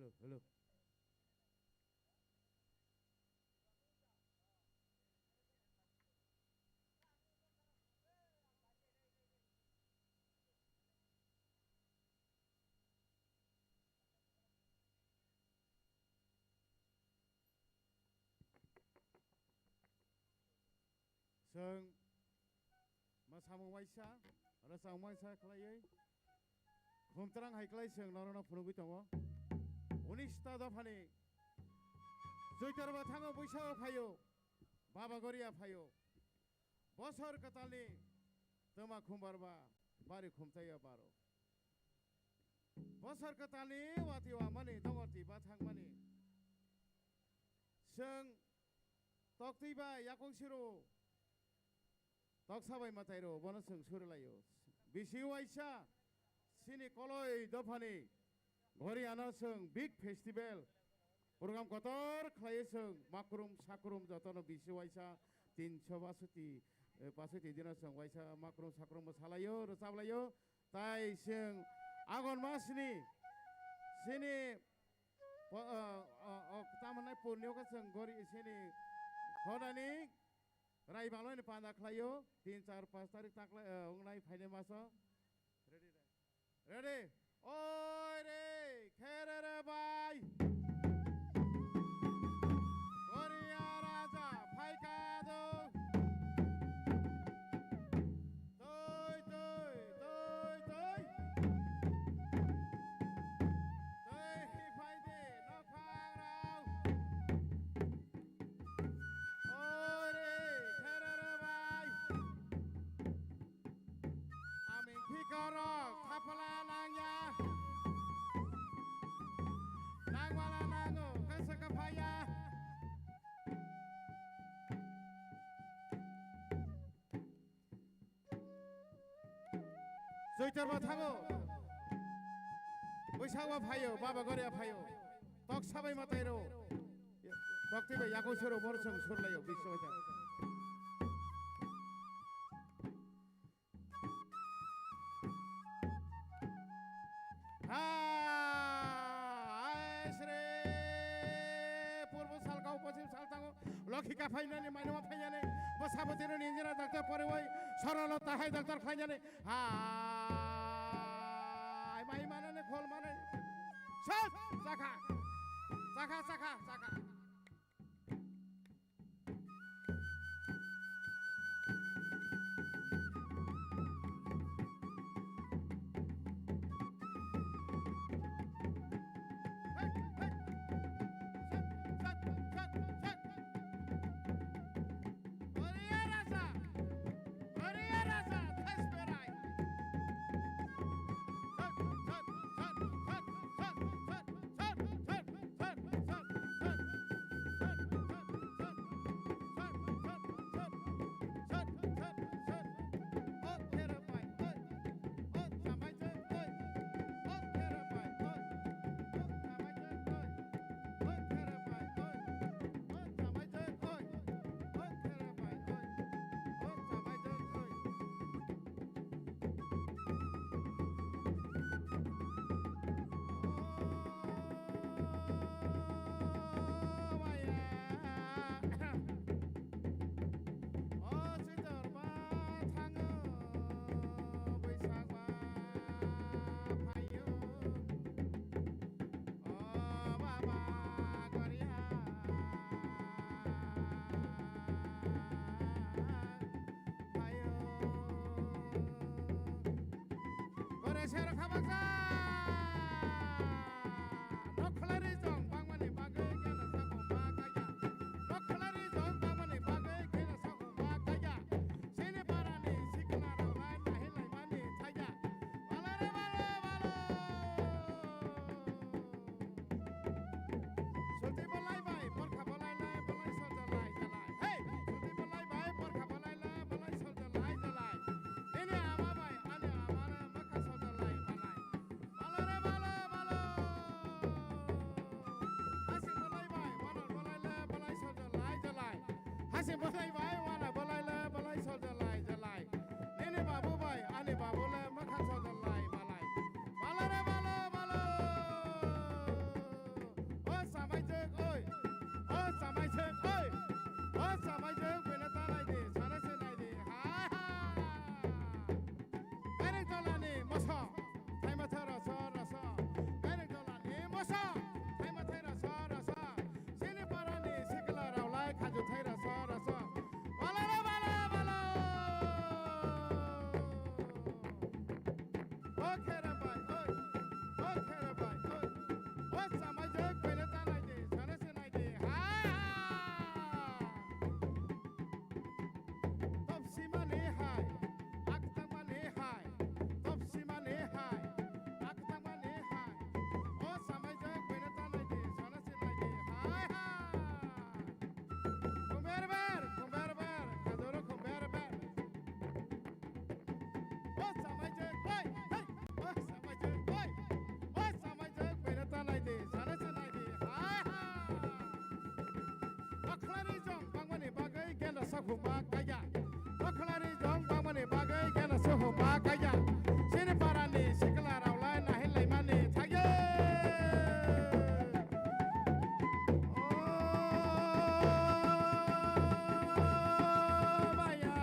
Hello. Chwng mwsamung waisa, rwchapmung waisa khlaiwi khumtrang hai khlai chwng norokno phunugwi tongo. Unis ta dophani Choitor bwthango Buisago phaio, Baba Goria phaio. Bosor kwtalni twma khumbar ba bari khumtaiya baro. Bosor kwtalni wati wamani dongorti bathangmani. Chwng toktwi bai yakung siro, toksa bai mwtai ro, bono chwng suri laio. Bisi waisa chini koloi dophani Goriano chwng big festival program kotor khlaiwi chwng makrum sakrum jotono bisi waisa tinso basoti, eh, basoti dino chwng waisa makrum sakrum salaio, rwchap laio. Tai chwng Agon masni chini po-, o, o, o, tamo nai purni o ka chwng gori chini hodani rai baloi ni panda khlaio, tin, char, panch tarik taklai, eh, wngnai phainai maso. Ready, ready. Ready. Oi re, khere re bai. Goriya raja phaikha do. Twi, twi, twi, twi. Twi phai di, nokphang rao. Oi re, khere re bai. Aming phikorok khapla nangya. Nangmala nango, kasa kaphaya. Choitor bwthango. Buisago phaio, Baba Goria phaio. Tok sabai mwtai ro. Tok twi bai yago soro, bor song sur laio, biswa ta. Ha, ai sre, purbo salkao, pochim saltango, lokhi ka phainani, mainoma phainani, bwsabotino ninjira daktar poriwai, sorolo tahai daktar khlainani. Ha, ai mai manani, khol manani. Sat, chakha, chakha, chakha, chakha. Kore sero khabaksa. Nokhlari jong bangmani bagwi khe na sakong ba kaya. Nokhlari jong bangmani bagwi khe na sakong ba kaya. Sini barani sikla rok lai nahi lai mani thaya. Balo re balo, balo. Sulti bo lai bai, borkha bo lai lai, bo lai solja lai jalai. Hey! Sulti bo lai bai, borkha bo lai lai, bo lai solja lai jalai. Nini ama bai, ani ama le makha solja lai jalai. O khere bai, oi. O khere bai, oi. O samai je kwene ta nai de, sana se nai de. Ha, ha. Top simani hai, aktang mani hai. Top simani hai, aktang mani hai. O samai je kwene ta nai de, sana se nai de. Hai, hai. Khumber ber, khumber ber, kajoro khumber ber. O samai je, oi, hei, o samai je, oi, o samai je, bera ta nai di, sana se nai di, hai, hai. Bakhlari jong bangmani bagwi genda sakhuma kaya. Bakhlari jong bangmani bagwi genda sakhuma kaya. Sini parani sikla raulai nahi laimani thagya. O maya,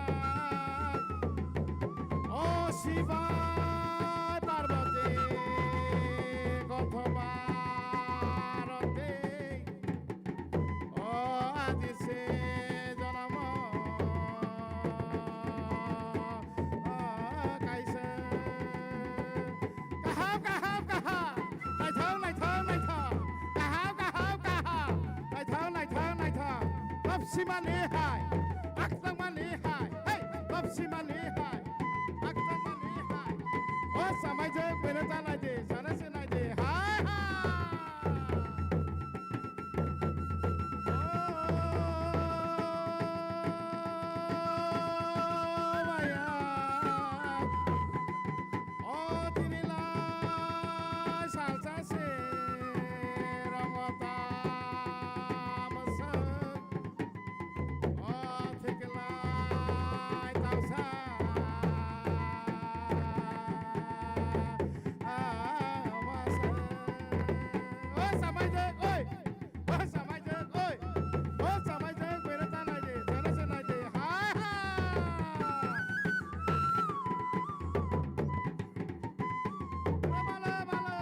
o Sibai Parvati, Gothoma Roti, o Adi se Janamo, o Kaisa. Kaham, kaham, kaham. Naithok, naithok, naithok. Kaham, kaham, kaham. Naithok, naithok, naithok. Top simani hai. Aktang mani hai. Hey, top simani hai. Aktang mani hai. O samai je bene ta nai di, sana se nai di. Hai, hai. O maya. O tini lai salsa se rongo ta mwswk. O thik lai tausa. A mwswk. O samai je, oi. O samai je, oi. O samai je, bere ta nai de, sana se nai de. Hai, hai. Balo, balo.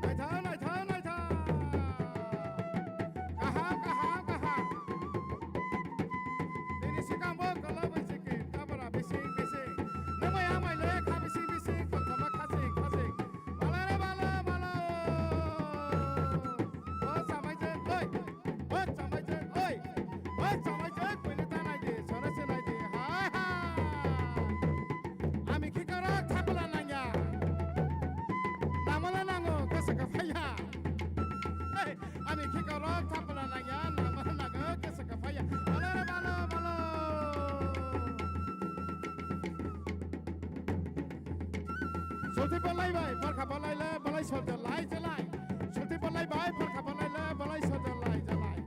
Naithok, naithok, naithok. Kaham, kaham, kaham. Nini sikang bo kolo bai siki, tabora bising, bising. Nung bai ang bai le kha bising, bising, kothoma khasing, khasing. Balo re, balo, balo. O samai je, oi. O samai je, oi. O samai je, oi, koine ta nai de, sona se nai de. Hai, hai. Ami khikarok thapla nangya. Namala nango, kasa ka phaya. Hey, ami khikarok thapla nangya, namala nango, kasa ka phaya. Balo re, balo, balo. Sulti balai bai, barkha balai le, balai sojo lai jalai. Sulti balai bai, barkha balai le, balai sojo lai jalai.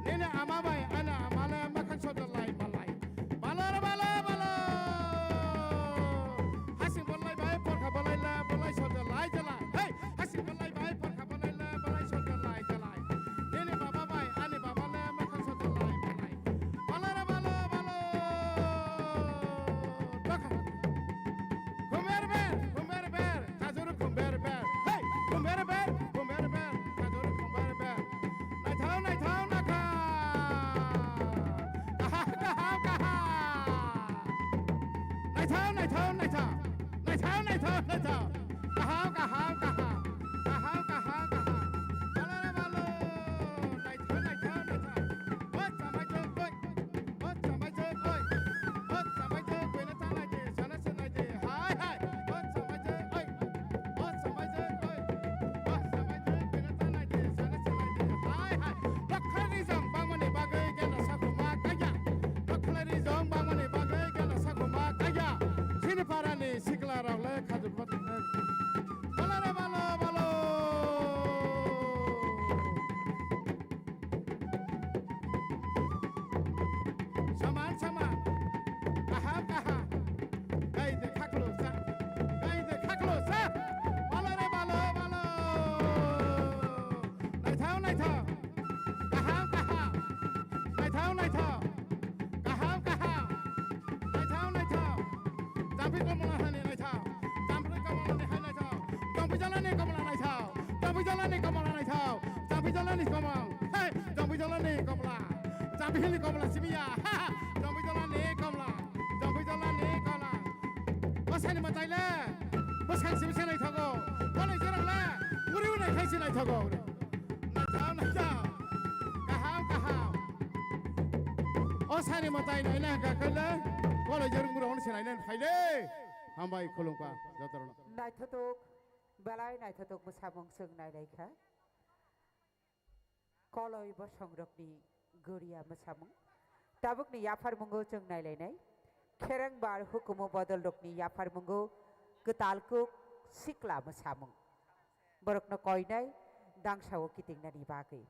Nini ama bai, ani ama le, makhang sojo lai balai. Balo re balo, balo. Hasing balai bai, barkha balai le, balai sojo lai jalai. Hey, hasing balai bai, barkha balai le, balai sojo lai jalai. Nini baba bai, ani baba le, makhang sojo lai balai. Balo re balo, balo. Bakha. Khumber ber, khumber ber, kajuru khumber ber. Hey, khumber ber, khumber ber, kajuru khumber ber. Naithok, naithok, nakha. Kaha, kaha, kaha. Naithok, naithok, naithok. Naithok, naithok, naithok. Kaham, kaham, kaham. Kaham, kaham, kaham. Balo re balo. Naithok, naithok, naithok. Oi, chamai jok, oi. Oi, chamai jok, oi. Oi, chamai jok, oi, na chanai de, sana chanai de. Hai, hai. Oi, chamai jok, oi. Oi, chamai jok, oi. Oi, chamai jok, oi, na chanai de, sana chanai de. Hai, hai. Dokhrani jang bangmani bagwi gena sakhuma kaya. Dokhrani jang bangmani bagwi gena sakhuma kaya. Sini parani sikla rok le khajur. Balo re balo, balo. Saman, saman. Kaham, kaham. Gai de khaklo sa. Gai de khaklo sa. Balo re balo, balo. Naithok, naithok. Kaham, kaham. Naithok, naithok. Kaham, kaham. Naithok, naithok. Jampui komla hani naithok. Jampui komla ni hai naithok. Jampui jala ni komla naithok. Jampui jala ni komla naithok. Jampui jala ni komla. Hey, jampui jala ni komla. Jampui ni komla simiya. Ha, ha. Jampui jala ni komla. Jampui jala ni komla. O Sani mwtai le bwsang simi se naithogo. Koloi jorok le guri unai khai se naithogo. Naithok, naithok. Kaham, kaham. O sani mwtai naina hwnkha khe le koloi jorok muro hwn se naina phai le. Hambai khulumkha jotorno. Naithotok, belai naithotok bwsamung chwng nailaikha. Koloi bosongrokni goriya mwsamung. Tabukni yapharmungo chwng nailainai. Kherengbar hukumu bodolrokni yapharmungo kwtal kuk sikla mwsamung. Borokno koinai dangsao kitingnani bagwi.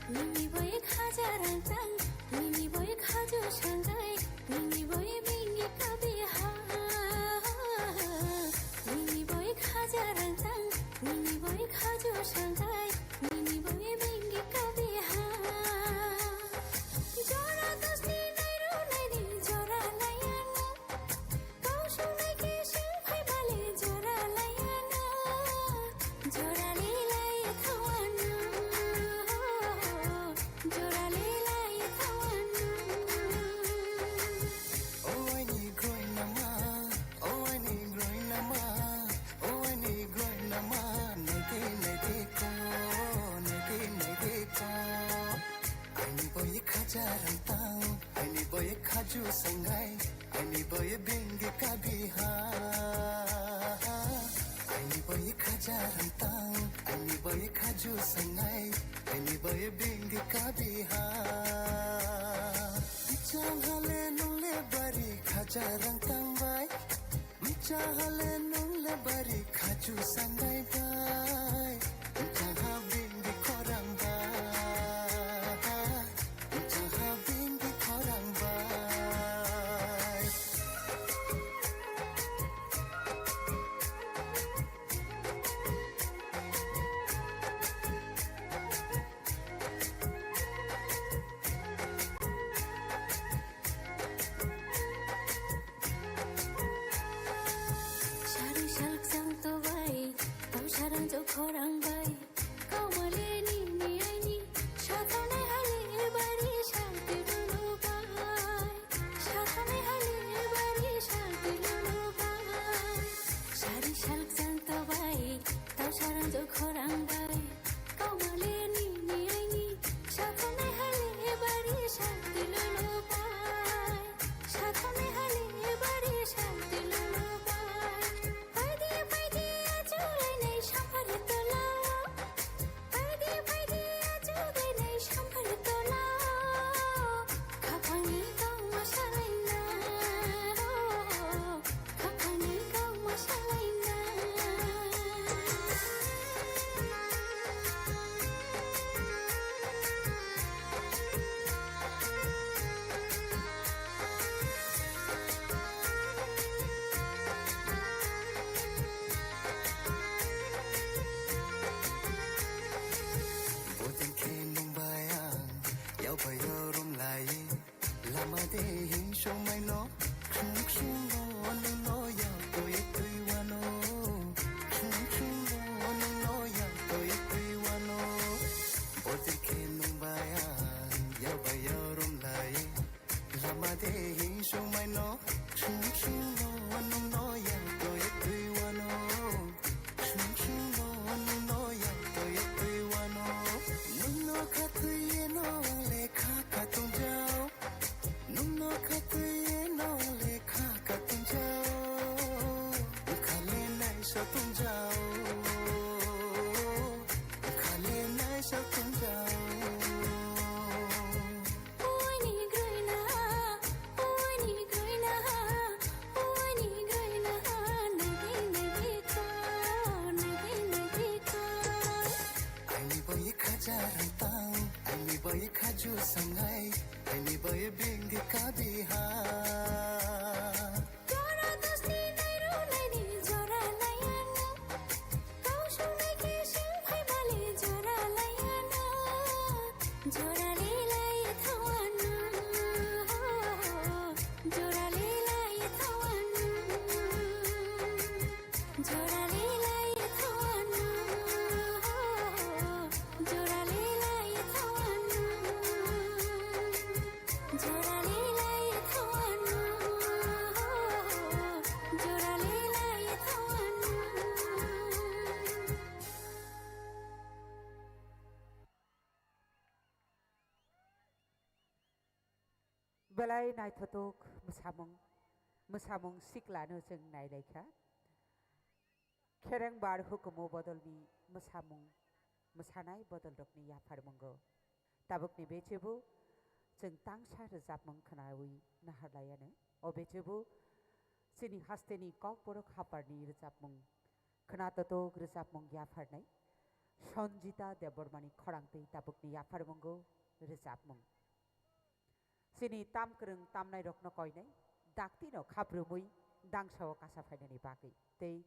Nini bai khaja rang tang, nini bai khaju sangai, nini bai bingi kabi ha. Nini bai khaja rang tang, nini bai khaju sangai, nini bai bingi kabi ha. Jora dosti nairu naidi jora layang. Kau sunai ke sing phai bale jora layang. Jora lilai thawano, jora lilai thawano. O aini groinama, o aini groinama, o aini groinama, naidi naidi ko, naidi naidi ko. Aini boi khaja rang tang, aini boi khaju sangai, aini boi bingi kabi ha. Aini boi khaja rang tang, aini boi khaju sangai, aini boi bingi kabi ha. Chang hale nung le bari khaja rang tang bai. Chahale nung le bari khaju sangai bai. Chaha bindi khorang bai. Chaha bindi khorang bai. Sari salak sang to bai, tau sarang jo khorang Made himsongmaino, khung khungo nwngno ya toye twi wano. Khung khungo nwngno ya toye twi wano. Botir khe nwng bai ang, ya bai ya rom lai. Lama de himsongmaino, khung khungo nwngno ya toye twi wano. Khung khungo nwngno ya toye twi wano. Nwngno kha twi yeno ang lekha kha tongjao. Nwngno kha twi yeno lekha kha tongjao. Khale naisa tongjao. Khale naisa tongjao. Uaini groina, uaini groina, uaini groina, nagi nagi ko, nagi nagi ko. Aini bai khaja rantang, aini bai khaju sangai, aini bai bingdi kabiha. Jora dosti nairu naini jora layano. Kau sungnaikhe sing phaibali jora layano. Jora lilai thawano. Jora lilai thawano. Jora lilai thawano. Jora lilai thawano. Jora lilai thawano, jora lilai thawano. Belai naithothok mwsamung, mwsamung siklano chwng nailaikha. Khereng bar hukumu bodolni mwsamung, mwsanai bodolrokni yapharmungo. Tabukni bechebu chwng tangsa rwchapmung khnaui naharlaiano. O bechebu chini hasteni Kokborok haparni rwchapmung, khna totok rwchapmung yapharnai Sanjita Debbarmani khorang twi tabukni yapharmungo rwchapmung. Chini tam kwrwng tamnairokno koinai, daktino khaprumwi dangsao kasa phainani bagwi tei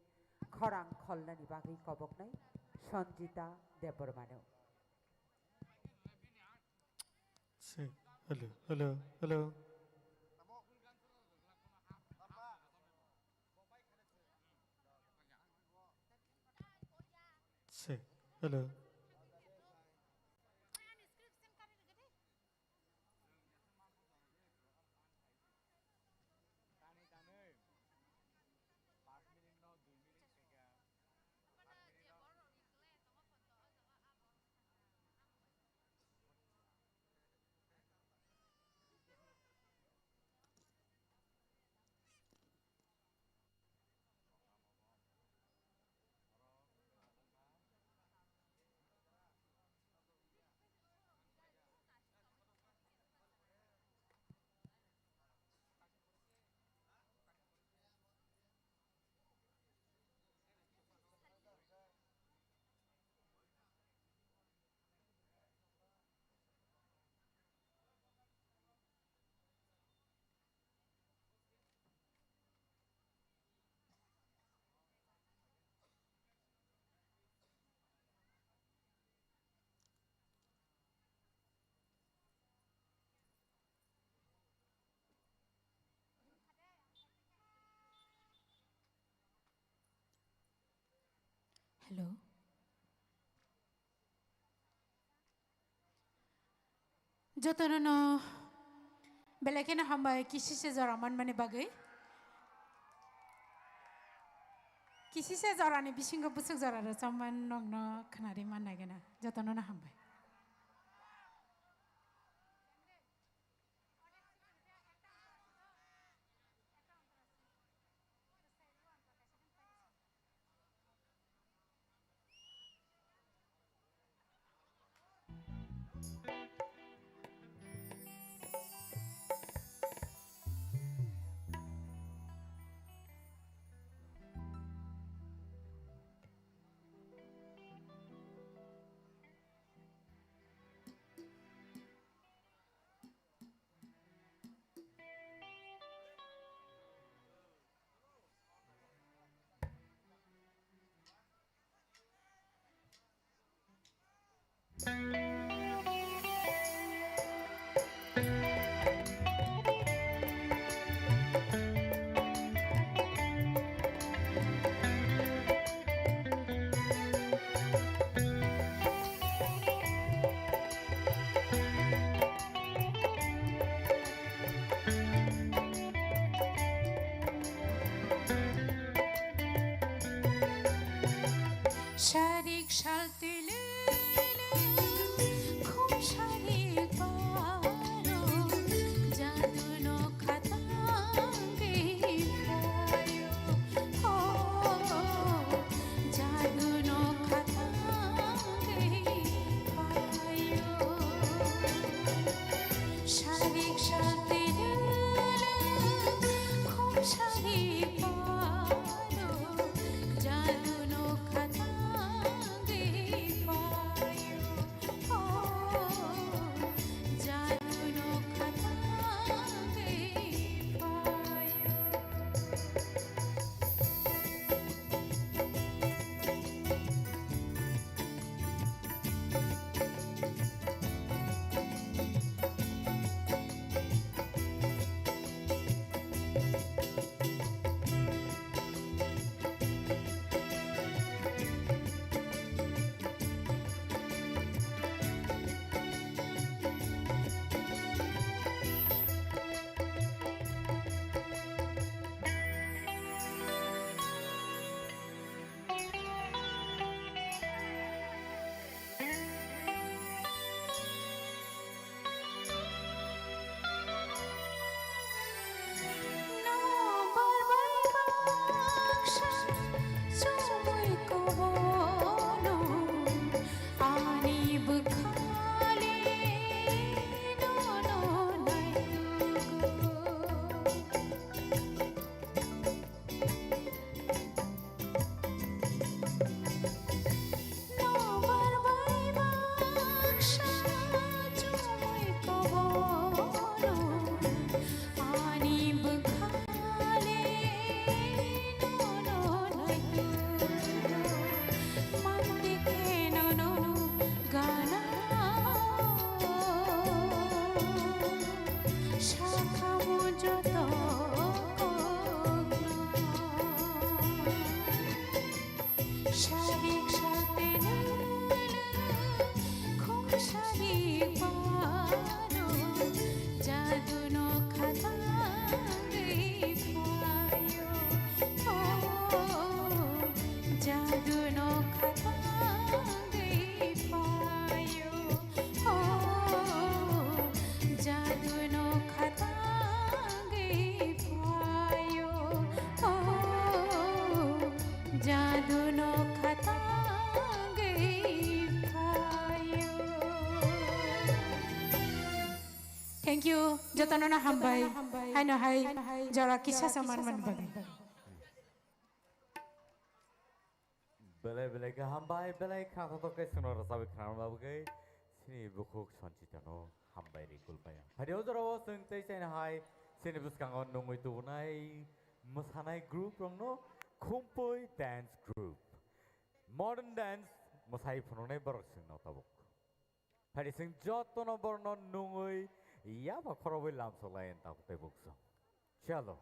khorang kholnani bagwi koboknai Sanjita Debbarmano. Se, hello, hello, hello. Se, hello. Tani tani. Pas minute no dui minute tega. Pas minute no. Hello. Jotono no belai kheno hambai kisisa jora manmani bagwi. Kisisa jorani bisingo bwswk jora rwchapmani nokno khwnari mannai gana. Jotono no hambai. Sarik saltwi lwlwk khum sarik paro, jadu nokha tangwi phaio. O, jadu nokha tangwi phaio. Sarik saltwi lwlwk khum sarik paro, jadu nokha tangwi phaio. O, jadu nokha tangwi phaio. Sarik saltwi lwlwk khum sarik paro, jadu nokha tangwi phaio. O, jadu nokha tangwi phaio. O, jadu nokha tangwi phaio. O, jadu nokha tangwi phaio. Thank you, jotono no hambai. Haino hai jora kisa saman man bagwi. Belai belai khe hambai, belai kha thothok khe chwngno rwchabwi khna rwna bagwi chini bukhuk Sanchitano hambai rwi kulpaya. Phaidi o jorao chwng tei chaina hai chini bwskango nungwi tubunai mwsanai group rokno Khumpui Dance Group. Modern dance mwsai phunuknai borok chwngno tabuk. Phaidi chwng jotono borokno nungwi yapha khorobwi lamsok lai tabuk tei bukchung. Chalo.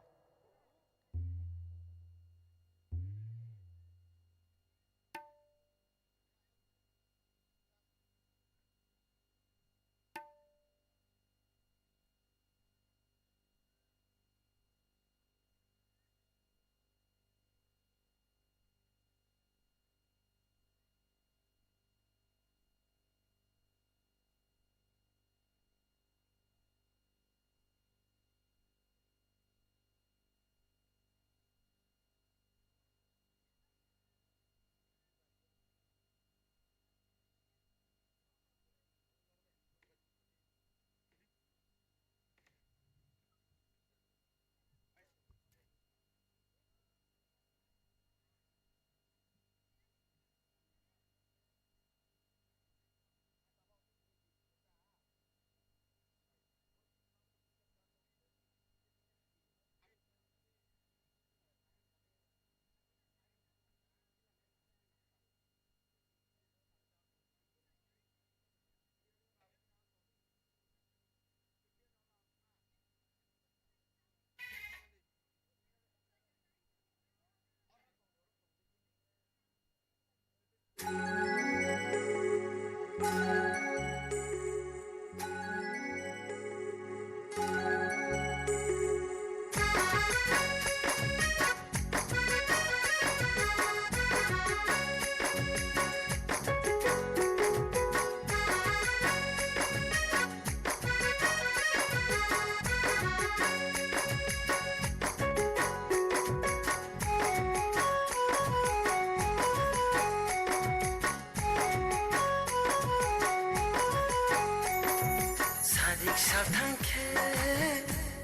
Sarik salthang khe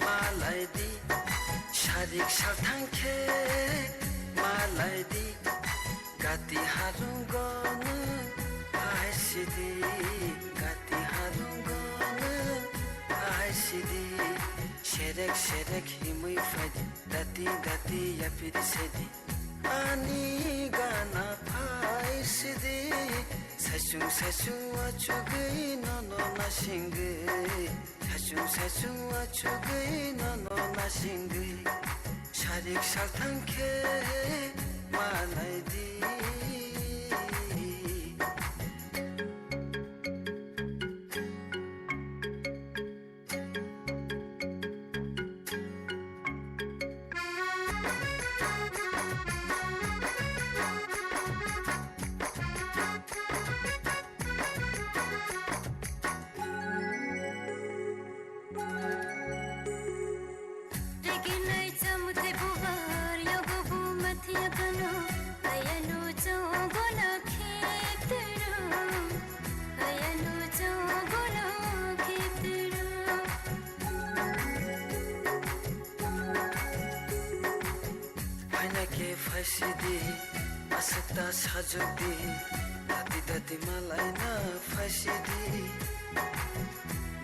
malai di, sarik salthang khe malai di, gati harungo nwng hai sidi, gati harungo nwng hai sidi, serek serek himwi phai di, dati dati yapiri sedi. Ani gana phai sidi, saichung saichung achugwi nono nasingwi. Saichung saichung achugwi nono nasingwi. Sarik salthang khe malai di. Regenai chamuthe bubar yogo bu mathiya kano. Ayanu chogo na kheptero. Ayanu chogo na kheptero. Phaina khe phaisidi, aswkta sajwkdi, dati dati malaina phaisidi,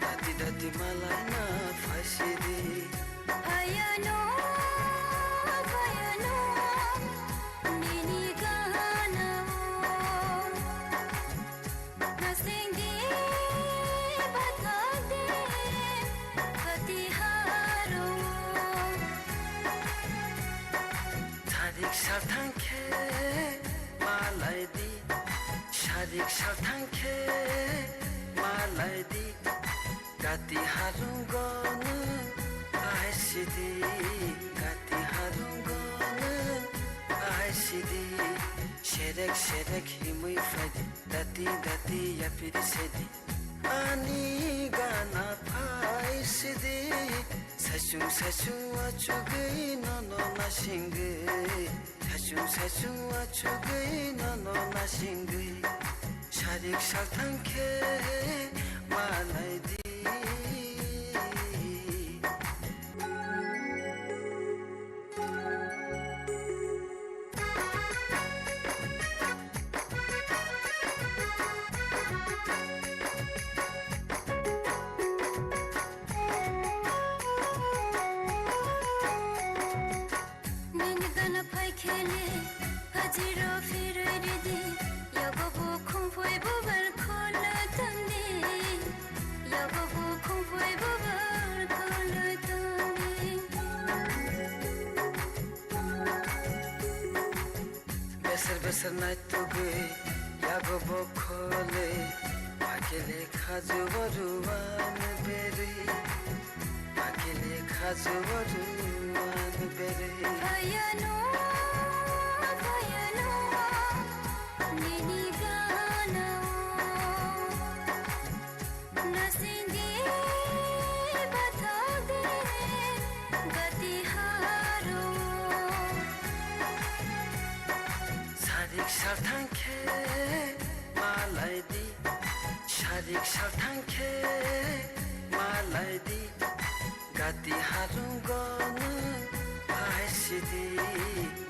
dati dati malaina phaisidi. Phayano, phayano, nini ganao. Nasingdi bathakdi katiharo. Sarik salthang khe malai di, sarik salthang khe malai di. Gati harungo nwng hai sidi, gati harungo nwng hai sidi, serek serek himwi phai di, dati dati yapiri sedi. Ani gana phai sidi, saichung saichung achugwi nono nasingwi. Saichung saichung achugwi nono nasingwi. Sarik salthang khe malai di. Nini gana phai khele, hajiro phirwi ridi. Yago bo khumphoi bubar kholo tondi. Yago bo khumphoi bubar kholo tondi. Beser beser naitugwi yago bokhole, phakele khajuo ruwan berwi, phakele khajuo ruwan berwi. Phayano, phayano, nini ganao. Nasingdi bathakdi gati haro. Sarik salthang khe malai di, sarik salthang khe malai di. Gati harungo nwng hai sidi,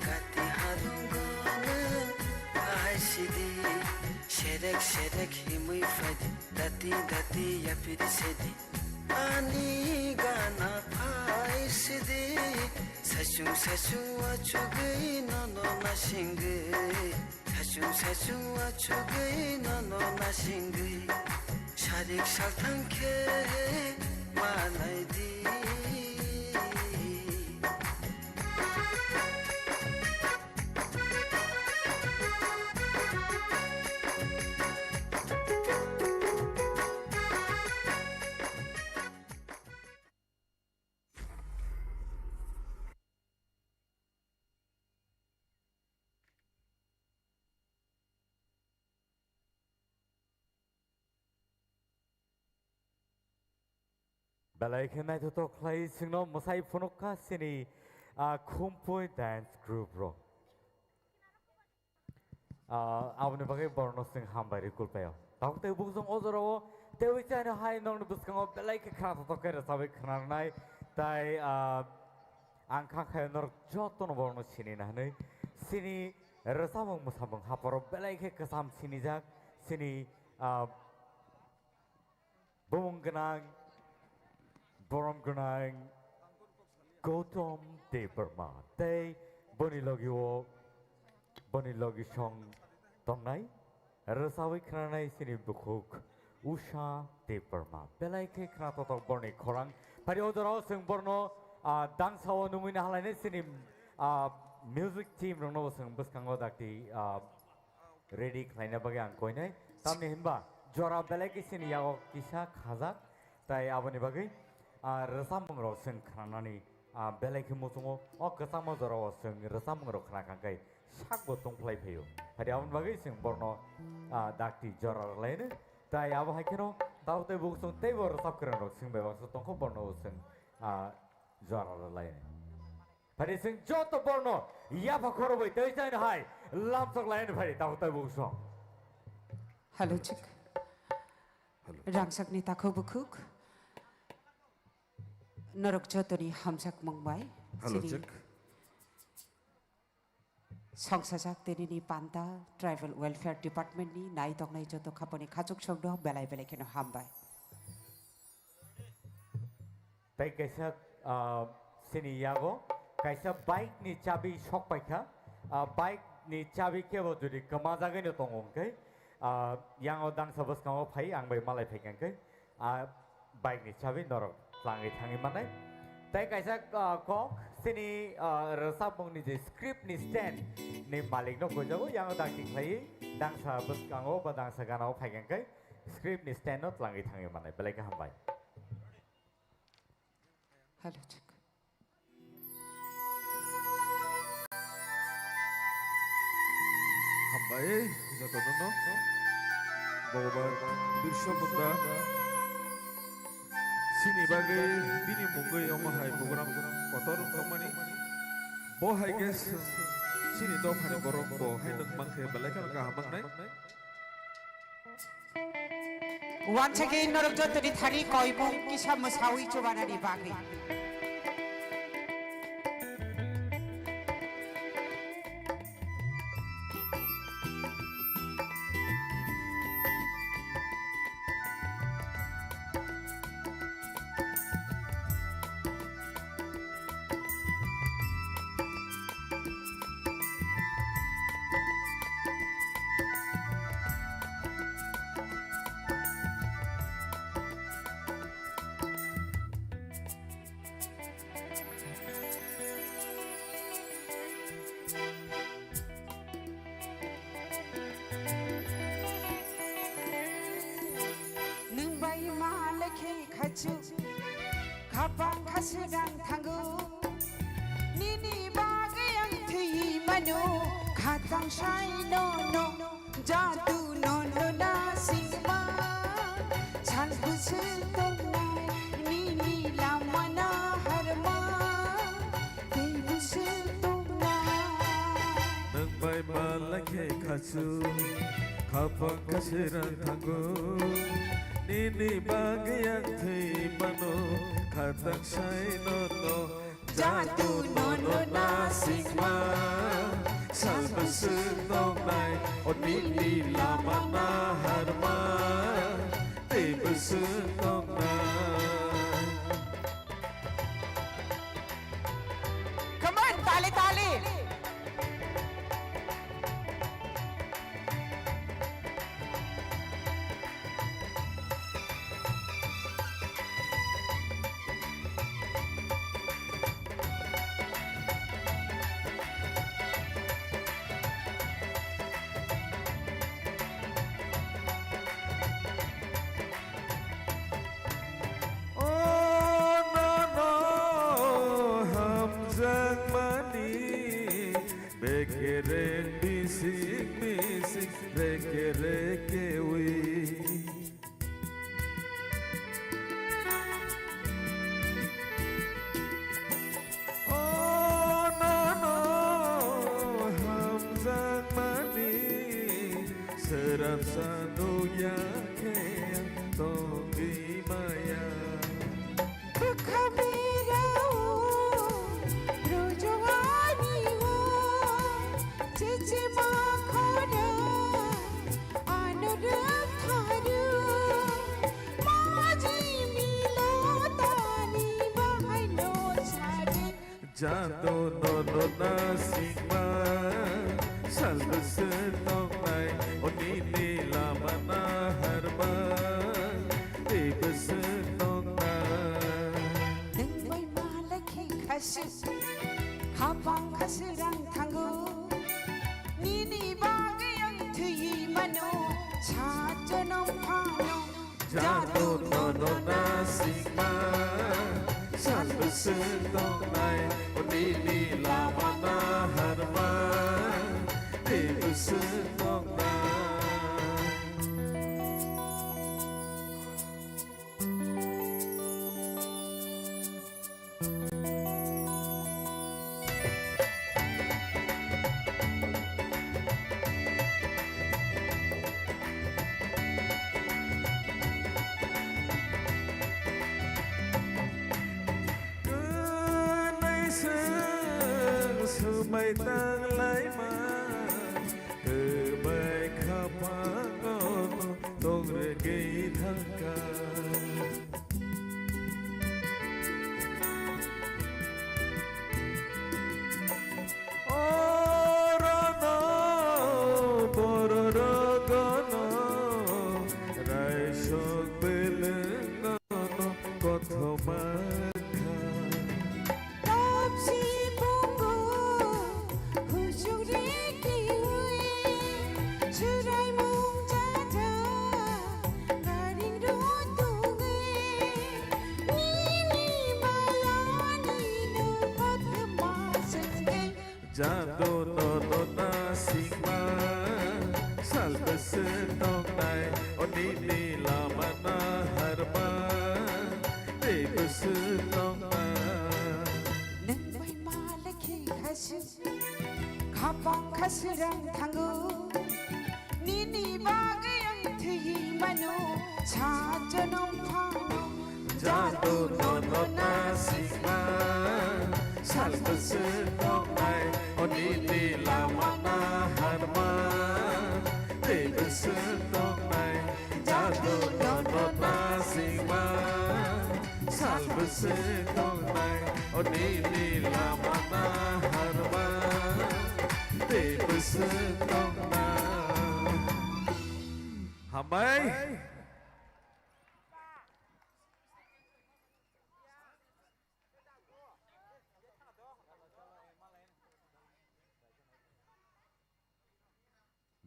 gati harungo nwng hai sidi. Serek serek himwi phai di, dati dati yapiri sedi. Ani gana phai sidi, saichung saichung achugwi nono nasingwi. Saichung saichung achugwi nono nasingwi. Sarik salthang khe malai di. Belai khe naithothok khlai chwngno mwsai phunukha chini, ah, Khumpui dance group rok. Ah, aboni bagwi borno chwng hambai rwi kulpaio. Tabuk tei bukhuk chwng o jorao teiwi chaino hai nokni bwskango belai khe khna thothok khe rwchabwi khna rwnai. Tai, ah, ang kha khe norok jotono borno sinina hwnwi. Chini rwchabwng mwsabwng haporo belai khe kwcham sinijak. Chini, ah, Bumung gwnang, borom gwnang Gautam Debbarma tei boni logi o, boni logi song tongnai rwchabwi khnanai chini bukhuk Usha Debbarma. Belai khe khna thothok borni khorang. Phari o jorao chwng borno, ah, dangsa o nungwi nahalainai chini, ah, music team rokno bo chwng bwskango dakti, ah, ready khlaina bagwi ang koinai. Tamni hinba jora belai khe chini yago kisa khajak, tai aboni bagwi, ah, rwchapmung rok chwng khnanani, ah, belai khe muchungo. O kwchangma jorao chwng rwchapmung rok khna kha khe sakbo tongphlai phaio. Phadi aboni bagwi chwng borno, ah, dakti jora rwlaino. Tai abo hai kheno tabuk tei bukhuk chwng teibo rwchap kwrwng rok chwng bai baksa tongkho borno bo chwng, ah, jora rwlaino. Phari chwng joto borno yapha khorobwi tei chaino hai lamchok lai ani phari tabuk tai bukhuk song. Hello, check. Hello. Rangchakni takhuk bukhuk. Norok jotoni hamjakmung bai. Hello, chini check. Songsajak tinini panta Tribal Welfare Department ni nai tongnai joto khaponi khachuk songno belai belai kheno hambai. Tei kaisa, ah, chini yago kaisa bike ni chabi sok paikha. Ah, bike ni chabi kebo jodi kwmajagwi no tongo hwnkhe, ah, yango dangsa bwskango phai ang bai malai phaikha hwnkhe, ah, bike ni chabi norok tlangwi thangwi mannai. Tei kaisa, ah, kok chini, ah, rwchapmung ni je script ni stand ni malik no koijago, yango dakti khlaiwi dangsa bwskango ba dangsa gana o phaikha hwnkhe script ni stand no tlangwi thangwi mannai. Belai khe hambai. Hello, check. Hambai jotono no Bhagwan Birsa Munda chini bagwi bini mungwi omo hai program kotor wngmani. Bo hai khe chini dophani borok bo hai nung mankhe belai kheno kaham wngnai. Once again, norok jotoni thani koimung kisa mwsawi chubanani bagwi. Nwng bai ma lekhe khachu, khapang khaswdang thango. Nini bagwi ang thwi mano, khatang sai no no. Jadu no no na singma, sal busu tongnai, nini lama na harma, tei busu tongnai. Nwng bai ma lekhe khachu, khapang khaswdang thango. Nini bagwi ang thwi mano, khatang sai no no. Jadu no no na singma, sal bwswk tongnai, o nini lama na harma, tei bwswk tongnai. Come on, tali, tali. O nono hamjakmani bekereng bising bising reke rekewi. Sanukya khe tongwi maya. Bwkha berao rojongani o chichima khorang ano rwktharu maji milo tani bahai no sari. Jadu nono nasingma, salbwswk tongnai, o nini lama naharma, tei bwswk tongnai. Nwng bai malai khe khasuk, khapang khaswrang thango, nini bagwi ang thwi mano, sa jonom phano. Jadu nono nasingma, salbwswk tongnai, o nini lama naharma, tei bwswk tongnai. Kwnaiswng swmai tanglaima, kwbai khapango tongregwi thangkha. Orono bororogono raisok belengno kothoma kha. Tapsi pungo hujung riki ui, churai mung jaja, garing ro tungi, nini maya nino kothoma senge. Jadu nono nasingma, salbwswk tongnai, o nini lama naharma, tei bwswk tongnai. Nwng bai malai khe khasuk, khapang khaswrang thango, nini bagwi ang thwi mano, sa jonom phano. Jadu nono nasingma, salbwswk tongnai, o nini lama naharma, tei bwswk tongnai. Jadu nono nasingma, salbwswk tongnai, o nini lama naharma, tei bwswk tongnai. Hambai.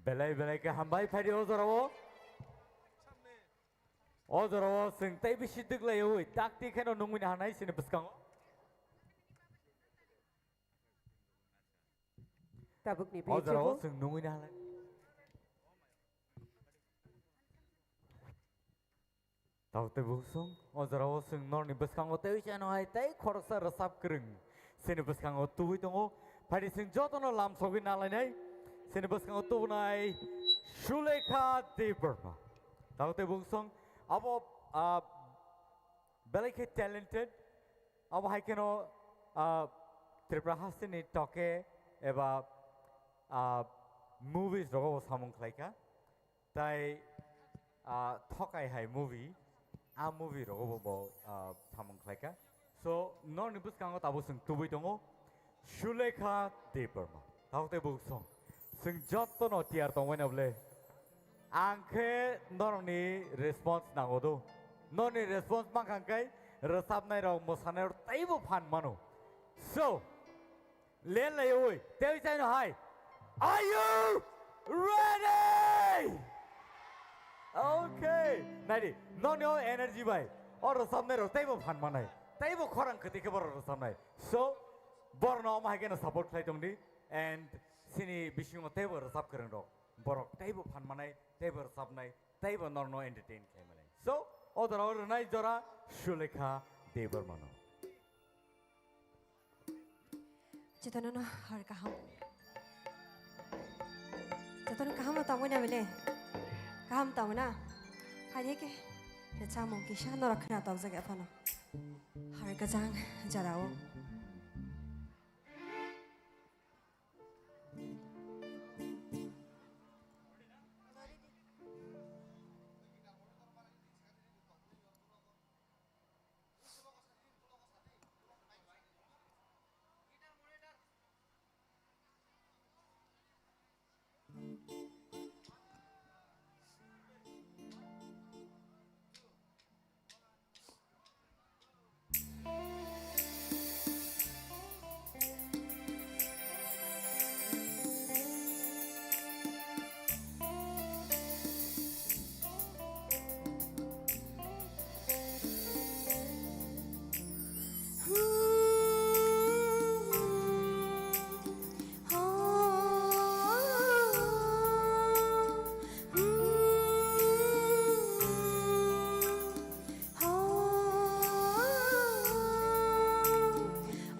Belai belai khe hambai phaidi o jorao. O jorao chwng tei bisi twklaiwi takti kheno nungmani hanai sini bwskango. Tabukni o jorao bisigo chwng nungmani hanai. Tabuk tei buksong, o jorao chwng norni bwskango tei chano hai tei khoroksa rwchap kwrwng. Chini bwskango tubui tongo. Phaidi chwng jotono lam sogwi nalainai. Chini bwskango tubunai Sulekha Debbarma. Tabuk tei buksong, abo, ah, belai khe talented. Abo hai kheno, ah, Tripura hasteni toke eba, ah, movies rogo bo samung khlaikha. Tai, ah, Thokai hai movie, a movie rogo bo, bo, ah, samung khlaikha. So, norni bwskango tabuk chwng tubui tongo, Sulekha Debbarma. Tabuk tei buksong. Chwng jotono tiyar tongbaino bole. Ang khe norokni response nango do. Norni response mankha hwnkhe rwchapnai rok, mwsanai rok teibo phan mano. So, Len laiwi, tei chaino hai. Are you ready? Okay. Naidi, nokni o energy bai. O rwchapnai rok teibo phan manai. Teibo khorang kwtwi khe borok rwchapnai. So, borokno omo hai kheno support khlai tongdi. And chini bisingo teibo rwchap kwrwng rok. Borok teibo phan manai, teibo rwchapnai, teibo norokno entertain khlai manai. So, o jora o rwnai jora Sulekha Debbarmano. Jotono no hor kaham. Jotono kaham no tongwi na bele. Kaham tong na? Hai de khe, rwchapmung kisa norok khna tokjak ya phano. Har gajang jorao.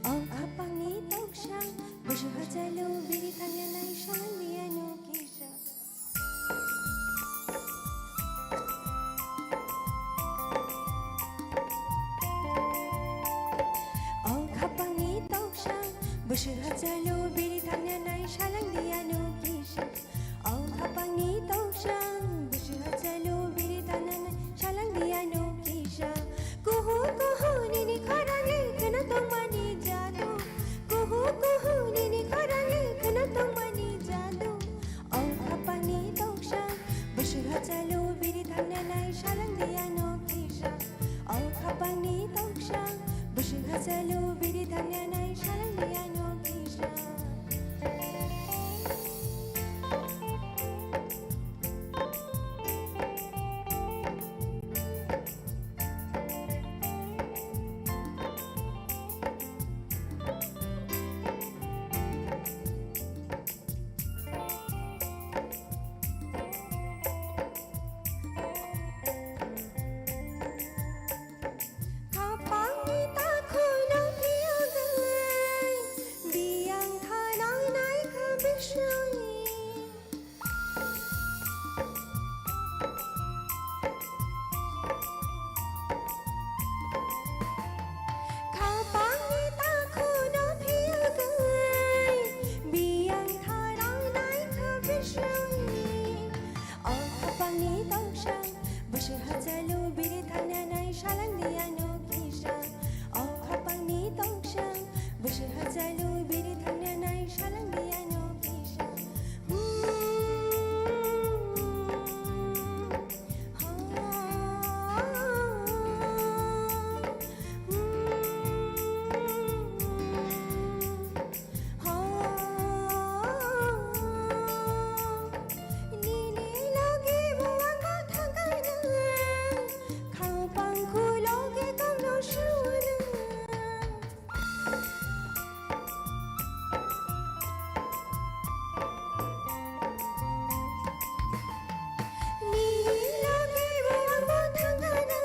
O khapangni toksang, bwswk hachalu biri thangya nai salang di ano kisa. O khapangni toksang, bwswk hachalu biri thangya nai salang di ano kisa. O khapangni toksang, bwswk hachalu biri thangya nai salang di ano kisa. Kuhu kuhu nini khorang le kheno tongmani jadu. Kuhu kuhu nini khorang le kheno tongmani jadu. O khapangni toksang, bwswk hachalu biri thangya nai salang di ano kisa. O khapangni toksang, bwswk hachalu biri thangya nai salang di ano kisa. Khapangni takhukno phiyogwi, biyang thanai naikha bisoi. Khapangni takhukno phiyogwi, biyang thanai naikha bisoi. O khapangni toksang, bwswk hachalu biri thangya nai salang di ano kisa. O khapangni toksang, bwswk hachalu biri thangya nai salang di ano kisa. Nini logi buwang ko thangkana, khapang khu logi kongno suna. Nini logi buwang bo thangkana,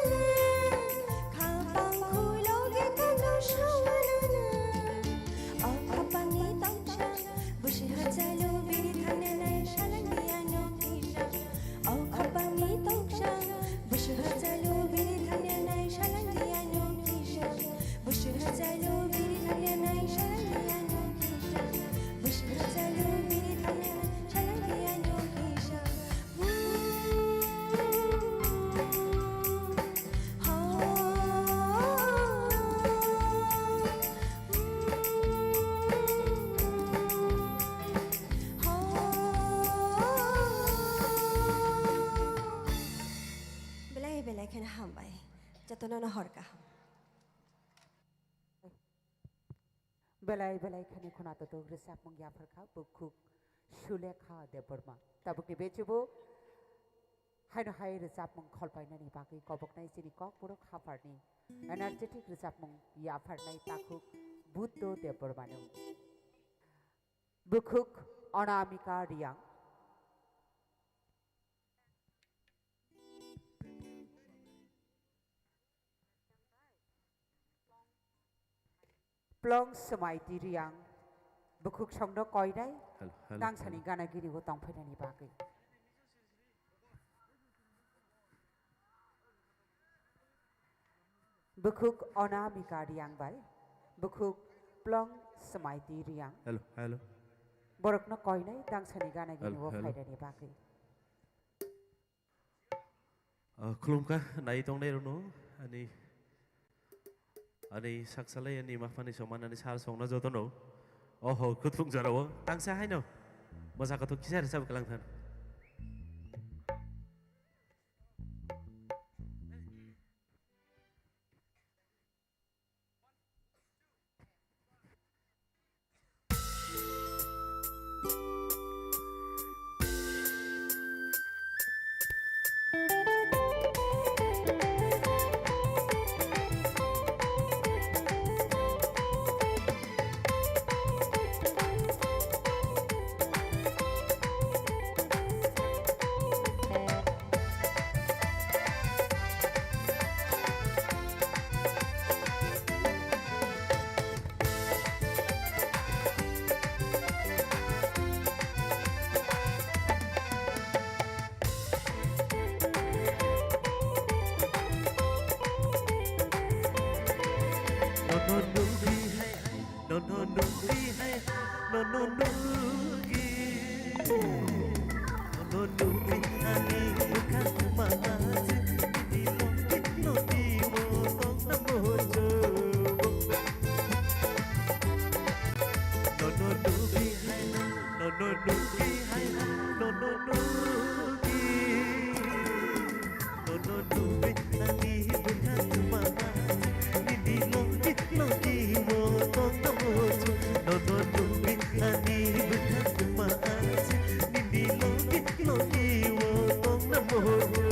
khapang khu logi kongno suna. O khapangni toksang, bwswk hachalu biri thangya nai salang di ano kisa. O khapangni toksang, bwswk hachalu biri thangya nai salang di ano kisa. Bwswk hachalu biri thangya nai salang di ano kisa. Bwswk hachalu biri thangya nai salang di ano kisa. Belai belai kheno hambai. Jotono no hor kaham. Belai belai khani khuna totok rwchapmung yapharkha bukhuk Sulekha Debbarma. Tabukni bechubu haino hai rwchapmung kholpainani bagwi koboknai chini Kokborok hapharni energetic rwchapmung yapharnai takhuk Buddho Debbarmano. Bukhuk Anamika Riang. Plong swmai tiriang, bukhuk songno koinai, hello, hello, tangsani hello. Gana gini o tongphainani bagwi. Bukhuk Onamika Riang bai, bukhuk Plong Smaiti Riang. Hello, hello. Borokno koinai tangsani gana gini Hello, o hello. phaidani bagwi. Ah, khulumkha, nai tongnai rokno, ani, ani saksalai, ani maphani soman, ani sal songna jotono. Oho, kuthung jorao, tangsa haino. Mosa kothok kisa risa bwklang than. Nono nugwi hai, nono nugwi hai, nono nugwi. Nono nugwi ani bwkhak tuma ase, nini longwi nodi o tongna mojo. Nono nugwi hai, nono nugwi hai, nono nugwi. Nono nugwi ani bwkhak tuma ase, nini longwi nodi o tongna mojo. Nono nugwi ani bwkhak tuma ase, nini longwi nodi o tongna mojo.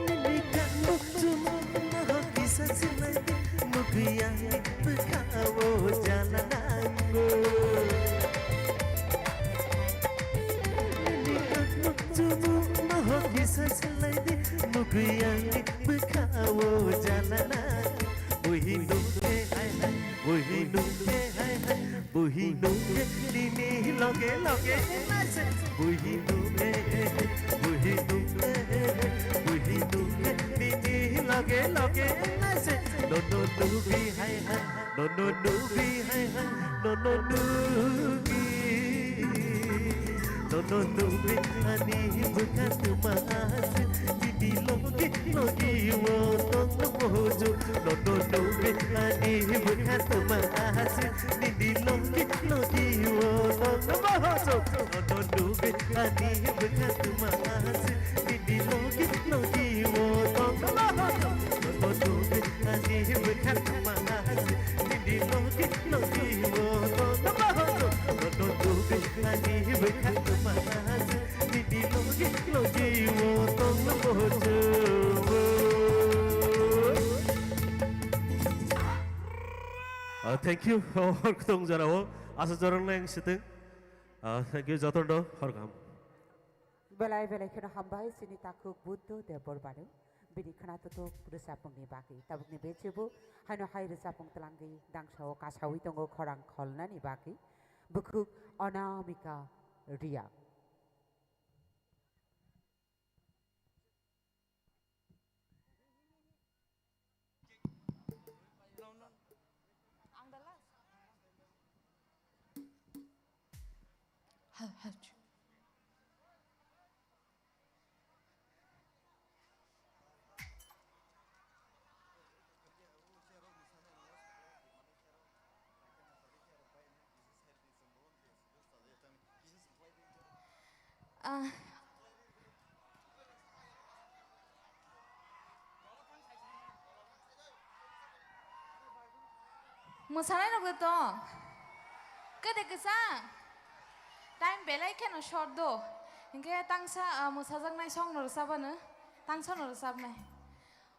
Nini kakno chumui no kisa silai di, nugwi ani bwkha o jala nango. Nini kakno chumui no kisa silai di, nugwi ani bwkha o jala nango. Buhi nungke hai hai, buhi nungke hai hai. Buhi nungke nini loge loge naise. Buhi nungke, buhi nungke, buhi nungke nini loge loge naise. Nono nugwi hai hai, nono nugwi hai hai, nono nugwi. Nono nugwi ani bwkha tuma ase. Nini loge loge o tongna mojo. Nono nugwi ani bwkha tuma ase. Nini logi logi o tongna mojo. Nono nugwi ani bwkha tuma ase. Nini logi logi o tongna mojo. Nono nugwi ani bwkha tuma ase. Nini logi logi o tongna mojo. Nono nugwi ani bwkha tuma ase. Nini logi logi o tongna mojo. Ah, thank you. Hor kutong jora o. Asa jorang nang siteng. Ah, thank you, jotono hor kaham. Belai belai kheno hambai chini takhuk Buddho Debor bano. Bini khna tutuk rwchapmungni bagwi. Tabukni bechebo haino hai rwchapmung twlangwi dangsao kasawi tongo khorang kholnani bagwi. Bukhuk Anamika Riya. Hal, hal, chu. Ah. Mwsanai rok de tong. Kede kwchang. Time belai kheno short do. Hinkhe tangsa, ah, mwsajaknai song no rwchapano, tangsa no rwchapnai.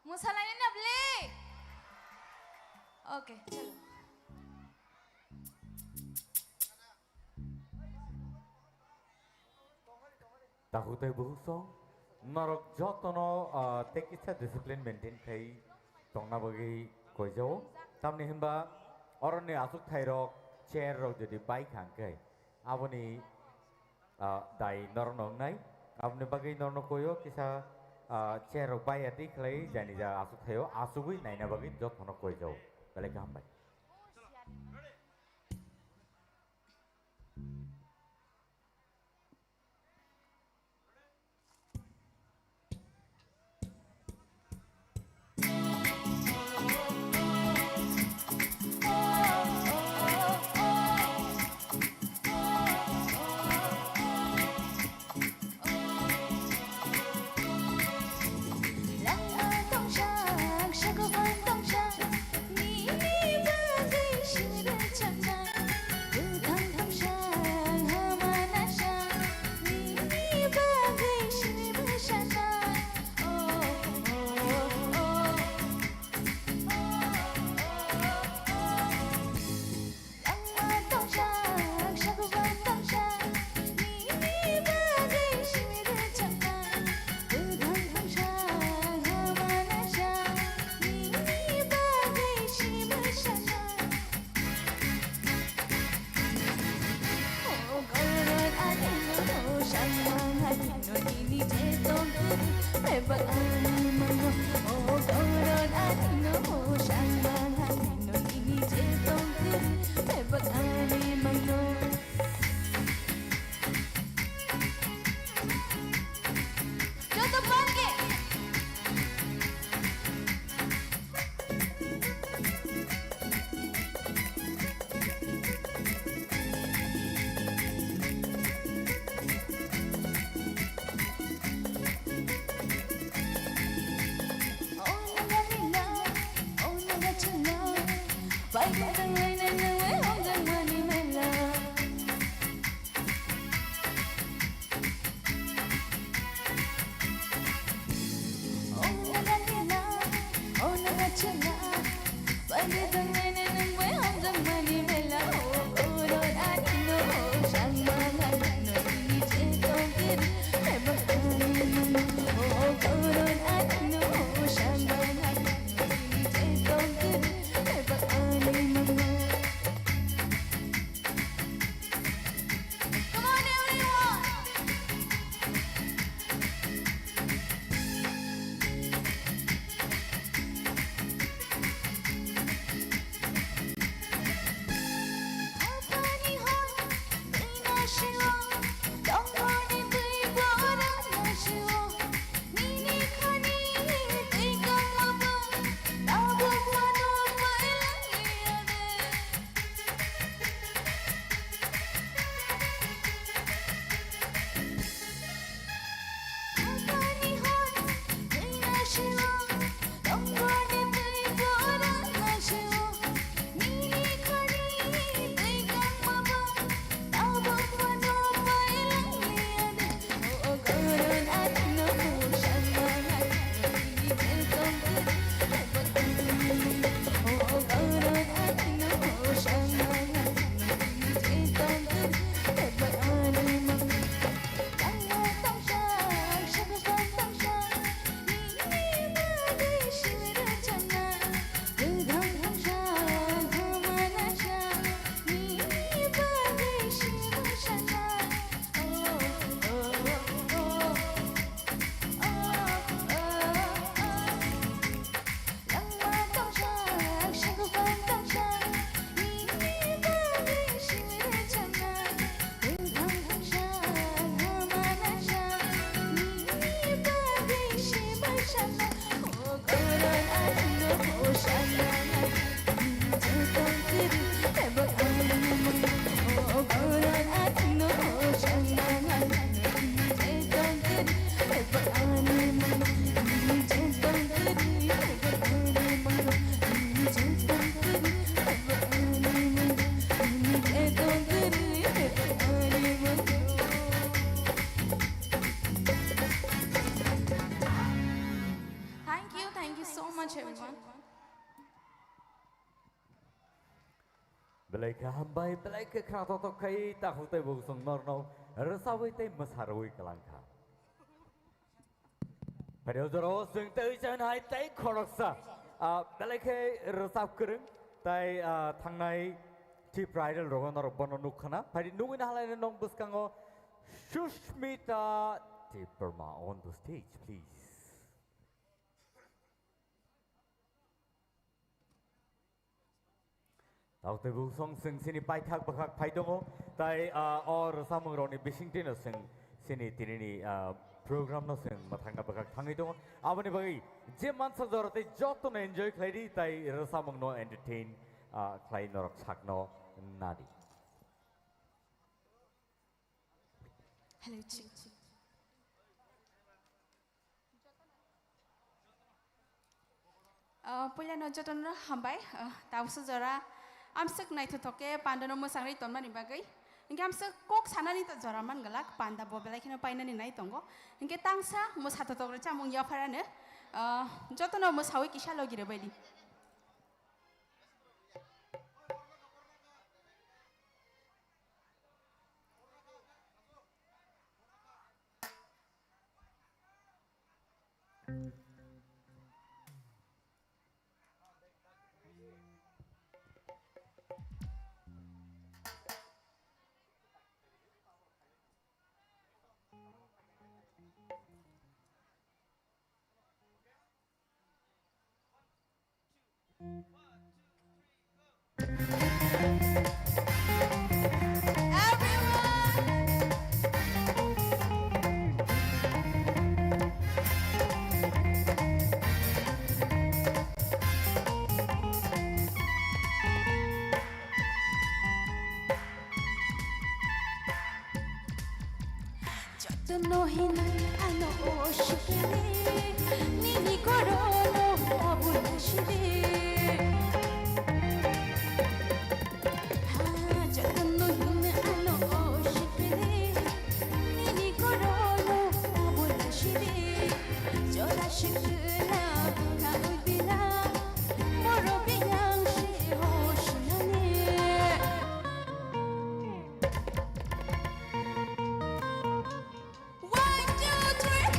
Mwsalaini na bwle? Okay, chalo. Takhuk tei bukhuk song, norok jotono, ah, tei kisa discipline maintain khai tongna bagwi koijao. Tamni hinba oroni achuk thairok, chair rok jodi bai kha hwnkhe aboni, ah, dai norokno wngnai. Aboni bagwi norokno koio kisa, ah, chair rok bai ya twi khlai jani ja achuk thaio achugwi naina bagwi jotono koijao. Belai kaham bai. Come on, everyone! Belai khe hambai, belai khe khna totok khai, takhuk tei buksong norno rwchabwi tei mwsarwi kwlangkha. Phaidi o jorao chwng tei chahwn hai tei khoroksa, ah, belai khe rwchap kwrwng tei, ah, thangnai Tripura Idol rogo norok bono nukkhana. Phaidi nugwi nahalai nong bwskango Sushmita Debbarma on the stage, please. Tabuk tei buksong chwng chini paithak bwkhak phai tongo, tai, ah, o rwchapmung rokni bisingtwino chwng chini tinini, ah, program no chwng mwthangna bwkhak thangwi tongo. Aboni bagwi je mansa jora tei jotono enjoy khlai di, tai rwchapmung no entertain, ah, khlai norok sakno nadi. Hello, check, check. Ah, puilano jotono hambai, ah, tabuksa jora amswk naithothok khe pandano mwsangwi tonmani bagwi. Hinkhe amswk kok sanani ta jora man glak, panda bo belai kheno painani nai tongo. Hinkhe tangsa mwsathothok rwchapmung yapharano, ah, jotono mwsawi kisa logi rwbaidi. Jotono hinwi ano o sikiri, nini gorono obo nasiri. Ha, jotono hinwi ano o sikiri, nini gorono obo nasiri. Jora sikiri na bwkha oi bila, borok yang se o sinani. One, two, three.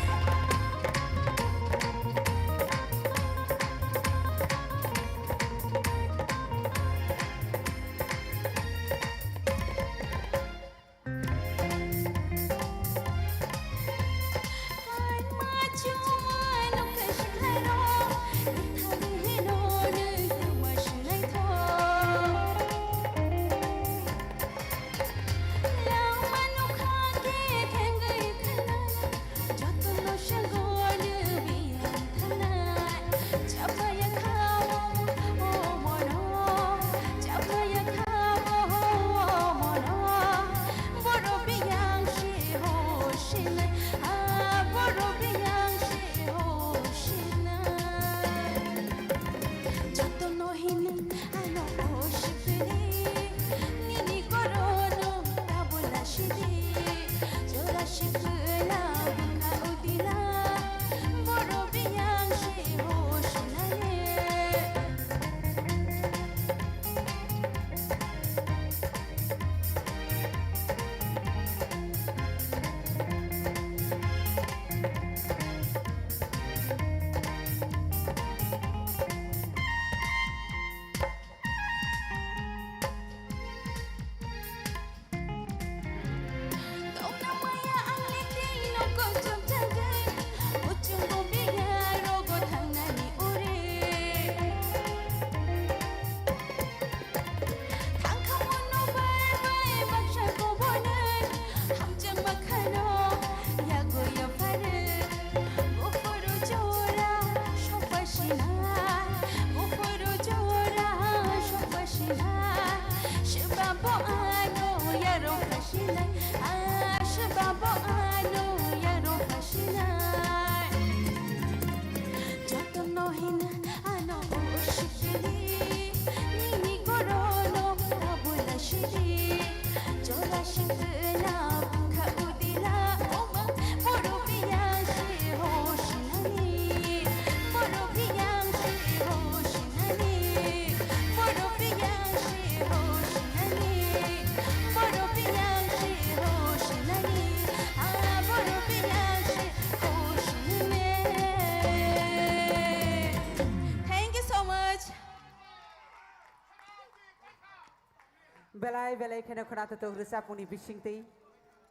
Belai belai kheno khwnathok rwchapmungni bisingtwi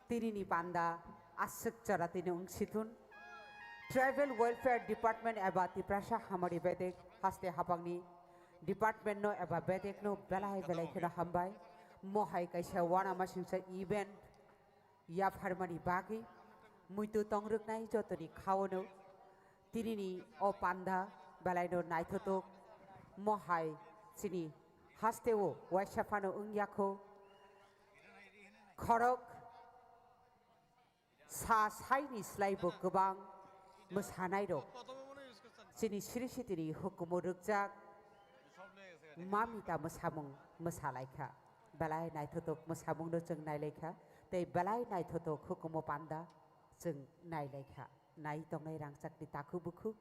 tinini panda aswk chora tini wng si thun. Tribal Welfare Department eba Tiprasa Hamari Bedek haste hapangni department no eba bedek no belai belai kheno hambai. Mohai kaisa uanamasingcha event yapharmani bagwi muitu tongrwknai jotoni khaono tinini o panda belaino naithotok mohai chini hasteo waisa phano wngya kho. Khorok sa saini slaibo kwbang mwsanairok chini siri sitini hukumu rwkjak mamita mwsamung mwsalaikha. Belai naithotok mwsamungno chwng nailaikha tei belai naithotok hukumu panda chwng nailaikha. Nai tongnai rangchakni takhuk bukhuk